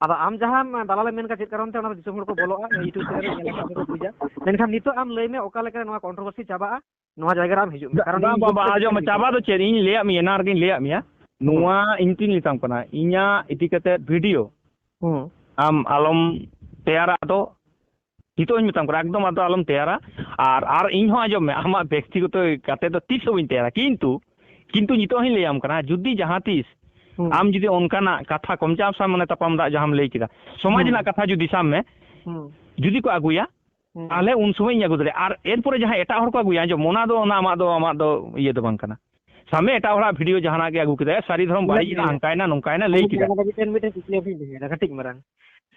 ᱟᱫᱚ ᱟᱢ ᱡᱟᱦᱟᱸᱢ ᱫᱟᱞᱟᱞᱮᱢ ᱢᱮᱱ ᱠᱟᱫ, ᱪᱮᱫ ᱠᱟᱨᱚᱱ ᱛᱮ ᱚᱱᱟ ᱫᱚ ᱫᱤᱥᱚᱢ ᱦᱚᱲ ᱠᱚ ᱵᱚᱞᱚᱜᱼᱟ, YouTube channel ᱧᱮᱞ ᱟᱠᱚ ᱠᱚ ᱵᱩᱡᱟ᱾ ᱢᱮᱱᱠᱷᱟᱱ ᱱᱤᱛᱚᱜ ᱟᱢ ᱞᱟᱹᱭ ᱢᱮ, ᱚᱠᱟ ᱞᱮᱠᱟᱨᱮ ᱱᱚᱣᱟ controversy ᱪᱟᱵᱟᱜᱼᱟ, ᱱᱚᱣᱟ ᱡᱟᱭᱜᱟ ᱨᱮ ᱟᱢ ᱦᱤᱡᱩᱜ ᱢᱮ, ᱠᱟᱨᱚᱱ ᱵᱟᱝ, ᱤᱧ ᱵᱟᱝ, ᱵᱟᱝ, ᱵᱩᱡᱽ ᱟᱸᱡᱚᱢ ᱢᱮ, ᱠᱟᱹᱫᱟᱹᱧ ᱪᱟᱵᱟ ᱫᱚ ᱪᱮᱫ? ᱤᱧ ᱞᱟᱹᱭᱟᱫ ᱢᱮᱭᱟ, ᱮᱱᱟᱱ ᱨᱮᱜᱤᱧ ᱞᱟᱹᱭᱟᱫ ᱢᱮᱭᱟ, ᱦᱩᱸ᱾ ᱱᱚᱣᱟ ᱤᱧ ᱛᱤᱧ ᱢᱮᱛᱟᱢ ᱠᱟᱱᱟ, ᱤᱧᱟᱹᱜ ᱤᱫᱤ ᱠᱟᱛᱮ video ᱦᱩᱸ᱾ ᱟᱢ ᱟᱞᱚᱢ ᱛᱮᱭᱟᱨᱟ᱾ ᱟᱫᱚ ᱱᱤᱛᱚᱜ ᱤᱧ ᱢᱮᱛᱟᱢ ᱠᱟᱱᱟ, ᱮᱠᱫᱚᱢ ᱟᱫᱚ ᱟᱞᱚᱢ ᱛᱮᱭᱟᱨᱟ᱾ ᱟᱨ, ᱟᱨ ᱤᱧ ᱦᱚᱸ ᱟᱸᱡᱚᱢ ᱢᱮ, ᱟᱢᱟᱜ ᱵᱮᱠᱛᱤᱜᱚᱛᱚ ᱠᱟᱛᱮ ᱫᱚ ᱛᱤᱥ ᱦᱚᱸ ᱵᱟᱹᱧ ᱛᱮᱭᱟᱨᱟ, ᱠᱤᱱᱛᱩ, ᱠᱤᱱᱛᱩ ᱱᱤᱛᱚᱜ ᱦᱚᱸᱧ ᱞᱟᱹᱭᱟᱢ ᱠᱟᱱᱟ, ᱡᱩᱫᱤ ᱡᱟᱦᱟᱸ ᱛᱤᱥ ᱦᱩᱸ᱾ ᱟᱢ ᱡᱩᱫᱤ ᱚᱱᱠᱟᱱᱟᱜ ᱠᱟᱛᱷᱟ ᱠᱚᱢ ᱪᱟᱥᱟ, ᱢᱟᱱᱮ ᱛᱟᱯᱟᱢ ᱫᱟᱜ ᱡᱟᱦᱟᱸᱢ ᱞᱟᱹᱭ ᱠᱮᱫᱟ, ᱥᱚᱢᱟᱡᱽ ᱦᱩᱸ᱾ ᱨᱮᱱᱟᱜ ᱠᱟᱛᱷᱟ ᱡᱩᱫᱤ ᱥᱟᱵ ᱢᱮ, ᱦᱩᱸ᱾ ᱡᱩᱫᱤ ᱠᱚ ᱟᱹᱜᱩᱭᱟ, ᱦᱩᱸ᱾ ᱛᱟᱦᱞᱮ ᱩᱱ ᱥᱚᱢᱚᱭ ᱤᱧ ᱟᱹᱜᱩ ᱫᱟᱲᱮᱭᱟᱜᱼᱟ᱾ ᱟᱨ ᱮᱨᱯᱚᱨᱮ ᱡᱟᱦᱟᱸ ᱮᱴᱟᱜ ᱦᱚᱲ ᱠᱚ ᱟᱹᱜᱩᱭᱟ, ᱟᱸᱡᱚᱢ, ᱚᱱᱟ ᱫᱚ, ᱚᱱᱟ ᱟᱢᱟᱜ ᱫᱚ, ᱟᱢᱟᱜ ᱫᱚ ᱤᱭᱟᱹ ᱫᱚ ᱵᱟᱝ ᱠᱟᱱᱟ᱾ ᱥᱟᱵ ᱢᱮ ᱮᱴᱟᱜ ᱦᱚᱲᱟᱜ ᱵᱷᱤᱰᱤᱭᱳ ᱡᱟᱦᱟᱱᱟᱜ ᱜᱮ ᱟᱹᱜᱩ ᱠᱮᱫᱟᱭ, ᱥᱟᱹᱨᱤ ᱫᱷᱚᱨᱚᱢ ᱵᱟᱹᱲᱤᱡ ᱮᱱᱟ, ᱦᱟᱱᱠᱟᱭᱮᱱᱟ, ᱱᱚᱝᱠᱟᱭᱮᱱᱟ, ᱞᱟᱹᱭ ᱠᱮᱫᱟ᱾ ᱟᱪᱪᱷᱟ, ᱢᱤᱫᱴᱮᱱ, ᱢᱤᱫᱴᱮᱱ ᱠᱩᱠᱞᱤ ᱟᱹᱵᱤᱱ ᱞᱟᱹᱭᱟ, ᱠᱟᱹᱴᱤᱡ ᱢᱟᱨᱟᱝ᱾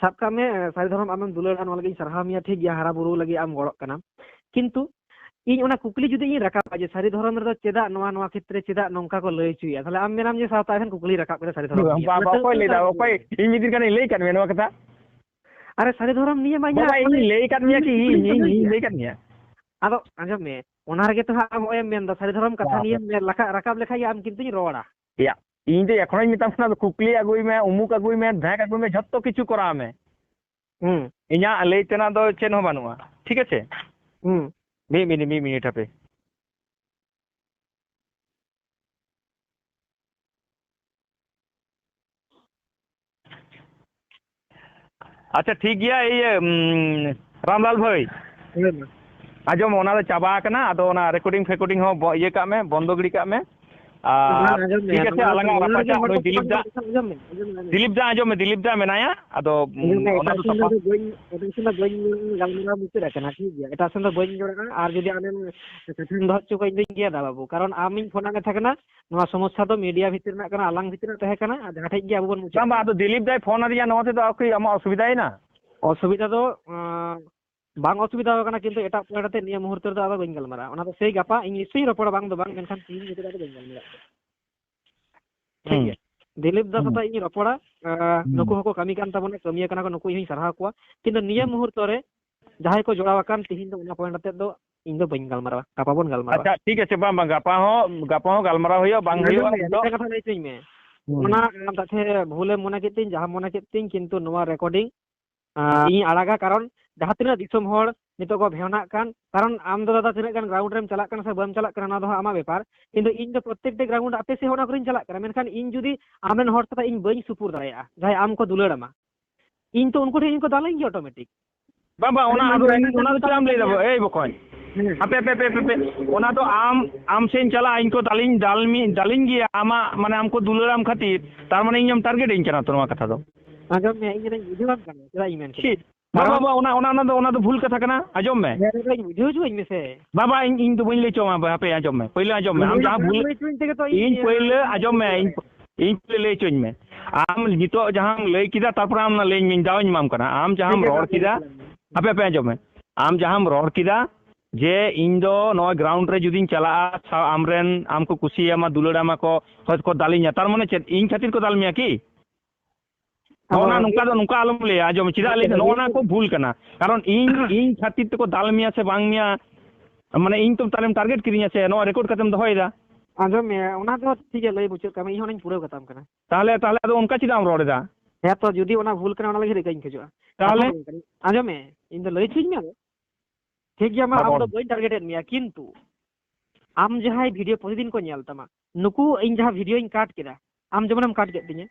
ᱥᱟᱵ ᱠᱟᱜ ᱢᱮ, ᱥᱟᱹᱨᱤ ᱫᱷᱚᱨᱚᱢ ᱟᱢᱮᱢ ᱫᱩᱞᱟᱹᱲᱟ, ᱱᱚᱣᱟ ᱞᱟᱹᱜᱤᱫ ᱤᱧ ᱥᱟᱨᱦᱟᱣ ᱢᱮᱭᱟ, ᱴᱷᱤᱠ ᱜᱮᱭᱟ, ᱦᱟᱨᱟ ᱵᱩᱨᱩ ᱞᱟᱹᱜᱤᱫ ᱟᱢ ᱜᱚᱲᱚᱜ ᱠᱟᱱᱟᱢ, ᱠᱤᱱᱛᱩ ᱤᱧ ᱚᱱᱟ ᱠᱩᱠᱞᱤ ᱡᱩᱫᱤ ᱤᱧ ᱨᱟᱠᱟᱵᱟ ᱡᱮ ᱥᱟᱹᱨᱤ ᱫᱷᱚᱨᱚᱢ ᱨᱮᱫᱚ ᱪᱮᱫᱟᱜ ᱱᱚᱣᱟ, ᱱᱚᱣᱟ ᱠᱷᱮᱛᱨᱮ ᱪᱮᱫᱟᱜ ᱱᱚᱝᱠᱟ ᱠᱚ ᱞᱟᱹᱭ ᱦᱚᱪᱚᱭᱟ, ᱛᱟᱦᱞᱮ ᱟᱢ ᱢᱮᱱᱟᱢ ᱡᱮ ᱥᱟᱶᱛᱟ ᱮᱠᱷᱮᱱ ᱠᱩᱠᱞᱤ ᱨᱟᱠᱟᱵ ᱠᱮᱫᱟ ᱥᱟᱹᱨᱤ ᱫᱷᱚᱨᱚᱢ ᱱᱤᱭᱮ᱾ ᱵᱟᱵᱟ, ᱚᱱᱟ ᱚᱠᱚᱭ ᱞᱟᱹᱭ ᱫᱟ? ᱚᱠᱚᱭ? ᱤᱧ ᱢᱤᱫ ᱫᱤᱱ ᱜᱟᱱᱤᱧ ᱞᱟᱹᱭ ᱠᱟᱫ ᱢᱮᱭᱟ ᱱᱚᱣᱟ ᱠᱟᱛᱷᱟ? ᱟᱨᱮ, ᱥᱟᱹᱨᱤ ᱫᱷᱚᱨᱚᱢ ᱱᱤᱭᱮ ᱢᱟ ᱤᱧᱟᱹᱜ ᱵᱟᱵᱟ, ᱤᱧ ᱞᱟᱹᱭ ᱠᱟᱫ ᱢᱮᱭᱟ ᱠᱤ? ᱤᱧ, ᱤᱧ, ᱤᱧ ᱞᱟᱹᱭ ᱠᱟᱫ ᱢᱮᱭᱟ? ᱟᱫᱚ ᱟᱸᱡᱚᱢ ᱢᱮ, ᱚᱱᱟ ᱨᱮᱜᱮ ᱛᱚ ᱦᱟᱸᱜ ᱟᱢ ᱦᱚᱸᱜᱼᱚᱭ ᱮᱢ ᱢᱮᱱᱫᱟ, ᱥᱟᱹᱨᱤ ᱫᱷᱚᱨᱚᱢ ᱠᱟᱛᱷᱟ ᱵᱟᱵᱟ᱾ ᱱᱤᱭᱮᱢ ᱢᱮ-, ᱞᱟᱠᱟ-, ᱨᱟᱠᱟᱵ ᱞᱮᱠᱷᱟᱡ ᱜᱮ ᱟᱢ ᱠᱤᱱᱛᱩᱧ ᱨᱚᱲᱟ᱾ ᱭᱟ, ᱤᱧ ᱫᱚ ᱮᱠᱷᱚᱱᱚᱧ ᱢᱮᱛᱟᱢ ᱠᱟᱱᱟ, ᱠᱩᱠᱞᱤ ᱟᱹᱜᱩᱭ ᱢᱮ, ᱩᱢᱩᱠ ᱟᱹᱜᱩᱭ ᱢᱮ, ᱰᱷᱮᱸᱠ ᱟᱹᱜᱩᱭ ᱢᱮ, ᱡᱷᱚᱛᱚ ᱠᱤᱪᱷᱩ ᱠᱚᱨᱟᱣ ᱢᱮ᱾ ᱦᱩᱸ᱾ ᱤᱧᱟᱹᱜ ᱞᱟᱹᱭ ᱛᱮᱱᱟᱜ ᱫᱚ ᱪᱮᱫ ᱦᱚᱸ ᱵᱟᱹᱱᱩᱜᱼᱟ, ᱴᱷᱤᱠ ᱟᱪᱷᱮ? ᱦᱩᱸ᱾ ᱢᱤᱫ ᱢᱤᱱᱤᱴ, ᱢᱤᱫ ᱢᱤᱱᱤᱴ ᱦᱟᱯᱮ᱾ ᱟᱪᱪᱷᱟ, ᱴᱷᱤᱠ ᱜᱮᱭᱟ᱾ ᱤᱭᱟᱹ, ᱩᱢ, ᱨᱟᱢᱞᱟᱞ ᱵᱷᱟᱹᱭ, ᱞᱟᱹᱭ ᱢᱮ᱾ ᱟᱸᱡᱚᱢ, ᱚᱱᱟ ᱫᱚ ᱪᱟᱵᱟ ᱟᱠᱟᱱᱟ, ᱟᱫᱚ ᱚᱱᱟ ᱨᱮᱠᱚᱨᱰᱤᱝ ᱯᱷᱮᱠᱚᱨᱰᱤᱝ ᱦᱚᱸ ᱵᱚ-, ᱤᱭᱟᱹ ᱠᱟᱜ ᱢᱮ, ᱵᱚᱱᱫᱚ ᱜᱤᱰᱤ ᱠᱟᱜ ᱢᱮ᱾ ᱟᱨ ᱟᱸᱡᱚᱢ ᱢᱮ, ᱴᱷᱤᱠ ᱟᱪᱷᱮ, ᱱᱚᱣᱟ ᱟᱞᱟᱝᱟᱜ ᱱᱚᱣᱟ ᱨᱟᱯᱟᱪᱟᱜ ᱨᱮᱜᱮ ᱦᱚᱲ ᱱᱩᱭ ᱠᱚ ᱫᱤᱞᱤᱯ ᱫᱟ, ᱟᱸᱡᱚᱢ ᱢᱮ, ᱟᱸᱡᱚᱢ ᱢᱮ, ᱟᱸᱡᱚᱢ ᱢᱮ᱾ ᱫᱤᱞᱤᱯ ᱫᱟ, ᱟᱸᱡᱚᱢ ᱢᱮ, ᱫᱤᱞᱤᱯ ᱫᱟ ᱢᱮᱱᱟᱭᱟ, ᱟᱫᱚ ᱟᱸᱡᱚᱢ ᱢᱮ, ᱚᱱᱟ ᱫᱚ ᱮᱴᱟᱜ ᱥᱮᱱ ᱥᱟᱯᱟ᱾ ᱫᱚ ᱵᱟᱹᱧ, ᱮᱴᱟᱜ ᱥᱮᱱ ᱫᱚ ᱵᱟᱹᱧ ᱜᱟᱞᱢᱟᱨᱟᱣ ᱢᱩᱪᱟᱹᱫ ᱟᱠᱟᱱᱟ, ᱴᱷᱤᱠ ᱜᱮᱭᱟ? ᱮᱴᱟᱜ ᱥᱮᱱ ᱫᱚ ᱵᱟᱹᱧ ᱨᱚᱲᱟ, ᱟᱨ ᱡᱩᱫᱤ ᱟᱢᱮᱢ ᱠᱟᱛᱷᱟᱢ ᱫᱚᱦᱚ ᱦᱚᱪᱚ ᱠᱚᱣᱟ, ᱤᱧ ᱫᱚᱧ ᱜᱮᱫᱟ, ᱵᱟᱹᱵᱩ, ᱠᱟᱨᱚᱱ ᱟᱢᱤᱧ ᱯᱷᱳᱱ ᱟᱫ ᱢᱮ ᱛᱟᱦᱮᱸ ᱠᱟᱱᱟ, ᱱᱚᱣᱟ ᱥᱚᱢᱚᱥᱥᱟ ᱫᱚ ᱢᱤᱰᱤᱭᱟ ᱵᱷᱤᱛᱤᱨ ᱨᱮᱱᱟᱜ ᱠᱟᱱᱟ, ᱟᱞᱟᱝ ᱵᱷᱤᱛᱤᱨ ᱨᱮᱱᱟᱜ ᱛᱟᱦᱮᱸ ᱠᱟᱱᱟ, ᱟᱨ ᱡᱟᱦᱟᱸ ᱴᱷᱮᱡ ᱜᱮ ᱟᱵᱚ ᱵᱚᱱ ᱢᱩᱪᱟᱹᱫ ᱵᱟᱝ, ᱵᱟᱝ, ᱠᱟᱱᱟ᱾ ᱟᱫᱚ ᱫᱤᱞᱤᱯ ᱫᱟᱭ ᱯᱷᱳᱱ ᱟᱫᱤᱧᱟ, ᱱᱚᱣᱟ ᱛᱮᱫᱚ ᱟᱨ ᱠᱤ ᱟᱢᱟᱜ ᱚᱥᱩᱵᱤᱫᱷᱟ ᱭᱮᱱᱟ? ᱚᱥᱩᱵᱤᱫᱷᱟ ᱫᱚ, ᱟᱸ, ᱵᱟᱝ ᱚᱥᱩᱵᱤᱫᱷᱟ ᱟᱠᱟᱱᱟ, ᱠᱤᱱᱛᱩ ᱮᱴᱟᱜ point ᱟᱛᱮ ᱱᱤᱭᱟᱹ ᱢᱩᱦᱩᱨᱛᱚ ᱨᱮᱫᱚ ᱟᱫᱚ ᱵᱟᱹᱧ ᱜᱟᱞᱢᱟᱨᱟᱜᱼᱟ᱾ ᱚᱱᱟ ᱫᱚ ᱥᱮᱭ ᱜᱟᱯᱟ ᱤᱧ ᱱᱤᱥᱪᱚᱭᱤᱧ ᱨᱚᱯᱚᱲᱟ, ᱵᱟᱝ ᱫᱚ ᱵᱟᱝ, ᱢᱮᱱᱠᱷᱟᱱ ᱛᱤᱦᱤᱧ ᱧᱤᱫᱟᱹ ᱫᱚ ᱟᱫᱚ ᱵᱟᱹᱧ ᱜᱟᱞᱢᱟᱨᱟᱜᱼᱟ᱾ ᱴᱷᱤᱠ ᱦᱩᱸ᱾ ᱜᱮᱭᱟ? ᱫᱤᱞᱤᱯ ᱫᱟ ᱦᱩᱸ᱾ ᱥᱟᱛᱮ ᱤᱧ ᱨᱚᱯᱚᱲᱟ, ᱟᱸ, ᱦᱩᱸ᱾ ᱱᱩᱠᱩ ᱦᱚᱸᱠᱚ ᱠᱟᱹᱢᱤ ᱠᱟᱱ ᱛᱟᱵᱚᱱᱟ, ᱠᱟᱹᱢᱤᱭᱟᱹ ᱠᱟᱱᱟ ᱠᱚ, ᱱᱩᱠᱩ ᱤᱧ ᱦᱚᱸᱧ ᱥᱟᱨᱦᱟᱣ ᱠᱚᱣᱟ᱾ ᱠᱤᱱᱛᱩ ᱱᱤᱭᱟᱹ ᱦᱩᱸ᱾ ᱢᱩᱦᱩᱨᱛᱚ ᱨᱮ ᱡᱟᱦᱟᱸᱭ ᱠᱚ ᱡᱚᱲᱟᱣ ᱟᱠᱟᱱ, ᱛᱤᱦᱤᱧ ᱫᱚ ᱚᱱᱟ point ᱟᱛᱮ ᱫᱚ ᱤᱧ ᱫᱚ ᱵᱟᱹᱧ ᱜᱟᱞᱢᱟᱨᱟᱣᱟ, ᱜᱟᱯᱟ ᱵᱚᱱ ᱜᱟᱞᱢᱟᱨᱟᱣᱟ᱾ ᱟᱪᱪᱷᱟ, ᱴᱷᱤᱠ ᱟᱪᱷᱮ, ᱵᱟᱝ, ᱵᱟᱝ, ᱜᱟᱯᱟ ᱦᱚᱸ, ᱜᱟᱯᱟ ᱦᱚᱸ ᱜᱟᱞᱢᱟᱨᱟᱣ ᱦᱩᱭᱩᱜᱼᱟ, ᱵᱟᱝ ᱟᱸᱡᱚᱢ ᱦᱩᱭᱩᱜᱼᱟ, ᱢᱮ, ᱤᱧ ᱫᱚ ᱢᱤᱫᱴᱟᱝ ᱠᱟᱛᱷᱟ ᱞᱟᱹᱭ ᱦᱚᱪᱚᱧ ᱢᱮ᱾ ᱦᱩᱸ᱾ ᱚᱱᱟ ᱟᱢ ᱛᱟᱛᱷᱮ ᱵᱷᱩᱞᱮᱢ ᱢᱚᱱᱮ ᱠᱮᱫ ᱛᱤᱧ, ᱡᱟᱦᱟᱸ ᱢᱚᱱᱮ ᱠᱮᱫ ᱛᱤᱧ, ᱠᱤᱱᱛᱩ ᱱᱚᱣᱟ recording, ᱟᱸ, ᱤᱧ ᱟᱲᱟᱜᱟ, ᱠᱟᱨᱚᱱ ᱡᱟᱦᱟᱸ ᱛᱤᱱᱟᱹᱜ ᱫᱤᱥᱚᱢ ᱦᱚᱲ ᱱᱤᱛᱚᱜ ᱠᱚ ᱵᱷᱮᱣᱱᱟᱜ ᱠᱟᱱ, ᱠᱟᱨᱚᱱ ᱟᱢ ᱫᱚ ᱫᱟᱫᱟ ᱛᱤᱱᱟᱹᱜ ᱜᱟᱱ ground ᱨᱮᱢ ᱪᱟᱞᱟᱜ ᱠᱟᱱᱟ ᱥᱮ ᱵᱟᱢ ᱪᱟᱞᱟᱜ ᱠᱟᱱᱟ, ᱚᱱᱟ ᱫᱚ ᱦᱟᱸᱜ ᱟᱢᱟᱜ ᱵᱮᱯᱟᱨ, ᱠᱤᱱᱛᱩ ᱤᱧ ᱫᱚ ᱯᱨᱚᱛᱛᱮᱠᱴᱤ ground ᱟᱯᱮ ᱥᱮᱫ ᱚᱱᱟ ᱠᱚᱨᱮᱧ ᱪᱟᱞᱟᱜ ᱠᱟᱱᱟ, ᱢᱮᱱᱠᱷᱟᱱ ᱤᱧ ᱡᱩᱫᱤ ᱟᱢᱨᱮᱱ ᱦᱚᱲ ᱥᱟᱛᱮ ᱤᱧ ᱵᱟᱹᱧ ᱥᱩᱯᱩᱨ ᱫᱟᱲᱮᱭᱟᱜᱼᱟ, ᱡᱟᱦᱟᱸᱭ ᱟᱢ ᱠᱚ ᱫᱩᱞᱟᱹᱲ ᱟᱢᱟ, ᱤᱧ ᱛᱚ ᱩᱱᱠᱩ ᱴᱷᱮᱱ ᱤᱧ ᱠᱚ ᱫᱟᱞᱟᱹᱧ ᱜᱮᱭᱟ automatic᱾ ᱵᱟᱝ, ᱵᱟᱝ, ᱚᱱᱟ ᱟᱫᱚ ᱤᱧ, ᱚᱱᱟ ᱫᱚ ᱪᱮᱫ ᱮᱢ ᱞᱟᱹᱭ ᱫᱟ, ᱮᱭ ᱵᱚᱠᱚᱧ? ᱦᱟᱯᱮ, ᱦᱟᱯᱮ, ᱦᱟᱯᱮ, ᱦᱟᱯᱮ᱾ ᱚᱱᱟ ᱫᱚ ᱟᱢ, ᱟᱢ ᱥᱮᱫ ᱤᱧ ᱪᱟᱞᱟᱜᱼᱟ, ᱤᱧ ᱠᱚ ᱫᱟᱞᱤᱧ, ᱫᱟᱞ ᱢᱤ-, ᱫᱟᱞᱤᱧ ᱜᱮᱭᱟ, ᱟᱢᱟᱜ, ᱢᱟᱱᱮ, ᱟᱢ ᱠᱚ ᱫᱩᱞᱟᱹᱲᱟᱢ ᱠᱷᱟᱹᱛᱤᱨ, ᱛᱟᱨ ᱢᱟᱱᱮ ᱤᱧᱮᱢ target ᱤᱧ ᱠᱟᱱᱟ ᱛᱚ ᱱᱚᱣᱟ ᱠᱟᱛᱷᱟ ᱫᱚ? ᱟᱸᱡᱚᱢ ᱢᱮ, ᱤᱧ ᱫᱚᱧ ᱵᱩᱡᱷᱟᱹᱣᱟᱢ ᱠᱟᱱᱟ, ᱪᱮᱫᱟᱜ ᱤᱧ ᱢᱮᱱ ᱠᱮᱫᱟ? ᱪᱮᱫ? ᱵᱟᱵᱟ, ᱠᱟᱨᱚᱱ ᱵᱟᱵᱟ, ᱚᱱᱟ, ᱚᱱᱟ, ᱚᱱᱟ ᱫᱚ, ᱚᱱᱟ ᱫᱚ ᱵᱷᱩᱞ ᱠᱟᱛᱷᱟ ᱠᱟᱱᱟ, ᱟᱸᱡᱚᱢ ᱢᱮ᱾ ᱦᱮᱸ, ᱫᱟᱫᱟ, ᱤᱧ ᱵᱩᱡᱷᱟᱹᱣ ᱦᱚᱪᱚᱣᱟᱹᱧ ᱢᱮᱥᱮ᱾ ᱵᱟᱵᱟ, ᱤᱧ, ᱤᱧ ᱫᱚ ᱵᱟᱹᱧ ᱞᱟᱹᱭ ᱦᱚᱪᱚᱣᱟᱢᱟ, ᱦᱟᱯᱮ, ᱟᱸᱡᱚᱢ ᱢᱮ, ᱯᱳᱭᱞᱳ ᱟᱸᱡᱚᱢ ᱢᱮ, ᱟᱢ ᱵᱩᱡᱷᱟᱹᱣ ᱡᱟᱦᱟᱸ ᱵᱷᱩᱞ, ᱦᱚᱪᱚᱣᱟᱹᱧ ᱛᱮᱜᱮ ᱛᱚ ᱤᱧ ᱤᱧ ᱯᱳᱭᱞᱳ, ᱟᱸᱡᱚᱢ ᱢᱮ, ᱤᱧ, ᱤᱧ ᱯᱳᱭᱞᱳ ᱞᱟᱹᱭ ᱦᱚᱪᱚᱧ ᱢᱮ᱾ ᱟᱢ ᱱᱤᱛᱚᱜ ᱡᱟᱦᱟᱸᱢ ᱞᱟᱹᱭ ᱠᱮᱫᱟ, ᱛᱟᱨᱯᱚᱨᱮ ᱟᱢ ᱚᱱᱟ ᱞᱟᱹᱭᱟᱹᱧ ᱢᱮ, ᱤᱧ ᱫᱟᱣ ᱤᱧ ᱮᱢᱟᱢ ᱠᱟᱱᱟ᱾ ᱟᱢ ᱡᱟᱦᱟᱸᱢ ᱴᱷᱤᱠ ᱜᱮᱭᱟ, ᱨᱚᱲ ᱛᱟᱦᱚᱞᱮ ᱠᱮᱫᱟ, ᱞᱟᱹᱭ ᱢᱮ᱾ ᱦᱟᱯᱮ, ᱦᱟᱯᱮ, ᱟᱸᱡᱚᱢ ᱢᱮ᱾ ᱟᱢ ᱡᱟᱦᱟᱸᱢ ᱨᱚᱲ ᱠᱮᱫᱟ ᱡᱮ ᱤᱧ ᱫᱚ ᱱᱚᱣᱟ ground ᱨᱮ ᱡᱩᱫᱤᱧ ᱪᱟᱞᱟᱜᱼᱟ, ᱥᱟ-, ᱟᱢᱨᱮᱱ, ᱟᱢ ᱠᱚ ᱠᱩᱥᱤᱭᱟᱢᱟ, ᱫᱩᱞᱟᱹᱲᱟᱢᱟ ᱠᱚ, ᱦᱚᱭᱛᱳ ᱠᱚ ᱫᱟᱞᱤᱧᱟ, ᱛᱟᱨ ᱢᱟᱱᱮ ᱪᱮᱫ, ᱤᱧ ᱠᱷᱟᱹᱛᱤᱨ ᱠᱚ ᱫᱟᱞ ᱢᱮᱭᱟ ᱠᱤ? ᱱᱚᱜᱼᱚ ᱱᱟ, ᱟᱫᱚ ᱱᱚᱝᱠᱟ ᱫᱚ, ᱱᱚᱝᱠᱟ ᱟᱞᱚᱢ ᱞᱟᱹᱭᱟ, ᱟᱸᱡᱚᱢ, ᱪᱮᱫᱟᱜ ᱞᱟᱹᱭ ᱢᱮ, ᱱᱚᱜᱼᱚ ᱱᱟ ᱠᱚ ᱵᱷᱩᱞ ᱠᱟᱱᱟ᱾ ᱠᱟᱨᱚᱱ ᱤᱧ, ᱤᱧ ᱠᱷᱟᱹᱛᱤᱨ ᱛᱮᱠᱚ ᱫᱟᱞ ᱢᱮᱭᱟ ᱥᱮ ᱵᱟᱝ ᱢᱮᱭᱟ, ᱢᱟᱱᱮ, ᱤᱧ ᱛᱚ ᱛᱟᱦᱞᱮᱢ target ᱠᱤᱫᱤᱧᱟ ᱥᱮ, ᱱᱚᱣᱟ record ᱠᱟᱛᱮᱢ ᱫᱚᱦᱚᱭᱮᱫᱟ᱾ ᱟᱸᱡᱚᱢ ᱢᱮ, ᱚᱱᱟ ᱫᱚ ᱴᱷᱤᱠ ᱜᱮᱭᱟ, ᱞᱟᱹᱭ ᱢᱩᱪᱟᱹᱫ ᱠᱟᱜ ᱢᱮ, ᱤᱧ ᱦᱚᱸ ᱚᱱᱟᱧ ᱯᱩᱨᱟᱹᱣ ᱠᱟᱛᱟᱢ ᱠᱟᱱᱟ᱾ ᱛᱟᱦᱞᱮ, ᱛᱟᱦᱞᱮ ᱟᱫᱚ ᱚᱱᱠᱟ ᱪᱮᱫᱟᱜ ᱮᱢ ᱨᱚᱲ ᱮᱫᱟ? ᱦᱮᱸ ᱛᱚ, ᱡᱩᱫᱤ ᱚᱱᱟ ᱵᱷᱩᱞ ᱠᱟᱱᱟ, ᱚᱱᱟ ᱞᱟᱹᱜᱤᱫ ᱤᱠᱟᱹᱧ ᱠᱷᱚᱡᱚᱜᱼᱟ᱾ ᱛᱟᱦᱞᱮ? ᱠᱟᱛᱷᱟ ᱵᱟᱝ ᱠᱟᱱᱟ᱾ ᱟᱸᱡᱚᱢ ᱢᱮ, ᱤᱧ ᱫᱚ ᱞᱟᱹᱭ ᱦᱚᱪᱚᱧ ᱢᱮ ᱟᱫᱚ᱾ ᱴᱷᱤᱠ ᱜᱮᱭᱟ, ᱢᱟ, ᱢᱟ ᱟᱢ ᱨᱚᱲ ᱫᱚ ᱢᱮ᱾ ᱵᱟᱹᱧ target ᱮᱫ ᱢᱮᱭᱟ, ᱠᱤᱱᱛᱩ ᱟᱢ ᱡᱟᱦᱟᱸᱭ video ᱯᱨᱚᱛᱤᱫᱤᱱ ᱠᱚ ᱧᱮᱞ ᱛᱟᱢᱟ, ᱱᱩᱠᱩ ᱤᱧ ᱡᱟᱦᱟᱸ videoᱧ cut ᱠᱮᱫᱟ, ᱟᱢ ᱡᱮᱢᱚᱱᱮᱢ cut ᱠᱮᱫ ᱛᱤᱧᱟᱹ,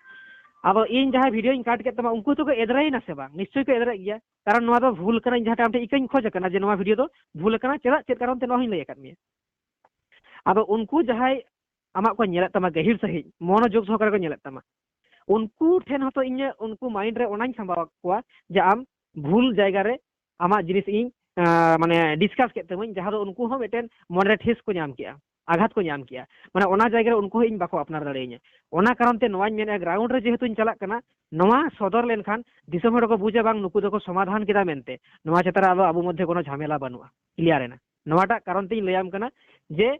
ᱟᱫᱚ ᱤᱧ ᱡᱟᱦᱟᱸ videoᱧ cut ᱠᱮᱫ ᱛᱟᱢᱟ, ᱩᱱᱠᱩ ᱦᱚᱸᱛᱚ ᱠᱚ ᱮᱫᱽᱨᱮᱭᱮᱱᱟ ᱥᱮ ᱵᱟᱝ? ᱱᱤᱥᱪᱳᱭ ᱠᱚ ᱮᱫᱽᱨᱮᱜ ᱜᱮᱭᱟ, ᱠᱟᱨᱚᱱ ᱱᱚᱣᱟ ᱫᱚ ᱵᱷᱩᱞ ᱠᱟᱱᱟ᱾ ᱤᱧ ᱡᱟᱦᱟᱸᱴᱟᱜ ᱟᱢ ᱴᱷᱮᱱ ᱤᱠᱟᱹᱧ ᱠᱷᱚᱡᱽ ᱟᱠᱟᱱᱟ ᱡᱮ ᱱᱚᱣᱟ video ᱫᱚ ᱵᱷᱩᱞ ᱟᱠᱟᱱᱟ, ᱪᱮᱫᱟᱜ, ᱪᱮᱫ ᱠᱟᱨᱚᱱ ᱛᱮ ᱱᱚᱣᱟ ᱦᱚᱸᱧ ᱞᱟᱹᱭ ᱟᱠᱟᱫ ᱢᱮᱭᱟ᱾ ᱟᱫᱚ ᱩᱱᱠᱩ ᱡᱟᱦᱟᱸᱭ ᱟᱢᱟᱜ ᱠᱚ ᱧᱮᱞᱮᱫ ᱛᱟᱢᱟ, ᱜᱟᱹᱦᱤᱨ ᱥᱟᱺᱦᱤᱡ ᱢᱚᱱᱳᱡᱳᱜᱽ ᱥᱚᱦᱚᱠᱟᱨᱮ ᱠᱚ ᱧᱮᱞᱮᱫ ᱛᱟᱢᱟ, ᱩᱱᱠᱩ ᱴᱷᱮᱱ ᱦᱚᱸᱛᱚ ᱤᱧᱟᱹᱜ, ᱩᱱᱠᱩ mind ᱨᱮ ᱚᱱᱟᱧ ᱥᱟᱢᱵᱟᱣ ᱟᱠᱚᱣᱟ ᱡᱮ ᱟᱢ ᱵᱷᱩᱞ ᱡᱟᱭᱜᱟ ᱨᱮ ᱟᱢᱟᱜ ᱡᱤᱱᱤᱥ ᱤᱧ, ᱟᱸ, ᱢᱟᱱᱮ, discuss ᱠᱮᱫ ᱛᱟᱹᱢᱟᱹᱧ, ᱡᱟᱦᱟᱸ ᱫᱚ ᱩᱱᱠᱩ ᱦᱚᱸ ᱢᱤᱫᱴᱮᱱ ᱢᱚᱱᱮ ᱨᱮ ᱴᱷᱮᱥ ᱠᱚ ᱧᱟᱢ ᱠᱮᱜᱼᱟ, ᱟᱜᱷᱟᱛ ᱠᱚ ᱧᱟᱢ ᱠᱮᱜᱼᱟ᱾ ᱢᱟᱱᱮ, ᱚᱱᱟ ᱡᱟᱭᱜᱟ ᱨᱮ ᱩᱱᱠᱩ ᱦᱚᱸ ᱤᱧ ᱵᱟᱠᱚ ᱟᱯᱱᱟᱨ ᱫᱟᱲᱮᱭᱟᱹᱧᱟ᱾ ᱚᱱᱟ ᱠᱟᱨᱚᱱ ᱛᱮ ᱱᱚᱣᱟᱧ ᱢᱮᱱᱮᱫᱼᱟ, ground ᱨᱮ ᱡᱮᱦᱮᱛᱩᱧ ᱪᱟᱞᱟᱜ ᱠᱟᱱᱟ, ᱱᱚᱣᱟ ᱥᱚᱫᱚᱨ ᱞᱮᱱᱠᱷᱟᱱ ᱫᱤᱥᱚᱢ ᱦᱚᱲ ᱠᱚ ᱵᱩᱡᱟ, ᱵᱟᱝ, ᱱᱩᱠᱩ ᱫᱚᱠᱚ ᱥᱚᱢᱟᱫᱷᱟᱱ ᱠᱮᱫᱟ ᱢᱮᱱᱛᱮ, ᱱᱚᱣᱟ ᱪᱮᱛᱟᱱ ᱨᱮ ᱟᱫᱚ ᱟᱵᱚ ᱢᱚᱫᱽᱫᱷᱮ ᱠᱳᱱᱳ ᱡᱷᱟᱢᱮᱞᱟ ᱵᱟᱹᱱᱩᱜᱼᱟ, clear ᱮᱱᱟ᱾ ᱱᱚᱣᱟᱴᱟᱜ ᱠᱟᱨᱚᱱ ᱛᱮᱧ ᱞᱟᱹᱭᱟᱢ ᱠᱟᱱᱟ ᱡᱮ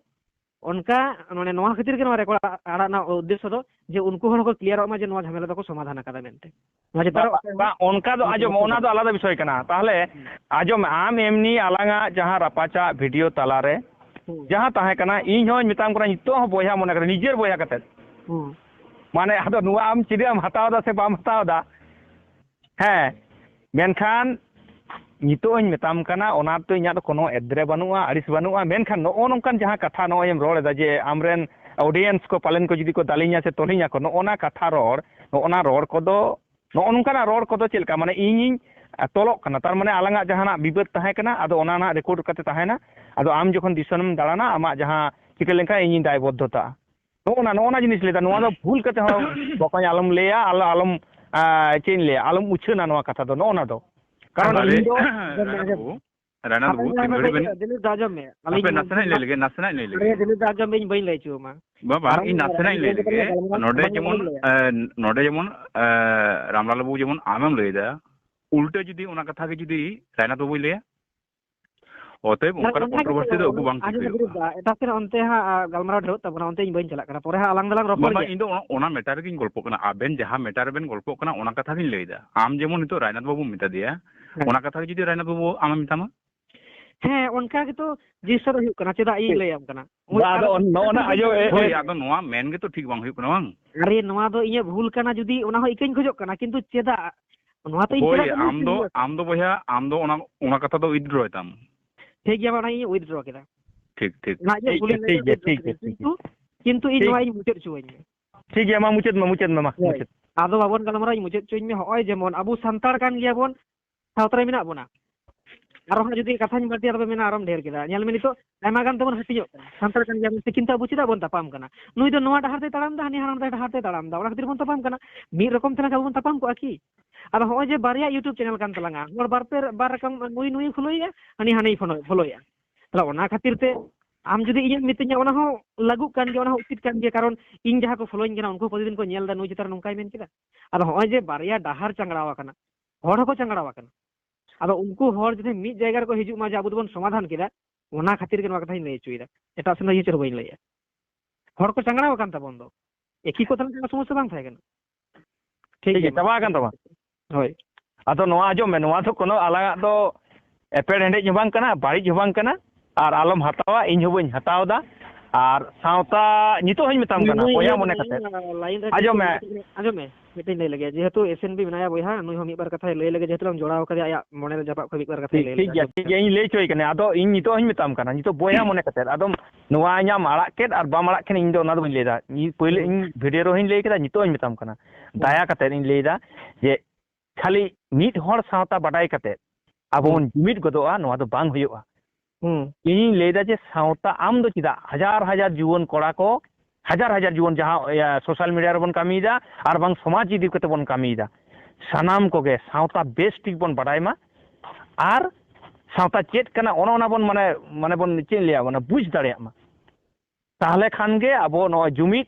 ᱚᱱᱠᱟ, ᱢᱟᱱᱮ, ᱱᱚᱣᱟ ᱠᱷᱟᱹᱛᱤᱨ ᱜᱮ ᱱᱚᱣᱟ record ᱟᱲᱟᱜ ᱨᱮᱱᱟᱜ ᱩᱫᱽᱫᱮᱥᱥᱚ ᱫᱚ ᱡᱮ ᱩᱱᱠᱩ ᱦᱚᱲ ᱦᱚᱸᱠᱚ clearᱚᱜ ᱢᱟ ᱡᱮ ᱱᱚᱣᱟ ᱡᱷᱟᱢᱮᱞᱟ ᱫᱚᱠᱚ ᱥᱚᱢᱟᱫᱷᱟᱱ ᱟᱠᱟᱫᱟ ᱢᱮᱱᱛᱮ᱾ ᱱᱚᱣᱟ ᱪᱮᱛᱟᱱ ᱨᱮ ᱵᱟ-, ᱵᱟ-, ᱚᱱᱠᱟ ᱫᱚ ᱟᱸᱡᱚᱢ, ᱚᱱᱟ ᱫᱚ ᱟᱞᱟᱫᱟ ᱵᱤᱥᱚᱭ ᱠᱟᱱᱟ᱾ ᱛᱟᱦᱞᱮ ᱦᱩᱸ᱾ ᱟᱸᱡᱚᱢ ᱢᱮ, ᱟᱢ ᱮᱢᱱᱤ ᱟᱞᱟᱝᱟᱜ ᱡᱟᱦᱟᱸ ᱨᱟᱯᱟᱪᱟᱜ video ᱛᱟᱞᱟᱨᱮ ᱦᱩᱸ᱾ ᱡᱟᱦᱟᱸ ᱛᱟᱦᱮᱸ ᱠᱟᱱᱟ, ᱤᱧ ᱦᱚᱸᱧ ᱢᱮᱛᱟᱢ ᱠᱟᱱᱟ, ᱱᱤᱛᱚᱜ ᱦᱚᱸ ᱵᱚᱭᱦᱟ ᱢᱚᱱᱮ ᱠᱟᱛᱮ, ᱱᱤᱡᱮᱨ ᱵᱚᱭᱦᱟ ᱠᱟᱛᱮ᱾ ᱦᱩᱸ᱾ ᱢᱟᱱᱮ, ᱟᱫᱚ ᱱᱚᱣᱟ ᱟᱢ ᱪᱮᱫᱟᱜ ᱮᱢ ᱦᱟᱛᱟᱣ ᱮᱫᱟ ᱥᱮ ᱵᱟᱢ ᱦᱟᱛᱟᱣ ᱮᱫᱟ? ᱦᱮᱸ, ᱢᱮᱱᱠᱷᱟᱱ ᱱᱤᱛᱚᱜ ᱤᱧ ᱢᱮᱛᱟᱢ ᱠᱟᱱᱟ, ᱚᱱᱟ ᱛᱮ ᱤᱧᱟᱹᱜ ᱫᱚ ᱠᱳᱱᱳ ᱮᱫᱽᱨᱮ ᱵᱟᱹᱱᱩᱜᱼᱟ, ᱟᱹᱲᱤᱥ ᱵᱟᱹᱱᱩᱜᱼᱟ᱾ ᱢᱮᱱᱠᱷᱟᱱ ᱱᱚᱜᱼᱚ ᱱᱚᱝᱠᱟᱱ ᱡᱟᱦᱟᱸ ᱠᱟᱛᱷᱟ ᱱᱚᱜᱼᱚᱭ ᱮᱢ ᱨᱚᱲ ᱮᱫᱟ ᱡᱮ ᱟᱢᱨᱮᱱ audience ᱠᱚ ᱯᱟᱞᱮᱱ ᱠᱚ ᱡᱩᱫᱤ ᱠᱚ ᱫᱟᱞᱤᱧᱟ ᱥᱮ ᱛᱚᱞᱤᱧᱟ ᱠᱚ, ᱱᱚᱜᱼᱚ ᱱᱟ ᱠᱟᱛᱷᱟ ᱨᱚᱲ, ᱱᱚᱜᱼᱚ ᱱᱟ ᱨᱚᱲ ᱠᱚᱫᱚ, ᱱᱚᱜᱼᱚ ᱱᱚᱝᱠᱟᱱᱟᱜ ᱨᱚᱲ ᱠᱚᱫᱚ ᱪᱮᱫ ᱞᱮᱠᱟ? ᱢᱟᱱᱮ ᱤᱧᱤᱧ, ᱛᱚᱞᱚᱜ ᱠᱟᱱᱟ᱾ ᱛᱟᱨ ᱢᱟᱱᱮ ᱟᱞᱟᱝᱟᱜ ᱡᱟᱦᱟᱱᱟᱜ ᱵᱤᱵᱟᱹᱫ ᱛᱟᱦᱮᱸ ᱠᱟᱱᱟ, ᱟᱫᱚ ᱚᱱᱟ ᱨᱮᱱᱟᱜ ᱨᱮᱠᱚᱨᱰ ᱠᱟᱛᱮ ᱛᱟᱦᱮᱱᱟ᱾ ᱟᱫᱚ ᱟᱢ ᱡᱚᱠᱷᱚᱱ ᱫᱤᱥᱚᱢᱮᱢ ᱫᱟᱬᱟᱱᱟ, ᱟᱢᱟᱜ ᱡᱟᱦᱟᱸ ᱪᱤᱠᱟᱹ ᱞᱮᱱᱠᱷᱟᱱ ᱤᱧᱤᱧ ᱫᱟᱭᱵᱚᱫᱽᱫᱷᱚᱛᱟᱜᱼᱟ᱾ ᱱᱚᱜᱼᱚ ᱱᱟ, ᱱᱚᱜᱼᱚ ᱱᱟ ᱡᱤᱱᱤᱥ ᱞᱟᱹᱭᱫᱟ, ᱱᱚᱣᱟ ᱫᱚ ᱵᱷᱩᱞ ᱠᱟᱛᱮ ᱦᱚᱸ ᱵᱚᱠᱚᱧ ᱟᱞᱚᱢ ᱞᱟᱹᱭᱟ, ᱟᱞᱚ, ᱟᱞᱚᱢ, ᱟᱸ, ᱪᱮᱫ ᱤᱧ ᱞᱟᱹᱭᱟ, ᱟᱞᱚᱢ ᱩᱪᱷᱟᱹᱱᱟ ᱱᱚᱣᱟ ᱠᱟᱛᱷᱟ ᱫᱚ᱾ ᱱᱚᱜᱼᱚ ᱱᱟ ᱫᱚ, ᱠᱟᱨᱚᱱ ᱟᱨᱮ, ᱤᱧ ᱫᱚ ᱨᱟᱭᱱᱟᱛᱷ ᱵᱟᱹᱵᱩ, ᱨᱟᱭᱱᱟᱛᱷ ᱵᱟᱹᱵᱩ, ᱟᱵᱮᱱ ᱛᱤᱱ ᱜᱷᱟᱹᱲᱤᱡ ᱵᱮᱱ, ᱫᱤᱞᱤᱯ ᱫᱟ ᱟᱸᱡᱚᱢ ᱢᱮ, ᱟᱹᱞᱤᱧ ᱦᱟᱯᱮ ᱱᱟᱥᱮᱱᱟᱜ ᱤᱧ ᱞᱟᱹᱭ ᱞᱮᱜᱮ, ᱱᱟᱥᱮᱱᱟᱜ ᱤᱧ ᱞᱟᱹᱭ ᱟᱨᱮ ᱞᱮᱜᱮ᱾ ᱫᱤᱞᱤᱯ ᱫᱟ ᱟᱸᱡᱚᱢ ᱢᱮ, ᱤᱧ ᱵᱟᱹᱧ ᱞᱟᱹᱭ ᱦᱚᱪᱚ ᱟᱢᱟ᱾ ᱵᱟᱵᱟ, ᱟᱨ ᱤᱧ ᱱᱟᱥᱮᱱᱟᱜ ᱤᱧ ᱞᱟᱹᱭ ᱞᱮᱜᱮ᱾ ᱜᱟᱞᱢᱟᱨᱟᱣ ᱱᱚᱰᱮ ᱡᱮᱢᱚᱱ, ᱞᱟᱹᱭᱟ᱾ ᱮ, ᱱᱚᱰᱮ ᱡᱮᱢᱚᱱ, ᱮ, ᱨᱟᱢᱞᱟᱞ ᱵᱟᱹᱵᱩ ᱡᱮᱢᱚᱱ ᱟᱢᱮᱢ ᱞᱟᱹᱭᱫᱟ, ᱩᱞᱴᱟᱹ ᱡᱩᱫᱤ ᱚᱱᱟ ᱠᱟᱛᱷᱟ ᱜᱮ ᱡᱩᱫᱤ ᱨᱟᱭᱱᱟᱛᱷ ᱵᱟᱹᱵᱩᱭ ᱞᱟᱹᱭᱟ, ᱚᱛᱚᱭᱮᱵ ᱦᱮᱸ, ᱚᱱᱠᱟᱱᱟᱜ ᱚᱱᱟ ᱜᱮᱛᱚ, controversy ᱫᱚ ᱟᱹᱜᱩ ᱵᱟᱝ ᱴᱷᱤᱠ ᱟᱸᱡᱚᱢ ᱦᱩᱭᱩᱜᱼᱟ᱾ ᱫᱩᱞᱤᱯ ᱫᱟ, ᱮᱴᱟᱜ ᱥᱮᱫ ᱚᱱᱛᱮ ᱦᱟᱸᱜ, ᱟ, ᱜᱟᱞᱢᱟᱨᱟᱣ ᱰᱷᱮᱨᱚᱜ ᱛᱟᱵᱚᱱᱟ, ᱚᱱᱛᱮ ᱤᱧ ᱵᱟᱹᱧ ᱪᱟᱞᱟᱜ ᱠᱟᱱᱟ, ᱯᱚᱨᱮ ᱦᱟᱸᱜ ᱟᱞᱟᱝ ᱫᱚᱞᱟᱝ ᱨᱚᱯᱚᱲ ᱵᱟᱵᱟ, ᱜᱮᱭᱟ᱾ ᱤᱧ ᱫᱚ ᱚᱱᱟ, ᱚᱱᱟ matter ᱨᱮᱜᱤᱧ ᱜᱚᱞᱯᱚᱜ ᱠᱟᱱᱟ, ᱟᱵᱮᱱ ᱡᱟᱦᱟᱸ matter ᱨᱮᱵᱮᱱ ᱜᱚᱞᱯᱚᱜ ᱠᱟᱱᱟ, ᱚᱱᱟ ᱠᱟᱛᱷᱟ ᱜᱤᱧ ᱞᱟᱹᱭᱫᱟ᱾ ᱟᱢ ᱡᱮᱢᱚᱱ ᱱᱤᱛᱚᱜ ᱨᱟᱭᱱᱟᱛᱷ ᱵᱟᱹᱵᱩᱢ ᱢᱮᱛᱟ ᱫᱮᱭᱟ, ᱦᱮᱸ᱾ ᱚᱱᱟ ᱠᱟᱛᱷᱟ ᱜᱮ ᱡᱩᱫᱤ ᱨᱟᱭᱱᱟᱛᱷ ᱵᱟᱹᱵᱩ ᱟᱢᱮ ᱢᱮᱛᱟᱢᱟ? ᱦᱮᱸ, ᱚᱱᱠᱟ ᱜᱮᱛᱚ ᱡᱤᱱᱤᱥ ᱫᱚ ᱦᱩᱭᱩᱜ ᱠᱟᱱᱟ, ᱪᱮᱫᱟᱜ ᱤᱧ ᱞᱟᱹᱭᱟᱢ ᱠᱟᱱᱟ? ᱦᱳᱭ, ᱵᱟ, ᱟᱫᱚ ᱟᱨ ᱱᱚᱜᱼᱚ ᱱᱟ, ᱟᱸᱡᱚᱢ, ᱮ, ᱮ, ᱦᱳᱭ, ᱮ᱾ ᱟᱫᱚ ᱱᱚᱣᱟ ᱢᱮᱱ ᱜᱮᱛᱚ ᱴᱷᱤᱠ ᱵᱟᱝ ᱦᱩᱭᱩᱜ ᱠᱟᱱᱟ, ᱵᱟᱝ? ᱟᱨᱮ, ᱱᱚᱣᱟ ᱫᱚ ᱤᱧᱟᱹᱜ ᱵᱷᱩᱞ ᱠᱟᱱᱟ, ᱡᱩᱫᱤ ᱚᱱᱟ ᱦᱚᱸ ᱤᱠᱟᱹᱧ ᱠᱷᱚᱡᱚᱜ ᱠᱟᱱᱟ, ᱠᱤᱱᱛᱩ ᱪᱮᱫᱟᱜ? ᱱᱚᱣᱟ ᱛᱚ ᱤᱧ ᱦᱳᱭ, ᱪᱮᱫᱟᱜ ᱠᱟᱹᱢᱤ ᱟᱢ ᱫᱚ, ᱦᱩᱭᱩᱜᱼᱟ? ᱟᱢ ᱫᱚ ᱵᱚᱭᱦᱟ, ᱟᱢ ᱫᱚ ᱚᱱᱟ, ᱚᱱᱟ ᱠᱟᱛᱷᱟ ᱫᱚ withdraw ᱛᱟᱢ᱾ ᱴᱷᱤᱠ ᱜᱮᱭᱟ, ᱚᱱᱟ ᱤᱧ withdraw ᱠᱮᱫᱟ᱾ ᱴᱷᱤᱠ, ᱴᱷᱤᱠ᱾ ᱚᱱᱟ ᱤᱧᱟᱹᱜ ᱴᱷᱤᱠ, ᱵᱷᱩᱞᱤᱧ ᱴᱷᱤᱠ, ᱞᱟᱹᱭ ᱴᱷᱤᱠ ᱠᱮᱫᱟ, ᱜᱮᱭᱟ, withdraw ᱴᱷᱤᱠ ᱜᱮᱭᱟ, ᱠᱮᱫᱟ᱾ ᱴᱷᱤᱠ ᱜᱮᱭᱟ᱾ ᱠᱤᱱᱛᱩ, ᱠᱤᱱᱛᱩ ᱤᱧ ᱴᱷᱤᱠ᱾ ᱱᱚᱣᱟ ᱤᱧ ᱢᱩᱪᱟᱹᱫ ᱦᱚᱪᱚᱣᱟᱹᱧ ᱢᱮ᱾ ᱴᱷᱤᱠ ᱜᱮᱭᱟ, ᱢᱟ ᱢᱩᱪᱟᱹᱫ ᱢᱮ, ᱢᱩᱪᱟᱹᱫ ᱢᱮ, ᱢᱟ ᱦᱳᱭ᱾ ᱢᱩᱪᱟᱹᱫ᱾ ᱟᱫᱚ ᱵᱟᱵᱚᱱ ᱜᱟᱞᱢᱟᱨᱟᱣᱟ, ᱤᱧ ᱢᱩᱪᱟᱹᱫ ᱦᱚᱪᱚᱣᱟᱹᱧ ᱢᱮ᱾ ᱦᱚᱸᱜᱼᱚᱭ ᱡᱮᱢᱚᱱ ᱟᱵᱚ ᱥᱟᱱᱛᱟᱲ ᱠᱟᱱ ᱜᱮᱭᱟ ᱵᱚᱱ, ᱥᱟᱶᱛᱟ ᱨᱮ ᱢᱮᱱᱟᱜ ᱵᱚᱱᱟ᱾ ᱟᱨᱚ ᱦᱟᱸᱜ ᱡᱩᱫᱤ ᱠᱟᱛᱷᱟᱧ ᱵᱟᱹᱲᱛᱤᱭᱟ, ᱛᱚᱵᱮ ᱢᱮᱱᱟ ᱟᱨᱚᱢ ᱰᱷᱮᱨ ᱠᱮᱫᱟ᱾ ᱧᱮᱞ ᱢᱮ, ᱱᱤᱛᱚᱜ ᱟᱭᱢᱟ ᱜᱟᱱ ᱛᱮᱵᱚᱱ ᱦᱟᱹᱴᱤᱧᱚᱜ ᱠᱟᱱᱟ᱾ ᱥᱟᱱᱛᱟᱲ ᱠᱟᱱ ᱜᱮᱭᱟ ᱵᱚᱱ ᱥᱮ, ᱠᱤᱱᱛᱩ ᱟᱵᱚ ᱪᱮᱫᱟᱜ ᱵᱚᱱ ᱛᱟᱯᱟᱢ ᱠᱟᱱᱟ? ᱱᱩᱭ ᱫᱚ ᱱᱚᱣᱟ ᱰᱟᱦᱟᱨ ᱛᱮᱭ ᱛᱟᱲᱟᱢ ᱮᱫᱟ, ᱦᱟᱹᱱᱤ ᱦᱟᱱᱟ ᱰᱟᱦᱟᱨ ᱛᱮᱭ ᱛᱟᱲᱟᱢ ᱮᱫᱟ, ᱚᱱᱟ ᱠᱷᱟᱹᱛᱤᱨ ᱵᱚᱱ ᱛᱟᱯᱟᱢ ᱠᱟᱱᱟ᱾ ᱢᱤᱫ ᱨᱚᱠᱚᱢ ᱛᱮ ᱱᱟᱜ ᱟᱵᱚ ᱵᱚᱱ ᱛᱟᱯᱟᱢ ᱠᱚᱜᱼᱟ ᱠᱤ? ᱟᱫᱚ ᱦᱚᱸᱜᱼᱚᱭ ᱡᱮ ᱵᱟᱨᱭᱟ YouTube channel ᱠᱟᱱ ᱛᱟᱞᱟᱝᱟ, ᱦᱚᱲ ᱵᱟᱨ ᱯᱮ, ᱵᱟᱨ ᱨᱚᱠᱚᱢ, ᱱᱩᱭ ᱱᱩᱭᱮ ᱯᱷᱚᱞᱳᱭᱮᱫᱼᱟ, ᱦᱟᱹᱱᱤ ᱦᱟᱹᱱᱤᱭ ᱯᱷᱚᱞᱳᱭᱮᱫᱼᱟ᱾ ᱛᱟᱦᱚᱞᱮ ᱚᱱᱟ ᱠᱷᱟᱹᱛᱤᱨ ᱛᱮ ᱟᱢ ᱡᱩᱫᱤ ᱤᱧᱮᱢ ᱢᱤᱛᱟᱹᱧᱟ, ᱚᱱᱟ ᱦᱚᱸ ᱞᱟᱹᱜᱩᱜ ᱠᱟᱱ ᱜᱮᱭᱟ, ᱚᱱᱟ ᱦᱚᱸ ᱩᱪᱤᱛ ᱠᱟᱱ ᱜᱮᱭᱟ, ᱠᱟᱨᱚᱱ ᱤᱧ ᱡᱟᱦᱟᱸ ᱠᱚ ᱯᱷᱚᱞᱳᱧ ᱠᱟᱱᱟ, ᱩᱱᱠᱩ ᱯᱨᱚᱛᱤᱫᱤᱱ ᱠᱚ ᱧᱮᱞ ᱮᱫᱟ ᱱᱩᱭ ᱪᱮᱛᱟᱱ ᱨᱮ ᱱᱚᱝᱠᱟᱭ ᱢᱮᱱ ᱠᱮᱫᱟ᱾ ᱟᱫᱚ ᱦᱚᱸᱜᱼᱚᱭ ᱡᱮ ᱵᱟᱨᱭᱟ ᱰᱟᱦᱟᱨ ᱪᱟᱝᱜᱲᱟᱣ ᱟᱠᱟᱱᱟ, ᱦᱚᱲ ᱦᱚᱸᱠᱚ ᱪᱟᱝᱜᱲᱟᱣ ᱟᱠᱟᱱᱟ᱾ ᱟᱫᱚ ᱩᱱᱠᱩ ᱦᱚᱲ ᱡᱩᱫᱤ ᱢᱤᱫ ᱡᱟᱭᱜᱟ ᱨᱮᱠᱚ ᱦᱤᱡᱩᱜ ᱢᱟ ᱡᱮ ᱟᱵᱚ ᱫᱚᱵᱚᱱ ᱥᱚᱢᱟᱫᱷᱟᱱ ᱠᱮᱫᱟ, ᱚᱱᱟ ᱠᱷᱟᱹᱛᱤᱨ ᱜᱮ ᱱᱚᱣᱟ ᱠᱟᱛᱷᱟᱧ ᱞᱟᱹᱭ ᱦᱚᱪᱚᱭᱮᱫᱟ, ᱮᱴᱟᱜ ᱥᱮᱱ ᱫᱚ ᱤᱧ ᱪᱮᱫ ᱦᱚᱸ ᱵᱟᱹᱧ ᱞᱟᱹᱭᱮᱫᱼᱟ᱾ ᱦᱚᱲ ᱠᱚ ᱪᱟᱝᱜᱲᱟᱣ ᱟᱠᱟᱱ ᱛᱟᱵᱚᱱ ᱫᱚ, ᱮᱠᱤ ᱠᱚ ᱛᱟᱦᱮᱸ ᱞᱮᱱᱠᱷᱟᱱ ᱥᱚᱢᱚᱥᱥᱟ ᱵᱟᱝ ᱛᱟᱦᱮᱸ ᱠᱟᱱᱟ᱾ ᱴᱷᱤᱠ ᱴᱷᱤᱠ ᱜᱮᱭᱟ, ᱜᱮᱭᱟ, ᱢᱟ᱾ ᱪᱟᱵᱟ ᱟᱠᱟᱱ ᱛᱟᱢᱟ᱾ ᱦᱳᱭ᱾ ᱟᱫᱚ ᱱᱚᱣᱟ ᱟᱸᱡᱚᱢ ᱢᱮ, ᱱᱚᱣᱟ ᱫᱚ ᱠᱳᱱᱳ ᱟᱞᱟᱝᱟᱜ ᱫᱚ ᱮᱯᱮᱨᱦᱮᱸᱰᱮᱡ ᱦᱚᱸ ᱵᱟᱝ ᱠᱟᱱᱟ, ᱵᱟᱹᱲᱤᱡ ᱦᱚᱸ ᱵᱟᱝ ᱠᱟᱱᱟ, ᱟᱨ ᱟᱞᱚᱢ ᱦᱟᱛᱟᱣᱟ, ᱤᱧ ᱦᱚᱸ ᱵᱟᱹᱧ ᱦᱟᱛᱟᱣ ᱮᱫᱟ᱾ ᱟᱨ ᱥᱟᱶᱛᱟ ᱱᱤᱛᱚᱜ ᱦᱚᱸᱧ ᱢᱮᱛᱟᱢ ᱠᱟᱱᱟ, ᱱᱩᱭ ᱵᱚᱭᱦᱟ ᱤᱭᱟᱹ ᱢᱚᱱᱮ ᱠᱟᱛᱮ᱾ ᱢᱮᱱᱟᱭᱟ, line ᱨᱮ ᱟᱸᱡᱚᱢ ᱢᱮ᱾ ᱟᱸᱡᱚᱢ ᱢᱮ, ᱢᱤᱫᱴᱮᱱ ᱞᱟᱹᱭ ᱞᱮᱜᱮ, ᱡᱮᱦᱮᱛᱩ S N B ᱢᱮᱱᱟᱭᱟ ᱵᱚᱭᱦᱟ, ᱱᱩᱭ ᱦᱚᱸ ᱢᱤᱫ ᱵᱟᱨ ᱠᱟᱛᱷᱟᱭ ᱞᱟᱹᱭ ᱞᱮᱜᱮ, ᱡᱮᱦᱮᱛᱩ ᱞᱟᱝ ᱡᱚᱲᱟᱣ ᱠᱟᱫᱮᱭᱟ, ᱟᱭᱟᱜ ᱢᱚᱱᱮ ᱨᱮ ᱡᱟᱯᱟᱜ ᱠᱷᱚᱱ ᱢᱤᱫ ᱵᱟᱨ ᱠᱟᱛᱷᱟᱭ ᱴᱷᱤᱠ, ᱞᱟᱹᱭ ᱴᱷᱤᱠ ᱞᱮᱜᱮ, ᱜᱮᱭᱟ, ᱟᱸᱡᱚᱢ ᱴᱷᱤᱠ ᱢᱮ᱾ ᱜᱮᱭᱟ, ᱤᱧ ᱞᱟᱹᱭ ᱦᱚᱪᱚᱭ ᱠᱟᱱᱟ᱾ ᱟᱫᱚ ᱤᱧ ᱱᱤᱛᱚᱜ ᱦᱚᱸᱧ ᱢᱮᱛᱟᱢ ᱠᱟᱱᱟ, ᱱᱤᱛᱚᱜ ᱵᱚᱭᱦᱟ ᱢᱚᱱᱮ ᱠᱟᱛᱮ, ᱟᱫᱚᱢ ᱱᱚᱣᱟ ᱤᱧᱟᱢ ᱟᱲᱟᱜ ᱠᱮᱫ ᱟᱨ ᱵᱟᱢ ᱟᱲᱟᱜ ᱠᱮᱫ, ᱤᱧ ᱫᱚ ᱚᱱᱟ ᱫᱚ ᱵᱟᱹᱧ ᱞᱟᱹᱭ ᱮᱫᱟ᱾ ᱤᱧ ᱯᱳᱭᱞᱳ ᱦᱩᱸ᱾ ᱤᱧ video ᱨᱮᱦᱚᱸᱧ ᱞᱟᱹᱭ ᱠᱮᱫᱟ, ᱱᱤᱛᱚᱜ ᱦᱚᱸᱧ ᱢᱮᱛᱟᱢ ᱠᱟᱱᱟ, ᱦᱩᱸ᱾ ᱫᱟᱭᱟ ᱠᱟᱛᱮ ᱤᱧ ᱞᱟᱹᱭ ᱮᱫᱟ ᱡᱮ ᱠᱷᱟᱹᱞᱤ ᱢᱤᱫ ᱦᱚᱲ ᱥᱟᱶᱛᱟ ᱵᱟᱰᱟᱭ ᱠᱟᱛᱮ ᱟᱵᱚ ᱦᱩᱸ᱾ ᱵᱚᱱ ᱡᱩᱢᱤᱫ ᱜᱚᱫᱚᱜᱼᱟ, ᱱᱚᱣᱟ ᱫᱚ ᱵᱟᱝ ᱦᱩᱭᱩᱜᱼᱟ᱾ ᱦᱩᱸ᱾ ᱤᱧᱤᱧ ᱞᱟᱹᱭᱫᱟ ᱡᱮ ᱥᱟᱶᱛᱟ ᱟᱢ ᱫᱚ ᱪᱮᱫᱟᱜ ᱦᱟᱡᱟᱨ ᱦᱟᱡᱟᱨ ᱡᱩᱣᱟᱹᱱ ᱠᱚᱲᱟ ᱠᱚ, ᱦᱟᱡᱟᱨ ᱦᱟᱡᱟᱨ ᱡᱩᱣᱟᱹᱱ ᱡᱟᱦᱟᱸ, ᱤᱭᱟᱹ, ᱥᱳᱥᱟᱞ ᱢᱤᱰᱤᱭᱟ ᱨᱮᱵᱚᱱ ᱠᱟᱹᱢᱤᱭᱮᱫᱟ ᱟᱨ ᱵᱟᱝ ᱥᱚᱢᱟᱡᱽ ᱤᱫᱤ ᱠᱟᱛᱮ ᱵᱚᱱ ᱠᱟᱹᱢᱤᱭᱮᱫᱟ, ᱥᱟᱱᱟᱢ ᱠᱚᱜᱮ ᱥᱟᱶᱛᱟ ᱵᱮᱥ ᱴᱷᱤᱠ ᱵᱚᱱ ᱵᱟᱰᱟᱭ ᱢᱟ ᱟᱨ ᱥᱟᱶᱛᱟ ᱪᱮᱫ ᱠᱟᱱᱟ ᱚᱱᱟ, ᱚᱱᱟ ᱵᱚᱱ ᱢᱟᱱᱮ, ᱢᱟᱱᱮ ᱵᱚᱱ ᱪᱮᱫ ᱤᱧ ᱞᱟᱹᱭᱟ, ᱢᱟᱱᱮ ᱵᱩᱡᱽ ᱫᱟᱲᱮᱭᱟᱜ ᱢᱟ᱾ ᱛᱟᱦᱚᱞᱮ ᱠᱷᱟᱱ ᱜᱮ ᱟᱵᱚ ᱱᱚᱣᱟ ᱡᱩᱢᱤᱫ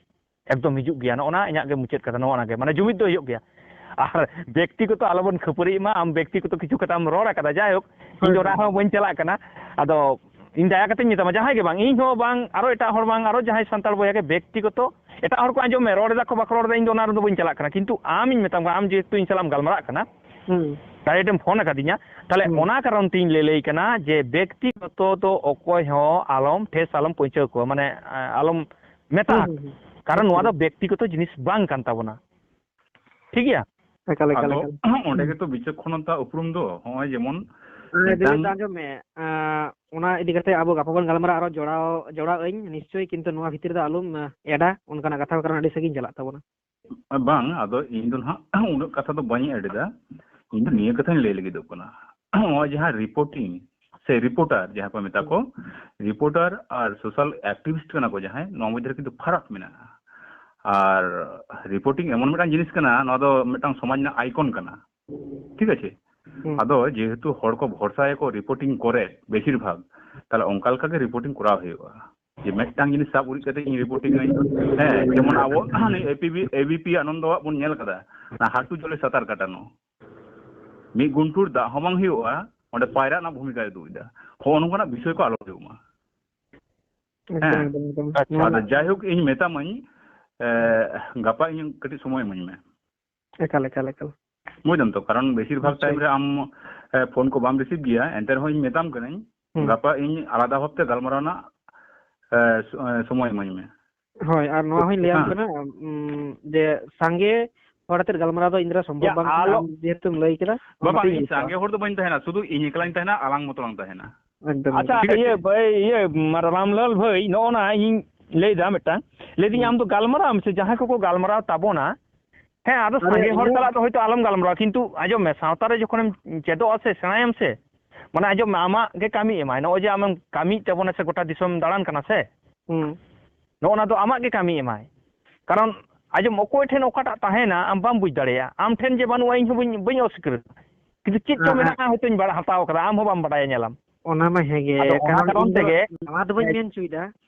ᱮᱠᱫᱚᱢ ᱦᱤᱡᱩᱜ ᱜᱮᱭᱟ᱾ ᱱᱚᱜᱼᱚ ᱱᱟ ᱤᱧᱟᱹᱜ ᱜᱮ ᱢᱩᱪᱟᱹᱫ ᱠᱟᱛᱷᱟ, ᱱᱚᱜᱼᱚ ᱱᱟ ᱜᱮ, ᱢᱟᱱᱮ ᱡᱩᱢᱤᱫ ᱫᱚ ᱦᱩᱭᱩᱜ ᱜᱮᱭᱟ᱾ ᱟᱨ ᱵᱮᱠᱛᱤᱜᱚᱛᱚ ᱟᱞᱚᱵᱚᱱ ᱠᱷᱟᱹᱯᱟᱹᱨᱤᱜ ᱢᱟ, ᱟᱢ ᱵᱮᱠᱛᱤᱜᱚᱛᱚ ᱠᱤᱪᱷᱩ ᱠᱟᱛᱷᱟᱢ ᱨᱚᱲ ᱟᱠᱟᱫᱟ, ᱡᱟᱭᱦᱳᱠ, ᱤᱧ ᱫᱚ ᱦᱳᱭ, ᱚᱱᱟ ᱦᱳᱭ᱾ ᱦᱚᱸ ᱵᱟᱹᱧ ᱪᱟᱞᱟᱜ ᱠᱟᱱᱟ᱾ ᱟᱫᱚ ᱤᱧ ᱫᱟᱭᱟ ᱠᱟᱛᱮᱧ ᱢᱮᱛᱟᱢᱟ, ᱡᱟᱦᱟᱸᱭ ᱜᱮ ᱵᱟᱝ, ᱤᱧ ᱦᱚᱸ ᱵᱟᱝ, ᱟᱨᱚ ᱮᱴᱟᱜ ᱦᱚᱲ ᱵᱟᱝ, ᱟᱨᱚ ᱡᱟᱦᱟᱸᱭ ᱥᱟᱱᱛᱟᱲ ᱵᱚᱭᱦᱟ ᱜᱮ ᱵᱮᱠᱛᱤᱜᱚᱛᱚ, ᱮᱴᱟᱜ ᱦᱚᱲ ᱠᱚ ᱟᱸᱡᱚᱢ ᱢᱮ, ᱨᱚᱲ ᱮᱫᱟ ᱠᱚ ᱵᱟᱠᱚ ᱨᱚᱲ ᱮᱫᱟ, ᱤᱧ ᱫᱚ ᱚᱱᱟ ᱨᱮᱫᱚ ᱵᱟᱹᱧ ᱪᱟᱞᱟᱜ ᱠᱟᱱᱟ᱾ ᱠᱤᱱᱛᱩ ᱟᱢᱤᱧ ᱢᱮᱛᱟᱢ ᱠᱟᱱᱟ, ᱟᱢ ᱡᱮᱦᱮᱛᱩ ᱤᱧ ᱥᱟᱞᱟᱜ ᱮᱢ ᱜᱟᱞᱢᱟᱨᱟᱜ ᱠᱟᱱᱟ, ᱦᱩᱸ᱾ ᱰᱟᱭᱨᱮᱠᱴ ᱮᱢ ᱯᱷᱳᱱ ᱟᱠᱟᱫᱤᱧᱟ, ᱛᱟᱦᱞᱮ ᱦᱩᱸ᱾ ᱚᱱᱟ ᱠᱟᱨᱚᱱ ᱛᱮᱧ ᱞᱟᱹᱭ, ᱞᱟᱹᱭ ᱠᱟᱱᱟ ᱡᱮ ᱵᱮᱠᱛᱤᱜᱚᱛᱚ ᱫᱚ ᱚᱠᱚᱭ ᱦᱚᱸ ᱟᱞᱚᱢ ᱴᱷᱮᱥ ᱟᱞᱚᱢ ᱯᱚᱦᱪᱟᱹᱣ ᱠᱚᱣᱟ, ᱢᱟᱱᱮ, ᱟᱞᱚᱢ ᱢᱮᱛᱟ ᱦᱩᱸ, ᱟᱠᱚ᱾ ᱦᱩᱸ, ᱦᱩᱸ᱾ ᱠᱟᱨᱚᱱ ᱱᱚᱣᱟ ᱫᱚ ᱵᱮᱠᱛᱤᱜᱚᱛᱚ ᱡᱤᱱᱤᱥ ᱵᱟᱝ ᱠᱟᱱ ᱛᱟᱵᱚᱱᱟ᱾ ᱴᱷᱤᱠ ᱜᱮᱭᱟ? ᱮᱠᱟᱞ, ᱮᱠᱟᱞ, ᱟᱫᱚ ᱮᱠᱟᱞ᱾ ᱚᱸᱰᱮ ᱦᱩᱸ᱾ ᱜᱮᱛᱚ ᱵᱤᱪᱚᱠᱷᱚᱱᱚᱛᱟ ᱩᱯᱨᱩᱢ ᱫᱚ, ᱦᱚᱸᱜᱼᱚᱭ ᱡᱮᱢᱚᱱ ᱟᱨ ᱫᱤᱱᱮ ᱢᱤᱫᱴᱟᱝ ᱫᱚ ᱟᱸᱡᱚᱢ ᱢᱮ, ᱟᱸ, ᱚᱱᱟ ᱤᱫᱤ ᱠᱟᱛᱮ ᱟᱵᱚ ᱜᱟᱯᱟ ᱵᱚᱱ ᱜᱟᱞᱢᱟᱨᱟᱜᱼᱟ, ᱟᱨᱚ ᱡᱚᱲᱟᱣ, ᱡᱚᱲᱟᱣ ᱟᱹᱧ ᱱᱤᱥᱪᱳᱭ, ᱠᱤᱱᱛᱩ ᱱᱚᱣᱟ ᱵᱷᱤᱛᱤᱨ ᱨᱮ ᱟᱞᱚᱢ, ᱟᱸ, ᱮᱰᱟ, ᱚᱱᱠᱟᱱᱟᱜ ᱠᱟᱛᱷᱟ ᱠᱚ, ᱠᱟᱨᱚᱱ ᱟᱹᱰᱤ ᱥᱟᱺᱜᱤᱧ ᱪᱟᱞᱟᱜ ᱛᱟᱵᱚᱱᱟ᱾ ᱵᱟᱝ, ᱟᱫᱚ ᱤᱧ ᱫᱚ ᱱᱟᱦᱟᱜ ᱩᱱᱟᱹᱜ ᱠᱟᱛᱷᱟ ᱫᱚ ᱵᱟᱹᱧ ᱮᱰ ᱮᱫᱟ᱾ ᱤᱧ ᱫᱚ ᱱᱤᱭᱟᱹ ᱠᱟᱛᱷᱟᱧ ᱞᱟᱹᱭ ᱞᱟᱹᱜᱤᱫᱚᱜ ᱠᱟᱱᱟ, ᱱᱚᱜᱼᱚᱭ ᱡᱟᱦᱟᱸ ᱨᱤᱯᱳᱨᱴᱤᱝ ᱥᱮ ᱨᱤᱯᱳᱨᱴᱟᱨ ᱡᱟᱦᱟᱸ ᱠᱚ ᱢᱮᱛᱟ ᱠᱚ, ᱨᱤᱯᱳᱨᱴᱟᱨ ᱟᱨ ᱥᱳᱥᱟᱞ ᱮᱠᱴᱤᱵᱷᱤᱥᱴ ᱠᱟᱱᱟ ᱠᱚ ᱡᱟᱦᱟᱸᱭ, ᱱᱚᱣᱟ ᱢᱚᱫᱽᱫᱷᱮ ᱨᱮ ᱠᱤᱱᱛᱩ ᱯᱷᱟᱨᱟᱠ ᱢᱮᱱᱟᱜᱼᱟ᱾ ᱟᱨ ᱨᱤᱯᱳᱨᱴᱤᱝ ᱮᱢᱚᱱ ᱢᱤᱫᱴᱟᱝ ᱡᱤᱱᱤᱥ ᱠᱟᱱᱟ, ᱱᱚᱣᱟ ᱫᱚ ᱢᱤᱫᱴᱟᱝ ᱥᱚᱢᱟᱡᱽ ᱨᱮᱱᱟᱜ ᱟᱭᱠᱚᱱ ᱠᱟᱱᱟ, ᱴᱷᱤᱠ ᱟᱪᱷᱮ? ᱦᱩᱸ᱾ ᱟᱫᱚ ᱡᱮᱦᱮᱛᱩ ᱦᱚᱲ ᱠᱚ ᱵᱷᱚᱨᱥᱟᱭᱟᱠᱚ ᱨᱤᱯᱳᱨᱴᱤᱝ ᱠᱚᱨᱮ ᱵᱮᱥᱤᱨ ᱵᱷᱟᱜᱽ, ᱛᱟᱦᱞᱮ ᱚᱱᱠᱟ ᱞᱮᱠᱟ ᱜᱮ ᱨᱤᱯᱳᱨᱴᱤᱝ ᱠᱚᱨᱟᱣ ᱦᱩᱭᱩᱜᱼᱟ᱾ ᱡᱮ ᱢᱤᱫᱴᱟᱝ ᱡᱤᱱᱤᱥ ᱥᱟᱵ ᱩᱨᱤᱡ ᱠᱟᱛᱮ ᱤᱧ ᱨᱤᱯᱳᱨᱴᱤᱝ ᱟᱹᱧ, ᱦᱮᱸ, ᱡᱮᱢᱚᱱ ᱟᱵᱚ ᱱᱩᱭ A P B, A B P ᱟᱱᱚᱱᱫᱚᱣᱟᱜ ᱵᱚᱱ ᱧᱮᱞ ᱠᱟᱫᱟ, ᱚᱱᱟ ᱦᱟᱹᱴᱩ ᱡᱚᱞᱮ ᱥᱟᱸᱛᱟᱨ ᱠᱟᱴᱟᱱᱚ, ᱢᱤᱫ ᱜᱩᱱᱴᱩᱨ ᱫᱟᱜ ᱦᱚᱸ ᱵᱟᱝ ᱦᱩᱭᱩᱜᱼᱟ, ᱚᱸᱰᱮ ᱯᱟᱭᱨᱟᱜ ᱨᱮᱱᱟᱜ ᱵᱷᱩᱢᱤᱠᱟᱭ ᱩᱫᱩᱜ ᱮᱫᱟ᱾ ᱦᱚᱸᱜᱼᱚ ᱱᱚᱝᱠᱟᱱᱟᱜ ᱵᱤᱥᱚᱭ ᱠᱚ ᱟᱞᱚ ᱦᱩᱭᱩᱜ ᱢᱟ᱾ ᱮᱠᱫᱚᱢ, ᱦᱮᱸ᱾ ᱮᱠᱫᱚᱢ, ᱮᱠᱫᱚᱢ᱾ ᱟᱪᱪᱷᱟ, ᱱᱚᱣᱟ ᱟᱫᱚ ᱫᱚ ᱡᱟᱭᱦᱳᱠ, ᱤᱧ ᱢᱮᱛᱟᱢᱟᱹᱧ, ᱮ, ᱜᱟᱯᱟ ᱤᱧ ᱠᱟᱹᱴᱤᱡ ᱥᱚᱢᱚᱭ ᱤᱢᱟᱹᱧ ᱢᱮ᱾ ᱮᱠᱟᱞ, ᱮᱠᱟᱞ, ᱮᱠᱟᱞ᱾ ᱵᱩᱡᱽ ᱫᱟᱢ ᱛᱚ, ᱠᱟᱨᱚᱱ ᱵᱮᱥᱤᱨ ᱵᱷᱟᱜᱽ ᱱᱤᱥᱪᱚᱭ᱾ ᱴᱟᱭᱤᱢ ᱨᱮ ᱟᱢ, ᱮ, ᱯᱷᱳᱱ ᱠᱚ ᱵᱟᱢ ᱨᱤᱥᱤᱵᱷ ᱜᱮᱭᱟ, ᱮᱱᱛᱮ ᱨᱮᱦᱚᱸ ᱤᱧ ᱢᱮᱛᱟᱢ ᱠᱟᱹᱱᱟᱹᱧ, ᱦᱩᱸ᱾ ᱜᱟᱯᱟ ᱤᱧ ᱟᱞᱟᱫᱟ ᱵᱷᱟᱵᱽᱛᱮ ᱜᱟᱞᱢᱟᱨᱟᱣ ᱨᱮᱱᱟᱜ, ᱮ, ᱥᱚ-, ᱮ, ᱥᱚᱢᱚᱭ ᱤᱢᱟᱹᱧ ᱢᱮ᱾ ᱦᱳᱭ, ᱟᱨ ᱱᱚᱣᱟ ᱦᱚᱸᱧ ᱞᱟᱹᱭᱟᱢ ᱦᱮᱸ᱾ ᱠᱟᱱᱟ, ᱩᱸ, ᱡᱮ ᱥᱟᱸᱜᱮ ᱦᱚᱲ ᱟᱛᱮᱫ ᱜᱟᱞᱢᱟᱨᱟᱣ ᱫᱚ ᱤᱧ ᱫᱟᱨᱟ ᱥᱚᱢᱵᱷᱚᱵ ᱭᱟ, ᱵᱟᱝ ᱠᱟᱱᱟ, ᱟᱞᱚ- ᱟᱢ ᱡᱮᱦᱮᱛᱩᱢ ᱞᱟᱹᱭ ᱠᱮᱫᱟ, ᱵᱟᱵᱟ, ᱚᱱᱟᱛᱮᱧ ᱤᱧ ᱞᱟᱹᱭ ᱠᱮᱫᱟ᱾ ᱥᱟᱸᱜᱮ ᱦᱚᱲ ᱫᱚ ᱵᱟᱹᱧ ᱛᱟᱦᱮᱱᱟ, ᱥᱩᱫᱷᱩ ᱤᱧ ᱮᱠᱞᱟᱧ ᱛᱟᱦᱮᱱᱟ, ᱟᱞᱟᱝ ᱢᱚᱛᱚ ᱞᱟᱝ ᱛᱟᱦᱮᱱᱟ᱾ ᱮᱠᱫᱚᱢ, ᱟᱪᱪᱷᱟ, ᱮᱠᱫᱚᱢ᱾ ᱴᱷᱤᱠ ᱟᱪᱷᱮ? ᱤᱭᱟᱹ ᱵᱷᱟᱹᱭ, ᱤᱭᱟᱹ, ᱢᱟ-, ᱨᱟᱢᱞᱟᱞ ᱵᱷᱟᱹᱭ, ᱱᱚᱜᱼᱚ ᱱᱟ ᱤᱧ ᱞᱟᱹᱭᱫᱟ ᱢᱤᱫᱴᱟᱝ, ᱞᱟᱹᱭᱫᱟᱹᱧ ᱦᱩᱸ᱾ ᱟᱢ ᱫᱚ ᱜᱟᱞᱢᱟᱨᱟᱣ ᱢᱮᱥᱮ, ᱡᱟᱦᱟᱸᱭ ᱠᱚᱠᱚ ᱜᱟᱞᱢᱟᱨᱟᱣ ᱛᱟᱵᱚᱱᱟ, ᱦᱮᱸ, ᱟᱫᱚ ᱟᱫᱚ ᱥᱟᱸᱜᱮ ᱦᱚᱲ ᱤᱧᱟᱹᱜ ᱥᱟᱞᱟᱜ ᱫᱚ ᱦᱚᱭᱛᱳ ᱟᱞᱚᱢ ᱜᱟᱞᱢᱟᱨᱟᱣᱟ, ᱠᱤᱱᱛᱩ ᱟᱸᱡᱚᱢ ᱢᱮ, ᱥᱟᱶᱛᱟ ᱨᱮ ᱡᱚᱠᱷᱚᱱᱮᱢ ᱪᱮᱫᱚᱜᱼᱟ ᱥᱮ, ᱥᱮᱬᱟᱭᱟᱢ ᱥᱮ, ᱢᱟᱱᱮ ᱟᱸᱡᱚᱢ ᱢᱮ, ᱟᱢᱟᱜ ᱜᱮ ᱠᱟᱹᱢᱤ ᱮᱢᱟᱭ᱾ ᱱᱚᱜᱼᱚᱭ ᱡᱮ ᱟᱢᱮᱢ ᱠᱟᱹᱢᱤᱭᱮᱫ ᱛᱟᱵᱚᱱᱟ ᱥᱮ, ᱜᱚᱴᱟ ᱫᱤᱥᱚᱢ ᱫᱟᱬᱟᱱ ᱠᱟᱱᱟ ᱥᱮ, ᱦᱩᱸ᱾ ᱱᱚᱜᱼᱚ ᱱᱟ ᱫᱚ ᱟᱢᱟᱜ ᱜᱮ ᱠᱟᱹᱢᱤ ᱮᱢᱟᱭ᱾ ᱠᱟᱨᱚᱱ ᱟᱸᱡᱚᱢ, ᱚᱠᱚᱭ ᱴᱷᱮᱱ ᱚᱠᱟᱴᱟᱜ ᱛᱟᱦᱮᱱᱟ, ᱟᱢ ᱵᱟᱢ ᱵᱩᱡᱽ ᱫᱟᱲᱮᱭᱟᱜᱼᱟ᱾ ᱟᱢ ᱴᱷᱮᱱ ᱡᱮ ᱵᱟᱹᱱᱩᱜᱼᱟ, ᱤᱧ ᱦᱚᱸ ᱵᱟᱹᱧ, ᱵᱟᱹᱧ ᱚᱥᱤᱠᱟᱹᱨ᱾ ᱠᱤᱱᱛᱩ ᱪᱮᱫ ᱪᱚ ᱦᱮᱸ, ᱦᱮᱸ᱾ ᱢᱮᱱᱟᱜᱼᱟ, ᱦᱚᱭᱛᱳᱧ ᱵᱟᱲᱟ-, ᱦᱟᱛᱟᱣ ᱠᱟᱫᱟ, ᱟᱢ ᱦᱚᱸ ᱵᱟᱢ ᱵᱟᱰᱟᱭᱟ, ᱧᱮᱞᱟᱢ᱾ ᱚᱱᱟ ᱢᱟ ᱦᱮᱸᱜᱮ, ᱟᱫᱚ ᱚᱱᱟ ᱠᱟᱨᱚᱱ ᱠᱟᱨᱚᱱ ᱤᱧ ᱫᱚ ᱛᱮᱜᱮ ᱱᱚᱣᱟ ᱫᱚ ᱵᱟᱹᱧ ᱦᱮᱸ᱾ ᱢᱮᱱ ᱦᱚᱪᱚᱭᱮᱫᱟ,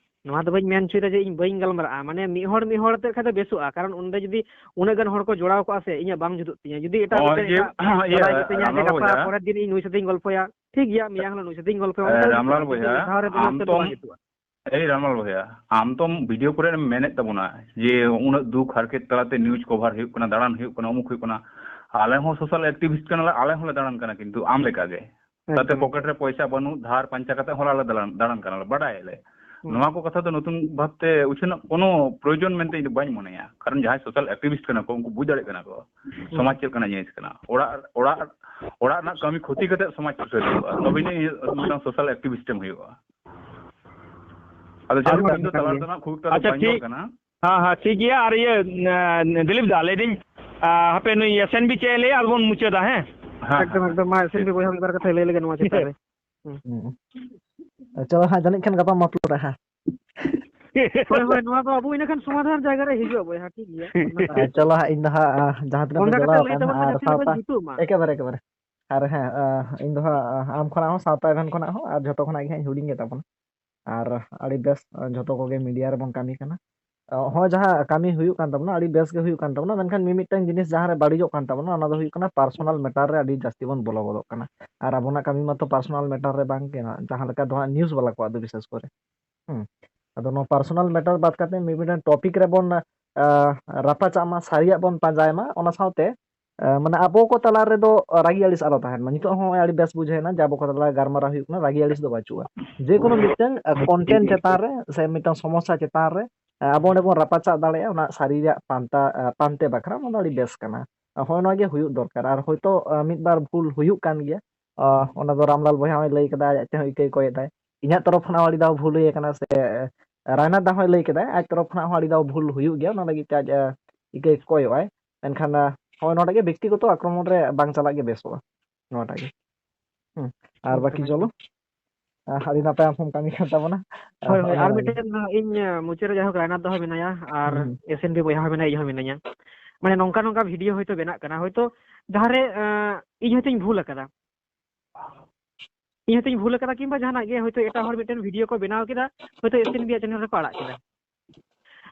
ᱱᱚᱣᱟ ᱫᱚ ᱵᱟᱹᱧ ᱢᱮᱱ ᱦᱚᱪᱚᱭᱮᱫᱟ ᱡᱮ ᱤᱧ ᱵᱟᱹᱧ ᱜᱟᱞᱢᱟᱨᱟᱜᱼᱟ, ᱢᱟᱱᱮ ᱢᱤᱫ ᱦᱚᱲ ᱢᱤᱫ ᱦᱚᱲ ᱟᱛᱮᱫ ᱠᱷᱟᱡ ᱫᱚ ᱵᱮᱥᱚᱜᱼᱟ, ᱠᱟᱨᱚᱱ ᱚᱸᱰᱮ ᱡᱩᱫᱤ ᱩᱱᱟᱹᱜ ᱜᱟᱱ ᱦᱚᱲ ᱠᱚ ᱡᱚᱲᱟᱣ ᱠᱚᱜᱼᱟ ᱥᱮ, ᱤᱧᱟᱹᱜ ᱵᱟᱝ ᱡᱩᱛᱩᱜ ᱛᱤᱧᱟᱹ, ᱡᱩᱫᱤ ᱮᱴᱟᱜ ᱱᱚᱜᱼᱚᱭ ᱢᱤᱫᱴᱮᱱ ᱡᱮ, ᱮᱴᱟᱜ ᱤᱭᱟᱹ, ᱫᱟᱨᱟᱭ ᱢᱤᱛᱟᱹᱧᱟ ᱡᱮ ᱨᱟᱢᱞᱟᱞ ᱜᱟᱯᱟ ᱵᱚᱭᱦᱟ, ᱯᱚᱨᱮᱨ ᱫᱤᱱ ᱤᱧ ᱱᱩᱭ ᱥᱟᱛᱮᱧ ᱜᱚᱞᱯᱷᱚᱭᱟ, ᱴᱷᱤᱠ ᱜᱮᱭᱟ, ᱢᱮᱭᱟᱝ ᱦᱤᱞᱳᱜ ᱱᱩᱭ ᱥᱟᱛᱮᱧ ᱜᱚᱞᱯᱷᱚᱭᱟ, ᱮ, ᱚᱱᱠᱟ ᱫᱚ ᱨᱟᱢᱞᱟᱞ ᱡᱩᱛᱩᱜᱼᱟ, ᱵᱚᱭᱦᱟ, ᱠᱤᱱᱛᱩ ᱢᱤᱫ ᱫᱷᱟᱣ ᱨᱮ ᱫᱚ ᱟᱢ ᱢᱤᱫᱴᱮᱱ ᱛᱚᱢ, ᱵᱟᱝ ᱡᱩᱛᱩᱜᱼᱟ᱾ ᱮᱭ ᱨᱟᱢᱞᱟᱞ ᱵᱚᱭᱦᱟ, ᱟᱢ ᱛᱚᱢ ᱵᱷᱤᱰᱤᱭᱳ ᱠᱚᱨᱮ ᱮᱢ ᱢᱮᱱᱮᱫ ᱛᱟᱵᱚᱱᱟ ᱡᱮ ᱩᱱᱟᱹᱜ ᱫᱩᱠ ᱦᱟᱨᱠᱮᱛ ᱛᱟᱞᱟᱛᱮ ᱱᱤᱭᱩᱡᱽ ᱠᱚᱵᱷᱟᱨ ᱦᱩᱭᱩᱜ ᱠᱟᱱᱟ, ᱫᱟᱬᱟᱱ ᱦᱩᱭᱩᱜ ᱠᱟᱱᱟ, ᱚᱢᱩᱠ ᱦᱩᱭᱩᱜ ᱠᱟᱱᱟ᱾ ᱟᱞᱮ ᱦᱚᱸ ᱥᱳᱥᱟᱞ ᱮᱠᱴᱤᱵᱷᱤᱥᱴ ᱠᱟᱱᱟᱞᱮ, ᱟᱞᱮ ᱦᱚᱸᱞᱮ ᱫᱟᱬᱟᱱ ᱠᱟᱱᱟ, ᱠᱤᱱᱛᱩ ᱟᱢ ᱞᱮᱠᱟᱜᱮ᱾ ᱛᱟᱛᱮ ᱮᱠᱫᱚᱢ, ᱯᱚᱠᱮᱴ ᱨᱮ ᱮᱠᱫᱚᱢ᱾ ᱯᱚᱭᱥᱟ ᱵᱟᱹᱱᱩᱜ, ᱫᱷᱟᱨ ᱯᱟᱧᱪᱟ ᱠᱟᱛᱮ ᱦᱚᱸ ᱟᱞᱮ ᱫᱟᱬᱟᱱ, ᱫᱟᱬᱟᱱ ᱠᱟᱱᱟᱞᱮ, ᱵᱟᱰᱟᱭᱟᱞᱮ᱾ ᱦᱩᱸ᱾ ᱱᱚᱣᱟ ᱠᱚ ᱠᱟᱛᱷᱟ ᱫᱚ ᱱᱚᱛᱩᱱ ᱵᱷᱟᱵᱛᱮ ᱩᱪᱷᱟᱹᱱᱚᱜ ᱠᱳᱱᱳ ᱯᱨᱚᱭᱳᱡᱚᱱ ᱢᱮᱱᱛᱮ ᱤᱧ ᱫᱚ ᱵᱟᱹᱧ ᱢᱚᱱᱮᱭᱟ, ᱠᱟᱨᱚᱱ ᱡᱟᱦᱟᱸᱭ ᱥᱳᱥᱟᱞ ᱮᱠᱴᱤᱵᱷᱤᱥᱴ ᱠᱟᱱᱟ ᱠᱚ, ᱩᱱᱠᱩ ᱵᱩᱡᱽ ᱫᱟᱲᱮᱭᱟᱜ ᱠᱟᱱᱟ ᱠᱚ ᱦᱩᱸ᱾ ᱥᱚᱢᱟᱡᱽ ᱪᱮᱫ ᱞᱮᱠᱟᱱᱟᱜ ᱡᱤᱱᱤᱥ ᱠᱟᱱᱟ᱾ ᱚᱲᱟᱜ, ᱚᱲᱟᱜ, ᱚᱲᱟᱜ ᱨᱮᱱᱟᱜ ᱠᱟᱹᱢᱤ ᱠᱷᱚᱛᱤ ᱠᱟᱛᱮ ᱥᱚᱢᱟᱡᱽ ᱥᱩᱥᱟᱹᱨ ᱦᱩᱭᱩᱜᱼᱟ, ᱛᱚᱵᱮ ᱟᱹᱱᱤᱡ ᱢᱤᱫᱴᱟᱝ ᱥᱳᱥᱟᱞ ᱮᱠᱴᱤᱵᱷᱤᱥᱴ ᱮᱢ ᱦᱩᱭᱩᱜᱼᱟ᱾ ᱟᱫᱚ ᱡᱟᱭᱦᱳᱠ, ᱟᱫᱚ ᱤᱧ ᱫᱚ ᱠᱟᱱ ᱛᱟᱞᱟ ᱜᱮᱭᱟ᱾ ᱨᱮᱫᱚ ᱱᱟᱜ ᱠᱷᱩᱵ ᱮᱠᱴᱟ ᱫᱚ ᱟᱪᱪᱷᱟ, ᱵᱟᱹᱧ ᱨᱚᱲ ᱴᱷᱤᱠ᱾ ᱠᱟᱱᱟ᱾ ᱦᱮᱸ, ᱦᱮᱸ, ᱴᱷᱤᱠ ᱜᱮᱭᱟ᱾ ᱟᱨ ᱤᱭᱟᱹ, ᱮᱸ, ᱫᱤᱞᱤᱯ ᱫᱟ, ᱞᱟᱹᱭᱫᱟᱹᱧ, ᱟᱸ, ᱦᱟᱯᱮ ᱱᱩᱭ ᱮᱥ ᱮᱱ ᱵᱤ ᱪᱮᱫ ᱮ ᱞᱟᱹᱭᱟ, ᱟᱫᱚ ᱵᱚᱱ ᱢᱩᱪᱟᱹᱫᱟ, ᱦᱮᱸ? ᱦᱮᱸ, ᱮᱠᱫᱚᱢ, ᱦᱮᱸ, ᱮᱠᱫᱚᱢ᱾ ᱢᱟ, ᱮᱥ ᱮᱱ ᱵᱤ ᱦᱮᱸ᱾ ᱵᱚᱭᱦᱟ ᱢᱤᱫ ᱵᱟᱨ ᱠᱟᱛᱷᱟᱭ ᱞᱟᱹᱭ ᱞᱮᱜᱮ ᱱᱚᱣᱟ ᱪᱮᱛᱟᱱ ᱨᱮ᱾ ᱦᱩᱸ᱾ ᱦᱩᱸ᱾ ᱪᱚᱞᱚ ᱦᱟᱸᱜ, ᱡᱟᱹᱱᱤᱡ ᱠᱷᱟᱱ ᱜᱟᱯᱟ ᱢᱟᱯᱞᱟ ᱨᱮ ᱦᱟᱸᱜ᱾ ᱦᱳᱭ, ᱦᱳᱭ, ᱱᱚᱣᱟ ᱫᱚ ᱟᱵᱚ ᱤᱱᱟᱹ ᱠᱷᱟᱱ ᱥᱚᱢᱟᱫᱷᱟᱱ ᱡᱟᱭᱜᱟ ᱨᱮ ᱦᱤᱡᱩᱜᱼᱟ, ᱵᱚᱭᱦᱟ, ᱴᱷᱤᱠ ᱜᱮᱭᱟ᱾ ᱦᱮᱸ, ᱪᱚᱞᱚ ᱦᱟᱸᱜ, ᱤᱧ ᱫᱚ ᱦᱟᱸᱜ, ᱟᱸ, ᱡᱟᱦᱟᱸ ᱛᱤᱱᱟᱹᱜ ᱵᱚᱱ ᱚᱱᱠᱟ ᱠᱟᱛᱮ ᱡᱚᱲᱟᱣ ᱞᱟᱹᱭ ᱟᱠᱟᱱ ᱛᱟᱵᱚᱱ ᱦᱟᱸᱜ, ᱢᱮ, ᱟᱨ ᱡᱟᱛᱮ ᱟᱞᱚᱵᱚᱱ ᱥᱟᱶᱛᱟ, ᱧᱩᱛᱩᱢ ᱢᱟ᱾ ᱮᱠᱮᱵᱟᱨᱮ, ᱮᱠᱮᱵᱟᱨᱮ᱾ ᱟᱨ ᱦᱮᱸ, ᱟᱸ, ᱤᱧ ᱫᱚ ᱦᱟᱸᱜ, ᱟᱸ, ᱟᱢ ᱠᱷᱚᱱᱟᱜ ᱦᱚᱸ ᱥᱟᱶᱛᱟ ᱮᱵᱷᱮᱱ ᱠᱷᱚᱱᱟᱜ ᱦᱚᱸ ᱟᱨ ᱡᱷᱚᱛᱚ ᱠᱷᱚᱱᱟᱜ ᱜᱮ ᱦᱟᱸᱜ ᱤᱧ ᱦᱩᱰᱤᱧ ᱜᱮ ᱛᱟᱵᱚᱱᱟ᱾ ᱟᱨ ᱟᱹᱰᱤ ᱵᱮᱥ, ᱡᱷᱚᱛᱚ ᱠᱚᱜᱮ ᱢᱤᱰᱤᱭᱟ ᱨᱮᱵᱚᱱ ᱠᱟᱹᱢᱤ ᱠᱟᱱᱟ᱾ ᱦᱚᱸᱜᱼᱚᱭ ᱡᱟᱦᱟᱸ ᱠᱟᱹᱢᱤ ᱦᱩᱭᱩᱜ ᱠᱟᱱ ᱛᱟᱵᱚᱱᱟ, ᱟᱹᱰᱤ ᱵᱮᱥ ᱜᱮ ᱦᱩᱭᱩᱜ ᱠᱟᱱ ᱛᱟᱵᱚᱱᱟ, ᱢᱮᱱᱠᱷᱟᱱ ᱢᱤᱢᱤᱫᱴᱟᱝ ᱡᱤᱱᱤᱥ ᱡᱟᱦᱟᱸ ᱨᱮ ᱵᱟᱹᱲᱤᱡᱚᱜ ᱠᱟᱱ ᱛᱟᱵᱚᱱᱟ, ᱚᱱᱟ ᱫᱚ ᱦᱩᱭᱩᱜ ᱠᱟᱱᱟ ᱯᱟᱨᱥᱚᱱᱟᱞ ᱢᱮᱴᱟᱨ ᱨᱮ ᱟᱹᱰᱤ ᱡᱟᱹᱥᱛᱤ ᱵᱚᱱ ᱵᱚᱞᱚ ᱜᱚᱫᱚᱜ ᱠᱟᱱᱟ᱾ ᱟᱨ ᱟᱵᱚᱱᱟᱜ ᱠᱟᱹᱢᱤ ᱢᱟᱛᱚ ᱯᱟᱨᱥᱚᱱᱟᱞ ᱢᱮᱴᱟᱨ ᱨᱮ ᱵᱟᱝ ᱠᱟᱱᱟ, ᱡᱟᱦᱟᱸ ᱞᱮᱠᱟ ᱫᱚ ᱦᱟᱸᱜ ᱱᱤᱭᱩᱡᱽ ᱵᱟᱞᱟ ᱠᱚᱣᱟᱜ ᱫᱚ ᱵᱤᱥᱮᱥ ᱠᱚᱨᱮ᱾ ᱦᱩᱸ᱾ ᱟᱫᱚ ᱱᱚᱣᱟ ᱯᱟᱨᱥᱚᱱᱟᱞ ᱢᱮᱴᱟᱨ ᱵᱟᱫ ᱠᱟᱛᱮ ᱢᱤᱢᱤᱫᱴᱟᱝ ᱴᱚᱯᱤᱠ ᱨᱮᱵᱚᱱ, ᱟᱸ, ᱨᱟᱯᱟᱪᱟᱜ ᱢᱟ, ᱥᱟᱹᱨᱤᱭᱟᱜ ᱵᱚᱱ ᱯᱟᱸᱡᱟᱭ ᱢᱟ, ᱚᱱᱟ ᱥᱟᱶᱛᱮ ᱮ, ᱢᱟᱱᱮ ᱟᱵᱚ ᱠᱚ ᱛᱟᱞᱟ ᱨᱮᱫᱚ ᱨᱟᱹᱜᱤ ᱟᱹᱲᱤᱥ ᱟᱞᱚ ᱛᱟᱦᱮᱱ ᱢᱟ᱾ ᱱᱤᱛᱚᱜ ᱦᱚᱸ ᱟᱹᱰᱤ ᱵᱮᱥ ᱵᱩᱡᱷᱟᱹᱣ ᱮᱱᱟ ᱡᱮ ᱟᱵᱚ ᱠᱚ ᱛᱟᱞᱟ ᱨᱮ ᱜᱟᱞᱢᱟᱨᱟᱣ ᱦᱩᱭᱩᱜ ᱠᱟᱱᱟ, ᱨᱟᱹᱜᱤ ᱟᱹᱲᱤᱥ ᱫᱚ ᱵᱟᱹᱪᱩᱜᱼᱟ᱾ ᱡᱮᱠᱳᱱᱳ ᱢᱤᱫᱴᱟᱝ, ᱮ, ᱠᱚᱱᱴᱮᱱᱴ ᱪᱮᱛᱟᱱ ᱨᱮ ᱥᱮ ᱢᱤᱫᱴᱟᱝ ᱥᱚᱢᱚᱥᱥᱟ ᱪᱮᱛᱟᱱ ᱨᱮ, ᱮ, ᱟᱵᱚ ᱚᱸᱰᱮ ᱵᱚᱱ ᱨᱟᱯᱟᱪᱟᱜ ᱫᱟᱲᱮᱭᱟᱜᱼᱟ, ᱚᱱᱟ ᱥᱟᱹᱨᱤ ᱨᱮᱭᱟᱜ ᱯᱟᱱᱛᱟ, ᱮ, ᱯᱟᱱᱛᱮ ᱵᱟᱠᱷᱨᱟ ᱚᱱᱟ ᱫᱚ ᱟᱹᱰᱤ ᱵᱮᱥ ᱠᱟᱱᱟ᱾ ᱦᱳᱭ, ᱱᱚᱣᱟ ᱜᱮ ᱦᱩᱭᱩᱜ ᱫᱚᱨᱠᱟᱨ᱾ ᱟᱨ ᱦᱳᱭᱛᱳ, ᱮ, ᱢᱤᱫ ᱵᱟᱨ ᱵᱷᱩᱞ ᱦᱩᱭᱩᱜ ᱠᱟᱱ ᱜᱮᱭᱟ, ᱮ, ᱚᱱᱟ ᱫᱚ ᱨᱟᱢᱞᱟᱞ ᱵᱚᱭᱦᱟ ᱦᱚᱸᱭ ᱞᱟᱹᱭ ᱠᱟᱫᱟ, ᱟᱡ ᱛᱮᱦᱚᱸ ᱤᱠᱟᱹᱭ ᱠᱚᱭᱮᱫᱟᱭ᱾ ᱤᱧᱟᱹᱜ ᱛᱚᱨᱚᱯ ᱠᱷᱚᱱᱟᱜ ᱦᱚᱸ ᱟᱹᱰᱤ ᱫᱷᱟᱣ ᱵᱷᱩᱞ ᱦᱩᱭ ᱟᱠᱟᱱᱟ, ᱥᱮ, ᱮ, ᱨᱟᱭᱱᱟᱛᱷ ᱫᱟ ᱦᱚᱸᱭ ᱞᱟᱹᱭ ᱠᱮᱫᱟᱭ, ᱟᱡ ᱛᱚᱨᱚᱯ ᱠᱷᱚᱱᱟᱜ ᱦᱚᱸ ᱟᱹᱰᱤ ᱫᱷᱟᱣ ᱵᱷᱩᱞ ᱦᱩᱭᱩᱜ ᱜᱮᱭᱟ, ᱚᱱᱟ ᱞᱟᱹᱜᱤᱫ ᱛᱮ ᱟᱡ, ᱮ, ᱤᱠᱟᱹᱭ ᱠᱚᱭᱚᱜᱼᱟᱭ᱾ ᱮᱱᱠᱷᱟᱱ ᱦᱚᱸᱜᱼᱚᱭ ᱱᱚᱰᱮ ᱜᱮ ᱵᱮᱠᱛᱤᱜᱚᱛᱚ ᱟᱠᱨᱚᱢᱚᱱ ᱨᱮ ᱵᱟᱝ ᱪᱟᱞᱟᱜ ᱜᱮ ᱵᱮᱥᱚᱜᱼᱟ᱾ ᱱᱚᱣᱟᱴᱟᱜ ᱜᱮ᱾ ᱦᱩᱸ᱾ ᱟᱨ ᱵᱟᱠᱤ ᱪᱚᱞᱚ᱾ ᱟᱹᱰᱤ ᱱᱟᱯᱟᱭ ᱟᱢ ᱦᱚᱸᱢ ᱠᱟᱹᱢᱤ ᱠᱟᱱ ᱛᱟᱵᱚᱱᱟ᱾ ᱦᱳᱭ, ᱦᱳᱭ᱾ ᱟᱨ ᱢᱤᱫᱴᱮᱱ ᱤᱧ ᱢᱩᱪᱟᱹᱫ ᱨᱮ ᱡᱟᱭᱦᱳᱠ ᱨᱟᱭᱱᱟᱛᱷ ᱫᱟ ᱦᱚᱸ ᱢᱮᱱᱟᱭᱟ ᱟᱨ ᱦᱩᱸ᱾ ᱮᱥ ᱮᱱ ᱵᱤ ᱵᱚᱭᱦᱟ ᱦᱚᱸ ᱢᱮᱱᱟᱭᱟ, ᱤᱧ ᱦᱚᱸ ᱢᱤᱱᱟᱹᱧᱟ᱾ ᱢᱟᱱᱮ ᱱᱚᱝᱠᱟ ᱱᱚᱝᱠᱟ ᱵᱷᱤᱰᱤᱭᱳ ᱦᱚᱭᱛᱳ ᱵᱮᱱᱟᱜ ᱠᱟᱱᱟ, ᱦᱚᱭᱛᱳ ᱡᱟᱦᱟᱸᱨᱮ ᱤᱧ ᱦᱚᱭᱛᱳᱧ ᱵᱷᱩᱞ ᱟᱠᱟᱫᱟ, ᱤᱧ ᱦᱚᱭᱛᱳᱧ ᱵᱷᱩᱞ ᱟᱠᱟᱫᱟ, ᱠᱤᱝᱵᱟ ᱡᱟᱦᱟᱱᱟᱜ ᱜᱮ ᱦᱚᱭᱛᱳ ᱮᱴᱟᱜ ᱦᱚᱲ ᱢᱤᱫᱴᱮᱱ ᱵᱷᱤᱰᱤᱭᱳ ᱠᱚ ᱵᱮᱱᱟᱣ ᱠᱮᱫᱟ, ᱦᱚᱭᱛᱳ ᱮᱥ ᱮᱱ ᱵᱤ ᱟᱜ ᱪᱮᱱᱮᱞ ᱨᱮᱠᱚ ᱟᱲᱟᱜ ᱠᱮᱫᱟ᱾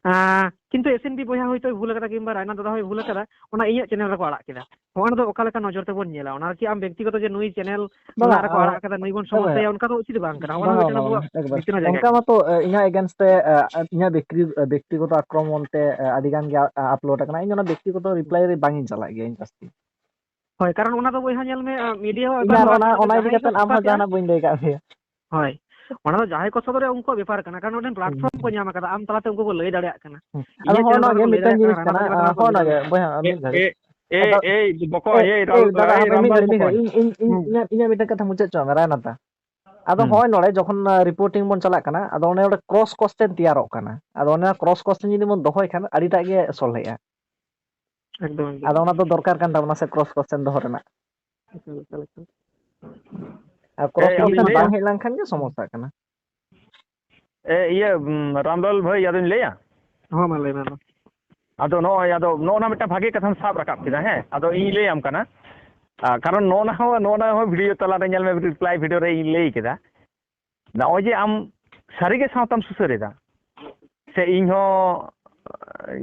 ᱟᱸ, ᱠᱤᱱᱛᱩ ᱮᱥ ᱮᱱ ᱵᱤ ᱵᱚᱭᱦᱟ ᱦᱚᱭᱛᱳᱭ ᱵᱷᱩᱞ ᱟᱠᱟᱫᱟ ᱠᱤᱝᱵᱟ ᱨᱟᱭᱱᱟ ᱫᱟᱫᱟ ᱦᱚᱸᱭ ᱵᱷᱩᱞ ᱟᱠᱟᱫᱟ, ᱚᱱᱟ ᱤᱧᱟᱹᱜ ᱪᱮᱱᱮᱞ ᱨᱮᱠᱚ ᱟᱲᱟᱜ ᱠᱮᱫᱟ᱾ ᱦᱚᱸ, ᱚᱱᱟ ᱫᱚ ᱚᱠᱟ ᱞᱮᱠᱟ ᱱᱚᱡᱚᱨ ᱛᱮᱵᱚᱱ ᱧᱮᱞᱟ? ᱚᱱᱟ ᱨᱮᱠᱤ ᱟᱢ ᱵᱮᱠᱛᱤᱜᱚᱛᱚ ᱡᱮ ᱱᱩᱭ ᱪᱮᱱᱮᱞ ᱵᱟᱝᱟ, ᱢᱮᱱᱟᱜ ᱨᱮᱠᱚ ᱟᱲᱟᱜ ᱠᱟᱫᱟ, ᱱᱩᱭ ᱵᱚᱱ ᱥᱚᱢᱚᱥᱥᱟᱭᱟ, ᱚᱱᱠᱟ ᱫᱚ ᱩᱪᱤᱛ ᱵᱟᱝ ᱠᱟᱱᱟ᱾ ᱚᱱᱟ ᱵᱟᱝᱟ, ᱫᱚ ᱵᱟᱝᱟ, ᱢᱤᱫᱴᱮᱱ ᱵᱟᱝᱟ, ᱟᱵᱚᱣᱟᱜ ᱮᱠᱵᱟᱨ᱾ ᱵᱷᱤᱛᱨᱤ ᱨᱮᱱᱟᱜ ᱡᱟᱭᱜᱟ ᱚᱱᱠᱟ ᱠᱟᱱᱟ᱾ ᱢᱟᱛᱚ, ᱮ, ᱤᱧᱟᱹᱜ against ᱨᱮ, ᱮ, ᱤᱧᱟᱹᱜ ᱵᱮᱠᱛᱤ-, ᱵᱮᱠᱛᱤᱜᱚᱛᱚ ᱟᱠᱨᱚᱢᱚᱱ ᱛᱮ, ᱮ, ᱟᱹᱰᱤ ᱜᱟᱱ ᱜᱮ, ᱟ-, upload ᱟᱠᱟᱱᱟ᱾ ᱤᱧ ᱚᱱᱟ ᱵᱮᱠᱛᱤᱜᱚᱛᱚ reply ᱨᱮ ᱵᱟᱝ ᱤᱧ ᱪᱟᱞᱟᱜ ᱜᱮᱭᱟ ᱤᱧ ᱡᱟᱹᱥᱛᱤ᱾ ᱦᱳᱭ, ᱠᱟᱨᱚᱱ ᱚᱱᱟ ᱫᱚ ᱵᱚᱭᱦᱟ ᱧᱮᱞ ᱢᱮ, ᱟ, ᱢᱤᱰᱤᱭᱟ ᱦᱚᱸ ᱤᱧ ᱟᱨ ᱚᱱᱟ, ᱚᱱᱟ ᱤᱫᱤ ᱠᱟᱛᱮ ᱟᱢ ᱦᱚᱸ ᱡᱟᱦᱟᱱᱟᱜ ᱵᱟᱹᱧ ᱞᱟᱹᱭ ᱠᱟᱜ ᱢᱮᱭᱟ᱾ ᱦᱳᱭ, ᱚᱱᱟ ᱫᱚ ᱡᱟᱦᱟᱸᱭ ᱠᱚ ᱥᱚᱫᱚᱨᱮᱜᱼᱟ ᱩᱱᱠᱩᱣᱟᱜ ᱵᱮᱯᱟᱨ ᱠᱟᱱᱟ, ᱠᱟᱨᱚᱱ ᱢᱤᱫᱴᱮᱱ ᱦᱩᱸ, platform ᱠᱚ ᱦᱩᱸ᱾ ᱧᱟᱢ ᱟᱠᱟᱫᱟ, ᱟᱢ ᱛᱟᱞᱟᱛᱮ ᱩᱱᱠᱩ ᱠᱚ ᱞᱟᱹᱭ ᱫᱟᱲᱮᱭᱟᱜ ᱠᱟᱱᱟ᱾ ᱦᱩᱸ᱾ ᱟᱫᱚ ᱤᱧᱟᱹᱜ ᱦᱚᱸᱜᱼᱚ channel ᱱᱚᱣᱟ ᱨᱮᱠᱚ ᱜᱮ ᱞᱟᱹᱭ ᱢᱤᱫᱴᱟᱝ ᱫᱟᱲᱮᱭᱟᱜ ᱡᱤᱱᱤᱥ ᱠᱟᱱᱟ, ᱠᱟᱱᱟ, ᱨᱟᱭᱱᱟ ᱫᱟᱫᱟ ᱦᱚᱸ ᱦᱚᱸᱜᱼᱚ ᱞᱟᱹᱭ ᱱᱚᱣᱟ ᱜᱮ, ᱫᱟᱲᱮᱭᱟᱜ ᱠᱟᱱᱟ᱾ ᱵᱚᱭᱦᱟ, ᱢᱤᱫ ᱮ, ᱜᱷᱟᱹᱲᱤᱡ᱾ ᱮ, ᱮ, ᱟᱫᱚ, ᱮ, ᱵᱚᱠᱚᱧ, ᱮ, ᱮ, ᱨᱟᱢ-, ᱫᱟᱫᱟ, ᱮ, ᱦᱟᱯᱮ, ᱢᱤᱫ ᱨᱟᱢᱞᱟᱞ ᱜᱷᱟᱹᱲᱤᱡ, ᱢᱤᱫ ᱜᱷᱟᱹᱲᱤᱡ᱾ ᱵᱚᱠᱚᱧ᱾ ᱤᱧ, ᱤᱧ, ᱤᱧ, ᱦᱩᱸ᱾ ᱤᱧᱟᱹᱜ, ᱤᱧᱟᱹᱜ ᱢᱤᱫᱴᱟᱝ ᱠᱟᱛᱷᱟ ᱢᱩᱪᱟᱹᱫ ᱦᱚᱪᱚᱣᱟᱜ ᱢᱮ, ᱨᱟᱭᱱᱟ ᱫᱟ᱾ ᱟᱫᱚ ᱦᱩᱸ᱾ ᱦᱚᱸᱜᱼᱚᱭ ᱱᱚᱰᱮ ᱡᱚᱠᱷᱚᱱ, ᱟ, reporting ᱵᱚᱱ ᱪᱟᱞᱟᱜ ᱠᱟᱱᱟ, ᱟᱫᱚ ᱚᱱᱮ ᱚᱸᱰᱮ cross question ᱛᱮᱭᱟᱨᱚᱜ ᱠᱟᱱᱟ᱾ ᱟᱫᱚ ᱚᱱᱟ cross question ᱡᱩᱫᱤ ᱵᱚᱱ ᱫᱚᱦᱚᱭ ᱠᱷᱟᱱ, ᱟᱹᱰᱤᱴᱟᱜ ᱜᱮ ᱥᱚᱞᱦᱮᱜᱼᱟ᱾ ᱮᱠᱫᱚᱢ, ᱮᱠᱫᱚᱢ᱾ ᱟᱫᱚ ᱚᱱᱟ ᱫᱚ ᱫᱚᱨᱠᱟᱨ ᱠᱟᱱ ᱛᱟᱵᱚᱱᱟ ᱥᱮ, cross question ᱫᱚᱦᱚ ᱨᱮᱱᱟᱜ᱾ ᱮᱠᱟᱞ, ᱮᱠᱟᱞ, ᱮᱠᱟᱞ᱾ ᱟᱨ cross ᱮ, ᱤᱧ question ᱞᱟᱹᱭᱟ? ᱵᱟᱝ ᱦᱮᱡ ᱞᱮᱱᱠᱷᱟᱱ ᱜᱮ ᱥᱚᱢᱚᱥᱥᱟ ᱠᱟᱱᱟ᱾ ᱮ, ᱤᱭᱟᱹ, ᱩᱢ, ᱨᱟᱢᱞᱟᱞ ᱵᱷᱟᱹᱭ, ᱟᱫᱚᱧ ᱞᱟᱹᱭᱟ? ᱦᱚᱸ, ᱢᱟ ᱞᱟᱹᱭ ᱢᱮ, ᱢᱟ᱾ ᱟᱫᱚ ᱱᱚᱜᱼᱚᱭ, ᱟᱫᱚ ᱱᱚᱜᱼᱚ ᱱᱟ ᱢᱤᱫᱴᱟᱝ ᱵᱷᱟᱜᱮ ᱠᱟᱛᱷᱟᱢ ᱥᱟᱵ ᱨᱟᱠᱟᱵ ᱠᱮᱫᱟ, ᱦᱮᱸ? ᱟᱫᱚ ᱤᱧ ᱞᱟᱹᱭᱟᱢ ᱠᱟᱱᱟ᱾ ᱟ, ᱠᱟᱨᱚᱱ ᱱᱚᱜᱼᱚ ᱱᱟ ᱦᱚᱸ, ᱱᱚᱜᱼᱚ ᱱᱟ ᱦᱚᱸ ᱵᱷᱤᱰᱤᱭᱳ ᱛᱟᱞᱟᱨᱮ ᱧᱮᱞ ᱢᱮ, reply ᱵᱷᱤᱰᱤᱭᱳ ᱨᱮ ᱤᱧ ᱞᱟᱹᱭ ᱠᱮᱫᱟ᱾ ᱱᱚᱜᱼᱚᱭ ᱡᱮ ᱟᱢ ᱥᱟᱹᱨᱤᱜᱮ ᱥᱟᱶᱛᱟᱢ ᱥᱩᱥᱟᱹᱨ ᱮᱫᱟ, ᱥᱮ ᱤᱧ ᱦᱚᱸ,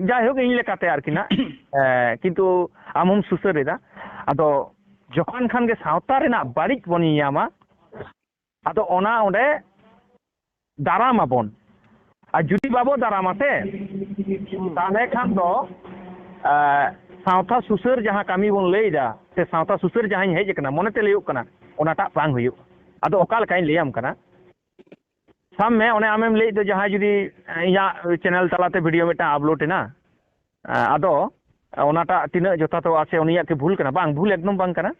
ᱡᱟᱭᱦᱳᱠ, ᱤᱧ ᱞᱮᱠᱟᱛᱮ ᱟᱨᱠᱤ ᱱᱟᱜ, ᱮ, ᱠᱤᱱᱛᱩ ᱟᱢ ᱦᱚᱸᱢ ᱥᱩᱥᱟᱹᱨ ᱮᱫᱟ᱾ ᱟᱫᱚ ᱡᱚᱠᱷᱚᱱ ᱠᱷᱟᱱ ᱜᱮ ᱥᱟᱶᱛᱟ ᱨᱮᱱᱟᱜ ᱵᱟᱹᱲᱤᱡ ᱵᱚᱱ ᱧᱮᱧᱟᱢᱟ, ᱟᱫᱚ ᱚᱱᱟ ᱚᱸᱰᱮ ᱫᱟᱨᱟᱢ ᱟᱵᱚᱱ᱾ ᱟᱨ ᱡᱩᱫᱤ ᱵᱟᱵᱚ ᱫᱟᱨᱟᱢᱟ ᱥᱮ, ᱦᱩᱸ᱾ ᱛᱟᱦᱚᱞᱮ ᱠᱷᱟᱱ ᱫᱚ, ᱮ, ᱥᱟᱶᱛᱟ ᱥᱩᱥᱟᱹᱨ ᱡᱟᱦᱟᱸ ᱠᱟᱹᱢᱤ ᱵᱚᱱ ᱞᱟᱹᱭ ᱮᱫᱟ, ᱥᱮ ᱥᱟᱶᱛᱟ ᱥᱩᱥᱟᱹᱨ ᱡᱟᱦᱟᱸᱧ ᱦᱮᱡ ᱟᱠᱟᱱᱟ, ᱢᱚᱱᱮᱛᱮ ᱞᱟᱹᱭᱚᱜ ᱠᱟᱱᱟ, ᱚᱱᱟᱴᱟᱜ ᱵᱟᱝ ᱦᱩᱭᱩᱜᱼᱟ᱾ ᱟᱫᱚ ᱚᱠᱟ ᱞᱮᱠᱟᱧ ᱞᱟᱹᱭᱟᱢ ᱠᱟᱱᱟ, ᱥᱟᱵ ᱢᱮ, ᱚᱱᱮ ᱟᱢᱮᱢ ᱞᱟᱹᱭᱮᱫ ᱫᱚ, ᱡᱟᱦᱟᱸᱭ ᱡᱩᱫᱤ ᱤᱧᱟᱹᱜ ᱪᱮᱱᱮᱞ ᱛᱟᱞᱟᱛᱮ ᱵᱷᱤᱰᱤᱭᱳ ᱢᱤᱫᱴᱟᱝ ᱟᱯᱞᱳᱰ ᱮᱱᱟ, ᱟᱫᱚ ᱚᱱᱟᱴᱟᱜ ᱛᱤᱱᱟᱹᱜ ᱡᱚᱛᱷᱟᱛᱚᱜᱼᱟ ᱥᱮ ᱩᱱᱤᱭᱟᱜ ᱠᱤ ᱵᱷᱩᱞ ᱠᱟᱱᱟ? ᱵᱟᱝ, ᱵᱷᱩᱞ ᱮᱠᱫᱚᱢ ᱵᱟᱝ ᱠᱟᱱᱟ,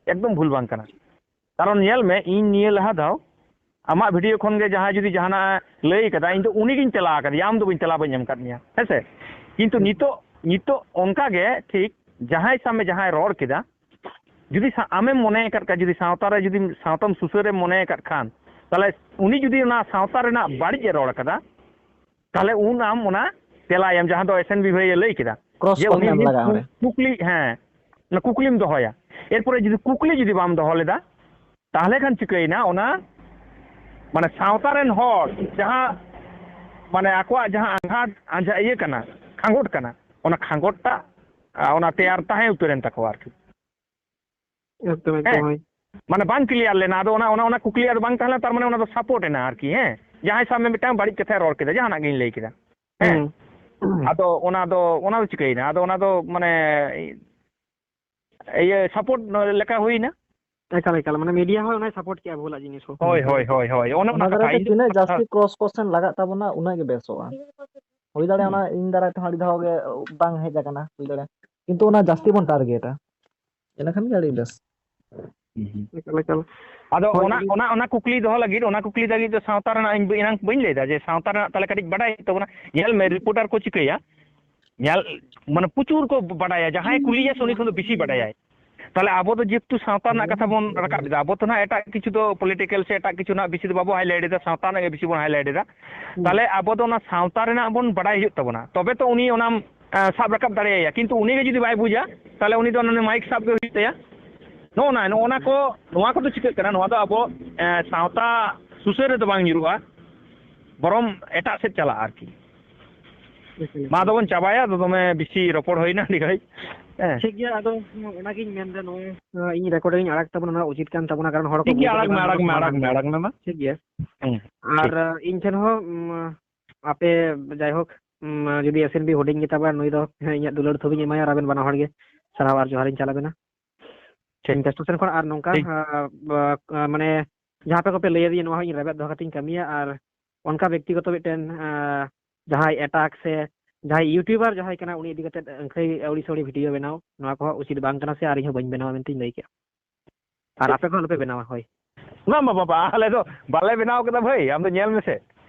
ᱮᱠᱫᱚᱢ ᱵᱷᱩᱞ ᱵᱟᱝ ᱠᱟᱱᱟ᱾ ᱠᱟᱨᱚᱱ ᱧᱮᱞ ᱢᱮ, ᱤᱧ ᱱᱤᱭᱟᱹ ᱞᱟᱦᱟ ᱫᱷᱟᱣ ᱟᱢᱟᱜ ᱵᱷᱤᱰᱤᱭᱳ ᱠᱷᱚᱱ ᱜᱮ ᱡᱟᱦᱟᱸᱭ ᱡᱩᱫᱤ ᱡᱟᱦᱟᱱᱟᱜ ᱮ ᱞᱟᱹᱭ ᱠᱟᱫᱟ, ᱤᱧ ᱫᱚ ᱩᱱᱤᱜᱤᱧ ᱛᱮᱞᱟ ᱟᱠᱟᱫᱮᱭᱟ, ᱟᱢ ᱫᱚ ᱵᱟᱹᱧ ᱛᱮᱞᱟ ᱵᱟᱹᱧ ᱮᱢ ᱟᱠᱟᱫ ᱢᱮᱭᱟ, ᱦᱮᱸ ᱥᱮ? ᱠᱤᱱᱛᱩ ᱱᱤᱛᱚᱜ ᱱᱤᱛᱚᱜ ᱚᱱᱠᱟ ᱜᱮ ᱴᱷᱤᱠ ᱡᱟᱦᱟᱸᱭ ᱥᱟᱢᱮ ᱡᱟᱦᱟᱸᱭ ᱨᱚᱲ ᱠᱮᱫᱟ, ᱡᱩᱫᱤ ᱥᱟ-, ᱟᱢᱮᱢ ᱢᱚᱱᱮ ᱟᱠᱟᱫ ᱠᱷᱟᱱ, ᱡᱩᱫᱤ ᱥᱟᱶᱛᱟ ᱨᱮ ᱡᱩᱫᱤ ᱥᱟᱶᱛᱟᱢ ᱥᱩᱥᱟᱹᱨᱮᱢ ᱢᱚᱱᱮ ᱟᱠᱟᱫ ᱠᱷᱟᱱ, ᱛᱟᱦᱚᱞᱮ ᱩᱱᱤ ᱡᱩᱫᱤ ᱚᱱᱟ ᱥᱟᱶᱛᱟ ᱨᱮᱱᱟᱜ ᱵᱟᱹᱲᱤᱡ ᱮ ᱨᱚᱲ ᱠᱟᱫᱟ, ᱛᱟᱦᱚᱞᱮ ᱩᱱ ᱟᱢ ᱚᱱᱟ ᱛᱮᱞᱟᱭᱟᱢ, ᱡᱟᱦᱟᱸ ᱫᱚ ᱮᱥ ᱮᱱ ᱵᱤ ᱵᱷᱟᱹᱭ ᱮ ᱞᱟᱹᱭ ᱠᱮᱫᱟ, ᱠᱨᱚᱥ ᱡᱮ ᱠᱚ ᱩᱱᱤ ᱢᱮᱱ ᱡᱩᱫᱤ ᱞᱟᱜᱟᱜᱼᱟ ᱠᱩ-, ᱚᱸᱰᱮ᱾ ᱠᱩᱠᱞᱤ, ᱦᱮᱸ, ᱚᱱᱟ ᱠᱩᱠᱞᱤᱢ ᱫᱚᱦᱚᱭᱟ᱾ ᱮᱨᱯᱚᱨᱮ ᱡᱩᱫᱤ ᱠᱩᱠᱞᱤ ᱡᱩᱫᱤ ᱵᱟᱢ ᱫᱚᱦᱚ ᱞᱮᱫᱟ, ᱛᱟᱦᱚᱞᱮ ᱠᱷᱟᱱ ᱪᱤᱠᱟᱹᱭᱮᱱᱟ? ᱚᱱᱟ ᱢᱟᱱᱮ ᱥᱟᱶᱛᱟ ᱨᱮᱱ ᱦᱚᱲ ᱡᱟᱦᱟᱸ ᱢᱟᱱᱮ ᱟᱠᱚᱣᱟᱜ ᱡᱟᱦᱟᱸ ᱟᱸᱡᱷᱟᱴ, ᱟᱸᱡᱷᱟ ᱤᱭᱟᱹ ᱠᱟᱱᱟ, ᱠᱷᱟᱸᱜᱚᱴ ᱠᱟᱱᱟ, ᱚᱱᱟ ᱠᱷᱟᱸᱜᱚᱴ ᱴᱟᱜ, ᱟ, ᱚᱱᱟ ᱛᱮᱭᱟᱨ ᱛᱟᱦᱮᱸ ᱩᱛᱟᱹᱨᱮᱱ ᱛᱟᱠᱚᱣᱟ ᱟᱨᱠᱤ᱾ ᱮᱠᱫᱚᱢ, ᱮᱠᱫᱚᱢ, ᱦᱮᱸ᱾ ᱦᱳᱭ᱾ ᱢᱟᱱᱮ ᱵᱟᱝ ᱠᱞᱤᱭᱟᱨ ᱞᱮᱱᱟ᱾ ᱟᱫᱚ ᱚᱱᱟ, ᱚᱱᱟ, ᱚᱱᱟ ᱠᱩᱠᱞᱤ ᱟᱫᱚ ᱵᱟᱝ ᱛᱟᱦᱮᱸ ᱞᱮᱱᱟ, ᱛᱟᱨ ᱢᱟᱱᱮ ᱚᱱᱟ ᱫᱚ ᱥᱟᱯᱳᱨᱴ ᱮᱱᱟ ᱟᱨᱠᱤ, ᱦᱮᱸ᱾ ᱡᱟᱦᱟᱸᱭ ᱥᱟᱵ ᱢᱮ ᱢᱤᱫᱴᱟᱝ ᱵᱟᱹᱲᱤᱡ ᱠᱟᱛᱷᱟᱭ ᱨᱚᱲ ᱠᱮᱫᱟ, ᱡᱟᱦᱟᱱᱟᱜ ᱜᱤᱧ ᱞᱟᱹᱭ ᱠᱮᱫᱟ, ᱦᱮᱸ᱾ ᱦᱩᱸ᱾ ᱟᱫᱚ ᱚᱱᱟ ᱫᱚ, ᱚᱱᱟ ᱫᱚ ᱪᱤᱠᱟᱹᱭᱮᱱᱟ? ᱟᱫᱚ ᱚᱱᱟ ᱫᱚ ᱢᱟᱱᱮ ᱤᱭᱟᱹ ᱥᱟᱯᱳᱨᱴ ᱞᱮᱠᱟ ᱦᱩᱭᱱᱟ᱾ ᱮᱠᱟᱞ, ᱮᱠᱟᱞ᱾ ᱢᱟᱱᱮ ᱢᱤᱰᱤᱭᱟ ᱦᱚᱸ ᱚᱱᱟᱭ ᱥᱟᱯᱳᱨᱴ ᱠᱮᱜᱼᱟ ᱵᱷᱩᱞᱟᱜ ᱡᱤᱱᱤᱥ ᱦᱚᱸ᱾ ᱦᱳᱭ, ᱦᱳᱭ, ᱦᱳᱭ, ᱦᱳᱭ᱾ ᱚᱱᱮ ᱚᱱᱟ ᱚᱱᱟ ᱠᱟᱛᱷᱟ, ᱫᱟᱨᱟᱭ ᱛᱮ ᱤᱧ ᱫᱚ ᱛᱤᱱᱟᱹᱜ ᱠᱟᱛᱷᱟ ᱡᱟᱹᱥᱛᱤ ᱠᱨᱚᱥ ᱠᱚᱥᱪᱮᱱ ᱞᱟᱜᱟᱜ ᱛᱟᱵᱚᱱᱟ, ᱩᱱᱟᱹᱜ ᱜᱮ ᱵᱮᱥᱚᱜᱼᱟ᱾ ᱦᱩᱭ ᱫᱟᱲᱮᱭᱟᱜᱼᱟ, ᱦᱩᱸ᱾ ᱚᱱᱟ ᱤᱧ ᱫᱟᱨᱟᱭ ᱛᱮᱦᱚᱸ ᱟᱹᱰᱤ ᱫᱷᱟᱣ ᱜᱮ ᱵᱟᱝ ᱦᱮᱡ ᱟᱠᱟᱱᱟ, ᱦᱩᱭ ᱫᱟᱲᱮᱭᱟᱜᱼᱟ᱾ ᱠᱤᱱᱛᱩ ᱚᱱᱟ ᱡᱟᱹᱥᱛᱤ ᱵᱚᱱ ᱴᱟᱨᱜᱮᱴᱟ, ᱤᱱᱟᱹ ᱠᱷᱟᱱ ᱜᱮ ᱟᱹᱰᱤ ᱵᱮᱥ᱾ ᱦᱩᱸ, ᱦᱩᱸ᱾ ᱮᱠᱟᱞ, ᱮᱠᱟᱞ᱾ ᱟᱫᱚ ᱦᱳᱭ, ᱚᱱᱟ, ᱤᱧ ᱚᱱᱟ, ᱚᱱᱟ ᱠᱩᱠᱞᱤ ᱫᱚᱦᱚ ᱞᱟᱹᱜᱤᱫ, ᱚᱱᱟ ᱠᱩᱠᱞᱤ ᱞᱟᱹᱜᱤᱫ ᱫᱚ ᱥᱟᱶᱛᱟ ᱨᱮᱱᱟᱜ ᱤᱧ ᱮᱱᱟᱝ ᱵᱟᱹᱧ ᱞᱟᱹᱭᱫᱟ ᱡᱮ ᱥᱟᱶᱛᱟ ᱨᱮᱱᱟᱜ ᱛᱟᱦᱞᱮ ᱠᱟᱹᱴᱤᱡ ᱵᱟᱰᱟᱭ ᱦᱩᱭᱩᱜ ᱛᱟᱵᱚᱱᱟ᱾ ᱧᱮᱞ ᱢᱮ, ᱨᱤᱯᱳᱨᱴᱟᱨ ᱠᱚ ᱪᱤᱠᱟᱹᱭᱟ? ᱧᱮᱞ, ᱢᱟᱱᱮ, ᱯᱨᱚᱪᱩᱨ ᱠᱚ ᱵᱟᱰᱟᱭᱟ, ᱡᱟᱦᱟᱸᱭ ᱠᱩᱞᱤᱭᱟ ᱥᱮ ᱩᱱᱤ ᱠᱷᱚᱱ ᱫᱚ ᱵᱮᱥᱤ ᱵᱟᱰᱟᱭᱟᱭ᱾ ᱛᱟᱦᱞᱮ ᱟᱵᱚ ᱫᱚ ᱡᱮᱦᱮᱛᱩ ᱥᱟᱶᱛᱟ ᱨᱮᱱᱟᱜ ᱠᱟᱛᱷᱟ ᱵᱚᱱ ᱨᱟᱠᱟᱵ ᱮᱫᱟ, ᱟᱵᱚ ᱛᱚ ᱱᱟᱜ ᱮᱴᱟᱜ ᱠᱤᱪᱷᱩ ᱫᱚ ᱯᱚᱞᱤᱴᱤᱠᱮᱞ ᱥᱮ ᱮᱴᱟᱜ ᱠᱤᱪᱷᱩ ᱨᱮᱱᱟᱜ ᱵᱮᱥᱤ ᱫᱚ ᱵᱟᱵᱚ ᱦᱟᱭᱞᱟᱭᱤᱴ ᱮᱫᱟ, ᱥᱟᱶᱛᱟ ᱨᱮᱱᱟᱜ ᱜᱮ ᱵᱮᱥᱤ ᱵᱚᱱ ᱦᱟᱭᱞᱟᱭᱤᱴ ᱮᱫᱟ᱾ ᱦᱩᱸ᱾ ᱛᱟᱦᱞᱮ ᱟᱵᱚ ᱫᱚ ᱚᱱᱟ ᱥᱟᱶᱛᱟ ᱨᱮᱱᱟᱜ ᱵᱚᱱ ᱵᱟᱰᱟᱭ ᱦᱩᱭᱩᱜ ᱛᱟᱵᱚᱱᱟ, ᱛᱚᱵᱮ ᱛᱚ ᱩᱱᱤ ᱚᱱᱟᱢ, ᱮ, ᱥᱟᱵ ᱨᱟᱠᱟᱵ ᱫᱟᱲᱮᱭᱟᱭᱟ᱾ ᱠᱤᱱᱛᱩ ᱩᱱᱤ ᱜᱮ ᱡᱩᱫᱤ ᱵᱟᱭ ᱵᱩᱡᱟ, ᱛᱟᱦᱞᱮ ᱩᱱᱤ ᱫᱚ ᱚᱱᱟ ᱢᱟᱭᱤᱠ ᱥᱟᱵ ᱜᱮ ᱦᱩᱭᱩᱜ ᱛᱟᱭᱟ᱾ ᱱᱚᱜᱼᱚ ᱱᱟ, ᱱᱚᱜᱼᱚ ᱱᱟ ᱠᱚ, ᱱᱚᱣᱟ ᱠᱚᱫᱚ ᱪᱤᱠᱟᱹᱜ ᱠᱟᱱᱟ? ᱱᱚᱣᱟ ᱫᱚ ᱟᱵᱚ, ᱮ, ᱥᱟᱶᱛᱟ ᱥᱩᱥᱟᱹᱨ ᱨᱮᱫᱚ ᱵᱟᱝ ᱧᱩᱨᱩᱜᱼᱟ, ᱵᱚᱨᱚᱝ ᱮᱴᱟᱜ ᱥᱮᱫ ᱪᱟᱞᱟᱜᱼᱟ ᱟᱨᱠᱤ᱾ ᱮᱠᱟᱞ, ᱢᱟ ᱮᱠᱟᱞ᱾ ᱟᱫᱚ ᱵᱚᱱ ᱪᱟᱵᱟᱭᱟ, ᱟᱫᱚ ᱫᱚᱢᱮ ᱵᱮᱥᱤ ᱨᱚᱯᱚᱲ ᱦᱩᱭᱱᱟ ᱟᱹᱰᱤ ᱜᱷᱟᱹᱲᱤᱡ᱾ ᱦᱮᱸ᱾ ᱴᱷᱤᱠ ᱜᱮᱭᱟ, ᱟᱫᱚ ᱚᱱᱟᱜᱤᱧ ᱢᱮᱱᱫᱟ, ᱱᱚᱜᱼᱚᱭ, ᱤᱧ ᱨᱮᱠᱚᱨᱰᱤᱝ ᱤᱧ ᱟᱲᱟᱜ ᱛᱟᱵᱚᱱᱟ, ᱚᱱᱟ ᱩᱪᱤᱛ ᱠᱟᱱ ᱛᱟᱵᱚᱱᱟ, ᱠᱟᱨᱚᱱ ᱦᱚᱲ ᱠᱚ ᱴᱷᱤᱠ ᱜᱮᱭᱟ, ᱵᱩᱡᱽ ᱟᱲᱟᱜ ᱢᱮ, ᱫᱟᱲᱮᱭᱟᱜ ᱢᱟ, ᱟᱲᱟᱜ ᱢᱮ, ᱱᱚᱣᱟ ᱟᱲᱟᱜ ᱢᱮ, ᱵᱟᱝ ᱟᱲᱟᱜ ᱢᱮ ᱢᱟ᱾ ᱴᱷᱤᱠ ᱜᱮᱭᱟ᱾ ᱦᱮᱸ, ᱟᱨ, ᱴᱷᱤᱠ᱾ ᱤᱧ ᱴᱷᱮᱱ ᱦᱚᱸ, ᱩᱢ, ᱟᱯᱮ ᱡᱟᱭᱦᱳᱠ, ᱩᱢ, ᱡᱩᱫᱤ ᱮᱥ ᱮᱱ ᱵᱤ ᱦᱩᱰᱤᱧ ᱜᱮᱛᱟ ᱵᱚᱱᱟ, ᱱᱩᱭ ᱫᱚ ᱤᱧᱟᱹᱜ ᱫᱩᱞᱟᱹᱲ ᱛᱷᱩᱢ ᱤᱧ ᱮᱢᱟᱭᱟ ᱟᱨ ᱟᱵᱮᱱ ᱵᱟᱱᱟ ᱦᱚᱲ ᱜᱮ ᱥᱟᱨᱦᱟᱣ ᱟᱨ ᱡᱚᱦᱟᱨ ᱤᱧ ᱪᱟᱞ ᱟᱵᱮᱱᱟ᱾ ᱴᱷᱤᱠ᱾ ᱤᱧ ᱯᱟᱥᱴᱟ ᱥᱮᱱ ᱠᱷᱚᱱ ᱟᱨ ᱱᱚᱝᱠᱟ, ᱴᱷᱤᱠ᱾ ᱟ, ᱵᱟ, ᱟ, ᱢᱟᱱᱮ ᱡᱟᱦᱟᱸ ᱯᱮ ᱠᱚᱯᱮ ᱞᱟᱹᱭ ᱟᱹᱫᱤᱧᱟ, ᱱᱚᱣᱟ ᱦᱚᱸ ᱤᱧ ᱨᱮᱵᱮᱫ ᱫᱚᱦᱚ ᱠᱟᱛᱮᱧ ᱠᱟᱹᱢᱤᱭᱟ᱾ ᱟᱨ ᱚᱱᱠᱟ ᱵᱮᱠᱛᱤᱜᱚᱛᱚ ᱢᱤᱫᱴᱮᱱ, ᱟ, ᱡᱟᱦᱟᱸᱭ ᱮᱴᱟᱜ ᱥᱮ ᱡᱟᱦᱟᱸᱭ ᱭᱩᱴᱩᱵᱟᱨ ᱡᱟᱦᱟᱸᱭ ᱠᱟᱱᱟ, ᱩᱱᱤ ᱤᱫᱤ ᱠᱟᱛᱮ ᱟᱹᱠᱷᱟᱹᱭ ᱟᱹᱣᱲᱤ ᱥᱟᱹᱣᱲᱤ ᱵᱷᱤᱰᱤᱭᱳ ᱵᱮᱱᱟᱣ, ᱱᱚᱣᱟ ᱠᱚᱦᱚᱸ ᱩᱪᱤᱛ ᱵᱟᱝ ᱠᱟᱱᱟ ᱥᱮ ᱟᱨ ᱤᱧ ᱦᱚᱸ ᱵᱟᱹᱧ ᱵᱮᱱᱟᱣᱟ ᱢᱮᱱᱛᱮᱧ ᱞᱟᱹᱭ ᱠᱮᱜᱼᱟ᱾ ᱟᱨ ᱴᱷᱤᱠ᱾ ᱟᱯᱮ ᱠᱚᱦᱚᱸ ᱟᱞᱚᱯᱮ ᱵᱮᱱᱟᱣᱟ, ᱦᱳᱭ᱾ ᱵᱟᱝ, ᱵᱟᱝ, ᱵᱟᱝ, ᱵᱟᱝ, ᱟᱞᱮ ᱫᱚ ᱵᱟᱞᱮ ᱵᱮᱱᱟᱣ ᱠᱟᱫᱟ ᱵᱷᱟᱹᱭ, ᱟᱢ ᱫᱚ ᱧᱮᱞ ᱢᱮᱥᱮ᱾